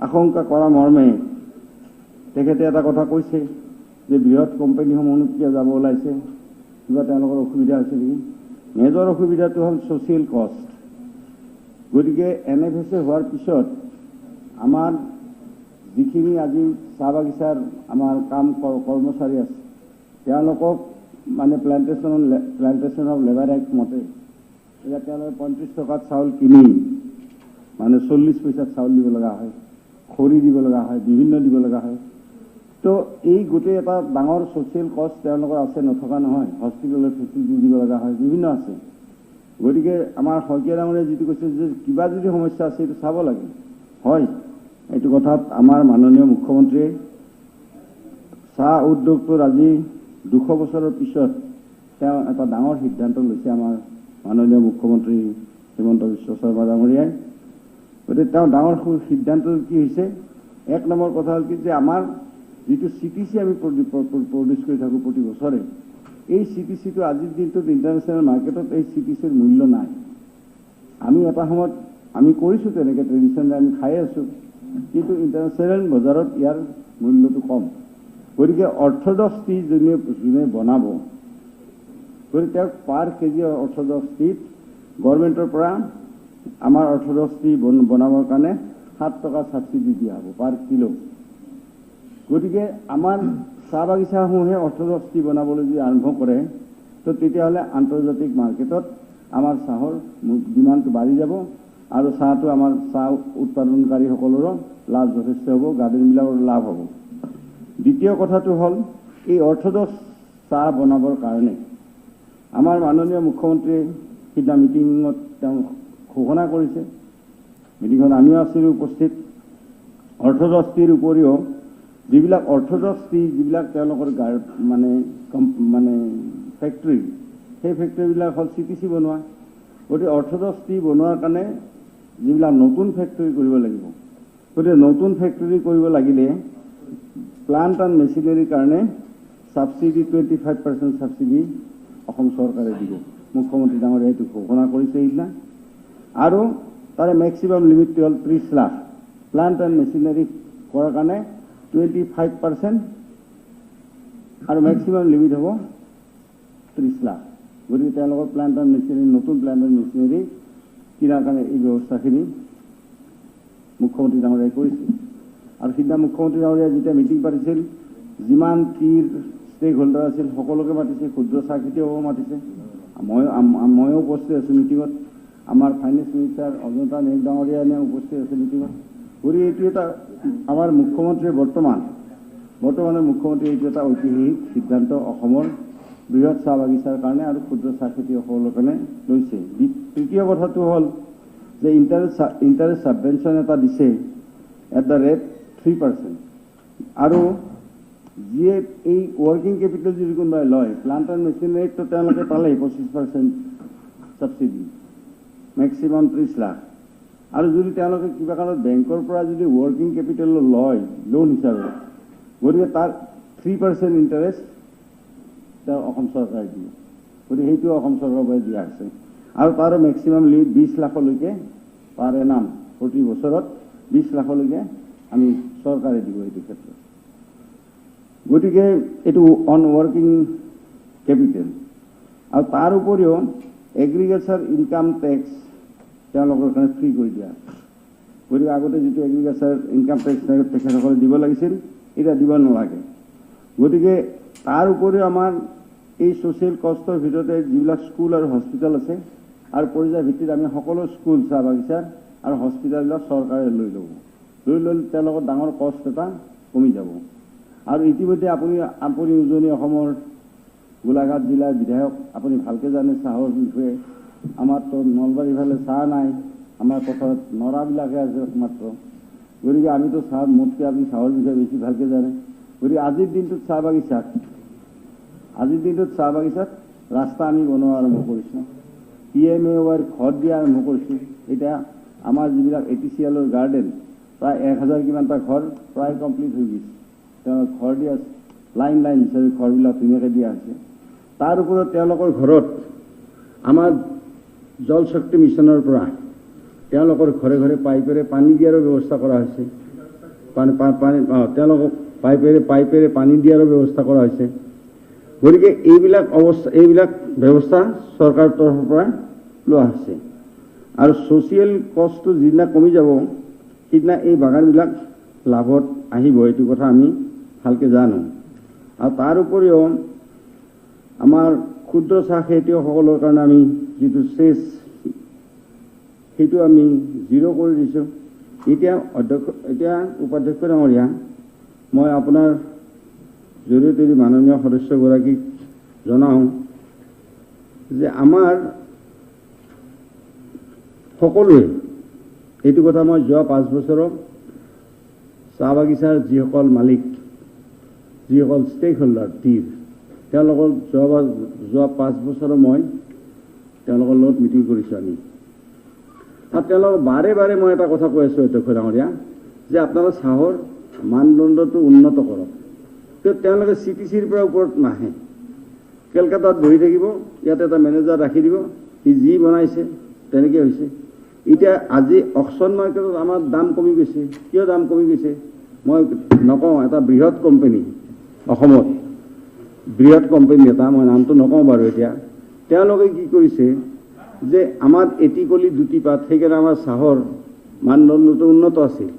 আশংকা কৰা মৰ্মে তেখেতে এটা কথা কৈছে যে বৃহৎ কোম্পানীসমূহনো কিয় যাব ওলাইছে, কিবা তেওঁলোকৰ অসুবিধা হৈছে নেকি। মেজৰ অসুবিধাটো হ'ল ছ'চিয়েল কষ্ট। গতিকে এন এফ এছ এ হোৱাৰ পিছত আমাৰ যিখিনি আজি চাহ বাগিচাৰ আমাৰ কাম কৰ্মচাৰী আছে, তেওঁলোকক মানে প্লেণ্টেশ্যন অফ লেবাৰ এক্ট মতে এতিয়া তেওঁলোকে 35 টকাত চাউল কিনি মানে 40 পইচাত চাউল দিব লগা হয়, খৰি দিব লগা হয়, বিভিন্ন দিব লগা হয়। তো এই গোটেই এটা ডাঙৰ ছ'চিয়েল কষ্ট তেওঁলোকৰ আছে, নথকা নহয়। হস্পিটেলৰ ফেচিলিটি দিব লগা হয়, বিভিন্ন আছে। গতিকে আমাৰ শইকীয়া ডাঙৰীয়াই যিটো কৈছে যে কিবা যদি সমস্যা আছে এইটো চাব লাগে, হয় এইটো কথাত আমাৰ মাননীয় মুখ্যমন্ত্ৰীয়ে চাহ উদ্যোগটোৰ আজি 200 বছৰৰ পিছত তেওঁ এটা ডাঙৰ সিদ্ধান্ত লৈছে, আমাৰ মাননীয় মুখ্যমন্ত্ৰী হিমন্ত বিশ্ব শৰ্মা ডাঙৰীয়াই। গতিকে তেওঁ ডাঙৰ সিদ্ধান্ত কি হৈছে, এক নম্বৰ কথা হ'ল কি যে আমাৰ যিটো চি টি চি আমি প্ৰডিউচ কৰি থাকোঁ প্ৰতি বছৰে, এই চি টি চিটো আজিৰ দিনটোত ইণ্টাৰনেশ্যনেল মাৰ্কেটত এই চি টি চিৰ মূল্য নাই। আমি এটা সময়ত আমি কৰিছোঁ তেনেকৈ ট্ৰেডিশ্যনেল আমি খাই আছোঁ, কিন্তু ইণ্টাৰনেশ্যনেল বজাৰত ইয়াৰ মূল্যটো কম। গতিকে অৰ্থডক্স টি যোনে বনাব, গতিকে তেওঁক পাৰ কেজি অৰ্থডক্স টিত গভৰ্ণমেণ্টৰ পৰা আমাৰ অৰ্থডক্স টি বনাবৰ কাৰণে 7 টকা ছাবচিডি দিয়া হ'ব পাৰ কিলো। গতিকে আমাৰ চাহ বাগিচাসমূহে অৰ্থডক্স টি বনাবলৈ যদি আৰম্ভ কৰে, তো তেতিয়াহ'লে আন্তৰ্জাতিক মাৰ্কেটত আমাৰ চাহৰ ডিমাণ্ডটো বাঢ়ি যাব আৰু চাহটো আমাৰ চাহ উৎপাদনকাৰীসকলৰো লাভ যথেষ্ট হ'ব, গাৰ্ডেনবিলাকৰ লাভ হ'ব। দ্বিতীয় কথাটো হ'ল এই অৰ্থডক্স চাহ বনাবৰ কাৰণে আমাৰ মাননীয় মুখ্যমন্ত্ৰীয়ে সিদিনা মিটিঙত তেওঁ ঘোষণা কৰিছে, মিটিঙত আমিও আছিলোঁ উপস্থিত। অৰ্থডক্স টিৰ উপৰিও যিবিলাক অৰ্থডক্স টি যিবিলাক তেওঁলোকৰ মানে মানে ফেক্টৰী, সেই ফেক্টৰীবিলাক হ'ল চি টি চি বনোৱা। গতিকে অৰ্থডক্স টি বনোৱাৰ কাৰণে যিবিলাক নতুন ফেক্টৰী কৰিব লাগিব, গতিকে নতুন ফেক্টৰী কৰিব লাগিলে প্লাণ্ট এণ্ড মেচিনাৰীৰ কাৰণে ছাবচিডি 25% ছাবচিডি অসম চৰকাৰে দিব, মুখ্যমন্ত্ৰী ডাঙৰীয়াই এইটো ঘোষণা কৰিছে সেইদিনা। আৰু তাৰে মেক্সিমাম লিমিটটো হ'ল 30 লাখ। প্লাণ্ট এণ্ড মেচিনাৰী কৰাৰ কাৰণে 25% আৰু মেক্সিমাম লিমিট হ'ব 30 লাখ। গতিকে তেওঁলোকৰ প্লাণ্ট এণ্ড মেচিনাৰী, নতুন প্লাণ্ট এণ্ড মেচিনাৰী কিনাৰ কাৰণে এই ব্যৱস্থাখিনি মুখ্যমন্ত্ৰী ডাঙৰীয়াই কৰিছে। আৰু সিদিনা মুখ্যমন্ত্ৰী ডাঙৰীয়াই যেতিয়া মিটিং পাতিছিল, যিমান টিৰ ষ্টেক হোল্ডাৰ আছিল সকলোকে মাতিছে, ক্ষুদ্ৰ চাহ খেতিয়কো মাতিছে, ময়ো উপস্থিত আছোঁ মিটিঙত, আমাৰ ফাইনেন্স মিনিষ্টাৰ অজন্তা নেওগ ডাঙৰীয়ানে উপস্থিত আছে মিটিঙত। গতিকে এইটো এটা আমাৰ মুখ্যমন্ত্ৰীয়ে বৰ্তমানৰ মুখ্যমন্ত্ৰীয়ে এইটো এটা ঐতিহাসিক সিদ্ধান্ত অসমৰ বৃহৎ চাহ বাগিচাৰ কাৰণে আৰু ক্ষুদ্ৰ চাহ খেতিয়কসকলৰ কাৰণে লৈছে। তৃতীয় কথাটো হ'ল যে ইণ্টাৰেষ্ট ছাবভেনশ্যন এটা দিছে এট the rate 3%, আৰু যিয়ে এই ৱৰ্কিং কেপিটেল যদি কোনোবাই লয়, প্লাণ্ট এণ্ড মেচিনাৰীততো তেওঁলোকে পালেই 25% ছাবচিডি, মেক্সিমাম 30 লাখ। আৰু যদি তেওঁলোকে কিবা কাৰণত বেংকৰ পৰা যদি ৱৰ্কিং কেপিটেল লয় লোন হিচাপে, গতিকে তাৰ 3% ইণ্টাৰেষ্ট তেওঁ অসম চৰকাৰে দিয়ে। গতিকে সেইটো অসম চৰকাৰৰ পৰা দিয়া হৈছে। আৰু তাৰো মেক্সিমাম লিমিট 20 লাখলৈকে পাৰ এনাম, প্ৰতি বছৰত 20 লাখলৈকে আমি চৰকাৰে দিব এইটো ক্ষেত্ৰত। গতিকে এইটো অন ৱৰ্কিং কেপিটেল। আৰু তাৰ উপৰিও এগ্ৰিকালচাৰ ইনকাম টেক্স তেওঁলোকৰ কাৰণে ফ্ৰী কৰি দিয়া। গতিকে আগতে যিটো এগ্ৰিকালচাৰ ইনকাম টেক্স তেখেতসকলে দিব লাগিছিল, এতিয়া দিব নালাগে। গতিকে তাৰ উপৰিও আমাৰ এই ছ'চিয়েল কষ্টৰ ভিতৰতে যিবিলাক স্কুল আৰু হস্পিটেল আছে, আৰু পৰ্যায় ভিত্তিত আমি সকলো স্কুল, চাহ বাগিচা আৰু হস্পিটেলবিলাক চৰকাৰে লৈ ল'ব। লৈ ল'লে তেওঁলোকৰ ডাঙৰ কষ্ট এটা কমি যাব। আৰু ইতিমধ্যে আপুনি উজনি অসমৰ গোলাঘাট জিলাৰ বিধায়ক, আপুনি ভালকৈ জানে চাহৰ বিষয়ে। আমাৰতো নলবাৰীৰ ফালে চাহ নাই, আমাৰ পথাৰত নৰাবিলাকহে আছে একমাত্ৰ। গতিকে আমিতো চাহ, মোতকৈ আপুনি চাহৰ বিষয়ে বেছি ভালকৈ জানে। গতিকে আজিৰ দিনটোত চাহ বাগিচাত, আজিৰ দিনটোত চাহ বাগিচাত ৰাস্তা আমি বনোৱা আৰম্ভ কৰিছোঁ, PMAYৰ ঘৰ দিয়া আৰম্ভ কৰিছোঁ। এতিয়া আমাৰ যিবিলাক ATCLৰ গাৰ্ডেন, প্ৰায় 1000 কিমানটা ঘৰ প্ৰায় কমপ্লিট হৈ গৈছে। তেওঁলোক ঘৰ দিয়া লাইন লাইন হিচাপে ঘৰবিলাক ধুনীয়াকৈ দিয়া হৈছে। তাৰ ওপৰত তেওঁলোকৰ ঘৰত আমাৰ জল শক্তি মিছনৰ পৰা তেওঁলোকৰ ঘৰে ঘৰে পাইপেৰে পানী দিয়াৰো ব্যৱস্থা কৰা হৈছে। পানী পানী তেওঁলোকক পাইপেৰে পানী দিয়াৰো ব্যৱস্থা কৰা হৈছে। গতিকে এইবিলাক অৱস্থা, এইবিলাক ব্যৱস্থা চৰকাৰৰ তৰফৰ পৰা লোৱা হৈছে। আৰু ছ'চিয়েল কষ্টটো যিদিনা কমি যাব, সিদিনা এই বাগানবিলাক লাভত আহিব, এইটো কথা আমি ভালকৈ জানো। আৰু তাৰ উপৰিও আমাৰ ক্ষুদ্ৰ চাহ খেতিয়কসকলৰ কাৰণে আমি যিটো চেছ, সেইটো আমি জিৰ' কৰি দিছোঁ। এতিয়া অধ্যক্ষ, এতিয়া উপাধ্যক্ষ ডাঙৰীয়া, মই আপোনাৰ জৰিয়তে মাননীয় সদস্যগৰাকীক জনাওঁ যে আমাৰ সকলোৱে এইটো কথা, মই যোৱা 5 বছৰত চাহ বাগিচাৰ যিসকল মালিক, যিসকল ষ্টেক হোল্ডাৰ টিৰ, তেওঁলোকৰ যোৱা 5 বছৰৰ মই তেওঁলোকৰ লগত মিটিং কৰিছোঁ আমি। আৰু তেওঁলোকক বাৰে বাৰে মই এটা কথা কৈ আছোঁ অধ্যক্ষ ডাঙৰীয়া, যে আপোনালোক চাহৰ মানদণ্ডটো উন্নত কৰক। কিন্তু তেওঁলোকে CTCৰ পৰা ওপৰত নাহে, কেলকাতাত বহি থাকিব, ইয়াতে এটা মেনেজাৰ ৰাখি দিব, সি যি বনাইছে তেনেকৈ হৈছে। এতিয়া আজি অকশ্যন মাৰ্কেটত আমাৰ দাম কমি গৈছে। কিয় দাম কমি গৈছে মই নকওঁ, এটা বৃহৎ কোম্পানী অসমত, বৃহৎ কোম্পানী এটা, মই নামটো নকওঁ বাৰু এতিয়া, তেওঁলোকে কি কৰিছে যে আমাৰ এটি কলি দুটি পাত, সেইকাৰণে আমাৰ চাহৰ মানদণ্ডটো উন্নত আছিল।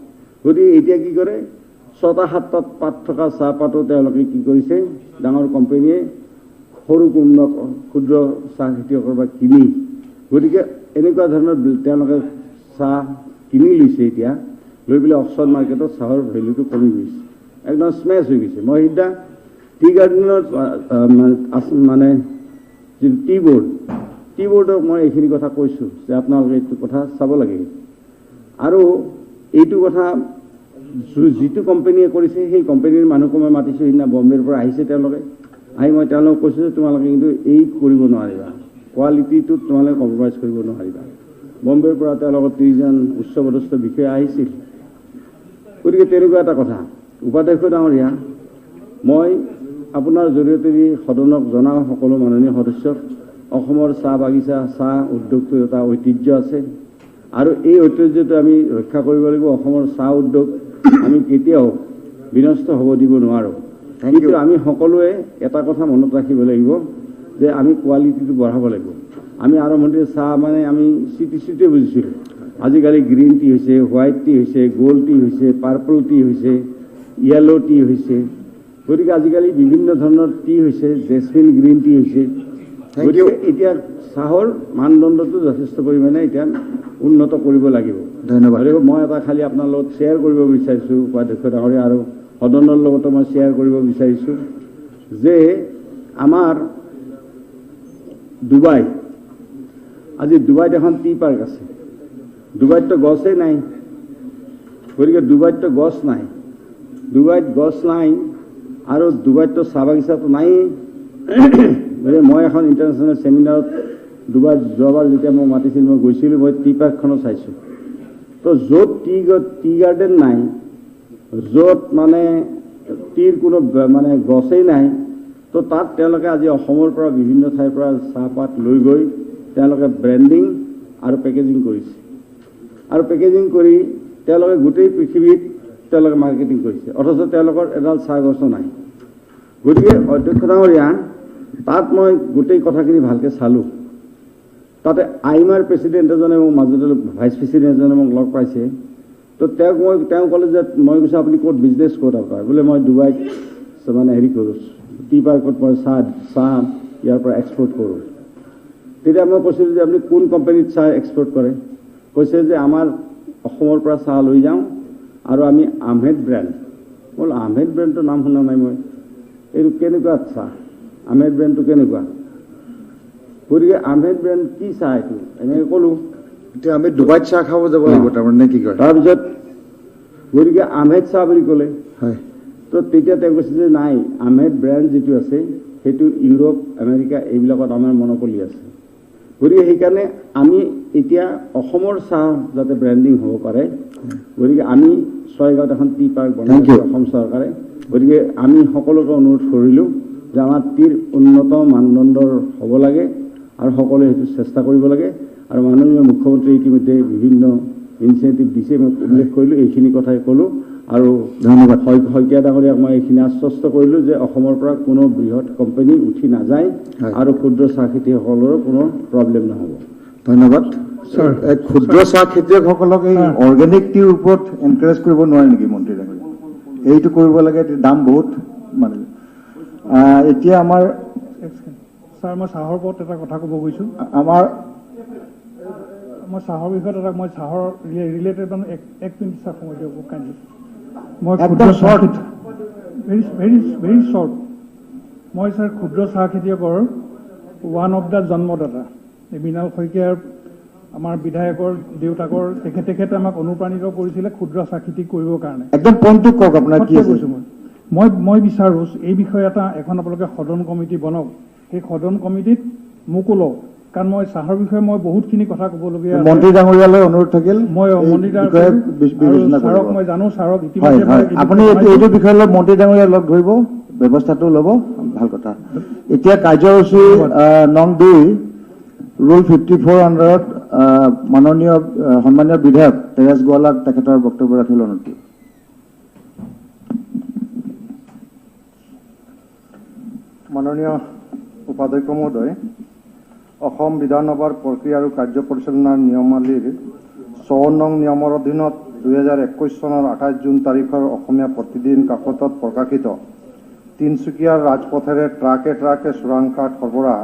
গতিকে এতিয়া কি কৰে, 6টা 7টা পাত থকা চাহপাতো তেওঁলোকে কি কৰিছে, ডাঙৰ কোম্পানীয়ে সৰু ক্ষুদ্ৰ চাহ খেতিয়কৰ পৰা কিনি, গতিকে এনেকুৱা ধৰণৰ তেওঁলোকে চাহ কিনি লৈছে। এতিয়া লৈ পেলাই অকশ্যন মাৰ্কেটত চাহৰ ভেলুটো কমি গৈছে, একদম স্মেচ হৈ গৈছে। মই সিদিনা টি গাৰ্ডেনত মানে যিটো টি বৰ্ড, টি বৰ্ডক মই এইখিনি কথা কৈছোঁ যে আপোনালোকে এইটো কথা চাব লাগে। আৰু এইটো কথা যিটো কোম্পানীয়ে কৰিছে, সেই কোম্পানীৰ মানুহকো মই মাতিছোঁ, সিদিনা বম্বেৰ পৰা আহিছে তেওঁলোকে, আহি মই তেওঁলোকক কৈছোঁ যে তোমালোকে কিন্তু এই কৰিব নোৱাৰিবা, কোৱালিটিটোত তোমালোকে কম্প্ৰমাইজ কৰিব নোৱাৰিবা। বম্বেৰ পৰা তেওঁলোকৰ 30জন উচ্চপদস্থ বিষয়া আহিছিল। গতিকে তেনেকুৱা এটা কথা। উপাধ্যক্ষ ডাঙৰীয়া, মই আপোনাৰ জৰিয়তে সদনক জনাওঁ, সকলো মাননীয় সদস্যক, অসমৰ চাহ বাগিচা, চাহ উদ্যোগটোৰ এটা ঐতিহ্য আছে আৰু এই ঐতিহ্যটো আমি ৰক্ষা কৰিব লাগিব। অসমৰ চাহ উদ্যোগ আমি কেতিয়াও বিনষ্ট হ'ব দিব নোৱাৰোঁ। কিন্তু আমি সকলোৱে এটা কথা মনত ৰাখিব লাগিব যে আমি কোৱালিটিটো বঢ়াব লাগিব। আমি আৰম্ভণিতে চাহ মানে আমি CTCটোৱে বুজিছিলোঁ, আজিকালি গ্ৰীণ টি হৈছে, হোৱাইট টি হৈছে, গ'ল্ড টি হৈছে, পাৰ্পল টি হৈছে, য়েল্ল' টি হৈছে। গতিকে আজিকালি বিভিন্ন ধৰণৰ টি হৈছে, জেচমিন গ্ৰীণ টি হৈছে। গতিকে এতিয়া চাহৰ মানদণ্ডটো যথেষ্ট পৰিমাণে এতিয়া উন্নত কৰিব লাগিব। ধন্যবাদ। মই এটা খালি আপোনাৰ লগত শ্বেয়াৰ কৰিব বিচাৰিছোঁ উপাধ্যক্ষ ডাঙৰীয়া, আৰু সদনৰ লগতো মই শ্বেয়াৰ কৰিব বিচাৰিছোঁ যে আমাৰ ডুবাই, আজি ডুবাইত এখন টি পাৰ্ক আছে। ডুবাইততো গছেই নাই, গতিকে ডুবাইততো গছ নাই, ডুবাইত গছ নাই আৰু ডুবাইততো চাহ বাগিচাটো নায়েই। গতিকে মই এখন ইণ্টাৰনেশ্যনেল ছেমিনাৰত ডুবাইত যোৱাবাৰ যেতিয়া মোক মাতিছিল মই গৈছিলোঁ, মই টি পাৰ্কখনো চাইছোঁ। তো য'ত টি গাৰ্ডেন নাই, য'ত মানে টিৰ কোনো মানে গছেই নাই, তো তাত তেওঁলোকে আজি অসমৰ পৰা বিভিন্ন ঠাইৰ পৰা চাহপাত লৈ গৈ তেওঁলোকে ব্ৰেণ্ডিং আৰু পেকেজিং কৰিছে, আৰু পেকেজিং কৰি তেওঁলোকে গোটেই পৃথিৱীত তেওঁলোকে মাৰ্কেটিং কৰিছে, অথচ তেওঁলোকৰ এডাল চাহ গছো নাই। গতিকে অধ্যক্ষ ডাঙৰীয়া, তাত মই গোটেই কথাখিনি ভালকৈ চালোঁ। তাতে আইমাৰ প্ৰেচিডেণ্ট এজনে মোক মাজতে ভাইচ প্ৰেচিডেণ্ট এজনে মোক লগ পাইছে। তো তেওঁক মই তেওঁ ক'লে যে মই কৈছোঁ আপুনি ক'ত বিজনেছ ক'ত আপোনাৰ? বোলে মই ডুবাইত মানে হেৰি কৰোঁ, টি পাৰ্কত মই চাহ ইয়াৰ পৰা এক্সপৰ্ট কৰোঁ। তেতিয়া মই কৈছিলোঁ যে আপুনি কোন কোম্পানীত চাহ এক্সপৰ্ট কৰে? কৈছে যে আমাৰ অসমৰ পৰা চাহ লৈ যাওঁ আৰু আমি আহমেদ ব্ৰেণ্ড। বোলো আহমেদ ব্ৰেণ্ডটোৰ নাম শুনা নাই মই, এইটো কেনেকুৱা চাহ? আহমেদ ব্ৰেণ্ডটো কেনেকুৱা? গতিকে আহমেদ ব্ৰেণ্ড কি চাহ এইটো এনেকৈ ক'লোঁ। এতিয়া আমি ডুবাইত চাহ খাব যাব লাগিব তাৰমানে কি কয়? তাৰপিছত গতিকে আহমেদ চাহ বুলি ক'লে। হয়। তো তেতিয়া তেওঁ কৈছে যে নাই, আহমেদ ব্ৰেণ্ড যিটো আছে সেইটো ইউৰোপ, আমেৰিকা এইবিলাকত আমাৰ মনোপলি আছে। গতিকে সেইকাৰণে আমি এতিয়া অসমৰ চাহ যাতে ব্ৰেণ্ডিং হ'ব পাৰে, গতিকে আমি ছয়গাঁৱত এখন টি পাৰ্ক বনাইছোঁ অসম চৰকাৰে। গতিকে আমি সকলোকে অনুৰোধ কৰিলোঁ যে আমাৰ টিৰ উন্নত মানদণ্ডৰ হ'ব লাগে আৰু সকলোৱে সেইটো চেষ্টা কৰিব লাগে। আৰু মাননীয় মুখ্যমন্ত্ৰীয়ে ইতিমধ্যে বিভিন্ন ইনিচিয়েটিভ দিছে, মই উল্লেখ কৰিলোঁ, এইখিনি কথাই ক'লোঁ। আৰু ধন্যবাদ শইকীয়া ডাঙৰীয়াক মই এইখিনি আশ্বস্ত কৰিলোঁ যে অসমৰ পৰা কোনো বৃহৎ কোম্পানী উঠি নাযায় আৰু ক্ষুদ্ৰ চাহ খেতিয়কসকলৰো কোনো প্ৰব্লেম নহ'ব। ধন্যবাদ। ক্ষুদ্ৰ চাহ খেতিয়কসকলক এই অৰ্গেনিক টিৰ ওপৰত এনকাৰেজ কৰিব নোৱাৰে নেকি মন্ত্ৰী ডাঙৰীয়া? এইটো কৰিব লাগে, দাম বহুত মানে। এতিয়া আমাৰ ছাৰ, মই চাহৰ ওপৰত এটা কথা ক'ব গৈছোঁ। আমাৰ মই চাহৰ বিষয়ত এটা মই চাহৰ ৰিলেটেড মানে এক মিনিট ছাৰ সময় দিয়ক কাইণ্ডলি। মই একদম short, very very very short. মই ছাৰ ক্ষুদ্ৰ চাহ খেতিয়কৰ ওৱান অফ the জন্মদাতা। এই মৃণাল শইকীয়াৰ আমাৰ বিধায়কৰ দেউতাকৰ তেখেতে আমাক অনুপ্ৰাণিত কৰিছিলে ক্ষুদ্ৰ চাহ খেতি কৰিবৰ কাৰণে। একদম পইণ্টটো কওক আপোনাৰ কি আছে? কৈছোঁ মই মই বিচাৰোঁ এই বিষয়ে এটা এখন আপোনালোকে সদন কমিটি বনাওক। সেই সদন কমিটিত মোকো লওক, কাৰণ মই চাহৰ বিষয়ে মই বহুতখিনি কথা ক'বলগীয়া। মন্ত্ৰী ডাঙৰীয়ালৈ অনুৰোধ থাকিল। মই মন্ত্ৰী ছাৰক মই জানো, ছাৰক ইতিমধ্যে আপুনি এইটো বিষয় লৈ মন্ত্ৰী ডাঙৰীয়া লগ ধৰিব, ব্যৱস্থাটো ল'ব, ভাল কথা। এতিয়া কাৰ্যসূচী নং 2 ৰুল 54 আণ্ডাৰত মাননীয় সন্মানীয় বিধায়ক তেৰেছ গোৱালাক তেখেতৰ বক্তব্য ৰাখিবলৈ অনুৰোধ। মাননীয় উপাধ্যক্ষ মহোদয়, অসম বিধানসভাৰ প্ৰক্ৰিয়া আৰু কাৰ্য পৰিচালনাৰ নিয়মাৱলীৰ 54 নং নিয়মৰ অধীনত 2021 চনৰ 28 জুন তাৰিখৰ অসমীয়া প্ৰতিদিন কাকতত প্ৰকাশিত তিনিচুকীয়াৰ ৰাজপথেৰে ট্ৰাকে ট্ৰাকে চোৰাং কাঠ সৰবৰাহ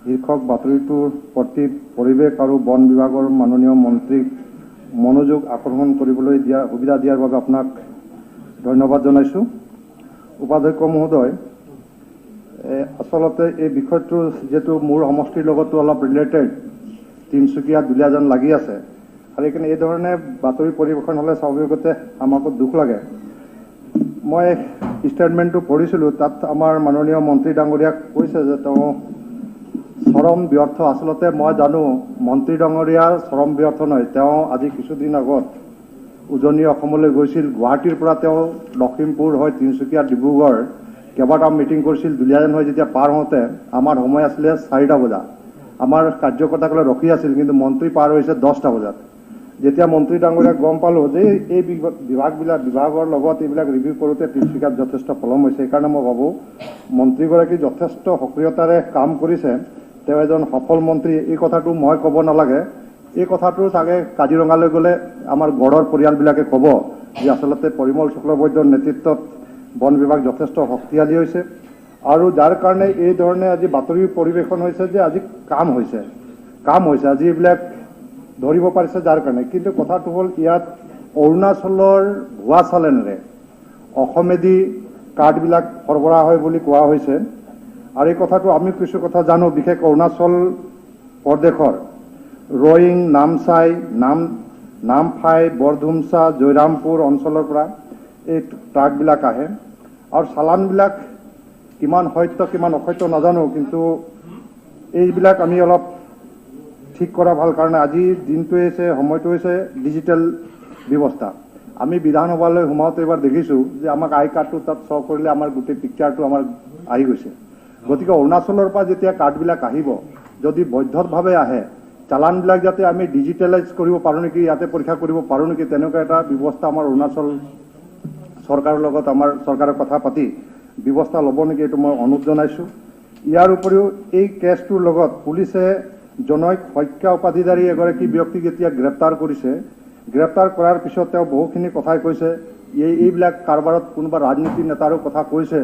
শীৰ্ষক বাতৰিটোৰ প্ৰতি পৰিৱেশ আৰু বন বিভাগৰ মাননীয় মন্ত্ৰীক মনোযোগ আকৰ্ষণ কৰিবলৈ দিয়া সুবিধা দিয়াৰ বাবে আপোনাক ধন্যবাদ জনাইছোঁ। উপাধ্যক্ষ মহোদয়, আচলতে এই বিষয়টো যিহেতু মোৰ সমষ্টিৰ লগতো অলপ ৰিলেটেড, তিনিচুকীয়া দুলীয়াজান লাগি আছে আৰু সেইকাৰণে এই ধৰণে বাতৰি পৰিৱেশন হ'লে স্বাভাৱিকতে আমাকো দুখ লাগে। মই ষ্টেটমেণ্টটো পঢ়িছিলোঁ, তাত আমাৰ মাননীয় মন্ত্ৰী ডাঙৰীয়াক কৈছে যে তেওঁ চৰম ব্যৰ্থ। আচলতে মই জানো মন্ত্ৰী ডাঙৰীয়াৰ চৰম ব্যৰ্থ নহয়, তেওঁ আজি কিছুদিন আগত উজনি অসমলৈ গৈছিল, গুৱাহাটীৰ পৰা তেওঁ লখিমপুৰ হৈ তিনিচুকীয়া ডিব্ৰুগড় কেইবাটাও মিটিং কৰিছিল। দুলীয়াজান হৈ যেতিয়া পাৰ হওঁতে আমাৰ সময় আছিলে 4টা বজা, আমাৰ কাৰ্যকৰ্তাসকলে ৰখি আছিল, কিন্তু মন্ত্ৰী পাৰ হৈছে 10টা বজাত। যেতিয়া মন্ত্ৰী ডাঙৰীয়াক গম পালোঁ যে এই বিভাগবিলাক বিভাগৰ লগত এইবিলাক ৰিভিউ কৰোঁতে তিনিচুকীয়াত যথেষ্ট পলম হৈছে, সেইকাৰণে মই ভাবোঁ মন্ত্ৰীগৰাকী যথেষ্ট সক্ৰিয়তাৰে কাম কৰিছে, তেওঁ এজন সফল মন্ত্ৰী। এই কথাটো মই ক'ব নালাগে, এই কথাটো চাগে কাজিৰঙালৈ গ'লে আমাৰ গড়ৰ পৰিয়ালবিলাকে ক'ব যে আচলতে পৰিমল শুক্লবৈদ্যৰ নেতৃত্বত বন বিভাগ যথেষ্ট শক্তিশালী হৈছে আৰু যাৰ কাৰণে এই ধৰণে আজি বাতৰি পৰিৱেশন হৈছে যে আজি কাম হৈছে, আজি এইবিলাক ধৰিব পাৰিছে যাৰ কাৰণে। কিন্তু কথাটো হ'ল ইয়াত অৰুণাচলৰ ভুৱা চালানেৰে অসমেদি কাঠবিলাক সৰবৰাহ হয় বুলি কোৱা হৈছে আৰু এই কথাটো আমি কিছু কথা জানো। বিশেষ অৰুণাচল প্ৰদেশৰ ৰয়িং, নামচাই, নামফাই, বৰধুমচা, জয়ৰামপুৰ অঞ্চলৰ পৰা এই ট্ৰাকবিলাক আহে আৰু চালানবিলাক কিমান সত্য কিমান অসত্য নাজানো, কিন্তু এইবিলাক আমি অলপ ঠিক কৰা ভাল। কাৰণে আজি দিনটো হৈছে, সময়টো হৈছে ডিজিটেল ব্যৱস্থা। আমি বিধানসভালৈ সোমাওঁতে এবাৰ দেখিছোঁ যে আমাক আই কাৰ্ডটো তাত শ্ব' কৰিলে আমাৰ গোটেই পিকচাৰটো আমাৰ আহি গৈছে। গতিকে অৰুণাচলৰ পৰা যেতিয়া কাৰ্ডবিলাক আহিব, যদি বৈধভাৱে আহে, চালানবিলাক যাতে আমি ডিজিটেলাইজ কৰিব পাৰোঁ নেকি, ইয়াতে পৰীক্ষা কৰিব পাৰোঁ নেকি, তেনেকুৱা এটা ব্যৱস্থা আমাৰ অৰুণাচল চৰকাৰৰ লগত আমাৰ চৰকাৰৰ কথা পাতি ব্যৱস্থা ল'ব নেকি, এইটো মই অনুৰোধ জনাইছোঁ। ইয়াৰ উপৰিও এই কেছটোৰ লগত পুলিচে জনৈক শইকীয়া উপাধিধাৰী এগৰাকী ব্যক্তিক যেতিয়া গ্ৰেপ্তাৰ কৰিছে, গ্ৰেপ্তাৰ কৰাৰ পিছত তেওঁ বহুখিনি কথাই কৈছে। এইবিলাক কাৰবাৰত কোনোবা ৰাজনীতি নেতাৰো কথা কৈছে।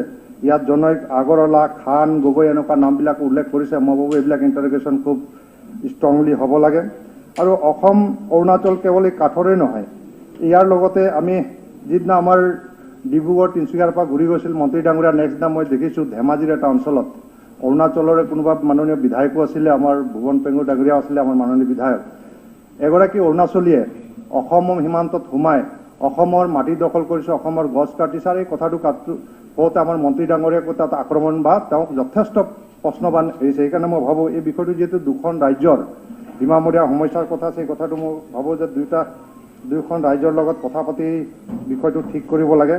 ইয়াত জনৈক আগৰৱালা, খান, গগৈ এনেকুৱা নামবিলাক উল্লেখ কৰিছে। মই ভাবোঁ এইবিলাক ইণ্টাৰগেশ্যন খুব ষ্ট্ৰংলি হ'ব লাগে। আৰু অসম অৰুণাচল কেৱল এই কাঠৰে নহয়, ইয়াৰ লগতে আমি যিদিনা আমাৰ ডিব্ৰুগড় তিনিচুকীয়াৰ পৰা ঘূৰি গৈছিল মন্ত্ৰী ডাঙৰীয়া, নেক্সট দিনা মই দেখিছোঁ ধেমাজিৰ এটা অঞ্চলত অৰুণাচলৰে কোনোবা মাননীয় বিধায়কো আছিলে, আমাৰ ভুৱন পেঙু ডাঙৰীয়াও আছিলে, আমাৰ মাননীয় বিধায়ক। এগৰাকী অৰুণাচলীয়ে অসম সীমান্তত সোমাই অসমৰ মাটি দখল কৰিছে, অসমৰ গছ কাটিছে। আৰু এই কথাটো কওঁতে আমাৰ মন্ত্ৰী ডাঙৰীয়াকো তাত আক্ৰমণ বা তেওঁক যথেষ্ট প্ৰশ্নবান এৰিছে। সেইকাৰণে মই ভাবোঁ এই বিষয়টো যিহেতু দুখন ৰাজ্যৰ সীমামূৰীয়া সমস্যাৰ কথা, সেই কথাটো মই ভাবোঁ যে দুয়োখন ৰাজ্যৰ লগত কথা পাতি বিষয়টো ঠিক কৰিব লাগে।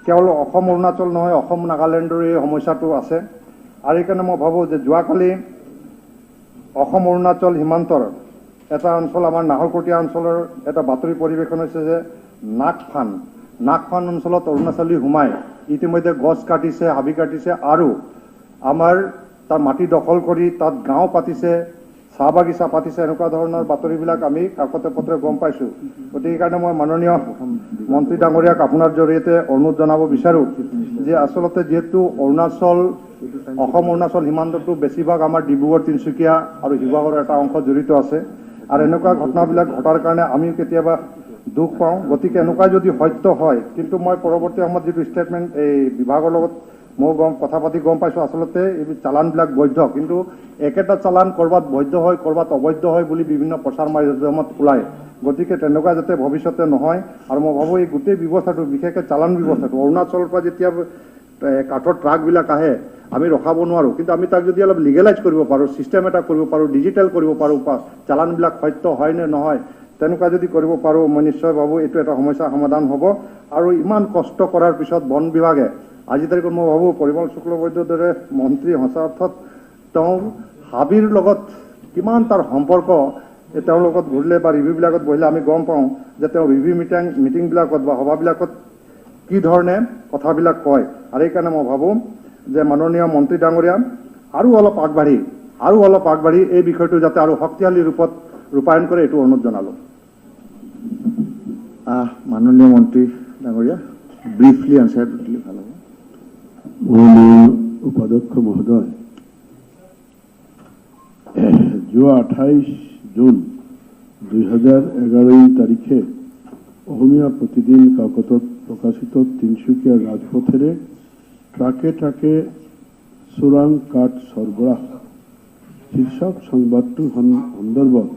কেৱল অসম অৰুণাচল নহয়, অসম নাগালেণ্ডৰ এই সমস্যাটো আছে। আৰু সেইকাৰণে মই ভাবোঁ যে যোৱাকালি অসম অৰুণাচল সীমান্তৰ এটা অঞ্চল, আমাৰ নাহৰকটীয়া অঞ্চলৰ এটা বাতৰি পৰিৱেশন হৈছে যে নাগফান অঞ্চলত অৰুণাচলী সোমাই ইতিমধ্যে গছ কাটিছে, হাবি কাটিছে আৰু আমাৰ তাৰ মাটি দখল কৰি তাত গাঁও পাতিছে, চাহ বাগিচা পাতিছে। এনেকুৱা ধৰণৰ বাতৰিবিলাক আমি কাকতে পত্ৰে গম পাইছোঁ। গতিকে সেইকাৰণে মই মাননীয় মন্ত্ৰী ডাঙৰীয়াক আপোনাৰ জৰিয়তে অনুৰোধ জনাব বিচাৰোঁ যে আচলতে যিহেতু অৰুণাচল অসম অৰুণাচল সীমান্তটো বেছিভাগ আমাৰ ডিব্ৰুগড়, তিনিচুকীয়া আৰু শিৱসাগৰৰ এটা অংশ জড়িত আছে আৰু এনেকুৱা ঘটনাবিলাক ঘটাৰ কাৰণে আমিও কেতিয়াবা দুখ পাওঁ। গতিকে এনেকুৱা যদি সত্য হয়, কিন্তু মই পৰৱৰ্তী সময়ত যিটো ষ্টেটমেণ্ট এই বিভাগৰ লগত মই কথা পাতি গম পাইছোঁ, আচলতে এই চালানবিলাক বৈধ, কিন্তু একেটা চালান ক'ৰবাত বৈধ হয়, ক'ৰবাত অবৈধ হয় বুলি বিভিন্ন প্ৰচাৰ মাধ্যমত ওলায়। গতিকে তেনেকুৱা যাতে ভৱিষ্যতে নহয়। আৰু মই ভাবোঁ এই গোটেই ব্যৱস্থাটো, বিশেষকৈ চালান ব্যৱস্থাটো, অৰুণাচলৰ পৰা যেতিয়া কাঠৰ ট্ৰাকবিলাক আহে আমি ৰখাব নোৱাৰোঁ, কিন্তু আমি তাক যদি অলপ লিগেলাইজ কৰিব পাৰোঁ, ছিষ্টেম এটা কৰিব পাৰোঁ, ডিজিটেল কৰিব পাৰোঁ, চালানবিলাক সত্য হয় নে নহয় তেনেকুৱা যদি কৰিব পাৰোঁ, মই নিশ্চয় ভাবোঁ এইটো এটা সমস্যাৰ সমাধান হ'ব। আৰু ইমান কষ্ট কৰাৰ পিছত বন বিভাগে আজি তাৰিখত মই ভাবোঁ পৰিমল শুক্লবৈদ্যৰ দৰে মন্ত্ৰী সঁচা অৰ্থত তেওঁ হাবিৰ লগত কিমান তাৰ সম্পৰ্ক, তেওঁৰ লগত ঘূৰিলে বা ৰিভিউবিলাকত বহিলে আমি গম পাওঁ যে তেওঁ ৰিভিউ মিটিংবিলাকত বা সভাবিলাকত কি ধৰণে কথাবিলাক কয়। আৰু সেইকাৰণে মই ভাবোঁ যে মাননীয় মন্ত্ৰী ডাঙৰীয়া আৰু অলপ আগবাঢ়ি এই বিষয়টো যাতে আৰু শক্তিশালী ৰূপত ৰূপায়ণ কৰে, এইটো অনুৰোধ জনালোঁ। মাননীয় মন্ত্ৰী ডাঙৰীয়া, ব্ৰিফলি আনচাৰটো দিলে ভাল হ'ব। মাননীয় উপাধ্যক্ষ মহোদয়, যোৱা 28 জুন 2011 তাৰিখে অসমীয়া প্ৰতিদিন কাকতত প্ৰকাশিত তিনিচুকীয়াৰ ৰাজপথেৰে ট্ৰাকে ট্ৰাকে চোৰাং কাঠ সৰবৰাহ শীৰ্ষক সংবাদটোৰ সন্দৰ্ভত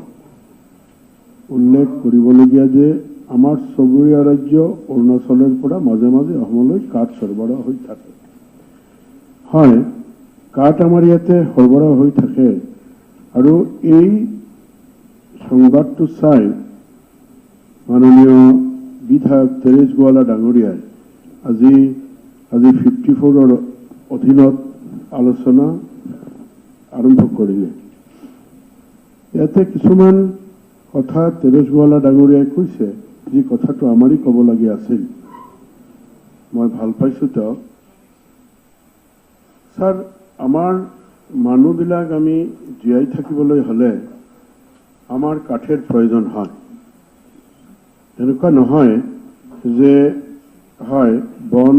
উল্লেখ কৰিবলগীয়া যে আমাৰ চুবুৰীয়া ৰাজ্য অৰুণাচলৰ পৰা মাজে মাজে অসমলৈ কাঠ সৰবৰাহ হৈ থাকে। হয়, কাঠ আমাৰ ইয়াতে সৰবৰাহ হৈ থাকে আৰু এই সংবাদটো চাই মাননীয় বিধায়ক তেৰেজ গোৱালা ডাঙৰীয়াই আজি 54ৰ অধীনত আলোচনা আৰম্ভ কৰিলে। ইয়াতে কিছুমান কথা তেৰেজ গোৱালা ডাঙৰীয়াই কৈছে, যি কথাটো আমাৰেই ক'বলগীয়া আছিল। মই ভাল পাইছোঁ তেওঁক। ছাৰ, আমাৰ মানুহবিলাক আমি জীয়াই থাকিবলৈ হ'লে আমাৰ কাঠেৰ প্ৰয়োজন হয়। তেনেকুৱা নহয় যে হয় বন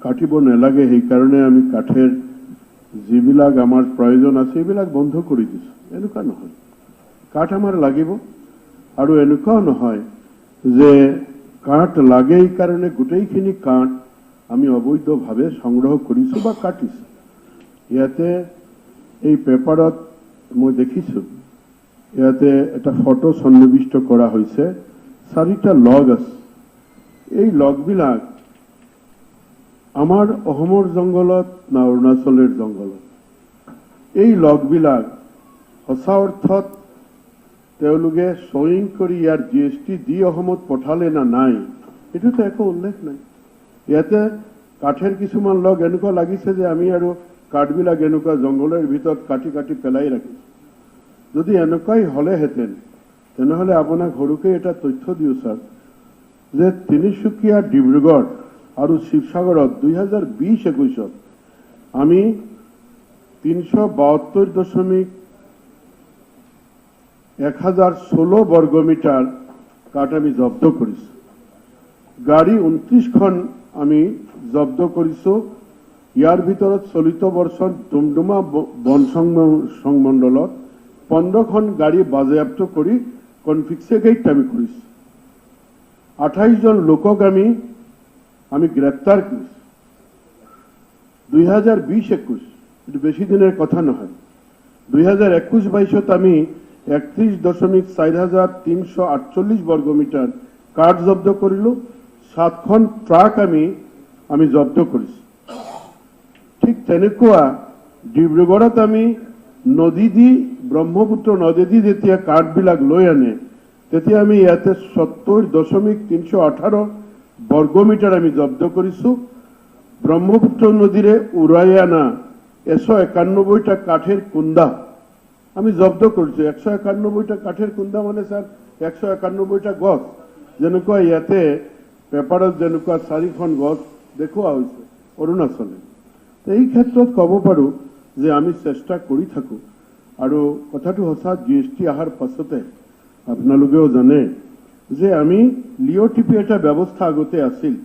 কাটিব নালাগে, সেইকাৰণে আমি কাঠেৰ যিবিলাক আমাৰ প্ৰয়োজন আছে সেইবিলাক বন্ধ কৰি দিছোঁ, এনেকুৱা নহয়। কাঠ আমাৰ লাগিব। আৰু এনেকুৱাও নহয় যে কাঠ লাগে কাৰণে গোটেইখিনি কাঠ আমি অবৈধভাৱে সংগ্ৰহ কৰিছোঁ বা কাটিছোঁ। ইয়াতে এই পেপাৰত মই দেখিছোঁ, ইয়াতে এটা ফটো সন্নিৱিষ্ট কৰা হৈছে, 4টা লগ আছে। এই লগবিলাক আমাৰ অসমৰ জংঘলত না অৰুণাচলৰ জংঘলত? এই লগবিলাক সঁচা অৰ্থত তেওঁলোকে শ্বয়িং কৰি ইয়াৰ জি এছ টি দি অসমত পঠালে না নাই, এইটোতো একো উল্লেখ নাই। ইয়াতে কাঠেৰ কিছুমান লগ এনেকুৱা লাগিছে যে আমি আৰু কাঠবিলাক এনেকুৱা জংঘলৰ ভিতৰত কাটি কাটি পেলাই ৰাখিছোঁ। যদি এনেকুৱাই হ'লেহেঁতেন তেনেহ'লে আপোনাক সৰুকৈ এটা তথ্য দিওঁ ছাৰ, যে তিনিচুকীয়া, ডিব্ৰুগড় আৰু শিৱসাগৰত 2020-21ত আমি 372.1016 বৰ্গমিটাৰ কাঠ আমি জব্দ কৰিছোঁ। গাড়ী 29খন আমি জব্দ কৰিছোঁ। ইয়াৰ ভিতৰত চলিত বৰ্ষত ডুমডুমা বন সংমণ্ডলত 15খন গাড়ী বাজেয়াপ্ত কৰি কনফিক্সেট আমি কৰিছোঁ। 28জন লোকক আমি গ্ৰেপ্তাৰ কৰিছোঁ। 2020-21, এইটো বেছি দিনৰ কথা নহয়, 2021-22ত আমি 31.4348 বৰ্গমিটাৰ কাঠ জব্দ কৰিলোঁ। 7খন ট্ৰাক আমি জব্দ কৰিছোঁ। ঠিক তেনেকুৱা ডিব্ৰুগড়ত আমি নদী দি, ব্ৰহ্মপুত্ৰ নদী দি যেতিয়া কাঠবিলাক লৈ আনে তেতিয়া আমি ইয়াতে 70.318 বৰ্গমিটাৰ আমি জব্দ কৰিছোঁ। ব্ৰহ্মপুত্ৰ নদীৰে উৰাই আনা 191টা কাঠেৰ কুন্দা আমি জব্দ কৰিছোঁ। 191টা কাঠেৰ কুন্দা মানে ছাৰ 191টা গছ, যেনেকুৱা ইয়াতে পেপাৰত যেনেকুৱা 4খন গছ দেখুওৱা হৈছে অৰুণাচলে। এই ক্ষেত্ৰত ক'ব পাৰোঁ যে আমি চেষ্টা কৰি থাকোঁ। আৰু কথাটো সঁচা, জি এছ টি অহাৰ পাছতে আপোনালোকেও জানে যে আমি লিঅ' টিপি এটা ব্যৱস্থা আগতে আছিল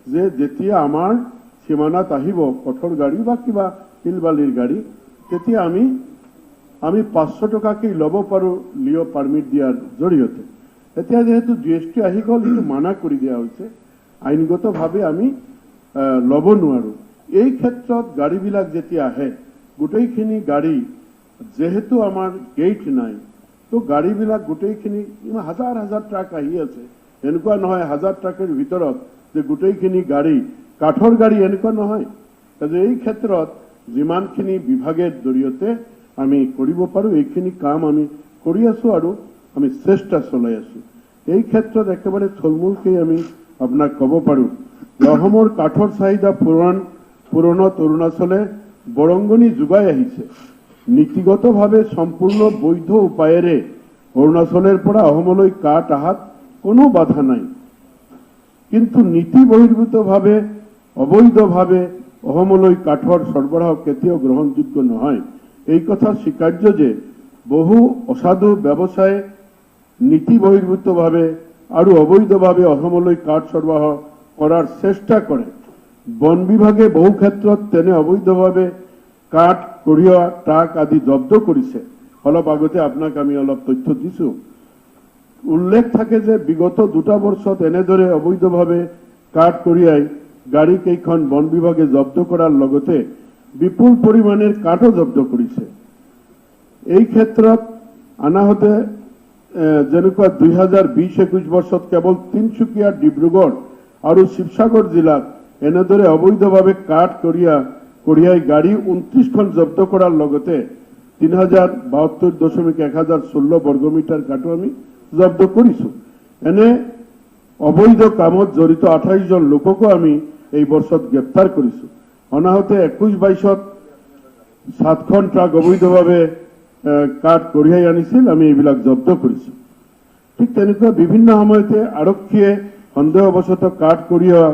যে যেতিয়া আমাৰ সীমানাত আহিব কঠোৰ গাড়ী বা কিবা শিল বালিৰ গাড়ী, তেতিয়া আমি 500 টকাকৈ ল'ব পাৰোঁ লিঅ' পাৰ্মিট দিয়াৰ জৰিয়তে। এতিয়া যিহেতু জি এছ টি আহি গ'ল, এইটো মানা কৰি দিয়া হৈছে, আইনগতভাৱে আমি ল'ব নোৱাৰোঁ। এই ক্ষেত্ৰত গাড়ীবিলাক যেতিয়া আহে, গোটেইখিনি গাড়ী যিহেতু আমাৰ গেট নাই, তো গাড়ীবিলাক গোটেইখিনি ইমান হাজাৰ হাজাৰ ট্ৰাক আহি আছে। এনেকুৱা নহয় হাজাৰ ট্ৰাকৰ ভিতৰত যে গোটেইখিনি গাড়ী কাঠৰ গাড়ী, এনেকুৱা নহয়। কাজে এই ক্ষেত্ৰত যিমানখিনি বিভাগৰ জৰিয়তে আমি কৰিব পাৰোঁ এইখিনি কাম আমি কৰি আছোঁ আৰু আমি চেষ্টা চলাই আছোঁ। এই ক্ষেত্ৰত একেবাৰে থলমূলকৈ আমি আপোনাক ক'ব পাৰোঁ যে অসমৰ কাঠৰ চাহিদা পূৰণত অৰুণাচলে বৰংগনি যোগাই আহিছে। নীতিগতভাৱে সম্পূৰ্ণ বৈধ উপায়েৰে অৰুণাচলৰ পৰা অসমলৈ কাঠ অহাত কোনো বাধা নাই, কিন্তু নীতি বহিৰ্ভূতভাৱে অবৈধভাৱে অসমলৈ কাঠৰ সৰবৰাহ কেতিয়াও গ্ৰহণযোগ্য নহয়। এই কথা স্বীকাৰ্য যে বহু অসাধু ব্যৱসায়ে নীতি বহিৰ্ভূতভাৱে আৰু অবৈধভাৱে অসমলৈ কাঠ সৰবৰাহ কৰাৰ চেষ্টা কৰে। বন বিভাগে বহু ক্ষেত্ৰত তেনে অবৈধভাৱে কাঠ কঢ়িওৱা ট্ৰাক আদি জব্দ কৰিছে। অলপ আগতে আপোনাক আমি অলপ তথ্য দিছোঁ। উল্লেখ থাকে যে বিগত 2টা বৰ্ষত এনেদৰে অবৈধভাৱে কাঠ কঢ়িয়াই গাড়ী কেইখন বন বিভাগে জব্দ কৰাৰ লগতে বিপুল পৰিমাণেৰ কাঠও জব্দ কৰিছে। এই ক্ষেত্ৰত আনাহতে যেনেকুৱা 2020-21 বৰ্ষত কেৱল তিনিচুকীয়া, ডিব্ৰুগড় আৰু শিৱসাগৰ জিলাত এনেদৰে অবৈধভাৱে কাঠ কঢ়িয়াই গাড়ী 29খন জব্দ কৰাৰ লগতে 3072.1016 বৰ্গমিটাৰ কাঠো আমি জব্দ কৰিছোঁ। এনে অবৈধ কামত জড়িত 28জন লোককো আমি এই বৰ্ষত গ্ৰেপ্তাৰ কৰিছোঁ। অনাহতে 21-22ত 7খন ট্ৰাক অবৈধভাৱে কাঠ কঢ়িয়াই আনিছিল, আমি এইবিলাক জব্দ কৰিছোঁ। ঠিক তেনেকুৱা বিভিন্ন সময়তে আৰক্ষীয়ে সন্দেহবশতঃ কাঠ কঢ়িওৱা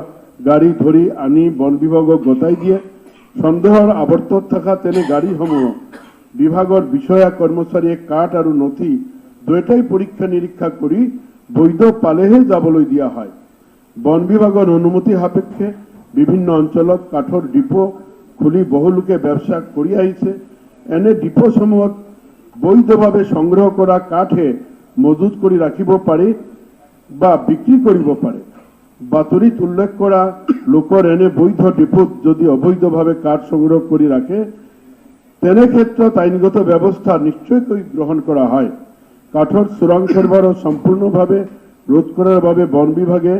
গাড়ী ধৰি আনি বন বিভাগক গতাই দিয়ে। সন্দেহৰ আৱৰ্তত থকা তেনে গাড়ীসমূহ বিভাগৰ বিষয়া কৰ্মচাৰীয়ে কাঠ আৰু নথি দুয়োটাই পৰীক্ষা নিৰীক্ষা কৰি বৈধ পালেহে যাবলৈ দিয়া হয়। বন বিভাগৰ অনুমতি সাপেক্ষে বিভিন্ন অঞ্চলত কাঠৰ ডিপো খুলি বহু লোকে ব্যৱসা কৰি আহিছে। এনে ডিপোসমূহত বৈধভাৱে সংগ্ৰহ কৰা কাঠে মজুত কৰি ৰাখিব পাৰি বা বিক্ৰী কৰিব পাৰে। বাতৰিত উল্লেখ কৰা লোকৰ এনে বৈধ ডিপোত যদি অবৈধভাৱে কাঠ সংগ্ৰহ কৰি ৰাখে, তেনে ক্ষেত্ৰত আইনগত ব্যৱস্থা নিশ্চয়কৈ গ্ৰহণ কৰা হয়। কাঠৰ চোৰাং সৰবৰাহ সম্পূৰ্ণভাৱে ৰোধ কৰাৰ বাবে বন বিভাগে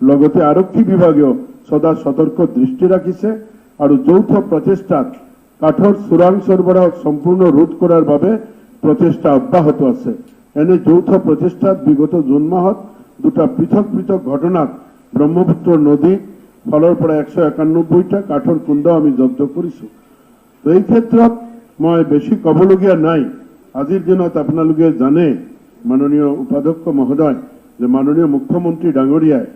লগতে আৰক্ষী বিভাগেও সদা সতৰ্ক দৃষ্টি ৰাখিছে আৰু যৌথ প্ৰচেষ্টাত কাঠৰ চোৰাং সৰবৰাহ সম্পূৰ্ণ ৰোধ কৰাৰ বাবে প্ৰচেষ্টা অব্যাহত আছে। এনে যৌথ প্ৰচেষ্টাত বিগত জুন মাহত দুটা পৃথক পৃথক ঘটনাত ব্ৰহ্মপুত্ৰ নদীত ফালৰ পৰা 191টা কাঠৰ কুণ্ড আমি জব্দ কৰিছোঁ। তো এই ক্ষেত্ৰত মই বেছি ক'বলগীয়া নাই। আজিৰ দিনত আপোনালোকে জানে মাননীয় উপাধ্যক্ষ মহোদয় যে মাননীয় মুখ্যমন্ত্ৰী ডাঙৰীয়াই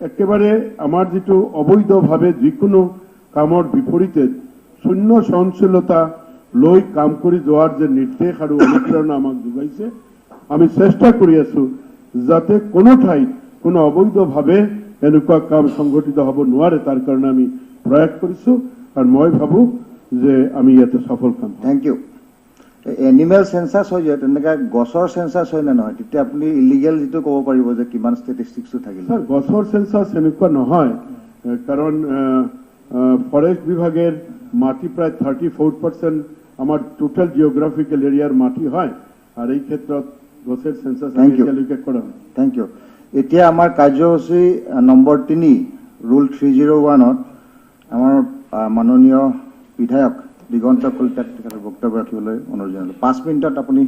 একেবাৰে আমাৰ যিটো অবৈধভাৱে যিকোনো কামৰ বিপৰীতে শূন্য সহনশীলতা লৈ কাম কৰি যোৱাৰ যে নিৰ্দেশ আৰু অনুপ্ৰেৰণা আমাক যোগাইছে, আমি চেষ্টা কৰি আছো যাতে কোনো ঠাইত কোনো অবৈধভাৱে এনেকুৱা কাম সংঘটিত হ'ব নোৱাৰে, তাৰ কাৰণে আমি প্ৰয়াস কৰিছোঁ আৰু মই ভাবোঁ যে আমি ইয়াতে সফল কাম। Thank U. Animal census হৈ যায়, তেনেকৈ গছৰ চেঞ্চাছ হয় নে নহয়? তেতিয়া আপুনি ইলিগেল যিটো ক'ব পাৰিব যে কিমান ষ্টেটিষ্টিক্সটো থাকিল। ছাৰ, গছৰ চেঞ্চাছ এনেকুৱা নহয়, কাৰণ ফৰেষ্ট বিভাগেৰ মাটি প্ৰায় 34% আমাৰ টোটেল জিঅ'গ্ৰাফিকেল এৰিয়াৰ মাটি হয় আৰু এই ক্ষেত্ৰত গছৰ চেঞ্চাছ এতিয়ালৈকে কৰা নাই। Thank U. এতিয়া আমাৰ কাৰ্যসূচী নম্বৰ 3 ৰুল 301ত আমাৰ মাননীয় বিধায়ক দিগন্ত কলিতাক তেখেতৰ বক্তব্য ৰাখিবলৈ অনুৰোধ জনালোঁ। 5 মিনিটত আপুনি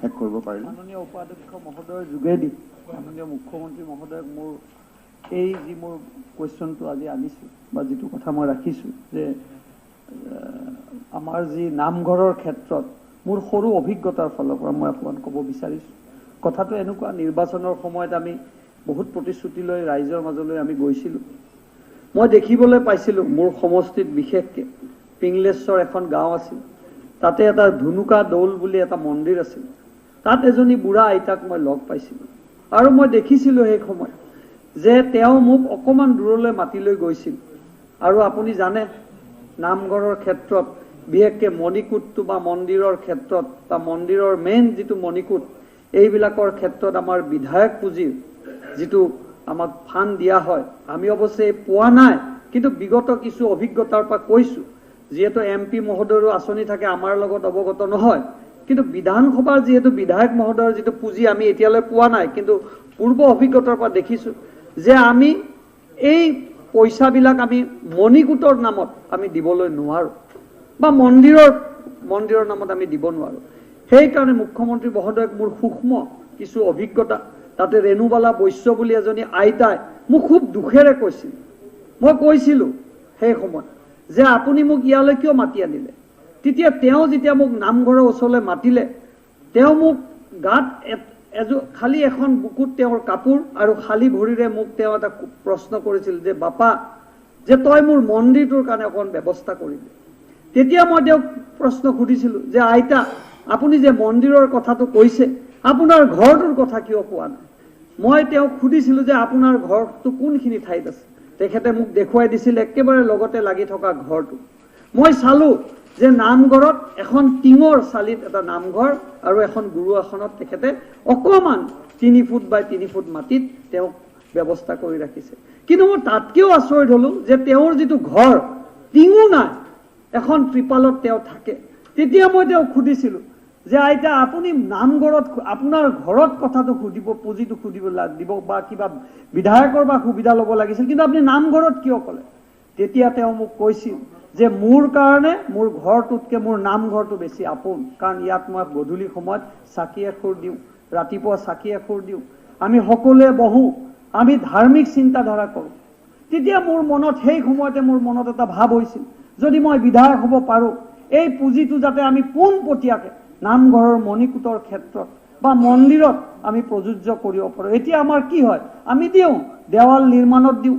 শেষ কৰিব পাৰিলে। মাননীয় উপাধ্যক্ষ মহোদয়ৰ যোগেদি মাননীয় মুখ্যমন্ত্ৰী মহোদয়ক মোৰ এই যি মোৰ কুৱেশ্যনটো আজি আনিছোঁ বা যিটো কথা মই ৰাখিছোঁ যে আমাৰ যি নামঘৰৰ ক্ষেত্ৰত মোৰ সৰু অভিজ্ঞতাৰ ফালৰ পৰা মই অকণমান ক'ব বিচাৰিছোঁ। কথাটো এনেকুৱা, নিৰ্বাচনৰ সময়ত আমি বহুত প্ৰতিশ্ৰুতি লৈ ৰাইজৰ মাজলৈ আমি গৈছিলোঁ। মই দেখিবলৈ পাইছিলোঁ মোৰ সমষ্টিত বিশেষকৈ পিংলেশ্বৰ এখন গাঁও আছিল, তাতে এটা ধুনুকা দৌল বুলি এটা মন্দিৰ আছিল, তাত এজনী বুঢ়া আইতাক মই লগ পাইছিলোঁ আৰু মই দেখিছিলোঁ সেই সময়ত যে তেওঁ মোক অকণমান দূৰলৈ মাতি লৈ গৈছিল। আৰু আপুনি জানে নামঘৰৰ ক্ষেত্ৰত বিশেষকৈ মণিকূটটো বা মন্দিৰৰ ক্ষেত্ৰত বা মন্দিৰৰ মেইন যিটো মণিকূট, এইবিলাকৰ ক্ষেত্ৰত আমাৰ বিধায়ক পুঁজিৰ যিটো আমাক ফাণ্ড দিয়া হয়, আমি অৱশ্যে পোৱা নাই, কিন্তু বিগত কিছু অভিজ্ঞতাৰ পৰা কৈছোঁ, যিহেতু এম পি মহোদয়ৰো আঁচনি থাকে আমাৰ লগত অৱগত নহয়, কিন্তু বিধানসভাৰ যিহেতু বিধায়ক মহোদয়ৰ যিটো পুঁজি আমি এতিয়ালৈ পোৱা নাই, কিন্তু পূৰ্ব অভিজ্ঞতাৰ পৰা দেখিছোঁ যে আমি এই পইচাবিলাক আমি মণিকূটৰ নামত আমি দিবলৈ নোৱাৰোঁ বা মন্দিৰৰ নামত আমি দিব নোৱাৰোঁ। সেইকাৰণে মুখ্যমন্ত্ৰী মহোদয়ক মোৰ সূক্ষ্ম কিছু অভিজ্ঞতা, তাতে ৰেণুবালা বৈশ্য বুলি এজনী আইতাই মোক খুব দুখেৰে কৈছিল, মই কৈছিলোঁ সেই সময়ত যে আপুনি মোক ইয়ালৈ কিয় মাতি আনিলে? তেতিয়া তেওঁ যেতিয়া মোক নামঘৰৰ ওচৰলৈ মাতিলে, তেওঁ মোক গাত খালী এখন বুকুত তেওঁৰ কাপোৰ আৰু খালী ভৰিৰে মোক তেওঁ এটা প্ৰশ্ন কৰিছিল যে বাপা, যে তই মোৰ মন্দিৰটোৰ কাৰণে অকণ ব্যৱস্থা কৰিবি। তেতিয়া মই তেওঁক প্ৰশ্ন সুধিছিলোঁ যে আইতা, আপুনি যে মন্দিৰৰ কথাটো কৈছে, আপোনাৰ ঘৰটোৰ কথা কিয় কোৱা নাই? মই তেওঁক সুধিছিলোঁ যে আপোনাৰ ঘৰটো কোনখিনি ঠাইত আছে? তেখেতে মোক দেখুৱাই দিছিল একেবাৰে লগতে লাগি থকা ঘৰটো। মই চালোঁ যে নামঘৰত এখন টিঙৰ চালিত এটা নামঘৰ আৰু এখন গুৰু আসনত তেখেতে অকণমান 3 ফুট বাই 3 ফুট মাটিত তেওঁক ব্যৱস্থা কৰি ৰাখিছে। কিন্তু মই তাতকৈও আচৰিত হ'লোঁ যে তেওঁৰ যিটো ঘৰ, টিঙো নাই, এখন ত্ৰিপালত তেওঁ থাকে। তেতিয়া মই তেওঁক সুধিছিলোঁ যে আইতা, আপুনি নামঘৰত আপোনাৰ ঘৰত কথাটো সুধিব, পুঁজিটো সুধিব দিব বা কিবা বিধায়কৰ বা সুবিধা ল'ব লাগিছিল, কিন্তু আপুনি নামঘৰত কিয় ক'লে? তেতিয়া তেওঁ মোক কৈছিল যে মোৰ কাৰণে মোৰ ঘৰটোতকৈ মোৰ নামঘৰটো বেছি আপোন, কাৰণ ইয়াত মই গধূলি সময়ত চাকি এখুৰ দিওঁ, ৰাতিপুৱা চাকি এখুৰ দিওঁ, আমি সকলোৱে বহোঁ, আমি ধাৰ্মিক চিন্তাধাৰা কৰোঁ। তেতিয়া মোৰ মনত সেই সময়তে মোৰ মনত এটা ভাৱ হৈছিল, যদি মই বিধায়ক হ'ব পাৰোঁ, এই পুঁজিটো যাতে আমি পোনপটীয়াকৈ নামঘৰৰ মণিকূটৰ ক্ষেত্ৰত বা মন্দিৰত আমি প্ৰযোজ্য কৰিব পাৰোঁ। এতিয়া আমাৰ কি হয়, আমি দিওঁ দেৱাল নিৰ্মাণত দিওঁ,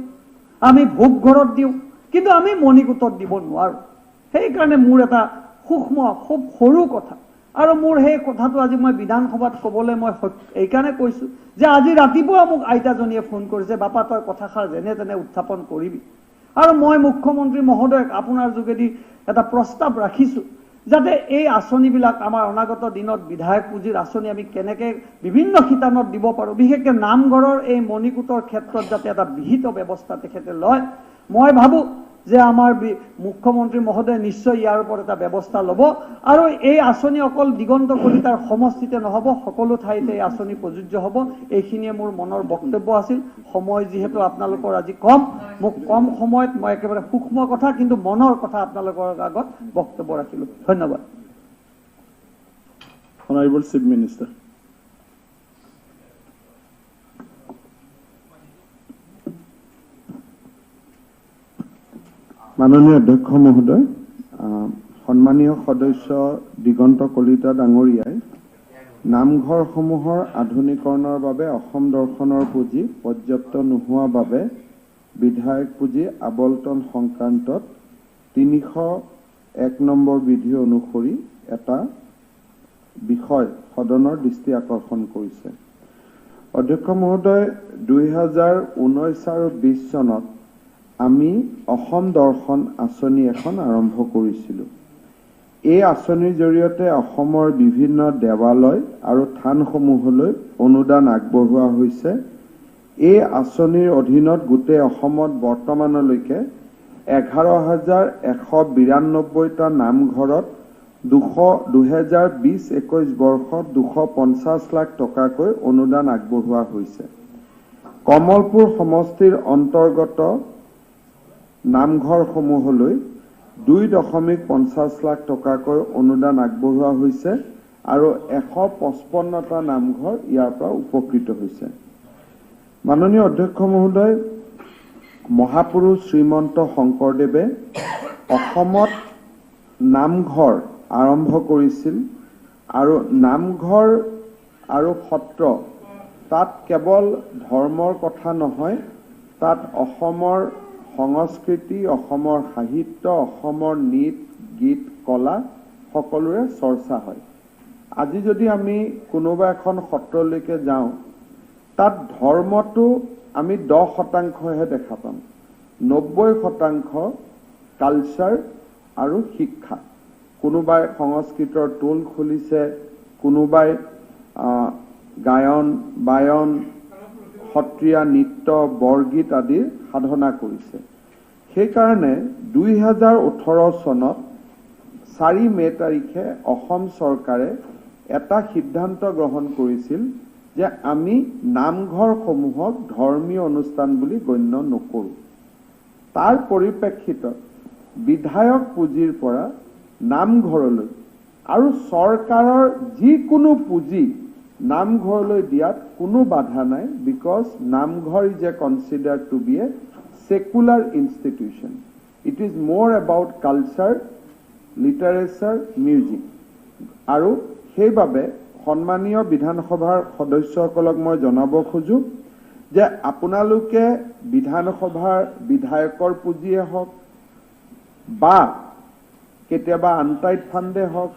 আমি ভোগ ঘৰত দিওঁ, কিন্তু আমি মণিকূটত দিব নোৱাৰোঁ। সেইকাৰণে মোৰ এটা সূক্ষ্ম খুব সৰু কথা, আৰু মোৰ সেই কথাটো আজি মই বিধানসভাত ক'বলৈ মই এইকাৰণে কৈছোঁ যে আজি ৰাতিপুৱা মোক আইতাজনীয়ে ফোন কৰিছে, বাপা তই কথাষাৰ যেনে তেনে উত্থাপন কৰিবি। আৰু মই মুখ্যমন্ত্ৰী মহোদয়ক আপোনাৰ যোগেদি এটা প্ৰস্তাৱ ৰাখিছোঁ যাতে এই আঁচনিবিলাক আমাৰ অনাগত দিনত বিধায়ক পুঁজিৰ আঁচনি আমি কেনেকৈ বিভিন্ন শিতানত দিব পাৰোঁ, বিশেষকৈ নামঘৰৰ এই মণিকূটৰ ক্ষেত্ৰত যাতে এটা বিহিত ব্যৱস্থা তেখেতে লয়। মই ভাবোঁ যে আমাৰ মুখ্যমন্ত্ৰী মহোদয়ে নিশ্চয় ইয়াৰ ওপৰত এটা ব্যৱস্থা ল'ব আৰু এই আঁচনি অকল দিগন্ত কলিতাৰ সমষ্টিতে নহ'ব, সকলো ঠাইতে এই আঁচনি প্ৰযোজ্য হ'ব। এইখিনিয়ে মোৰ মনৰ বক্তব্য আছিল। সময় যিহেতু আপোনালোকৰ আজি কম, মোক কম সময়ত মই একেবাৰে সূক্ষ্ম কথা কিন্তু মনৰ কথা আপোনালোকৰ আগত বক্তব্য ৰাখিলোঁ। ধন্যবাদ। Honorable Chief Minister. মাননীয় অধ্যক্ষ মহোদয়, সন্মানীয় সদস্য দিগন্ত কলিতা ডাঙৰীয়াই নামঘৰসমূহৰ আধুনিকৰণৰ বাবে অসম দৰ্শনৰ পুঁজি পৰ্যাপ্ত নোহোৱা বাবে বিধায়ক পুঁজি আবণ্টন সংক্ৰান্তত 301 নম্বৰ বিধি অনুসৰি এটা বিষয় সদনৰ দৃষ্টি আকৰ্ষণ কৰিছে। অধ্যক্ষ মহোদয়, 2019 আৰু 20 চনত আমি অসম দৰ্শন আঁচনি এখন আৰম্ভ কৰিছিলোঁ। এই আঁচনিৰ জৰিয়তে অসমৰ বিভিন্ন দেৱালয় আৰু থানসমূহলৈ অনুদান আগবঢ়োৱা হৈছে। এই আঁচনিৰ অধীনত গোটেই অসমত বৰ্তমানলৈকে 11,192টা নামঘৰত 2020-21 বৰ্ষত 250 লাখ টকাকৈ অনুদান আগবঢ়োৱা হৈছে। কমলপুৰ সমষ্টিৰ অন্তৰ্গত নামঘৰসমূহলৈ 2.50 লাখ টকাকৈ অনুদান আগবঢ়োৱা হৈছে আৰু 155টা নামঘৰ ইয়াৰ পৰা উপকৃত হৈছে। মাননীয় অধ্যক্ষ মহোদয়, মহাপুৰুষ শ্ৰীমন্ত শংকৰদেৱে অসমত নামঘৰ আৰম্ভ কৰিছিল আৰু নামঘৰ আৰু সত্ৰ তাত কেৱল ধৰ্মৰ কথা নহয়, তাত অসমৰ সংস্কৃতি, অসমৰ সাহিত্য, অসমৰ নৃত গীত কলা সকলোৰে চৰ্চা হয়। আজি যদি আমি কোনোবা এখন সত্ৰলৈকে যাওঁ, তাত ধৰ্মটো আমি 10%হে দেখা পাম, 90% কালচাৰ আৰু শিক্ষা। কোনোবাই সংস্কৃতৰ টোল খুলিছে, কোনোবাই গায়ন বায়ন সত্ৰীয়া নৃত্য বৰগীত আদিৰ সাধনা কৰিছে। সেইকাৰণে 2018 চনত 4 মে' তাৰিখে অসম চৰকাৰে এটা সিদ্ধান্ত গ্ৰহণ কৰিছিল যে আমি নামঘৰসমূহক ধৰ্মীয় অনুষ্ঠান বুলি গণ্য নকৰোঁ। তাৰ পৰিপ্ৰেক্ষিতত বিধায়ক পুঁজিৰ পৰা নামঘৰলৈ আৰু চৰকাৰৰ যিকোনো পুঁজি নামঘৰলৈ দিয়াত কোনো বাধা নাই, because namghar is a considered to be a secular institution. It is more about culture, literature, music. আৰু সেইবাবে সন্মানীয় বিধানসভাৰ সদস্যসকলক মই জনাব খোজোঁ যে আপোনালোকে বিধানসভাৰ বিধায়কৰ পুঁজিয়ে হওক বা কেতিয়াবা আনটাইড ফাণ্ডে হওক,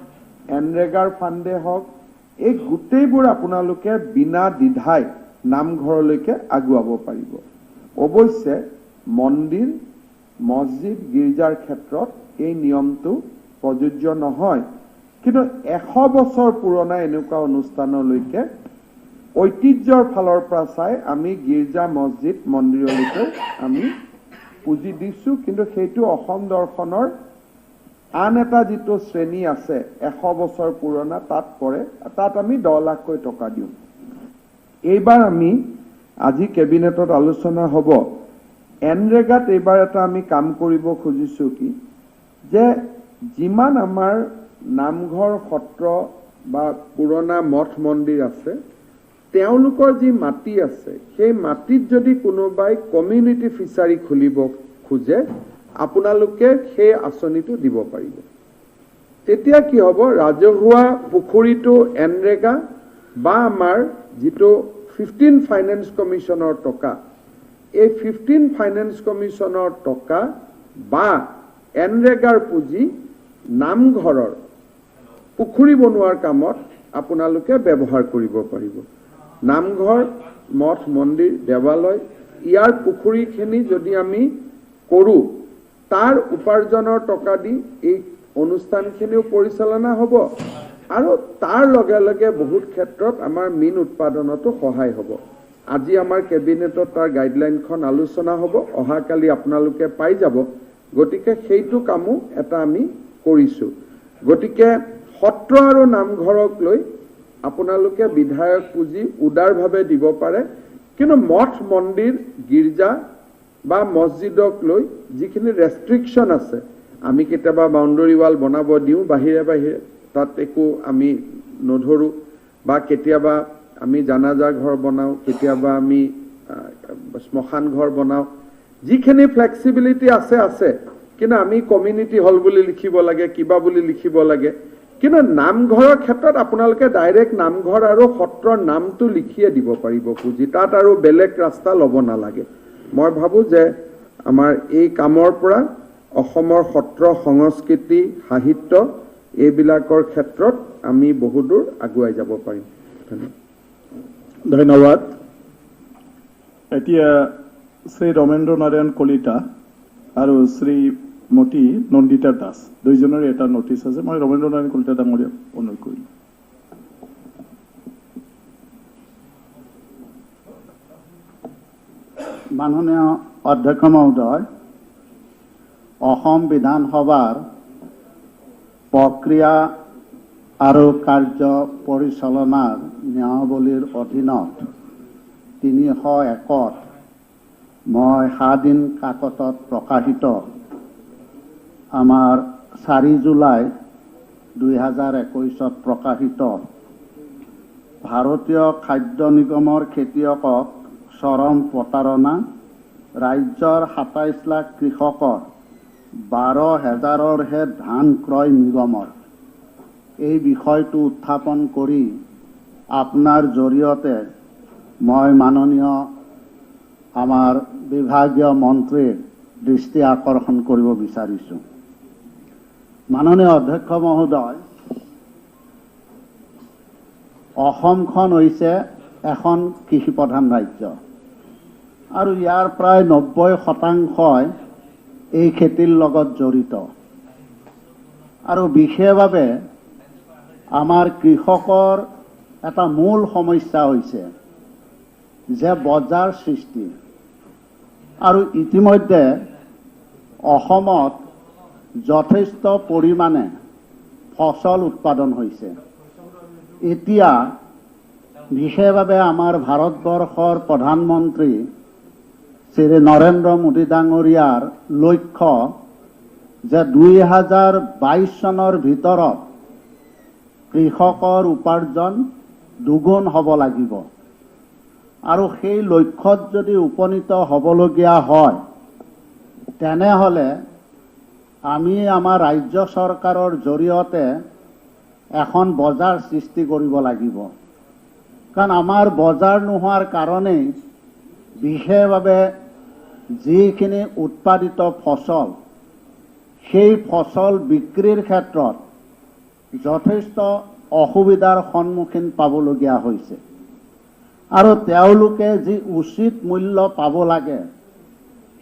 এনৰেগাৰ ফাণ্ডে হওক, এই গোটেইবোৰ আপোনালোকে বিনা দ্বিধাই নামঘৰলৈকে আগুৱাব পাৰিব। অৱশ্যে মন্দিৰ, মছজিদ, গীৰ্জাৰ ক্ষেত্ৰত এই নিয়মটো প্ৰযোজ্য নহয়, কিন্তু 100 বছৰ পুৰণা এনেকুৱা অনুষ্ঠানলৈকে ঐতিহ্যৰ ফালৰ পৰা চাই আমি গীৰ্জা, মছজিদ, মন্দিৰলৈকে আমি পুঁজি দিছোঁ। কিন্তু সেইটো অসম দৰ্শনৰ আন এটা যিটো শ্ৰেণী আছে 100 বছৰ পুৰণা তাত পৰে, তাত আমি 10 লাখকৈ টকা দিওঁ। এইবাৰ আমি আজি কেবিনেটত আলোচনা হ'ব এনৰেগাত এইবাৰ এটা আমি কাম কৰিব খুজিছোঁ কি যে যিমান আমাৰ নামঘৰ, সত্ৰ বা পুৰণা মঠ মন্দিৰ আছে, তেওঁলোকৰ যি মাটি আছে সেই মাটিত যদি কোনোবাই কমিউনিটি ফিচাৰী খুলিব খোজে, আপোনালোকে সেই আঁচনিটো দিব পাৰিব। তেতিয়া কি হ'ব, ৰাজহুৱা পুখুৰীটো এনৰেগা বা আমাৰ যিটো 15 ফাইনেন্স কমিশ্যনৰ টকা, এই 15 ফাইনেন্স কমিশ্যনৰ টকা বা এনৰেগাৰ পুঁজি নামঘৰৰ পুখুৰী বনোৱাৰ কামত আপোনালোকে ব্যৱহাৰ কৰিব পাৰিব। নামঘৰ, মঠ, মন্দিৰ, দেৱালয় ইয়াৰ পুখুৰীখিনি যদি আমি কৰোঁ, তাৰ উপাৰ্জনৰ টকা দি এই অনুষ্ঠানখিনিও পৰিচালনা হ'ব আৰু তাৰ লগে লগে বহুত ক্ষেত্ৰত আমাৰ মীন উৎপাদনতো সহায় হ'ব। আজি আমাৰ কেবিনেটত তাৰ গাইডলাইনখন আলোচনা হ'ব, অহাকালি আপোনালোকে পাই যাব। গতিকে সেইটো কামো এটা আমি কৰিছোঁ। গতিকে সত্ৰ আৰু নামঘৰক লৈ আপোনালোকে বিধায়ক পুঁজি উদাৰভাৱে দিব পাৰে, কিন্তু মঠ, মন্দিৰ, গীৰ্জা বা মছজিদক লৈ যিখিনি ৰেষ্ট্ৰিকশ্যন আছে, আমি কেতিয়াবা বাউণ্ডৰী ৱাল বনাব দিওঁ বাহিৰে বাহিৰে, তাত একো আমি নধৰোঁ, বা কেতিয়াবা আমি জানাজা ঘৰ বনাওঁ, কেতিয়াবা আমি শ্মশান ঘৰ বনাওঁ, যিখিনি ফ্লেক্সিবিলিটি আছে আছে, কিন্তু আমি কমিউনিটি হল বুলি লিখিব লাগে, কিবা বুলি লিখিব লাগে। কিন্তু নামঘৰৰ ক্ষেত্ৰত আপোনালোকে ডাইৰেক্ট নামঘৰ আৰু সত্ৰৰ নামটো লিখিয়ে দিব পাৰিব পুঁজি, তাত আৰু বেলেগ ৰাস্তা ল'ব নালাগে। মই ভাবোঁ যে আমাৰ এই কামৰ পৰা অসমৰ সত্ৰ সংস্কৃতি, সাহিত্য এইবিলাকৰ ক্ষেত্ৰত আমি বহুদূৰ আগুৱাই যাব পাৰিম। ধন্যবাদ। এতিয়া শ্ৰী ৰমেন্দ্ৰ নাৰায়ণ কলিতা আৰু শ্ৰীমতী নন্দিতা দাস দুইজনৰে এটা নটিচ আছে। মই ৰমেন্দ্ৰ নাৰায়ণ কলিতা ডাঙৰীয়াক অনুৰোধ কৰিলোঁ। মাননীয় অধ্যক্ষ মহোদয়, অসম বিধানসভাৰ প্ৰক্ৰিয়া আৰু কাৰ্য পৰিচালনাৰ নিয়মাৱলীৰ অধীনত 301 মই 7 দিন কাকতত প্ৰকাশিত আমাৰ 4 জুলাই 2021ত প্ৰকাশিত ভাৰতীয় খাদ্য নিগমৰ খেতিয়কক চৰম প্ৰতাৰণা, ৰাজ্যৰ 27 লাখ কৃষকৰ 12 হেজাৰৰহে ধান ক্ৰয় নিগমৰ, এই বিষয়টো উত্থাপন কৰি আপোনাৰ জৰিয়তে মই মাননীয় আমাৰ বিভাগীয় মন্ত্ৰীৰ দৃষ্টি আকৰ্ষণ কৰিব বিচাৰিছোঁ। মাননীয় অধ্যক্ষ মহোদয়, অসমখন হৈছে এখন কৃষিপ্ৰধান ৰাজ্য আৰু ইয়াৰ প্ৰায় 90 শতাংশই এই খেতিৰ লগত জড়িত আৰু বিশেষভাৱে আমাৰ কৃষকৰ এটা মূল সমস্যা হৈছে যে বজাৰ সৃষ্টি। আৰু ইতিমধ্যে অসমত যথেষ্ট পৰিমাণে ফচল উৎপাদন হৈছে। এতিয়া বিশেষভাৱে আমাৰ ভাৰতবৰ্ষৰ প্ৰধানমন্ত্ৰী শ্ৰী নৰেন্দ্ৰ মোদী ডাঙৰীয়াৰ লক্ষ্য যে 2022 চনৰ ভিতৰত কৃষকৰ উপাৰ্জন দুগুণ হ'ব লাগিব আৰু সেই লক্ষ্যত যদি উপনীত হ'বলগীয়া হয়, তেনেহ'লে আমি আমাৰ ৰাজ্য চৰকাৰৰ জৰিয়তে এখন বজাৰ সৃষ্টি কৰিব লাগিব। কাৰণ আমাৰ বজাৰ নোহোৱাৰ কাৰণেই বিশেষভাৱে যিখিনি উৎপাদিত ফচল, সেই ফচল বিক্ৰীৰ ক্ষেত্ৰত যথেষ্ট অসুবিধাৰ সন্মুখীন পাবলগীয়া হৈছে আৰু তেওঁলোকে যি উচিত মূল্য পাব লাগে,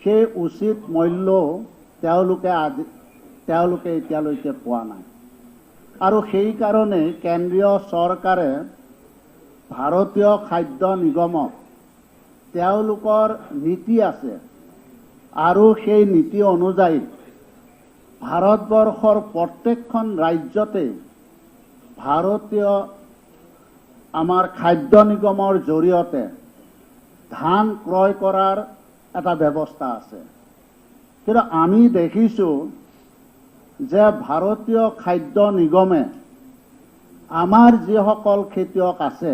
সেই উচিত মূল্যও তেওঁলোকে এতিয়ালৈকে পোৱা নাই। আৰু সেইকাৰণেই কেন্দ্ৰীয় চৰকাৰে ভাৰতীয় খাদ্য নিগমক তেওঁলোকৰ নীতি আছে আৰু সেই নীতি অনুযায়ী ভাৰতবৰ্ষৰ প্ৰত্যেকখন ৰাজ্যতে ভাৰতীয় আমাৰ খাদ্য নিগমৰ জৰিয়তে ধান ক্ৰয় কৰাৰ এটা ব্যৱস্থা আছে। কিন্তু আমি দেখিছোঁ যে ভাৰতীয় খাদ্য নিগমে আমাৰ যিসকল খেতিয়ক আছে,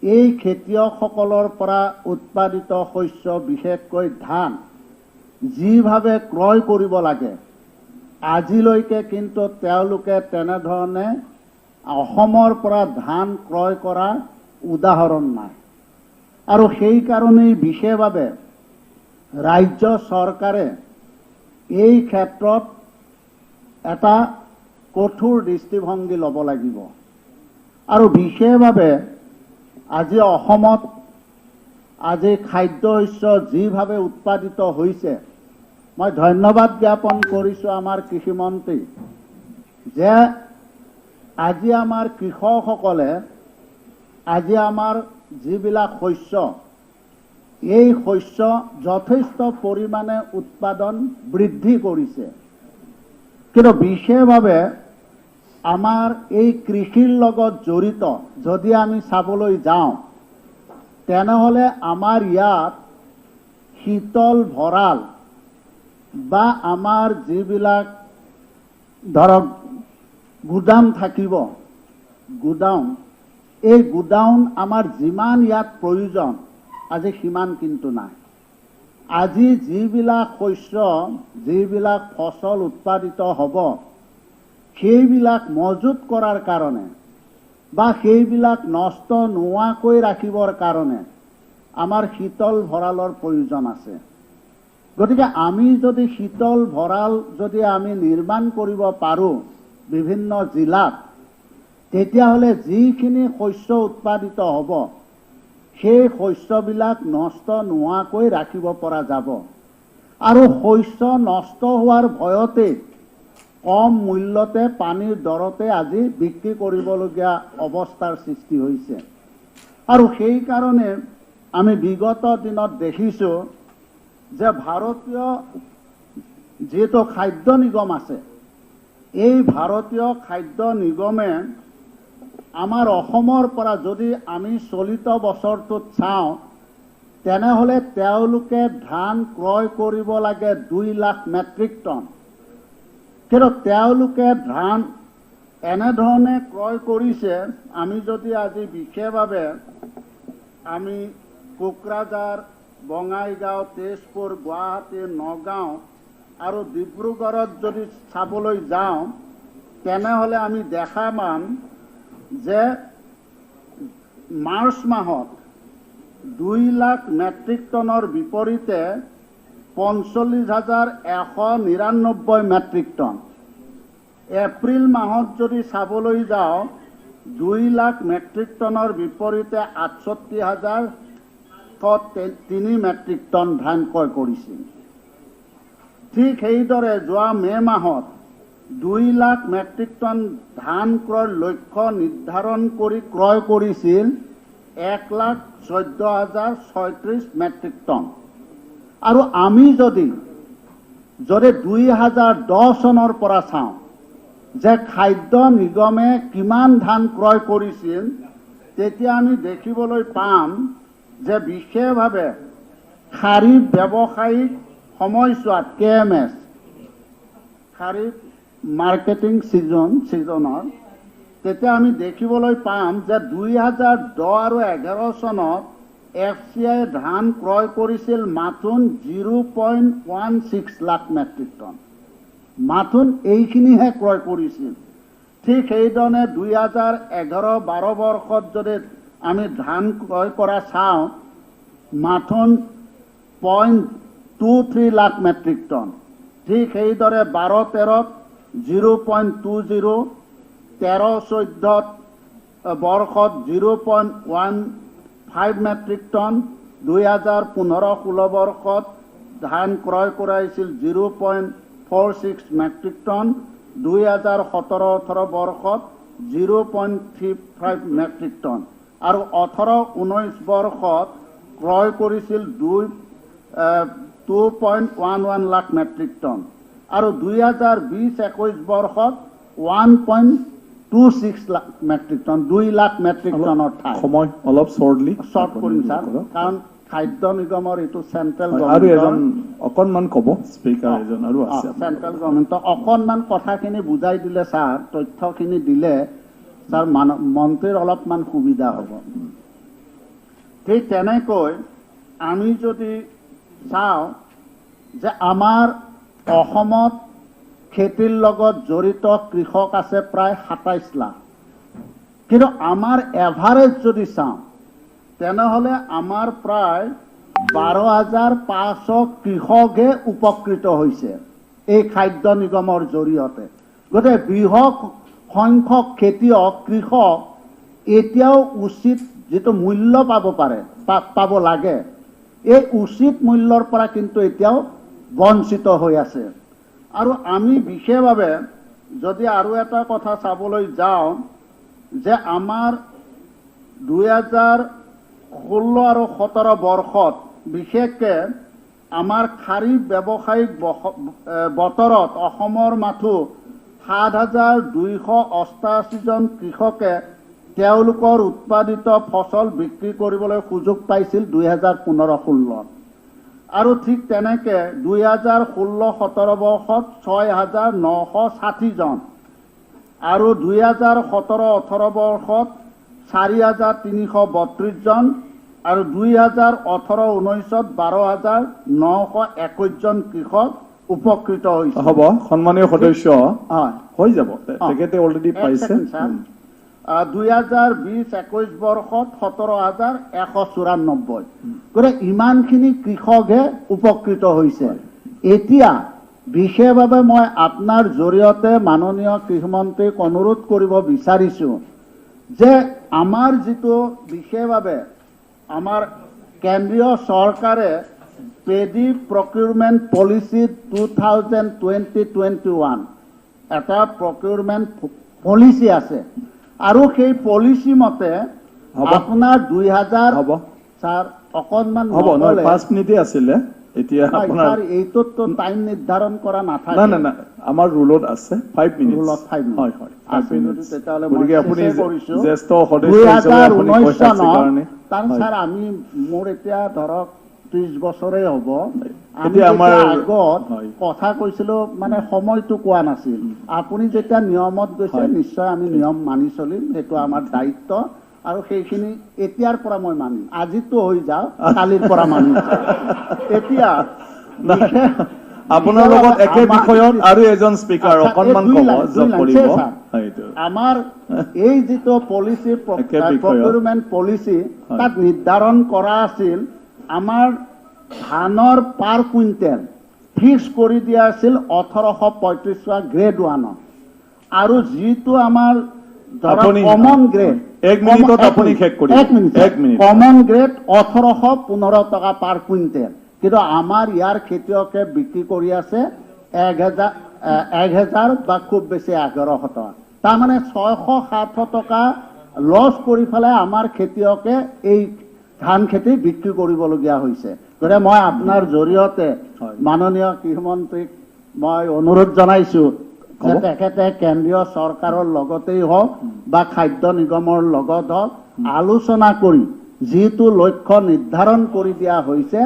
এই খেতিয়কসকলৰ পৰা উৎপাদিত শস্য, বিশেষকৈ ধান, যিভাৱে ক্ৰয় কৰিব লাগে, আজিলৈকে কিন্তু তেওঁলোকে তেনেধৰণে অসমৰ পৰা ধান ক্ৰয় কৰাৰ উদাহৰণ নাই। আৰু সেইকাৰণেই বিশেষভাৱে ৰাজ্য চৰকাৰে এই ক্ষেত্ৰত এটা কঠোৰ দৃষ্টিভংগী ল'ব লাগিব। আৰু বিশেষভাৱে আজি অসমত আজি খাদ্য শস্য যিভাৱে উৎপাদিত হৈছে, মই ধন্যবাদ জ্ঞাপন কৰিছোঁ আমাৰ কৃষিমন্ত্ৰী যে আজি আমাৰ কৃষকসকলে আজি আমাৰ যিবিলাক শস্য, এই শস্য যথেষ্ট পৰিমাণে উৎপাদন বৃদ্ধি কৰিছে। কিন্তু বিশেষভাৱে আমাৰ এই কৃষিৰ লগত জড়িত যদি আমি চাবলৈ যাওঁ, তেনেহ'লে আমাৰ ইয়াত শীতল ভঁৰাল বা আমাৰ যিবিলাক ধৰক গুদাম থাকিব, গুদাউন, এই গুদাউন আমাৰ যিমান ইয়াত প্ৰয়োজন, আজি সিমান কিন্তু নাই। আজি যিবিলাক শস্য, যিবিলাক ফচল উৎপাদিত হ'ব, সেইবিলাক মজুত কৰাৰ কাৰণে বা সেইবিলাক নষ্ট নোহোৱাকৈ ৰাখিবৰ কাৰণে আমাৰ শীতল ভঁৰালৰ প্ৰয়োজন আছে। গতিকে আমি যদি শীতল ভঁৰাল যদি আমি নিৰ্মাণ কৰিব পাৰোঁ বিভিন্ন জিলাত, তেতিয়াহ'লে যিখিনি শস্য উৎপাদিত হ'ব সেই শস্যবিলাক নষ্ট নোহোৱাকৈ ৰাখিব পৰা যাব। আৰু শস্য নষ্ট হোৱাৰ ভয়তে কম মূল্যতে পানীৰ দৰতে আজি বিক্ৰী কৰিবলগীয়া অৱস্থাৰ সৃষ্টি হৈছে। আৰু সেইকাৰণে আমি বিগত দিনত দেখিছোঁ যে ভাৰতীয় যিটো খাদ্য নিগম আছে, এই ভাৰতীয় খাদ্য নিগমে আমাৰ অসমৰ পৰা যদি আমি চলিত বছৰটোত চাওঁ, তেনেহ'লে তেওঁলোকে ধান ক্ৰয় কৰিব লাগে 2 লাখ মেট্ৰিক টন। কিন্তু তেওঁলোকে ধান এনেধৰণে ক্ৰয় কৰিছে, আমি যদি আজি বিশেষভাৱে আমি কোকৰাঝাৰ, বঙাইগাঁও, তেজপুৰ, গুৱাহাটী, নগাঁও আৰু ডিব্ৰুগড়ত যদি চাবলৈ যাওঁ, তেনেহ'লে আমি দেখা পাম যে মাৰ্চ মাহত 2 লাখ মেট্ৰিক টনৰ বিপৰীতে 45,199 মেট্ৰিক টন। এপ্ৰিল মাহত যদি চাবলৈ যাওঁ, 2 লাখ মেট্ৰিক টনৰ বিপৰীতে 68,003 মেট্ৰিক টন ধান ক্ৰয় কৰিছিল। ঠিক সেইদৰে যোৱা মে' মাহত 2 লাখ মেট্ৰিক টন ধান ক্ৰয়ৰ লক্ষ্য নিৰ্ধাৰণ কৰি ক্ৰয় কৰিছিল 1,14,036 মেট্ৰিক টন। আৰু আমি যদি 2010 চনৰ পৰা চাওঁ যে খাদ্য নিগমে কিমান ধান ক্ৰয় কৰিছিল, তেতিয়া আমি দেখিবলৈ পাম যে বিশেষভাৱে খাৰিফ ব্যৱসায়িক সময়ছোৱাত KMS kharif marketing ছিজনত তেতিয়া আমি দেখিবলৈ পাম যে 2010 আৰু 11 চনত FCI ধান ক্ৰয় কৰিছিল মাথোন 0.16 লাখ মেট্ৰিক টন, মাথোন এইখিনিহে ক্ৰয় কৰিছিল। ঠিক সেইধৰণে 2011-12 বৰ্ষত যদি আমি ধান ক্ৰয় কৰা চাওঁ, মাথোন 0.23 লাখ মেট্ৰিক টন। ঠিক সেইদৰে 12-13ত 0.20, 13-14 বৰ্ষত 0.15 মেট্ৰিক টন, 2015-16 বৰ্ষত ধান ক্ৰয় কৰাইছিল 0.46 মেট্ৰিক টন, 2017-18 বৰ্ষত 0.35 মেট্ৰিক টন আৰু 18-19 বৰ্ষত ক্ৰয় কৰিছিল 2.11 লাখ মেট্ৰিক টন আৰু 2020-21 বৰ্ষত 1.26 lakh metric ton, 2 lakh metric টনৰ ঠাই। সময় অলপ শ্বৰ্টলি শ্বৰ্ট কৰিম ছাৰ, কাৰণ খাদ্য নিগমৰ এইটো চেণ্ট্ৰেল আৰু এজন অকণমান ক'ব স্পীকাৰ এজন আৰু আছে চেণ্ট্ৰেল গভৰ্ণমেণ্টক অকণমান কথাখিনি বুজাই দিলে ছাৰ, তথ্যখিনি দিলে ছাৰ মন্ত্ৰীৰ অলপমান সুবিধা হ'ব। ঠিক তেনেকৈ আমি যদি চাওঁ যে আমাৰ অসমত খেতিৰ লগত জড়িত কৃষক আছে প্ৰায় 27 লাখ, কিন্তু আমাৰ এভাৰেজ যদি চাওঁ তেনেহ'লে আমাৰ প্ৰায় 12,500 কৃষকহে উপকৃত হৈছে এই খাদ্য নিগমৰ জৰিয়তে। গতিকে বৃহৎ সংখ্যক খেতিয়ক কৃষক এতিয়াও উচিত যিটো মূল্য পাব পাৰে, পাব লাগে, এই উচিত মূল্যৰ পৰা কিন্তু এতিয়াও বঞ্চিত হৈ আছে। আৰু আমি বিশেষভাৱে যদি আৰু এটা কথা চাবলৈ যাওঁ যে আমাৰ 2016 আৰু 17 বৰ্ষত বিশেষকৈ আমাৰ খাৰিফ ব্যৱসায়িক বতৰত অসমৰ মাথো 7,288 জন কৃষকে তেওঁলোকৰ উৎপাদিত ফচল বিক্ৰী কৰিবলৈ সুযোগ পাইছিল 2015-16, আৰু ঠিক তেনেকৈ 2016-17 বৰ্ষত 6,960 জন আৰু 2017-18 বৰ্ষত 4,332 জন আৰু 2018-19ত 12,921 জন কৃষক উপকৃত হৈছে। হ'ব, সন্মানীয় সদস্য, হৈ যাব, তেখেতে অলৰেডি পাইছে। 2020-21 বৰ্ষত 17,194। গতিকে ইমানখিনি কৃষকহে উপকৃত হৈছে। এতিয়া বিশেষভাৱে মই আপোনাৰ জৰিয়তে মাননীয় কৃষিমন্ত্ৰীক অনুৰোধ কৰিব বিচাৰিছোঁ যে আমাৰ যিটো বিশেষভাৱে আমাৰ কেন্দ্ৰীয় চৰকাৰে পেডি প্ৰকিউৰমেণ্ট পলিচি 2020-21 এটা প্ৰকিউৰমেণ্ট পলিচি আছে আৰু সেই পলিচি মতে আপোনাৰ 2000 হ'ব ছাৰ অকণমান হ'ব, নহয় 5 মিনিটে আছিলে। এতিয়া আপোনাৰ এইটোততো টাইম নিৰ্ধাৰণ কৰা নাথাকে। না না না, আমাৰ ৰুলত আছে 5 মিনিট। ৰুলত 5 মিনিট। হয় হয়, 5 মিনিট। তেতিয়াহ'লে গতিকে আপুনি জ্যেষ্ঠ সদস্য হিচাপে আপুনি কৈছে কাৰণে তাৰ ছাৰ আমি মোৰ এতিয়া ধৰক 30 বছৰেই হ'ব। এতিয়া আমাৰ আগত কথা কৈছিলো মানে সময়টো কোৱা নাছিল। আপুনি যেতিয়া নিয়মত গৈছে নিশ্চয় আমি নিয়ম মানি চলিম, সেইটো আমাৰ দায়িত্ব আৰু সেইখিনি এতিয়াৰ পৰা মই মানিম। আজিতো হৈ যাওঁ, কালিৰ পৰা মানিম। এতিয়া আপোনাৰ লগত একে বিষয়ত আৰু এজন স্পীকাৰ অকণমান ক'ব কৰিব। আমাৰ এই যিটো পলিচি প্ৰকিউৰমেণ্ট পলিচি তাত নিৰ্ধাৰণ কৰা আছিল আমাৰ ধানৰ পাৰ কুইণ্টেল ফিক্স কৰি দিয়া আছিল 1835 টকা গ্ৰেড 1ত, আৰু যিটো আমাৰ কমন গ্ৰেড কমন গ্ৰেড 1815 টকা পাৰ কুইণ্টেল, কিন্তু আমাৰ ইয়াৰ খেতিয়কে বিক্ৰী কৰি আছে 1000 বা খুব বেছি 1100 টকা। তাৰমানে 600-700 টকা লছ কৰি পেলাই আমাৰ খেতিয়কে এই ধান খেতি বিক্ৰী কৰিবলগীয়া হৈছে। গতিকে মই আপোনাৰ জৰিয়তে মাননীয় কৃষিমন্ত্ৰীক মই অনুৰোধ জনাইছোঁ যে তেখেতে কেন্দ্ৰীয় চৰকাৰৰ লগতেই হওক বা খাদ্য নিগমৰ লগত হওক আলোচনা কৰি যিটো লক্ষ্য নিৰ্ধাৰণ কৰি দিয়া হৈছে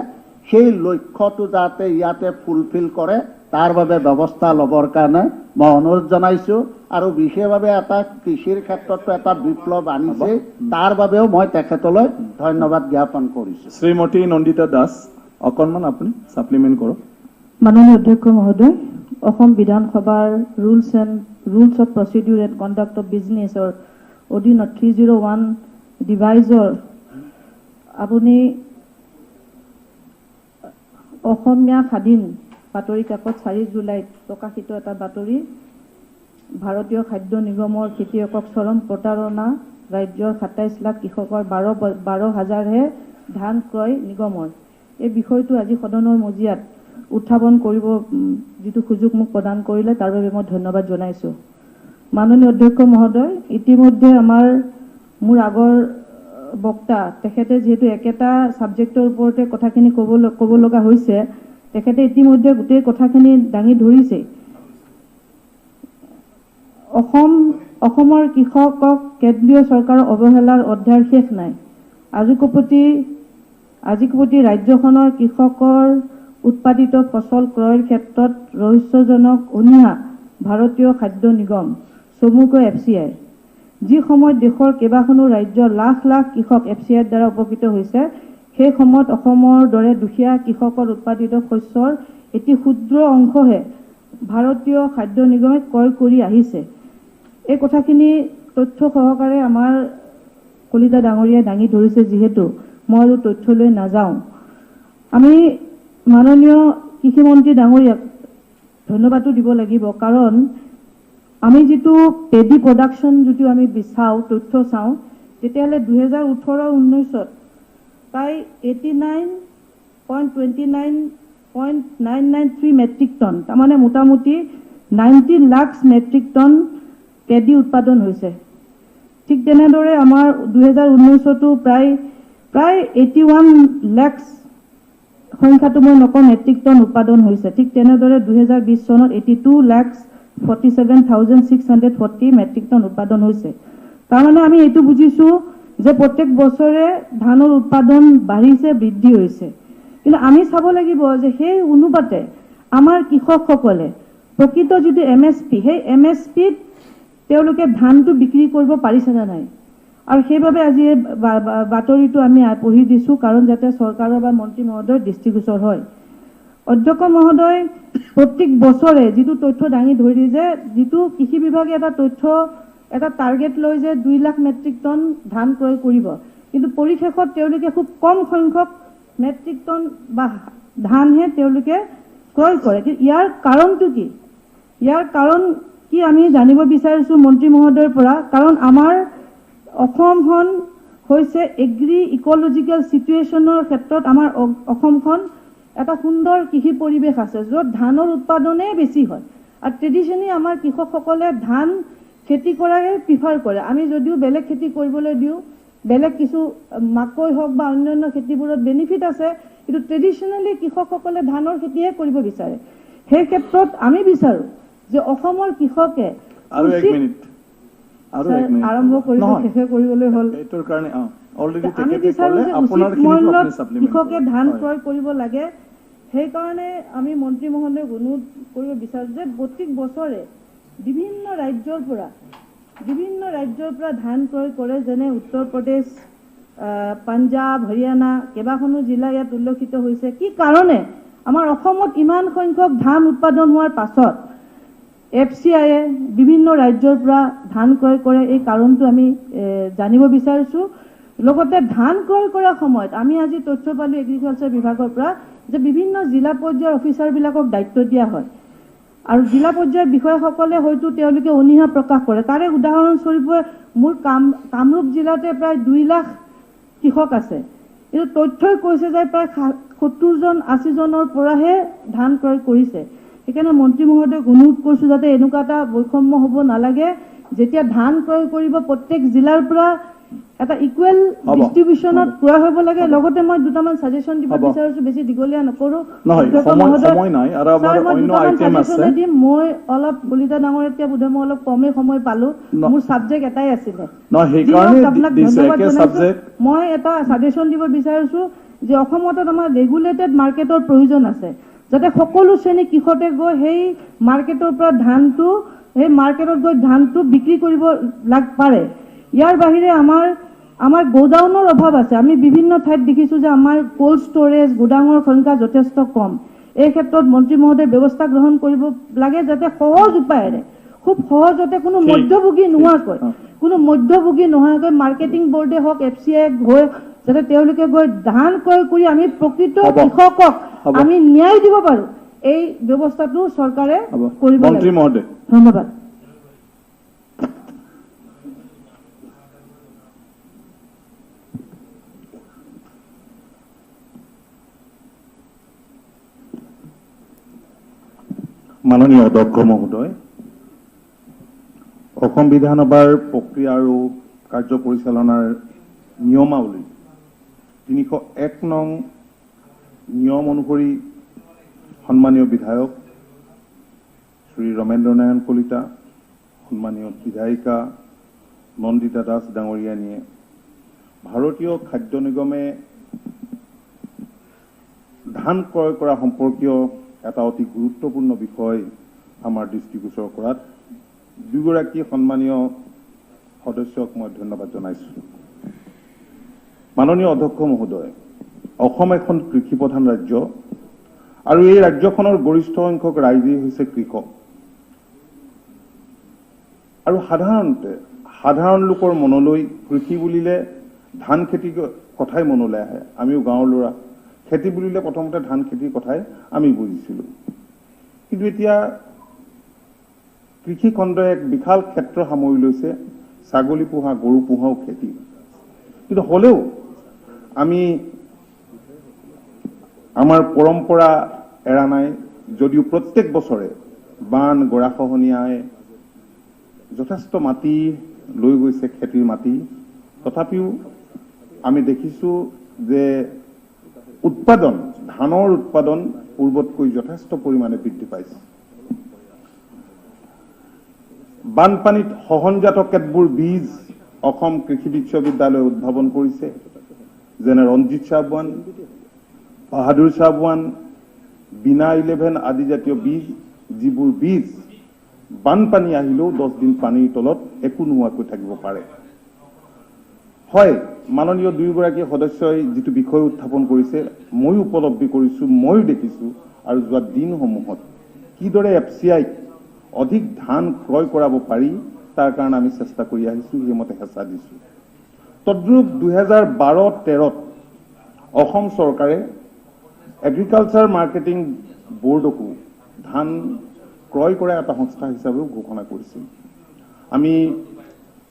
সেই লক্ষ্যটো যাতে ইয়াতে ফুলফিল কৰে তাৰ বাবে ব্যৱস্থা ল'বৰ কাৰণে মই অনুৰোধ জনাইছোঁ। আৰু বিশেষভাৱে এটা কৃষিৰ ক্ষেত্ৰতো এটা বিপ্লৱ আনিছে, তাৰ বাবেও মই তেখেতলৈ ধন্যবাদ জ্ঞাপন কৰিছোঁ। শ্ৰীমতী নন্দিতা দাস, অকণমান আপুনি ছাপ্লিমেণ্ট কৰক। মাননীয় অধ্যক্ষ মহোদয়, অসম বিধানসভাৰ rules of procedure and conduct of বিজনেছৰ অধীনত 301 ডিভাইজৰ আপুনি অসমীয়া স্বাধীন বাতৰি কাকত 4 জুলাইত প্ৰকাশিত এটা বাতৰি, ভাৰতীয় খাদ্য নিগমৰ খেতিয়কক চৰম প্ৰতাৰণা, ৰাজ্যৰ 27 লাখ কৃষকৰ 12 হাজাৰহে ধান ক্ৰয় নিগমৰ, এই বিষয়টো আজি সদনৰ মজিয়াত উত্থাপন কৰিব যিটো সুযোগ মোক প্ৰদান কৰিলে তাৰ বাবে মই ধন্যবাদ জনাইছোঁ। মাননীয় অধ্যক্ষ মহোদয়, ইতিমধ্যে আমাৰ মোৰ আগৰ বক্তা তেখেতে যিহেতু একেটা ছাবজেক্টৰ ওপৰতে কথাখিনি ক'ব লগা হৈছে, তেখেতে ইতিমধ্যে গোটেই কথাখিনি দাঙি ধৰিছে। অসমৰ কৃষকক কেন্দ্ৰীয় চৰকাৰৰ অৱহেলাৰ অধ্যায়ৰ শেষ নাই। আজিকোপতি ৰাজ্যখনৰ কৃষকৰ উৎপাদিত ফচল ক্ৰয়ৰ ক্ষেত্ৰত ৰহস্যজনক অনীহা ভাৰতীয় খাদ্য নিগম চমুকৈ FCI। যি সময়ত দেশৰ কেইবাখনো ৰাজ্যৰ লাখ লাখ কৃষক FCIৰ দ্বাৰা উপকৃত হৈছে, সেই সময়ত অসমৰ দৰে দুখীয়া কৃষকৰ উৎপাদিত শস্যৰ এটি ক্ষুদ্ৰ অংশহে ভাৰতীয় খাদ্য নিগমে ক্ৰয় কৰি আহিছে। এই কথাখিনি তথ্য সহকাৰে আমাৰ কলিতা ডাঙৰীয়াই দাঙি ধৰিছে, যিহেতু মই আৰু তথ্যলৈ নাযাওঁ। আমি মাননীয় কৃষিমন্ত্ৰী ডাঙৰীয়াক ধন্যবাদো দিব লাগিব, কাৰণ আমি যিটো পেডি প্ৰডাকশ্যন যিটো আমি চাওঁ, তথ্য চাওঁ, তেতিয়াহ'লে 2018-19ত প্ৰায় 89.29.993 মেট্ৰিক টন, তাৰমানে মোটামুটি 90 লাখ মেট্ৰিক টন পেডি উৎপাদন হৈছে। ঠিক তেনেদৰে আমাৰ 2019তো প্ৰায় প্ৰায় 81 লেক্স, সংখ্যাটো মই নকওঁ, মেট্ৰিক টন উৎপাদন হৈছে। ঠিক তেনেদৰে 2020 চনত 82,47,640 মেট্ৰিক টন উৎপাদন হৈছে। তাৰমানে আমি এইটো বুজিছোঁ যে প্ৰত্যেক বছৰে ধানৰ উৎপাদন বাঢ়িছে, বৃদ্ধি হৈছে। কিন্তু আমি চাব লাগিব যে সেই অনুপাতে আমাৰ কৃষকসকলে প্ৰকৃত যিটো MSP, সেই MSPত তেওঁলোকে ধানটো বিক্ৰী কৰিব পাৰিছে নে নাই। আৰু সেইবাবে আজি এই বাতৰিটো আমি পঢ়ি দিছোঁ, কাৰণ যাতে চৰকাৰৰ বা মন্ত্ৰী মহোদয়ৰ দৃষ্টিগোচৰ হয়। অধ্যক্ষ মহোদয়, প্ৰত্যেক বছৰে যিটো তথ্য দাঙি ধৰি যে যিটো কৃষি বিভাগে এটা তথ্য এটা টাৰ্গেট লয় যে 2 লাখ মেট্ৰিক টন ধান ক্ৰয় কৰিব, কিন্তু পৰিশেষত তেওঁলোকে খুব কম সংখ্যক মেট্ৰিক টন বা ধানহে তেওঁলোকে ক্ৰয় কৰে। কিন্তু ইয়াৰ কাৰণটো কি? ইয়াৰ কাৰণ কি আমি জানিব বিচাৰিছোঁ মন্ত্ৰী মহোদয়ৰ পৰা। কাৰণ আমাৰ অসমখন হৈছে এগ্ৰি ইক'লজিকেল চিটুৱেশ্যনৰ ক্ষেত্ৰত আমাৰ অসমখন এটা সুন্দৰ কৃষি পৰিৱেশ আছে, য'ত ধানৰ উৎপাদনেই বেছি হয়। আৰু ট্ৰেডিশ্যনেলি আমাৰ কৃষকসকলে ধান খেতি কৰাই প্ৰিফাৰ কৰে। আমি যদিও বেলেগ খেতি কৰিবলৈ দিওঁ, বেলেগ কিছু মাকৈ হওক বা অন্যান্য খেতিবোৰত বেনিফিট আছে, কিন্তু ট্ৰেডিশ্যনেলি কৃষকসকলে ধানৰ খেতিহে কৰিব বিচাৰে। সেই ক্ষেত্ৰত আমি বিচাৰোঁ যে অসমৰ কৃষকে আৰু এক মিনিট আৰম্ভ কৰিব, শেষে কৰিবলৈ হ'ল। আমি বিচাৰোঁ যে উচিত মূল্যত কৃষকে ধান ক্ৰয় কৰিব লাগে। সেইকাৰণে আমি মন্ত্ৰী মহোদয়ক অনুৰোধ কৰিব বিচাৰোঁ যে প্ৰত্যেক বছৰে বিভিন্ন ৰাজ্যৰ পৰা ধান ক্ৰয় কৰে, যেনে উত্তৰ প্ৰদেশ, পাঞ্জাৱ, হাৰিয়ানা, কেইবাখনো জিলা ইয়াত উল্লেখিত হৈছে। কি কাৰণে আমাৰ অসমত ইমান সংখ্যক ধান উৎপাদন হোৱাৰ পাছত FCI-এ বিভিন্ন ৰাজ্যৰ পৰা ধান ক্ৰয় কৰে, এই কাৰণটো আমি জানিব বিচাৰিছোঁ। লগতে ধান ক্ৰয় কৰাৰ সময়ত আমি আজি তথ্য পালোঁ এগ্ৰিকালচাৰ বিভাগৰ পৰা যে বিভিন্ন জিলা পৰ্যায়ৰ অফিচাৰবিলাকক দায়িত্ব দিয়া হয় আৰু জিলা পৰ্যায়ৰ বিষয়াসকলে হয়তো তেওঁলোকে অনীহা প্ৰকাশ কৰে। তাৰে উদাহৰণস্বৰূপে মোৰ কামৰূপ জিলাতে প্ৰায় 2 লাখ কৃষক আছে, কিন্তু তথ্যই কৈছে যে প্ৰায় 70জন 80জনৰ পৰাহে ধান ক্ৰয় কৰিছে। সেইকাৰণে মন্ত্ৰী মহোদয়ক অনুৰোধ কৰিছোঁ যাতে এনেকুৱা এটা বৈষম্য হ'ব নালাগে। যেতিয়া ধান ক্ৰয় কৰিব প্ৰত্যেক জিলাৰ পৰা এটা ইকুৱেল ডিষ্ট্ৰিবিউশ্যনত ক্ৰয় হ'ব লাগে। লগতে মই দুটামান ছাজেশ্যন দিব বিচাৰিছোঁ, বেছি দীঘলীয়া নকৰোঁ। দিম মই অলপ কলিতা ডাঙৰীয়াতকৈ বোধহয় মই অলপ কমেই সময় পালোঁ, মোৰ ছাবজেক্ট এটাই আছিলে। আপোনাক ধন্যবাদ জনাইছোঁ। মই এটা ছাজেশ্যন দিব বিচাৰিছোঁ যে অসমত আমাৰ ৰেগুলেটেড মাৰ্কেটৰ প্ৰয়োজন আছে, যাতে সকলো শ্ৰেণী কৃষকে গৈ সেই মাৰ্কেটৰ পৰা ধানটো, সেই মাৰ্কেটত গৈ ধানটো বিক্ৰী কৰিব পাৰে। ইয়াৰ বাহিৰে আমাৰ গোডাউনৰ অভাৱ আছে। আমি বিভিন্ন ঠাইত দেখিছোঁ যে আমাৰ কোল্ড ষ্ট'ৰেজ গোডাউনৰ সংখ্যা যথেষ্ট কম। এই ক্ষেত্ৰত মন্ত্ৰী মহোদয়ে ব্যৱস্থা গ্ৰহণ কৰিব লাগে, যাতে সহজ উপায়েৰে খুব সহজতে কোনো মধ্যভোগী নোহোৱাকৈ মাৰ্কেটিং বৰ্ডে হওক, FCI গৈ যাতে তেওঁলোকে গৈ ধান ক্ৰয় কৰি আমি প্ৰকৃত কৃষকক আমি ন্যায় দিব পাৰোঁ, এই ব্যৱস্থাটো চৰকাৰে কৰিব লাগে। ধন্যবাদ। মাননীয় অধ্যক্ষ মহোদয়, অসম বিধানসভাৰ প্ৰক্ৰিয়া আৰু কাৰ্য পৰিচালনাৰ নিয়মাৱলী 301 নং নিয়ম অনুসৰি সন্মানীয় বিধায়ক শ্ৰী ৰমেন্দ্ৰ নাৰায়ণ কলিতা, সন্মানীয় বিধায়িকা নন্দিতা দাস ডাঙৰীয়ানীয়ে ভাৰতীয় খাদ্য নিগমে ধান ক্ৰয় কৰা সম্পৰ্কীয় এটা অতি গুৰুত্বপূৰ্ণ বিষয় আমাৰ দৃষ্টিগোচৰ কৰাত দুগৰাকী সন্মানীয় সদস্যক মই ধন্যবাদ জনাইছোঁ। মাননীয় অধ্যক্ষ মহোদয়, অসম এখন কৃষি প্ৰধান ৰাজ্য আৰু এই ৰাজ্যখনৰ গৰিষ্ঠ সংখ্যক ৰাইজেই হৈছে কৃষক। আৰু সাধাৰণতে সাধাৰণ লোকৰ মনলৈ কৃষি বুলিলে ধান খেতিৰ কথাই মনলৈ আহে। আমিও গাঁৱৰ ল'ৰা, খেতি বুলিলে প্ৰথমতে ধান খেতিৰ কথাই আমি বুজিছিলোঁ। কিন্তু এতিয়া কৃষি খণ্ডই এক বিশাল ক্ষেত্ৰ সামৰি লৈছে, ছাগলী পোহা, গৰু পোহাও খেতি। কিন্তু হ'লেও আমি আমাৰ পৰম্পৰা এৰা নাই, যদিও প্ৰত্যেক বছৰে বান গৰাখহনীয়াই যথেষ্ট মাটি লৈ গৈছে, খেতিৰ মাটি। তথাপিও আমি দেখিছোঁ যে উৎপাদন, ধানৰ উৎপাদন পূৰ্বতকৈ যথেষ্ট পৰিমাণে বৃদ্ধি পাইছে। বানপানীত সহনজাত কেতবোৰ বীজ অসম কৃষি বিশ্ববিদ্যালয়ে উদ্ভাৱন কৰিছে, যেনে ৰঞ্জিত চাহৱান, বাহাদুৰ চাহৱান, বিনা 11 আদি জাতীয় বীজ, যিবোৰ বীজ বানপানী আহিলেও 10 দিন পানীৰ তলত একো নোহোৱাকৈ থাকিব পাৰে। হয়, মাননীয় দুয়োগৰাকী সদস্যই যিটো বিষয় উত্থাপন কৰিছে ময়ো উপলব্ধি কৰিছোঁ, ময়ো দেখিছোঁ আৰু যোৱা দিনসমূহত কিদৰে এফ চি আইক অধিক ধান ক্ৰয় কৰাব পাৰি তাৰ কাৰণে আমি চেষ্টা কৰি আহিছোঁ, সেইমতে হেঁচা দিছোঁ। তদ্ৰূপ 2012-13ত অসম চৰকাৰে এগ্ৰিকালচাৰ মাৰ্কেটিং বৰ্ডকো ধান ক্ৰয় কৰা এটা সংস্থা হিচাপেও ঘোষণা কৰিছিল। আমি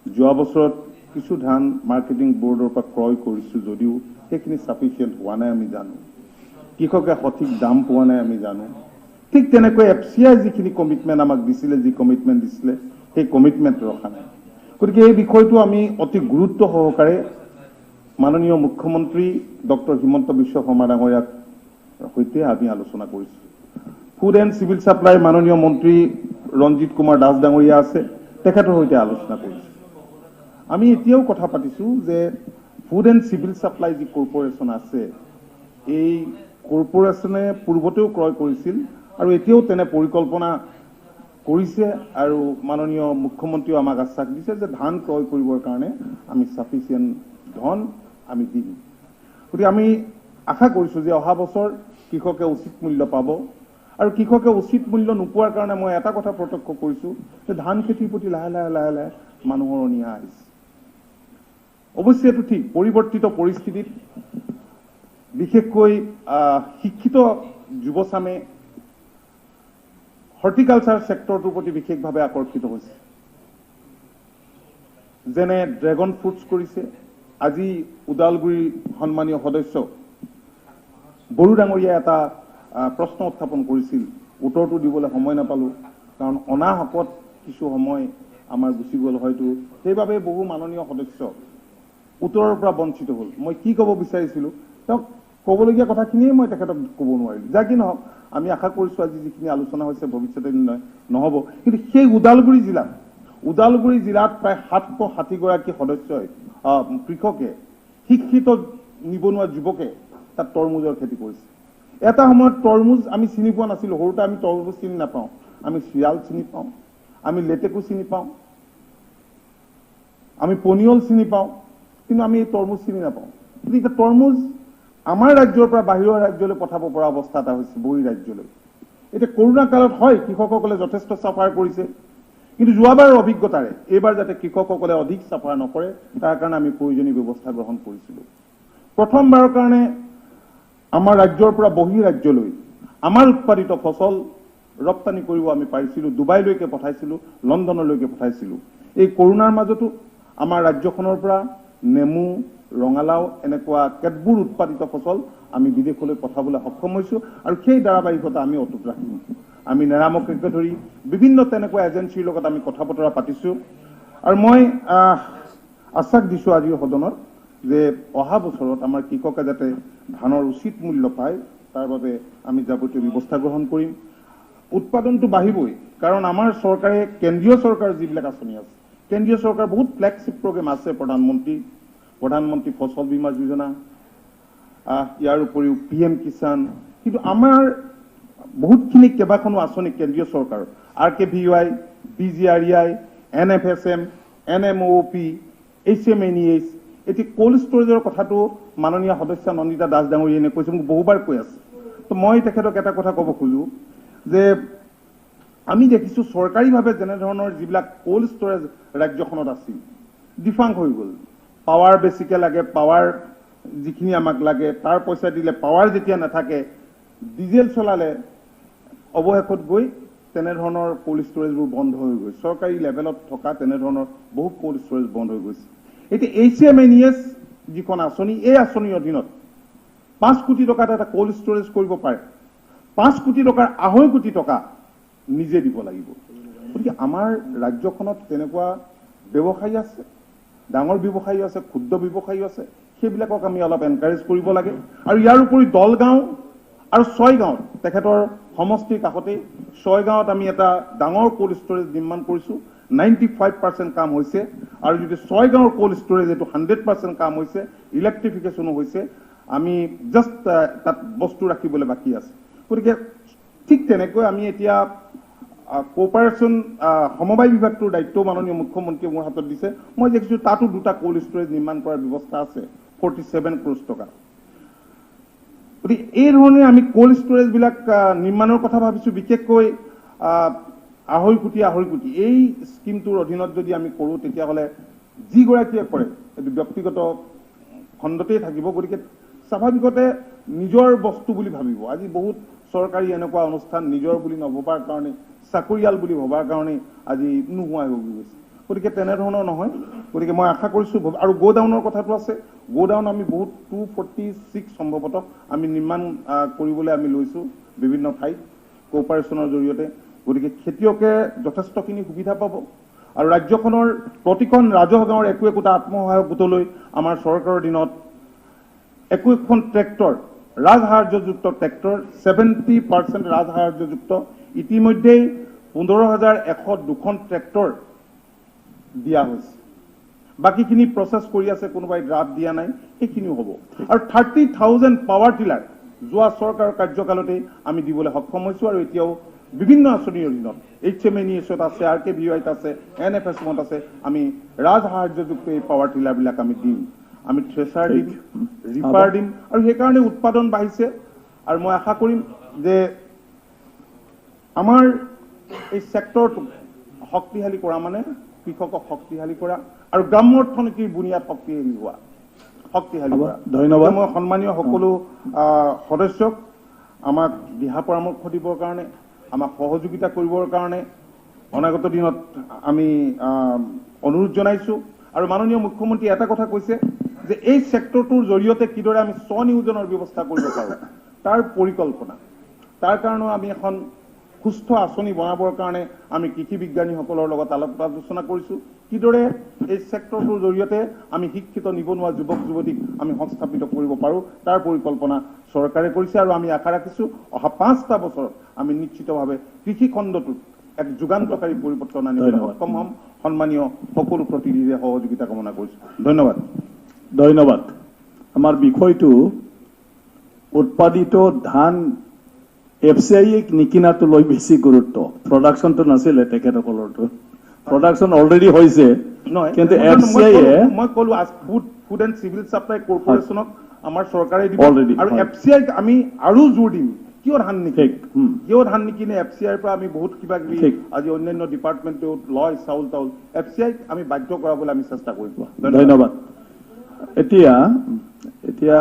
যোৱা বছৰত কিছু ধান মাৰ্কেটিং বৰ্ডৰ পৰা ক্ৰয় কৰিছোঁ যদিও সেইখিনি ছাফিচিয়েণ্ট হোৱা নাই, আমি জানো। কৃষকে সঠিক দাম পোৱা নাই, আমি জানো। ঠিক তেনেকৈ এফ চি I যিখিনি কমিটমেণ্ট আমাক দিছিলে, যি কমিটমেণ্ট দিছিলে সেই কমিটমেণ্ট ৰখা নাই। গতিকে এই বিষয়টো আমি অতি গুৰুত্ব সহকাৰে মাননীয় মুখ্যমন্ত্ৰী ডক্টৰ হিমন্ত বিশ্ব শৰ্মা ডাঙৰীয়াৰ সৈতে আমি আলোচনা কৰিছোঁ। ফুড এণ্ড চিভিল ছাপ্লাইৰ মাননীয় মন্ত্ৰী ৰঞ্জিত কুমাৰ দাস ডাঙৰীয়া আছে, তেখেতৰ সৈতে আলোচনা কৰিছোঁ। আমি এতিয়াও কথা পাতিছোঁ যে ফুড এণ্ড চিভিল ছাপ্লাই যি কৰ্পৰেশ্যন আছে, এই কৰ্পৰেশ্যনে পূৰ্বতেও ক্ৰয় কৰিছিল আৰু এতিয়াও তেনে পৰিকল্পনা কৰিছে আৰু মাননীয় মুখ্যমন্ত্ৰীয়েও আমাক আশ্বাস দিছে যে ধান ক্ৰয় কৰিবৰ কাৰণে আমি ছাফিচিয়েণ্ট ধন আমি দিম। গতিকে আমি আশা কৰিছোঁ যে অহা বছৰ কৃষকে উচিত মূল্য পাব। আৰু কৃষকে উচিত মূল্য নোপোৱাৰ কাৰণে মই এটা কথা প্ৰত্যক্ষ কৰিছোঁ যে ধান খেতিৰ প্ৰতি লাহে লাহে লাহে লাহে মানুহৰ অনীহা আহিছে। অৱশ্যে এইটো ঠিক, পৰিৱৰ্তিত পৰিস্থিতিত বিশেষকৈ শিক্ষিত যুৱচামে হৰ্টিকালচাৰ ছেক্টৰটোৰ প্ৰতি বিশেষভাৱে আকৰ্ষিত হৈছে, যেনে ড্ৰেগন ফ্ৰুটছ কৰিছে। আজি ওদালগুৰিৰ সন্মানীয় সদস্য বড়ো ডাঙৰীয়াই এটা প্ৰশ্ন উত্থাপন কৰিছিল, উত্তৰটো দিবলৈ সময় নাপালোঁ কাৰণ অনাহকত কিছু সময় আমাৰ গুচি গ'ল হয়তো, সেইবাবে বহু মাননীয় সদস্য উত্তৰৰ পৰা বঞ্চিত হ'ল। মই কি ক'ব বিচাৰিছিলোঁ তেওঁক ক'বলগীয়া কথাখিনিয়ে মই তেখেতক ক'ব নোৱাৰিলোঁ। যা কি নহওক, আমি আশা কৰিছোঁ আজি যিখিনি আলোচনা হৈছে ভৱিষ্যতে নহ'ব। কিন্তু সেই ওদালগুৰি জিলাত প্ৰায় 760গৰাকী সদস্যই কৃষকে, শিক্ষিত নিবনুৱা যুৱকে তাত তৰমুজৰ খেতি কৰিছে। এটা সময়ত তৰমুজ আমি চিনি পোৱা নাছিলোঁ, সৰুতে আমি তৰমুজ চিনি নাপাওঁ, আমি চিৰাল চিনি পাওঁ, আমি লেটেকু চিনি পাওঁ, আমি পনিয়ল চিনি পাওঁ, কিন্তু আমি এই তৰমুজ চিনি নাপাওঁ। কিন্তু এতিয়া তৰমুজ আমাৰ ৰাজ্যৰ পৰা বাহিৰৰ ৰাজ্যলৈ পঠাব পৰা অৱস্থা এটা হৈছে, বহি ৰাজ্যলৈ। এতিয়া কৰোণা কালত হয় কৃষকসকলে যথেষ্ট চাফাৰ কৰিছে, কিন্তু যোৱাবাৰৰ অভিজ্ঞতাৰে এইবাৰ যাতে কৃষকসকলে অধিক চাফাৰ নকৰে তাৰ কাৰণে আমি প্ৰয়োজনীয় ব্যৱস্থা গ্ৰহণ কৰিছিলোঁ। প্ৰথমবাৰৰ কাৰণে আমাৰ ৰাজ্যৰ পৰা বহি ৰাজ্যলৈ আমাৰ উৎপাদিত ফচল ৰপ্তানি কৰিব আমি পাৰিছিলোঁ, ডুবাইলৈকে পঠাইছিলোঁ, লণ্ডনলৈকে পঠাইছিলোঁ। এই কৰোণাৰ মাজতো আমাৰ ৰাজ্যখনৰ পৰা নেমু, ৰঙালাও এনেকুৱা কেতবোৰ উৎপাদিত ফচল আমি বিদেশলৈ পঠাবলৈ সক্ষম হৈছোঁ আৰু সেই ধাৰাবাহিকতা আমি অটুট ৰাখিম। আমি নেৰামকে ধৰি বিভিন্ন তেনেকুৱা এজেঞ্চিৰ লগত আমি কথা বতৰা পাতিছোঁ আৰু মই আশ্বাস দিছোঁ আজিৰ সদনত যে অহা বছৰত আমাৰ কৃষকে যাতে ধানৰ উচিত মূল্য পায় তাৰ বাবে আমি যাৱতীয় ব্যৱস্থা গ্ৰহণ কৰিম। উৎপাদনটো বাঢ়িবই, কাৰণ আমাৰ চৰকাৰে কেন্দ্ৰীয় চৰকাৰৰ যিবিলাক আঁচনি আছে, কেন্দ্ৰীয় চৰকাৰ বহুত ফ্লেগশ্বিপ প্ৰগ্ৰেম আছে, প্ৰধানমন্ত্ৰী ফচল বীমা যোজনা, ইয়াৰ উপৰিও PM Kisan, কিন্তু আমাৰ বহুতখিনি কেইবাখনো আঁচনি কেন্দ্ৰীয় চৰকাৰৰ RKVY, BGREI, NFSM, NMOP, HMNEH। এতিয়া কোল্ড ষ্ট'ৰেজৰ কথাটো মাননীয় সদস্য নন্দিতা দাস ডাঙৰীয়াই কৈছে, মোক বহুবাৰ কৈ আছে। তো মই তেখেতক এটা কথা ক'ব খোজোঁ যে আমি দেখিছোঁ চৰকাৰীভাৱে যেনেধৰণৰ যিবিলাক কোল্ড ষ্ট'ৰেজ ৰাজ্যখনত আছিল ডিফাংক হৈ গ'ল। পাৱাৰ বেছিকৈ লাগে, পাৱাৰ যিখিনি আমাক লাগে তাৰ পইচা দিলে পাৱাৰ যেতিয়া নাথাকে, ডিজেল চলালে অৱশেষত গৈ তেনেধৰণৰ কোল্ড ষ্ট'ৰেজবোৰ বন্ধ হৈ গৈছে। চৰকাৰী লেভেলত থকা তেনেধৰণৰ বহু কোল্ড ষ্ট'ৰেজ বন্ধ হৈ গৈছে। এতিয়া HMNES যিখন আঁচনি, এই আঁচনিৰ অধীনত 5 কোটি টকাত এটা কোল্ড ষ্ট'ৰেজ কৰিব পাৰে, 5 কোটি টকাৰ 2.5 কোটি টকা নিজে দিব লাগিব। গতিকে আমাৰ ৰাজ্যখনত তেনেকুৱা ব্যৱসায়ী আছে, ডাঙৰ ব্যৱসায়ী আছে, ক্ষুদ্ৰ ব্যৱসায়ী আছে, সেইবিলাকক আমি অলপ এনকাৰেজ কৰিব লাগে। আৰু ইয়াৰ উপৰি দলগাঁও আৰু ছয়গাঁৱত, তেখেতৰ সমষ্টিৰ কাষতেই ছয়গাঁৱত আমি এটা ডাঙৰ কোল্ড ষ্ট'ৰেজ নিৰ্মাণ কৰিছোঁ, 95% কাম হৈছে। আৰু যদি ছয়গাঁৱৰ কোল্ড ষ্ট'ৰেজ এইটো 100% কাম হৈছে, ইলেক্ট্ৰিফিকেশ্যনো হৈছে, আমি জাষ্ট তাত বস্তু ৰাখিবলৈ বাকী আছে। গতিকে ঠিক তেনেকৈ আমি এতিয়া কোঅপাৰেশ্যন সমবায় বিভাগটোৰ দায়িত্ব মাননীয় মুখ্যমন্ত্ৰীয়ে মোৰ হাতত দিছে। মই দেখিছোঁ তাতো 2টা কোল্ড ষ্ট'ৰেজ নিৰ্মাণ কৰাৰ ব্যৱস্থা আছে, 47 ক্ৰ'ৰ টকা। গতিকে এই ধৰণে আমি কোল্ড ষ্ট'ৰেজবিলাক নিৰ্মাণৰ কথা ভাবিছোঁ। বিশেষকৈ 2.5 কোটি এই স্কিমটোৰ অধীনত যদি আমি কৰোঁ, তেতিয়াহ'লে যিগৰাকীয়ে কৰে এইটো ব্যক্তিগত খণ্ডতেই থাকিব, গতিকে স্বাভাৱিকতে নিজৰ বস্তু বুলি ভাবিব। আজি বহুত চৰকাৰী এনেকুৱা অনুষ্ঠান নিজৰ বুলি নভবাৰ কাৰণে, চাকৰিয়াল বুলি ভবাৰ কাৰণে আজি নোহোৱা হৈ গৈছে। গতিকে তেনেধৰণৰ নহয়। গতিকে মই আশা কৰিছোঁ। আৰু গ'ডাউনৰ কথাটো আছে, গ'ডাউন আমি বহুত 246 সম্ভৱতঃ আমি নিৰ্মাণ কৰিবলৈ আমি লৈছোঁ বিভিন্ন ঠাইত কোঅপাৰেশ্যনৰ জৰিয়তে। গতিকে খেতিয়কে যথেষ্টখিনি সুবিধা পাব। আৰু ৰাজ্যখনৰ প্ৰতিখন ৰাজহ গাঁৱৰ একো একোটা আত্মসহায়ক গোটলৈ আমাৰ চৰকাৰৰ দিনত একো একোখন ট্ৰেক্টৰ, ৰাজসাহায্যযুক্ত ট্ৰেক্টৰ, 70% ৰাজসাহায্যযুক্ত, ইতিমধ্যেই 15,102খন ট্ৰেক্টৰ দিয়া হৈছে। বাকীখিনি প্ৰচেছ কৰি আছে, কোনোবাই ড্ৰাফ্ট দিয়া নাই, সেইখিনিও হ'ব। আৰু 30,000 পাৱাৰ টিলাৰ যোৱা চৰকাৰৰ কাৰ্যকালতেই আমি দিবলৈ সক্ষম হৈছোঁ। আৰু এতিয়াও বিভিন্ন আঁচনিৰ অধীনত HMNESত আছে, RKVYত আছে, NFSমত আছে, আমি ৰাজসাহায্যযুক্ত এই পাৱাৰ টিলাৰবিলাক আমি দিম। আমি থ্ৰেচাৰ দিম, ৰিপাৰ দিম, আৰু সেইকাৰণে উৎপাদন বাঢ়িছে। আৰু মই আশা কৰিম যে আমাৰ এই ছেক্টৰটোক শক্তিশালী কৰা মানে কৃষকক শক্তিশালী কৰা আৰু গ্ৰাম্য অৰ্থনীতিৰ বুনিয়াদ শক্তিশালী হোৱা, শক্তিশালী কৰা। ধন্যবাদ। মই সন্মানীয় সকলো সদস্যক আমাক দিহা পৰামৰ্শ দিবৰ কাৰণে, আমাক সহযোগিতা কৰিবৰ কাৰণে অনাগত দিনত আমি অনুৰোধ জনাইছোঁ। আৰু মাননীয় মুখ্যমন্ত্ৰীয়ে এটা কথা কৈছে যে এই ছেক্টৰটোৰ জৰিয়তে কিদৰে আমি স্বনিয়োজনৰ ব্যৱস্থা কৰিব পাৰোঁ তাৰ পৰিকল্পনা, তাৰ কাৰণেও আমি এখন সুস্থ আঁচনি বনাবৰ কাৰণে আমি কৃষি বিজ্ঞানীসকলৰ লগত আলোচনা কৰিছোঁ। কিদৰে এই ছেক্টৰটোৰ জৰিয়তে আমি শিক্ষিত নিবনুৱা যুৱক যুৱতীক আমি সংস্থাপিত কৰিব পাৰোঁ তাৰ পৰিকল্পনা চৰকাৰে কৰিছে। আৰু আমি আশা ৰাখিছোঁ অহা 5টা বছৰত আমি নিশ্চিতভাৱে কৃষি খণ্ডটোত এক যুগান্তকাৰী পৰিৱৰ্তন আনিবলৈ সক্ষম হ'ম। সন্মানীয় সকলো প্ৰতিনিধিৰে সহযোগিতা কামনা কৰিছোঁ। ধন্যবাদ। ধন্যবাদ। আমাৰ বিষয়টো উৎপাদিত ধান FCI নিকিনাটো লৈ বেছি গুৰুত্ব, প্ৰডাকশ্যনটো নাছিলে তেখেতসকলৰটো, প্ৰডাকশ্যন অলৰেডি হৈছে, কিন্তু FCI মই ক'লো ফুড এণ্ড চিভিল ছাপ্লাই কৰ্পৰেশ্যনক আমাৰ চৰকাৰে দিব, আৰু FCI আমি আৰু জোৰ দিম। কিয় ধান নিকিনে, কিয় ধান নিকিনে FCIৰ পৰা আমি বহুত কিবা কিবি আজি অন্যান্য ডিপাৰ্টমেণ্টেও লয় চাউল তাউল, FCIক আমি বাধ্য কৰাবলৈ আমি চেষ্টা কৰিম। ধন্যবাদ। এতিয়া এতিয়া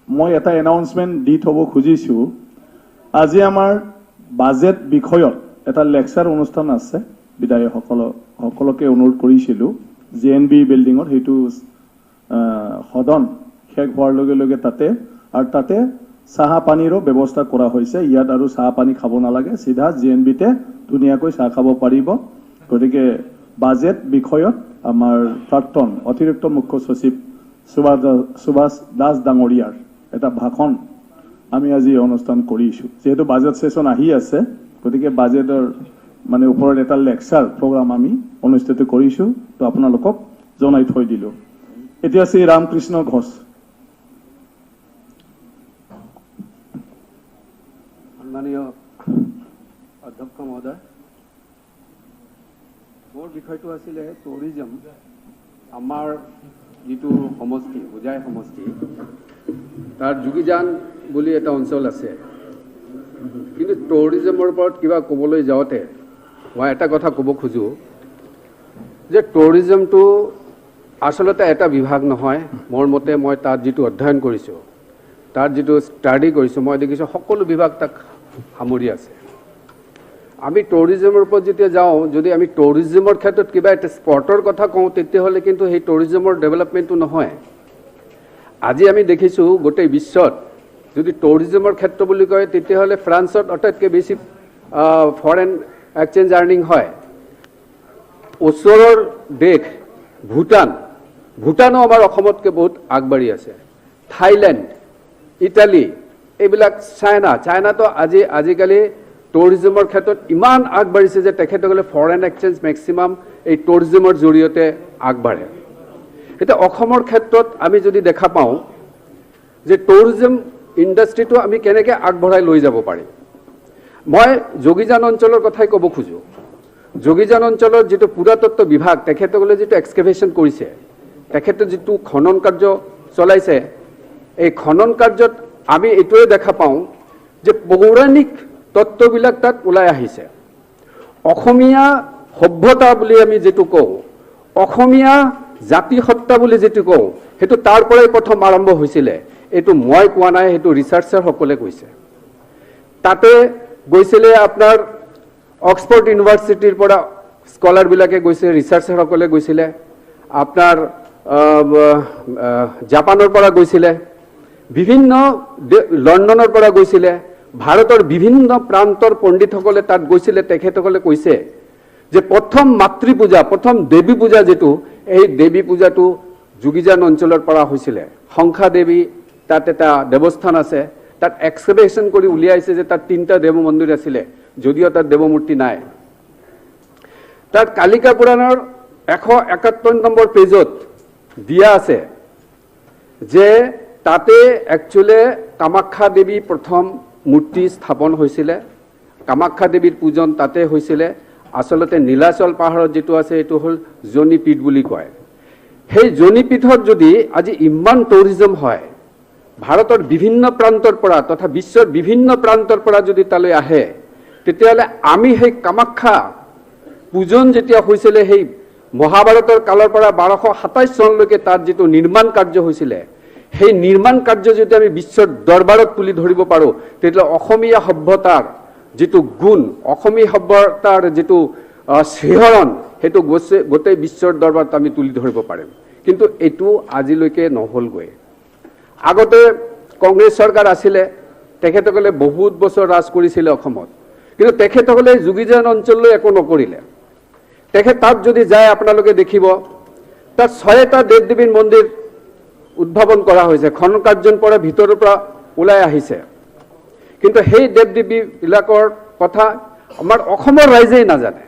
মই এটা এনাউন্সমেণ্ট দি থ'ব খুজিছোঁ। আজি আমাৰ বাজেট বিষয়ত এটা লেকচাৰ অনুষ্ঠান আছে, বিধায়কসকলক সকলোকে অনুৰোধ কৰিছিলোঁ JNB বিল্ডিঙত, সেইটো সদন শেষ হোৱাৰ লগে লগে তাতে, আৰু তাতে চাহ পানীৰো ব্যৱস্থা কৰা হৈছে। ইয়াত আৰু চাহ পানী খাব নালাগে, চিধা JNBতে ধুনীয়াকৈ চাহ খাব পাৰিব। গতিকে বাজেট বিষয়ত আমাৰ প্ৰাক্তন অতিৰিক্ত মুখ্য সচিব সুভাষ দাস ডাঙৰীয়াৰ এটা ভাষণ আমি আজি অনুষ্ঠান কৰিছোঁ। যিহেতু বাজেট ছেশ্যন আহি আছে, গতিকে বাজেটৰ মানে ওপৰত এটা লেকচাৰ প্ৰগ্ৰাম আমি অনুষ্ঠিত কৰিছোঁ, তো আপোনালোকক জনাই থৈ দিলোঁ। এতিয়া শ্ৰী ৰামকৃষ্ণ ঘোষ। সন্মানীয় অধ্যক্ষ মহোদয়, মোৰ বিষয়টো আছিলে টুৰিজম। আমাৰ যিটো সমষ্টি হোজাই সমষ্টি, তাৰ যোগীজান বুলি এটা অঞ্চল আছে। কিন্তু টুৰিজমৰ ওপৰত কিবা ক'বলৈ যাওঁতে মই এটা কথা ক'ব খোজোঁ যে টুৰিজমটো আচলতে এটা বিভাগ নহয়। মোৰ মতে মই তাত যিটো অধ্যয়ন কৰিছোঁ, তাত যিটো ষ্টাডি কৰিছোঁ, মই দেখিছোঁ সকলো বিভাগ তাক সামৰি আছে। আমি টুৰিজমৰ ওপৰত যেতিয়া যাওঁ, যদি আমি টুৰিজমৰ ক্ষেত্ৰত কিবা এটা স্পটৰ কথা কওঁ, তেতিয়াহ'লে কিন্তু সেই টুৰিজমৰ ডেভেলপমেণ্টটো নহয়। আজি আমি দেখিছোঁ গোটেই বিশ্বত যদি টুৰিজমৰ ক্ষেত্ৰ বুলি কয়, তেতিয়াহ'লে ফ্ৰান্সত আটাইতকৈ বেছি ফৰেন এক্সচেঞ্জ আৰ্নিং হয়। ওচৰৰ দেশ ভূটান, ভূটানো আমাৰ অসমতকৈ বহুত আগবাঢ়ি আছে। থাইলেণ্ড, ইটালী, এইবিলাক চাইনা, চাইনাটো আজিকালি টুৰিজমৰ ক্ষেত্ৰত ইমান আগবাঢ়িছে যে তেখেতসকলে ফৰেন এক্সচেঞ্জ মেক্সিমাম এই টুৰিজমৰ জৰিয়তে আগবাঢ়ে। এতিয়া অসমৰ ক্ষেত্ৰত আমি যদি দেখা পাওঁ যে টুৰিজম ইণ্ডাষ্ট্ৰিটো আমি কেনেকৈ আগবঢ়াই লৈ যাব পাৰিম। মই যোগীজান অঞ্চলৰ কথাই ক'ব খোজোঁ। যোগীজান অঞ্চলৰ যিটো পুৰাতত্ত্ব বিভাগ, তেখেতসকলে যিটো এক্সকেভেশ্যন কৰিছে, তেখেতে যিটো খনন কাৰ্য চলাইছে, এই খনন কাৰ্যত আমি এইটোৱে দেখা পাওঁ যে পৌৰাণিক তত্ত্ববিলাক তাত ওলাই আহিছে। অসমীয়া সভ্যতা বুলি আমি যিটো কওঁ, অসমীয়া জাতিসত্তা বুলি যিটো কওঁ, সেইটো তাৰ পৰাই প্ৰথম আৰম্ভ হৈছিলে। এইটো মই কোৱা নাই, সেইটো ৰিচাৰ্চাৰসকলে কৈছে। তাতে গৈছিলে আপোনাৰ অক্সফৰ্ড ইউনিভাৰ্চিটিৰ পৰা স্কলাৰবিলাকে গৈছে, ৰিচাৰ্চাৰসকলে গৈছিলে, আপোনাৰ জাপানৰ পৰা গৈছিলে, বিভিন্ন লণ্ডনৰ পৰা গৈছিলে, ভাৰতৰ বিভিন্ন প্ৰান্তৰ পণ্ডিতসকলে তাত গৈছিলে। তেখেতসকলে কৈছে যে প্ৰথম মাতৃ পূজা, প্ৰথম দেৱী পূজা যিটো, এই দেৱী পূজাটো যোগীজান অঞ্চলৰ পৰা হৈছিলে। শংখা দেৱী তাত এটা দেৱস্থান আছে, তাত এক্সকেভেশ্যন কৰি উলিয়াইছে যে তাত 3টা দেৱ মন্দিৰ আছিলে, যদিও তাত দেৱমূৰ্তি নাই। তাত কালিকা পুৰাণৰ 171 নম্বৰ পেজত দিয়া আছে যে তাতে একচুৱেলি কামাখ্যা দেৱী প্ৰথম মূৰ্তি স্থাপন হৈছিলে, কামাখ্যা দেৱীৰ পূজন তাতে হৈছিলে। আচলতে নীলাচল পাহাৰত যিটো আছে এইটো হ'ল জনীপীঠ বুলি কয়। সেই জনীপীঠত যদি আজি ইমান টুৰিজম হয়, ভাৰতৰ বিভিন্ন প্ৰান্তৰ পৰা তথা বিশ্বৰ বিভিন্ন প্ৰান্তৰ পৰা যদি তালৈ আহে, তেতিয়াহ'লে আমি সেই কামাখ্যা পূজন যেতিয়া হৈছিলে, সেই মহাভাৰতৰ কালৰ পৰা 1227 চনলৈকে তাত যিটো নিৰ্মাণ কাৰ্য হৈছিলে, সেই নিৰ্মাণ কাৰ্য যদি আমি বিশ্বৰ দৰবাৰত তুলি ধৰিব পাৰোঁ, তেতিয়াহ'লে অসমীয়া সভ্যতাৰ যিটো গুণ, অসমীয়া সভ্যতাৰ যিটো শিহৰণ, সেইটো গোটেই বিশ্বৰ দৰবাৰত আমি তুলি ধৰিব পাৰিম। কিন্তু এইটো আজিলৈকে নহ'লগৈ। আগতে কংগ্ৰেছ চৰকাৰ আছিলে, তেখেতসকলে বহুত বছৰ ৰাজ কৰিছিলে অসমত, কিন্তু তেখেতসকলে যোগীজান অঞ্চললৈ একো নকৰিলে। তেখেত তাত যদি যায় আপোনালোকে দেখিব তাত 6টা দেৱ দেৱীৰ মন্দিৰ উদ্ভাৱন কৰা হৈছে, খনন কাৰ্যৰ পৰা ভিতৰৰ পৰা ওলাই আহিছে। কিন্তু সেই দেৱ দেৱীবিলাকৰ কথা আমাৰ অসমৰ ৰাইজেই নাজানে।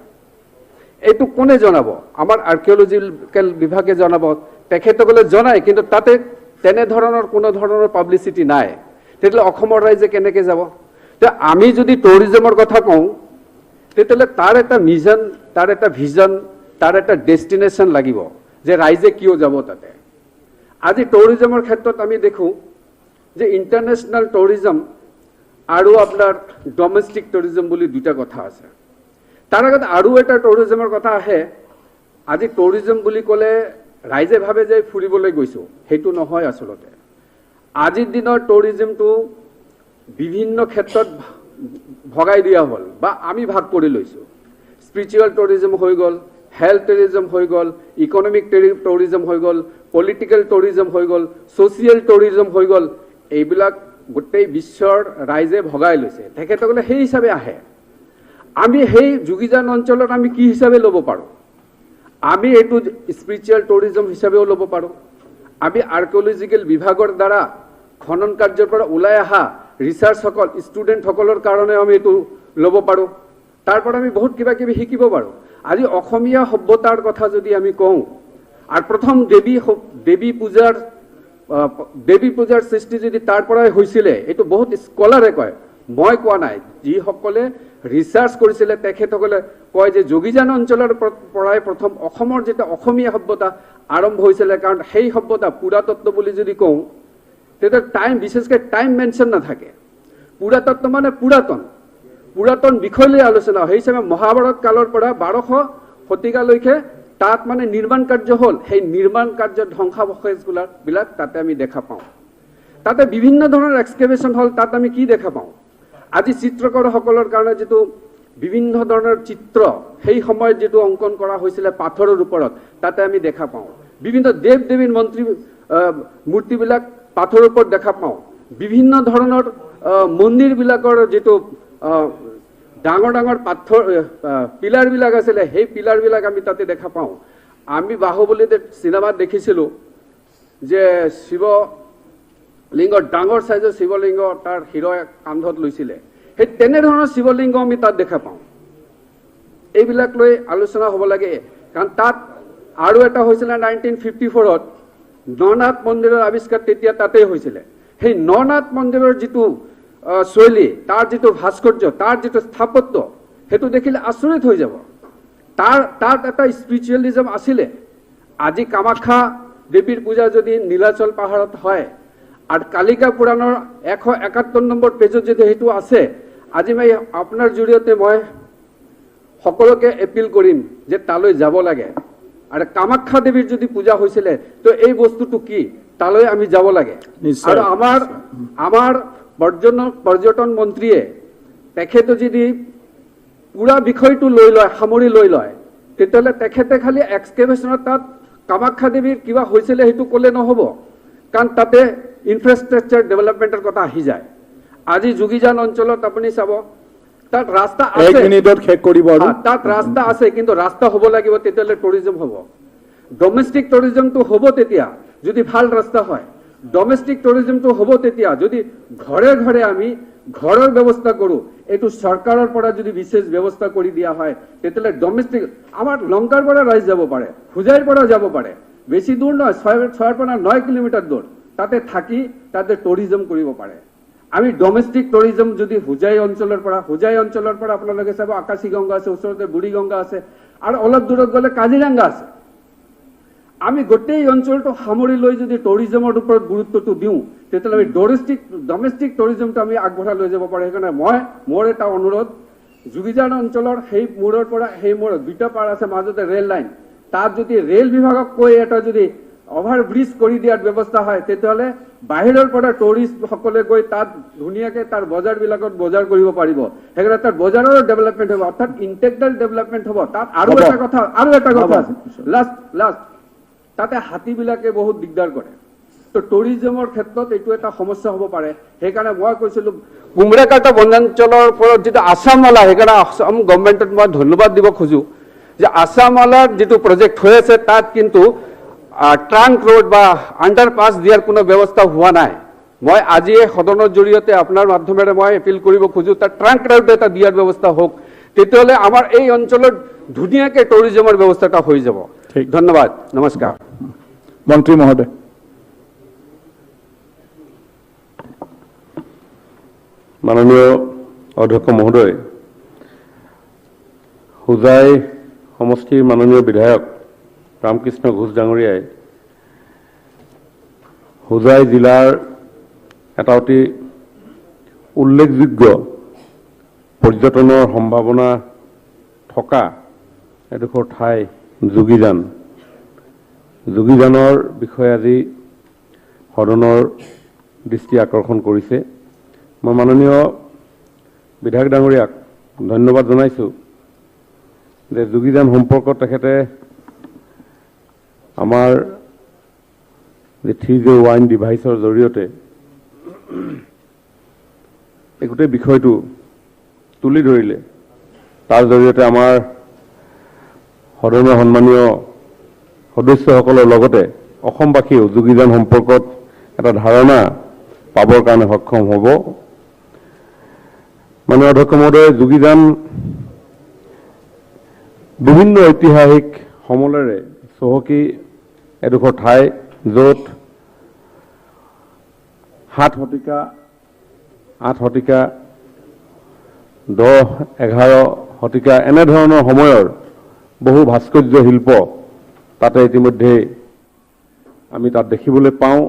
এইটো কোনে জনাব? আমাৰ আৰ্কিঅলজিকেল বিভাগে জনাব, তেখেতসকলে জনায়, কিন্তু তাতে তেনেধৰণৰ কোনো ধৰণৰ পাব্লিচিটি নাই। তেতিয়াহ'লে অসমৰ ৰাইজে কেনেকৈ যাব? তো আমি যদি টুৰিজমৰ কথা কওঁ, তেতিয়াহ'লে তাৰ এটা মিছন, তাৰ এটা ভিজন, তাৰ এটা ডেষ্টিনেশ্যন লাগিব যে ৰাইজে কিয় যাব তাতে। আজি টুৰিজমৰ ক্ষেত্ৰত আমি দেখোঁ যে ইণ্টাৰনেশ্যনেল টুৰিজম আৰু আপোনাৰ ডমেষ্টিক টুৰিজম বুলি দুটা কথা আছে। তাৰ আগত আৰু এটা টুৰিজমৰ কথা আহে। আজি টুৰিজম বুলি ক'লে ৰাইজে ভাবে যে ফুৰিবলৈ গৈছোঁ, সেইটো নহয়। আচলতে আজিৰ দিনৰ টুৰিজমটো বিভিন্ন ক্ষেত্ৰত ভগাই দিয়া হ'ল বা আমি ভাগ কৰি লৈছোঁ। স্পিৰিচুৱেল টুৰিজম হৈ গ'ল, হেল্থ টুৰিজম হৈ গ'ল, ইকনমিক টুৰিজম হৈ গ'ল, পলিটিকেল টুৰিজম হৈ গ'ল, ছ'চিয়েল টুৰিজম হৈ গ'ল। এইবিলাক গোটেই বিশ্বৰ ৰাইজে ভগাই লৈছে, তেখেতসকলে সেই হিচাপে আহে। আমি সেই যোগীজান অঞ্চলত আমি কি হিচাপে ল'ব পাৰোঁ? আমি এইটো স্পিৰিচুৱেল টুৰিজম হিচাপেও ল'ব পাৰোঁ। আমি আৰ্কিঅলজিকেল বিভাগৰ দ্বাৰা খনন কাৰ্যৰ পৰা ওলাই অহা ৰিচাৰ্চসকল, ষ্টুডেণ্টসকলৰ কাৰণেও আমি এইটো ল'ব পাৰোঁ। তাৰ পৰা আমি বহুত কিবা কিবি শিকিব পাৰোঁ। আজি অসমীয়া সভ্যতাৰ কথা যদি আমি কওঁ, আৰু প্ৰথম দেৱী পূজাৰ সৃষ্টি যদি তাৰ পৰাই হৈছিলে, এইটো বহুত স্কলাৰে কয়, মই কোৱা নাই। যিসকলে ৰিচাৰ্চ কৰিছিলে তেখেতসকলে কয় যে যোগীজান অঞ্চলৰ পৰাই প্ৰথম অসমৰ যেতিয়া অসমীয়া সভ্যতা আৰম্ভ হৈছিলে। কাৰণ সেই সভ্যতা পুৰাতত্ত্ব বুলি যদি কওঁ, তেতিয়া টাইম, বিশেষকৈ টাইম মেনশ্যন নাথাকে। পুৰাতত্ত্ব মানে পুৰাতন, পুৰাতন বিষয় লৈ আলোচনা। সেই হিচাপে মহাভাৰত কালৰ পৰা 1200 শতিকালৈকে তাত মানে নিৰ্মাণ কাৰ্য হ'ল। সেই নিৰ্মাণ কাৰ্যৰ ধ্বংসাৱশেষবিলাক তাতে আমি দেখা পাওঁ। তাতে বিভিন্ন ধৰণৰ এক্সকেভেশ্যন হ'ল, তাত আমি কি দেখা পাওঁ? আজি চিত্ৰকৰসকলৰ কাৰণে যিটো বিভিন্ন ধৰণৰ চিত্ৰ সেই সময়ত যিটো অংকন কৰা হৈছিলে পাথৰৰ ওপৰত, তাতে আমি দেখা পাওঁ। বিভিন্ন দেৱ দেৱীৰ মূৰ্তিবিলাক পাথৰৰ ওপৰত দেখা পাওঁ। বিভিন্ন ধৰণৰ মন্দিৰবিলাকৰ যিটো ডাঙৰ ডাঙৰ পাথৰ পিলাৰবিলাক আছিলে, সেই পিলাৰবিলাক আমি তাতে দেখা পাওঁ। আমি বাহুবলীতে চিনেমাত দেখিছিলোঁ যে শিৱলিংগৰ ডাঙৰ চাইজৰ শিৱলিংগ তাৰ হিৰ'ই কান্ধত লৈছিলে, সেই তেনেধৰণৰ শিৱলিংগ আমি তাত দেখা পাওঁ। এইবিলাক লৈ আলোচনা হ'ব লাগে। কাৰণ তাত আৰু এটা হৈছিলে 1954ত ননাথ মন্দিৰৰ আৱিষ্কাৰ তেতিয়া তাতেই হৈছিলে। সেই ননাথ মন্দিৰৰ যিটো শৈলী, তাৰ যিটো ভাস্কৰ্য, তাৰ যিটো স্থাপত্য, সেইটো দেখিলে আচৰিত হৈ যাব। তাত এটা স্পিৰিচুৱেলিজম আছিলে। আজি কামাখ্যা দেৱীৰ পূজা যদি নীলাচল পাহাৰত হয় আৰু কালিকা পুৰাণৰ 171 নম্বৰ পেজত যদি সেইটো আছে, আজি মই আপোনাৰ জৰিয়তে মই সকলোকে এপিল কৰিম যে তালৈ যাব লাগে। আৰু কামাখ্যা দেৱীৰ যদি পূজা হৈছিলে তো এই বস্তুটো কি, তালৈ আমি যাব লাগে। আৰু আমাৰ পৰ্যটন মন্ত্ৰীয়ে তেখেতে যদি পুৰা বিষয়টো লৈ লয়, সামৰি লৈ লয়, তেতিয়াহ'লে তেখেতে খালি এক্সকেভেশ্যনত তাত কামাখ্যা দেৱীৰ কিবা হৈছিলে সেইটো ক'লে নহ'ব, কাৰণ তাতে ইনফ্ৰাষ্ট্ৰাকচাৰ ডেভেলপমেণ্টৰ কথা আহি যায়। আজি যোগীজান অঞ্চলত আপুনি চাব, তাত ৰাস্তা আছে, তাত ৰাস্তা আছে, কিন্তু ৰাস্তা হ'ব লাগিব, তেতিয়াহ'লে টুৰিজম হ'ব। ডমেষ্টিক টুৰিজমটো হ'ব তেতিয়া যদি ভাল ৰাস্তা হয়। ডমেষ্টিক টুৰিজমটো হ'ব তেতিয়া যদি ঘৰে ঘৰে আমি ঘৰৰ ব্যৱস্থা কৰোঁ, এইটো চৰকাৰৰ পৰা যদি বিশেষ ব্যৱস্থা কৰি দিয়া হয়, তেতিয়াহ'লে ডমেষ্টিক আমাৰ লংকাৰ পৰা ৰাইজ যাব পাৰে, হোজাইৰ পৰা যাব পাৰে, বেছি দূৰ নহয়, 6ৰ পৰা 9 কিলোমিটাৰ দূৰ, তাতে থাকি তাতে টুৰিজম কৰিব পাৰে। আমি ডমেষ্টিক টুৰিজম যদি হোজাই অঞ্চলৰ পৰা আপোনালোকে চাব, আকাশী গংগা আছে ওচৰতে, বুঢ়ী গংগা আছে, আৰু অলপ দূৰত গ'লে কাজিৰঙা আছে। আমি গোটেই অঞ্চলটো সামৰি লৈ যদি টুৰিজমৰ ওপৰত গুৰুত্বটো দিওঁ, তেতিয়াহ'লে আমি ডমেষ্টিক টুৰিজমটো আমি আগবঢ়াই লৈ যাব পাৰোঁ। সেইকাৰণে মোৰ এটা অনুৰোধ, যোগীজান অঞ্চলৰ সেই মূৰৰ পৰা সেই মূৰ দুটা পাৰ আছে, মাজতে ৰেল লাইন, তাত যদি ৰেল বিভাগক কৈ এটা যদি অভাৰ ব্ৰিজ কৰি দিয়াৰ ব্যৱস্থা হয়, তেতিয়াহ'লে বাহিৰৰ পৰা টুৰিষ্টসকলে গৈ তাত ধুনীয়াকৈ তাৰ বজাৰবিলাকত বজাৰ কৰিব পাৰিব। সেইকাৰণে তাত বজাৰৰ ডেভেলপমেণ্ট হ'ব, অৰ্থাৎ ইণ্টেগ্ৰেল ডেভেলপমেণ্ট হ'ব। তাত আৰু এটা কথা আছে, লাষ্ট তাতে হাতীবিলাকে বহুত দিগদাৰ কৰে, তো টুৰিজমৰ ক্ষেত্ৰত এইটো এটা সমস্যা হ'ব পাৰে। সেইকাৰণে মই কৈছিলোঁ কুমৰাকাটা বনাঞ্চলৰ ওপৰত যিটো আছামমালা, সেইকাৰণে আছাম গভৰ্ণমেণ্টত মই ধন্যবাদ দিব খোজোঁ যে আছামমালাৰ যিটো প্ৰজেক্ট হৈ আছে তাত কিন্তু ট্ৰাংক ৰোড বা আণ্ডাৰ পাছ দিয়াৰ কোনো ব্যৱস্থা হোৱা নাই। মই আজি এই সদনৰ জৰিয়তে আপোনাৰ মাধ্যমেৰে মই এপিল কৰিব খোজোঁ, তাত ট্ৰাংক ৰোড এটা দিয়াৰ ব্যৱস্থা হওক, তেতিয়াহ'লে আমাৰ এই অঞ্চলত ধুনীয়াকৈ টুৰিজমৰ ব্যৱস্থা এটা হৈ যাব। ধন্যবাদ, নমস্কাৰ। মন্ত্ৰী মহোদয়। মাননীয় অধ্যক্ষ মহোদয়, হোজাই সমষ্টিৰ মাননীয় বিধায়ক ৰামকৃষ্ণ ঘোষ ডাঙৰীয়াই হোজাই জিলাৰ এটা অতি উল্লেখযোগ্য পৰ্যটনৰ সম্ভাৱনা থকা এডোখৰ ঠাই যোগীজান, যোগীজানৰ বিষয়ে আজি সদনৰ দৃষ্টি আকৰ্ষণ কৰিছে। মই মাননীয় বিধায়ক ডাঙৰীয়াক ধন্যবাদ জনাইছোঁ যে যোগীজান সম্পৰ্কত তেখেতে আমাৰ যে 3J1 ডিভাইচৰ জৰিয়তে এই গোটেই বিষয়টো তুলি ধৰিলে। তাৰ জৰিয়তে আমাৰ সদনৰ সন্মানীয় সদস্যসকলৰ লগতে অসমবাসীয়েও যোগীজান সম্পৰ্কত এটা ধাৰণা পাবৰ কাৰণে সক্ষম হ'ব। মাননীয় অধ্যক্ষ মহোদয়, যোগীজান বিভিন্ন ঐতিহাসিক সমলেৰে চহকী এডোখৰ ঠাই, য'ত 7 শতিকা, 8 শতিকা, 10, 11 শতিকা এনেধৰণৰ সময়ৰ বহু ভাস্কৰ্য শিল্প তাতে ইতিমধ্যে আমি তাত দেখিবলৈ পাওঁ।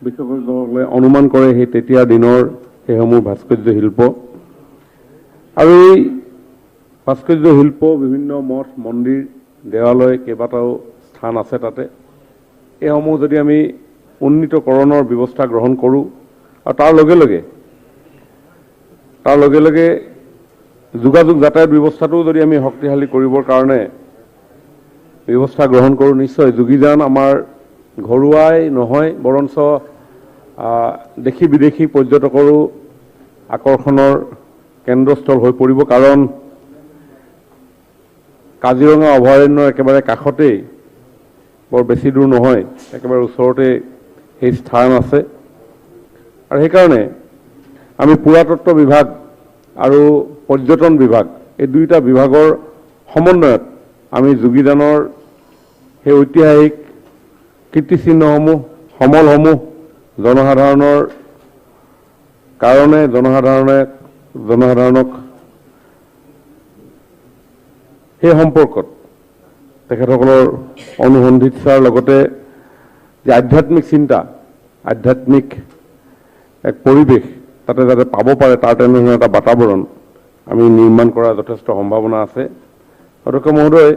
বিশেষজ্ঞসকলে অনুমান কৰে সেই তেতিয়াৰ দিনৰ সেইসমূহ ভাস্কৰ্য শিল্প। আৰু এই ভাস্কৰ্য শিল্প বিভিন্ন মঠ, মন্দিৰ, দেৱালয় কেইবাটাও স্থান আছে তাতে। এইসমূহ যদি আমি উন্নীতকৰণৰ ব্যৱস্থা গ্ৰহণ কৰোঁ আৰু তাৰ লগে লগে যোগাযোগ যাতায়াত ব্যৱস্থাটোও যদি আমি শক্তিশালী কৰিবৰ কাৰণে ব্যৱস্থা গ্ৰহণ কৰোঁ, নিশ্চয় যোগীজান আমাৰ ঘৰুৱাই নহয় বৰঞ্চ দেশী বিদেশী পৰ্যটকৰো আকৰ্ষণৰ কেন্দ্ৰস্থল হৈ পৰিব। কাৰণ কাজিৰঙা অভয়াৰণ্যৰ একেবাৰে কাষতেই, বৰ বেছি দূৰ নহয়, একেবাৰে ওচৰতে সেই স্থান আছে। আৰু সেইকাৰণে আমি পুৰাতত্ত্ব বিভাগ আৰু পৰ্যটন বিভাগ এই দুয়োটা বিভাগৰ সমন্বয়ত আমি যোগীজানৰ সেই ঐতিহাসিক কীৰ্তিচিহ্নসমূহ, সমলসমূহ জনসাধাৰণৰ কাৰণে জনসাধাৰণক সেই সম্পৰ্কত তেখেতসকলৰ অনুসন্ধিৎসাৰ লগতে যে আধ্যাত্মিক চিন্তা, আধ্যাত্মিক এক পৰিৱেশ তাতে যাতে পাব পাৰে তাৰ তেনেধৰণৰ এটা বাতাবৰণ আমি নিৰ্মাণ কৰাৰ যথেষ্ট সম্ভাৱনা আছে। অধ্যক্ষ মহোদয়,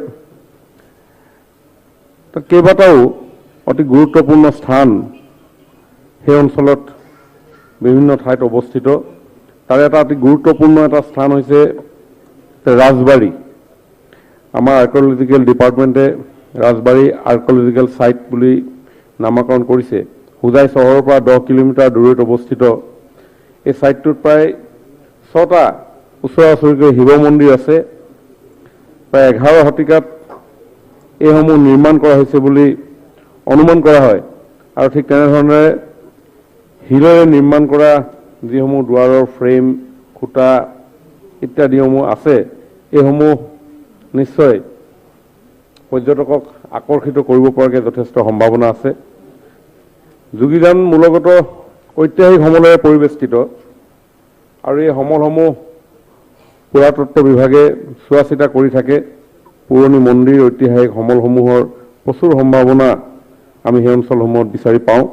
তাত কেইবাটাও অতি গুৰুত্বপূৰ্ণ স্থান সেই অঞ্চলত বিভিন্ন ঠাইত অৱস্থিত। তাৰে এটা অতি গুৰুত্বপূৰ্ণ এটা স্থান হৈছে ৰাজবাৰী। আমাৰ আৰ্কিঅলজিকেল ডিপাৰ্টমেণ্টে ৰাজবাৰী আৰ্কিঅলজিকেল ছাইট বুলি নামাকৰণ কৰিছে। হোজাই চহৰৰ পৰা 10 কিলোমিটাৰ দূৰৈত অৱস্থিত এই ছাইটটোত প্ৰায় 6টা ওচৰা ওচৰিকৈ শিৱ মন্দিৰ আছে। প্ৰায় 11 শতিকাত এইসমূহ নিৰ্মাণ কৰা হৈছে বুলি অনুমান কৰা হয়। আৰু ঠিক তেনেধৰণেৰে শিলেৰে নিৰ্মাণ কৰা যিসমূহ দুৱাৰৰ ফ্ৰেম, খুঁটা ইত্যাদিসমূহ আছে, এইসমূহ নিশ্চয় পৰ্যটকক আকৰ্ষিত কৰিব পৰাকৈ যথেষ্ট সম্ভাৱনা আছে। যোগীজান মূলগত ঐতিহাসিক সমলেৰে পৰিবেষ্টিত আৰু এই সমলসমূহ পুৰাতত্ত্ব বিভাগে চোৱা চিতা কৰি থাকে। পুৰণি মন্দিৰ, ঐতিহাসিক সমলসমূহৰ প্ৰচুৰ সম্ভাৱনা আমি সেই অঞ্চলসমূহত বিচাৰি পাওঁ।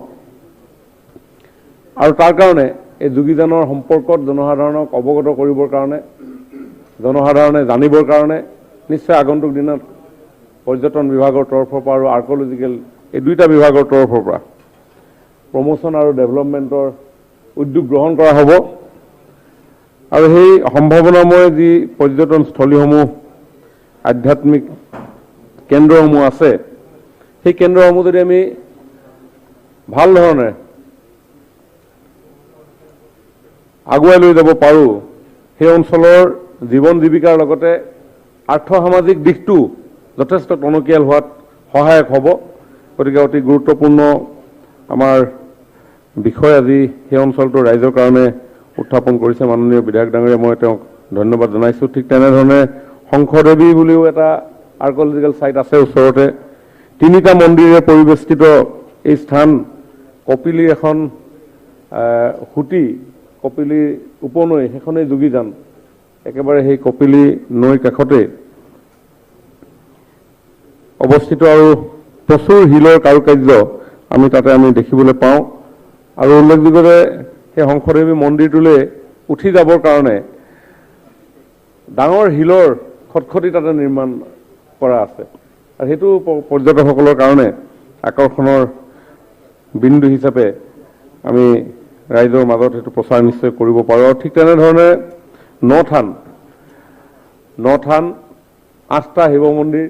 আৰু তাৰ কাৰণে এই যোগীজানৰ সম্পৰ্কত জনসাধাৰণক অৱগত কৰিবৰ কাৰণে, জনসাধাৰণে জানিবৰ কাৰণে নিশ্চয় আগন্তুক দিনত পৰ্যটন বিভাগৰ তৰফৰ পৰা আৰু আৰ্কিঅলজিকেল এই দুইটা বিভাগৰ তৰফৰ পৰা প্ৰমোশ্যন আৰু ডেভেলপমেণ্টৰ উদ্যোগ গ্ৰহণ কৰা হ'ব। আৰু সেই সম্ভাৱনাময় যি পৰ্যটনস্থলীসমূহ, আধ্যাত্মিক কেন্দ্ৰসমূহ আছে, সেই কেন্দ্ৰসমূহ যদি আমি ভাল ধৰণে আগুৱাই লৈ যাব পাৰোঁ, সেই অঞ্চলৰ জীৱন জীৱিকাৰ লগতে আৰ্থসামাজিক দিশটো যথেষ্ট টনকিয়াল হোৱাত সহায়ক হ'ব। গতিকে অতি গুৰুত্বপূৰ্ণ আমাৰ বিষয় আজি সেই অঞ্চলটোৰ ৰাইজৰ কাৰণে উত্থাপন কৰিছে মাননীয় বিধায়ক ডাঙৰীয়া, মই তেওঁক ধন্যবাদ জনাইছোঁ। ঠিক তেনেধৰণে শংখদেৱী বুলিও এটা আৰ্কিঅলজিকেল ছাইট আছে ওচৰতে। 3টা মন্দিৰেৰে পৰিবেষ্টিত এই স্থান কপিলীৰ এখন সুঁতি, কপিলীৰ উপনৈ, সেইখনেই যোগীজান। একেবাৰে সেই কপিলী নৈৰ কাষতে অৱস্থিত আৰু প্ৰচুৰ শিলৰ কাৰুকাৰ্য আমি তাতে দেখিবলৈ পাওঁ। আৰু উল্লেখযোগ্য যে সেই শংখদেৱী মন্দিৰটোলৈ উঠি যাবৰ কাৰণে ডাঙৰ শিলৰ খটখটি তাতে নিৰ্মাণ কৰা আছে আৰু সেইটো পৰ্যটকসকলৰ কাৰণে আকৰ্ষণৰ বিন্দু হিচাপে আমি ৰাইজৰ মাজত সেইটো প্ৰচাৰ নিশ্চয় কৰিব পাৰোঁ। আৰু ঠিক তেনেধৰণে নথান 8টা শিৱ মন্দিৰ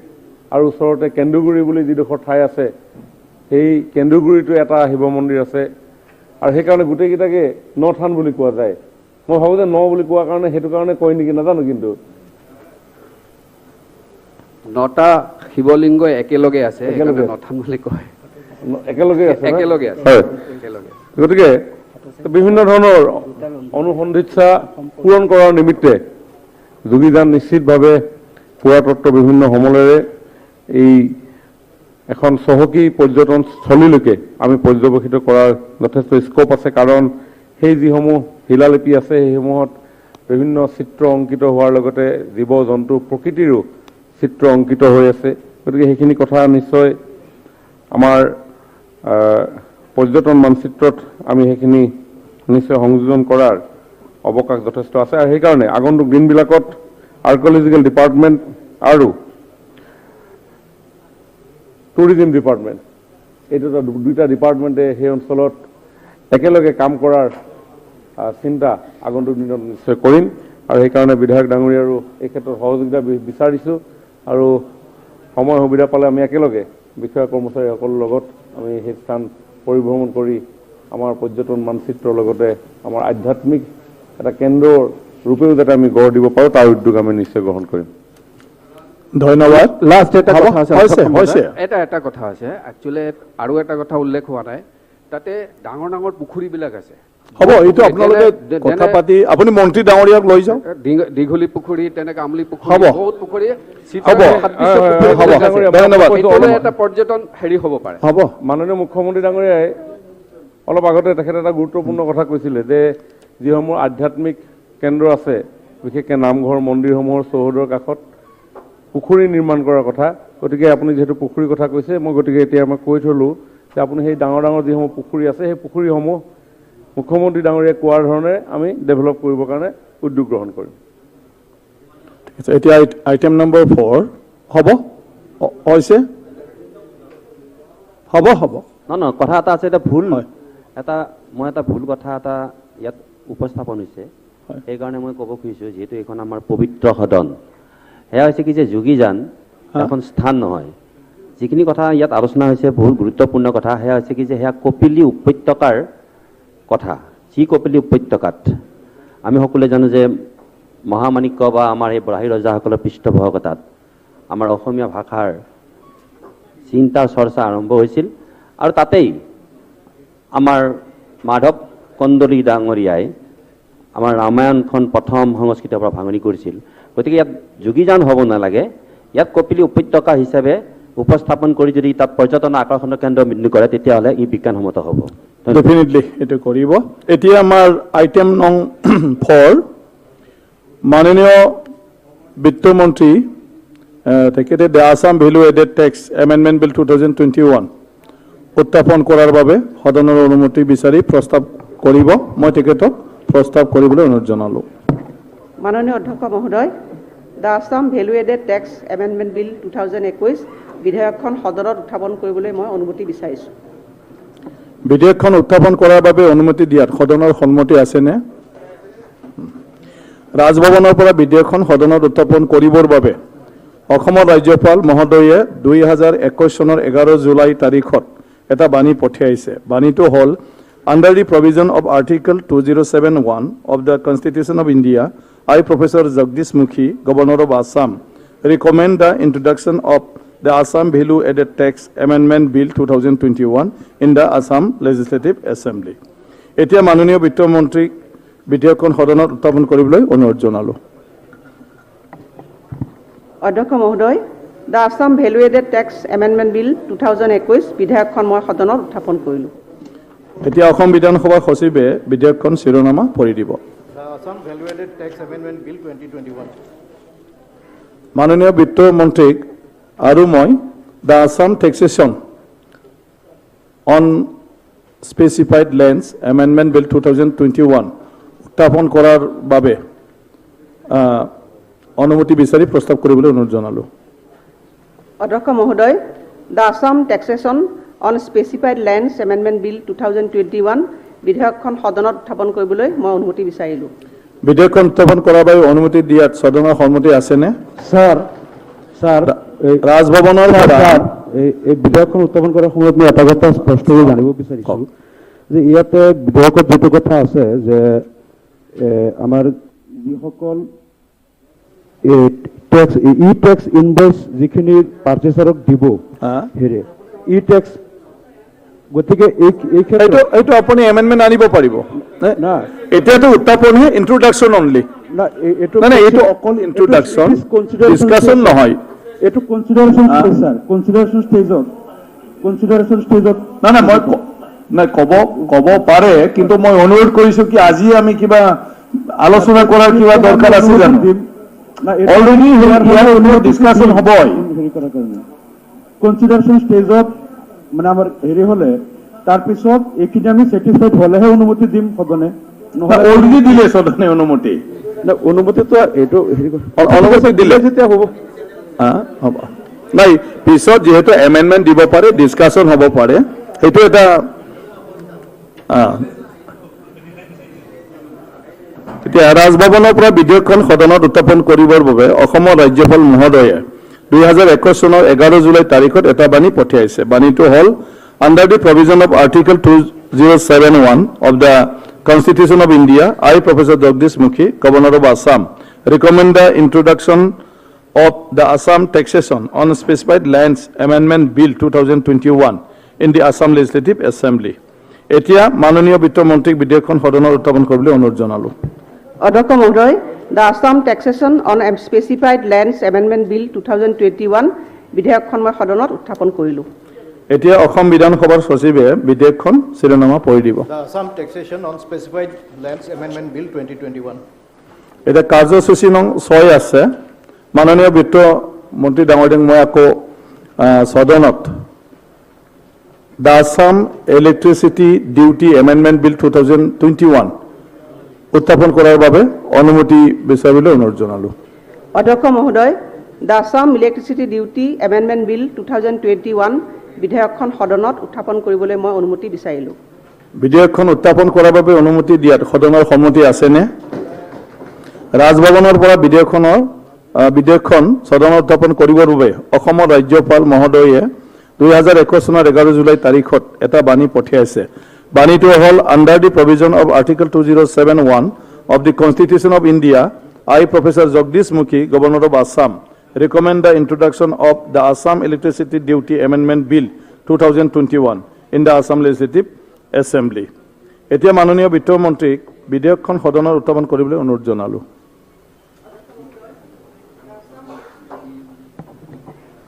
আৰু ওচৰতে কেন্দুগুৰি বুলি যিডোখৰ ঠাই আছে, সেই কেন্দুগুৰিতো এটা শিৱ মন্দিৰ আছে আৰু সেইকাৰণে গোটেইকেইটাকে নথান বুলি কোৱা যায়। মই ভাবোঁ যে ন বুলি কোৱাৰ কাৰণে সেইটো কাৰণে কয় নেকি নাজানো, কিন্তু 9টা শিৱলিংগ একেলগে আছে, নথান বুলি কয়। একেলগে আছে, একেলগে আছে। হয়, গতিকে বিভিন্ন ধৰণৰ অনুসন্ধিৎসা পূৰণ কৰাৰ নিমিত্তে যোগীজান নিশ্চিতভাৱে পুৰাতত্ত্ব বিভিন্ন সমলেৰে এই এখন চহকী পৰ্যটনস্থলীলৈকে আমি পৰ্যবেক্ষিত কৰাৰ যথেষ্ট স্কোপ আছে। কাৰণ সেই যিসমূহ শিলালিপি আছে সেইসমূহত বিভিন্ন চিত্ৰ অংকিত হোৱাৰ লগতে জীৱ জন্তু প্ৰকৃতিৰো চিত্ৰ অংকিত হৈ আছে। গতিকে সেইখিনি কথা নিশ্চয় আমাৰ পৰ্যটন মানচিত্ৰত আমি সেইখিনি নিশ্চয় সংযোজন কৰাৰ অৱকাশ যথেষ্ট আছে। আৰু সেইকাৰণে আগন্তুক দিনবিলাকত আৰ্কিঅলজিকেল ডিপাৰ্টমেণ্ট আৰু টুৰিজিম ডিপাৰ্টমেণ্ট, এই দুইটা ডিপাৰ্টমেণ্টে সেই অঞ্চলত একেলগে কাম কৰাৰ চিন্তা আগন্তুক দিনত নিশ্চয় কৰিম। আৰু সেইকাৰণে বিধায়ক ডাঙৰীয়াৰো এই ক্ষেত্ৰত সহযোগিতা বিচাৰিছোঁ আৰু সময় সুবিধা পালে আমি একেলগে বিষয়া কৰ্মচাৰীসকলৰ লগত আমি সেই স্থান পৰিভ্ৰমণ কৰি আমাৰ পৰ্যটন মানচিত্ৰৰ লগতে আমাৰ আধ্যাত্মিক এটা কেন্দ্ৰৰ ৰূপেও যাতে আমি গঢ় দিব পাৰোঁ তাৰ উদ্যোগ আমি নিশ্চয় গ্ৰহণ কৰিম। ধন্যবাদ। লাষ্ট এটা কথা আছে, এটা কথা আছে একচুয়ালি, আৰু এটা কথা উল্লেখ হোৱা নাই, তাতে ডাঙৰ ডাঙৰ পুখুৰীবিলাক আছে। হ'ব, এইটো আপোনালোকে কথা পাতি আপুনি মন্ত্ৰী ডাঙৰীয়াক লৈ যাওক। দীঘলী পুখুৰী, তেনেকে আমলি পুখুৰী, বহুত পুখুৰী হ'ব। ধন্যবাদ। এটা পৰ্যটন হেৰি হ'ব পাৰে। হ'ব। মাননীয় মুখ্যমন্ত্ৰী ডাঙৰীয়াই অলপ আগতে তেখেতে এটা গুৰুত্বপূৰ্ণ কথা কৈছিলে যে যিসমূহ আধ্যাত্মিক কেন্দ্ৰ আছে, বিশেষকৈ নামঘৰ মন্দিৰসমূহৰ চৌহদৰ কাষত পুখুৰী নিৰ্মাণ কৰাৰ কথা। গতিকে আপুনি যিহেতু পুখুৰীৰ কথা কৈছে, মই গতিকে এতিয়া মই কৈ থলোঁ যে আপুনি সেই ডাঙৰ ডাঙৰ যিসমূহ পুখুৰী আছে সেই পুখুৰীসমূহ মুখ্যমন্ত্ৰী ডাঙৰীয়াই কোৱাৰ ধৰণে আমি ডেভেলপ কৰিবৰ কাৰণে উদ্যোগ গ্ৰহণ কৰিম। ঠিক আছে, এতিয়া আইটেম নম্বৰ 4 হ'ব হৈছে, হ'ব হ'ব। নহয়, কথা এটা আছে, এটা ভুল এটা মই এটা ভুল কথা এটা ইয়াত উপস্থাপন হৈছে, সেইকাৰণে মই ক'ব খুজিছোঁ, যিহেতু এইখন আমাৰ পবিত্ৰ সদন, সেয়া হৈছে কি যে যোগীযান এখন স্থান নহয়। যিখিনি কথা ইয়াত আলোচনা হৈছে বহুত গুৰুত্বপূৰ্ণ কথা, সেয়া হৈছে কি যে সেয়া কপিলী উপত্যকাৰ কথা। যি কপিলী উপত্যকাত আমি সকলোৱে জানো যে মহামাণিক্য বা আমাৰ এই বৰাহী ৰজাসকলৰ পৃষ্ঠপোষকতাত আমাৰ অসমীয়া ভাষাৰ চিন্তা চৰ্চা আৰম্ভ হৈছিল আৰু তাতেই আমাৰ মাধৱ কন্দলী ডাঙৰীয়াই আমাৰ ৰামায়ণখন প্ৰথম সংস্কৃতৰ পৰা ভাঙনি কৰিছিল। গতিকে ইয়াত যোগীযান হ'ব নালাগে, ইয়াত কপিলী উপত্যকা হিচাপে উপস্থাপন কৰি যদি তাত পৰ্যটন আকৰ্ষণৰ কেন্দ্ৰবিন্দু কৰে তেতিয়াহ'লে ই বিজ্ঞানসন্মত হ'ব। ডেফিনেটলি এইটো কৰিব। এতিয়া আমাৰ আইটেম নং 4, মাননীয় বিত্তমন্ত্ৰী তেখেতে the Assam value added tax amendment bill 2021 উত্থাপন কৰাৰ বাবে সদনৰ অনুমতি বিচাৰি প্ৰস্তাৱ কৰিব। মই তেখেতক প্ৰস্তাৱ কৰিবলৈ অনুৰোধ জনালোঁ। মাননীয় অধ্যক্ষ মহোদয়, the Assam value added tax amendment bill 2021 বিধেয়কখন সদনত উত্থাপন কৰিবলৈ মই অনুমতি বিচাৰিছোঁ। বিধেয়কখন উত্থাপন কৰাৰ বাবে অনুমতি দিয়াত সদনৰ সন্মতি আছেনে? ৰাজভৱনৰ পৰা বিধেয়কখন সদনত উত্থাপন কৰিবৰ বাবে অসমৰ ৰাজ্যপাল মহোদয়ে 2021 চনৰ 11 জুলাই তাৰিখত এটা বাণী পঠিয়াইছে। বাণীটো হ'ল, under the provision of article 2071 of the constitution of India, I professor Jagdish Mukhi, governor of Assam, recommend the introduction of the Assam value added tax amendment bill 2021 in the Assam legislative assembly. এতিয়া মাননীয় বিত্তমন্ত্ৰীক বিধেয়কখন সদনত উত্থাপন কৰিবলৈ অনুৰোধ জনালোঁ। অধ্যক্ষ মহোদয়, the Assam value added tax amendment bill 2021 বিধেয়কখন মই সদনত উত্থাপন কৰিলোঁ। এতিয়া অসম বিধানসভাৰ সচিবে বিধেয়কখন শিৰোনামা পঢ়ি দিব। Assam value added tax amendment bill 2021। মাননীয় বিত্তমন্ত্ৰীক আৰু মই the Assam taxation on specified lands amendment bill 2021 উত্থাপন কৰাৰ বাবে অনুমতি বিচাৰি প্ৰস্তাৱ কৰিবলৈ অনুৰোধ জনালোঁ। অধ্যক্ষ মহোদয়, the Assam taxation on specified lands amendment bill 2021 বিধেয়কখন সদনত উত্থাপন কৰিবলৈ মই অনুমতি বিচাৰিলোঁ। বিধেয়কখন উত্থাপন কৰাৰ বাবে অনুমতি দিয়াত সদনৰ সন্মতি আছেনে? ছাৰ, ছাৰ, ৰাজভৱনৰ পৰা এই বিধেয়কখন উত্থাপন কৰাৰ সময়ত মই এটা কথা স্পষ্টকৈ জানিব বিচাৰিছোঁ যে ইয়াতে বিধেয়কত যিটো কথা আছে যে আমাৰ যিসকল টেক্স ই টেক্স ইনভইচ যিখিনি পাৰ্চেচাৰক দিব, হেৰি ই টেক্স, গতিকে এই ক্ষেত্ৰত এইটো আপুনি এমেণ্ডমেণ্ট আনিব পাৰিব। এতিয়াতো উত্থাপনহে, ইন্ট্ৰডাকশ্যন অনলি। নাই, এইটো অকল ইন্ট্ৰডাকশ্যন, ডিছকাশ্যন নহয়। এইটো কনচিডাৰেশ্যন ষ্টেজ ছাৰ, কনচিডাৰেশ্যন ষ্টেজত, কনচিডাৰেশ্যন ষ্টেজত নাই নাই মই নাই ক'ব পাৰে, কিন্তু মই অনুৰোধ কৰিছোঁ কি আজি আমি কিবা আলোচনা কৰাৰ কিবা দৰকাৰ আছে জানো? অলৰেডি ডিছকাশ্যন হ'বই। হেৰি কৰাৰ কাৰণে কনচিডাৰেশ্যন ষ্টেজত মানে আমাৰ হেৰি হ'লে তাৰপিছত এইখিনি আমি ছেটিছফাইড হ'লেহে অনুমতি দিম সদনে। অলৰেডি দিলে সদনে অনুমতি। অনুমতিটো এইটো হেৰি অনুমতি দিলে যেতিয়া হ'ব হ'ব নাই, পিছত যিহেতু এমেণ্ডমেণ্ট দিব পাৰে, ডিছকাশ্যন হ'ব পাৰে, সেইটো এটা। এতিয়া ৰাজভৱনৰ পৰা বিধেয়কখন সদনত উত্থাপন কৰিবৰ বাবে অসমৰ ৰাজ্যপাল মহোদয়ে 2021 চনৰ 11 জুলাই তাৰিখত এটা বাণী পঠিয়াইছে। বাণীটো হ'ল, under the provision of article 2071 of the constitution of India, I professor Jagdish Mukhi, governor of Assam, recommend the introduction of the Assam taxation on specified lands amendment bill 2021 in the Assam legislative assembly. এতিয়া মাননীয় বিত্তমন্ত্ৰীক বিধেয়কখন সদনত উত্থাপন কৰিবলৈ অনুৰোধ জনালোঁ। অধ্যক্ষ মহোদয়, the Assam taxation on specified lands amendment bill 2021 বিধেয়কখন মই সদনত উত্থাপন কৰিলোঁ। এতিয়া অসম বিধানসভাৰ সচিবে বিধেয়কখন শিৰোনামা পঢ়ি দিব। The Assam Taxation on Specified Lands Amendment Bill 2021. এতিয়া কাৰ্যসূচী নং 6 আছে। মাননীয় বিত্ত মন্ত্ৰী ডাঙৰীয়াক মই আকৌ সদনত the Assam Electricity Duty Amendment Bill 2021 উত্থাপন কৰাৰ বাবে অনুমতি বিচাৰিবলৈ অনুৰোধ জনালোঁ। অধ্যক্ষ মহোদয়, the Assam Electricity Duty Amendment Bill 2021 বিধেয়কখন সদনত উত্থাপন কৰিবলৈ মই অনুমতি বিচাৰিলোঁ। বিধেয়কখন উত্থাপন কৰাৰ বাবে অনুমতি দিয়াত সদনৰ সন্মতি আছেনে? ৰাজভৱনৰ পৰা বিধেয়কখন সদনত উত্থাপন কৰিবৰ বাবে অসমৰ ৰাজ্যপাল মহোদয়ে 2021 চনৰ 11 জুলাই তাৰিখত এটা বাণী পঠিয়াইছে। বাণীটো হ'ল, under the provision of Article 2071 of the Constitution of India, I, Professor Jagdish Mukhi, Governor of Assam, recommend the introduction of the Assam Electricity Duty Amendment Bill 2021 in the Assam Legislative Assembly. এতিয়া মাননীয় বিত্তমন্ত্ৰীক বিধেয়কখন সদনত উত্থাপন কৰিবলৈ অনুৰোধ জনালোঁ।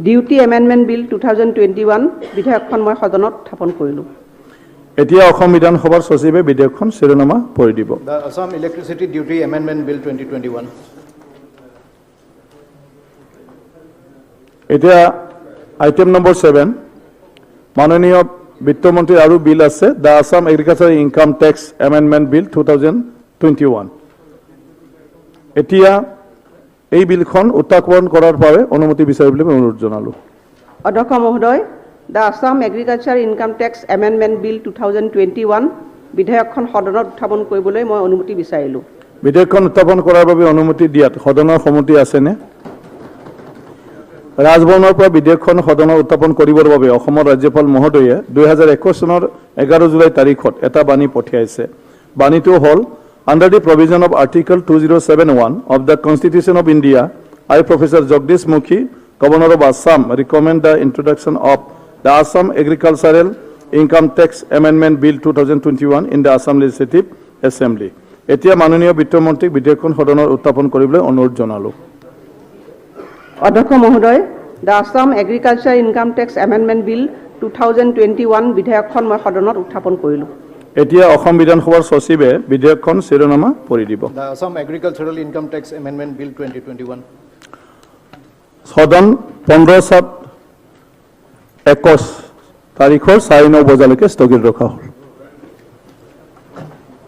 Duty Amendment Bill 2021 বিধেয়কখন মই সদনত উত্থাপন কৰিলোঁ। এতিয়া অসম বিধানসভাৰ সচিবে বিধেয়কখন শিৰোনামা পঢ়ি দিব। The Assam Electricity Duty Amendment Bill 2021. এতিয়া আইটেম নম্বৰ 7, মাননীয় বিত্তমন্ত্ৰীৰ আৰু বিল আছে, the Assam Agriculture Income Tax Amendment Bill 2021। এতিয়া এই বিলখন উত্থাপন কৰাৰ বাবে অনুমতি বিচাৰিবলৈ মই অনুৰোধ জনালোঁ। অধ্যক্ষ মহোদয়, the Assam Agriculture Income Tax Amendment Bill 2021 বিধেয়কখন সদনত উত্থাপন কৰিবলৈ মই অনুমতি বিচাৰিলোঁ। বিধেয়কখন উত্থাপন কৰাৰ বাবে অনুমতি দিয়াত সদনৰ সন্মতি আছেনে? ৰাজভৱনৰ পৰা বিধেয়কখন সদনত উত্থাপন কৰিবৰ বাবে অসমৰ ৰাজ্যপাল মহোদয়ে 2021 চনৰ 11 জুলাই তাৰিখত এটা বাণী পঠিয়াইছে। বাণীটো হ'ল, under the provision of Article 2071 of the Constitution of India, I, Professor Jagdish Mukhi, Governor of Assam, recommend the introduction of the Assam Agricultural Income Tax Amendment Bill 2021 in the Assam Legislative Assembly. এতিয়া মাননীয় বিত্তমন্ত্ৰীক বিধেয়কখন সদনত উত্থাপন কৰিবলৈ অনুৰোধ জনালোঁ। অধ্যক্ষ মহোদয়, the Assam Agriculture Income Tax Amendment Bill 2021 বিধেয়কখন মই সদনত উত্থাপন কৰিলোঁ। এতিয়া অসম বিধানসভাৰ সচিবে বিধেয়কখন শিৰোনামা পঢ়ি দিব। The Assam Agricultural Income Tax Amendment Bill 2021. সদন 15/7/21 তাৰিখৰ 9:30 বজালৈকে স্থগিত ৰখা হ'ল।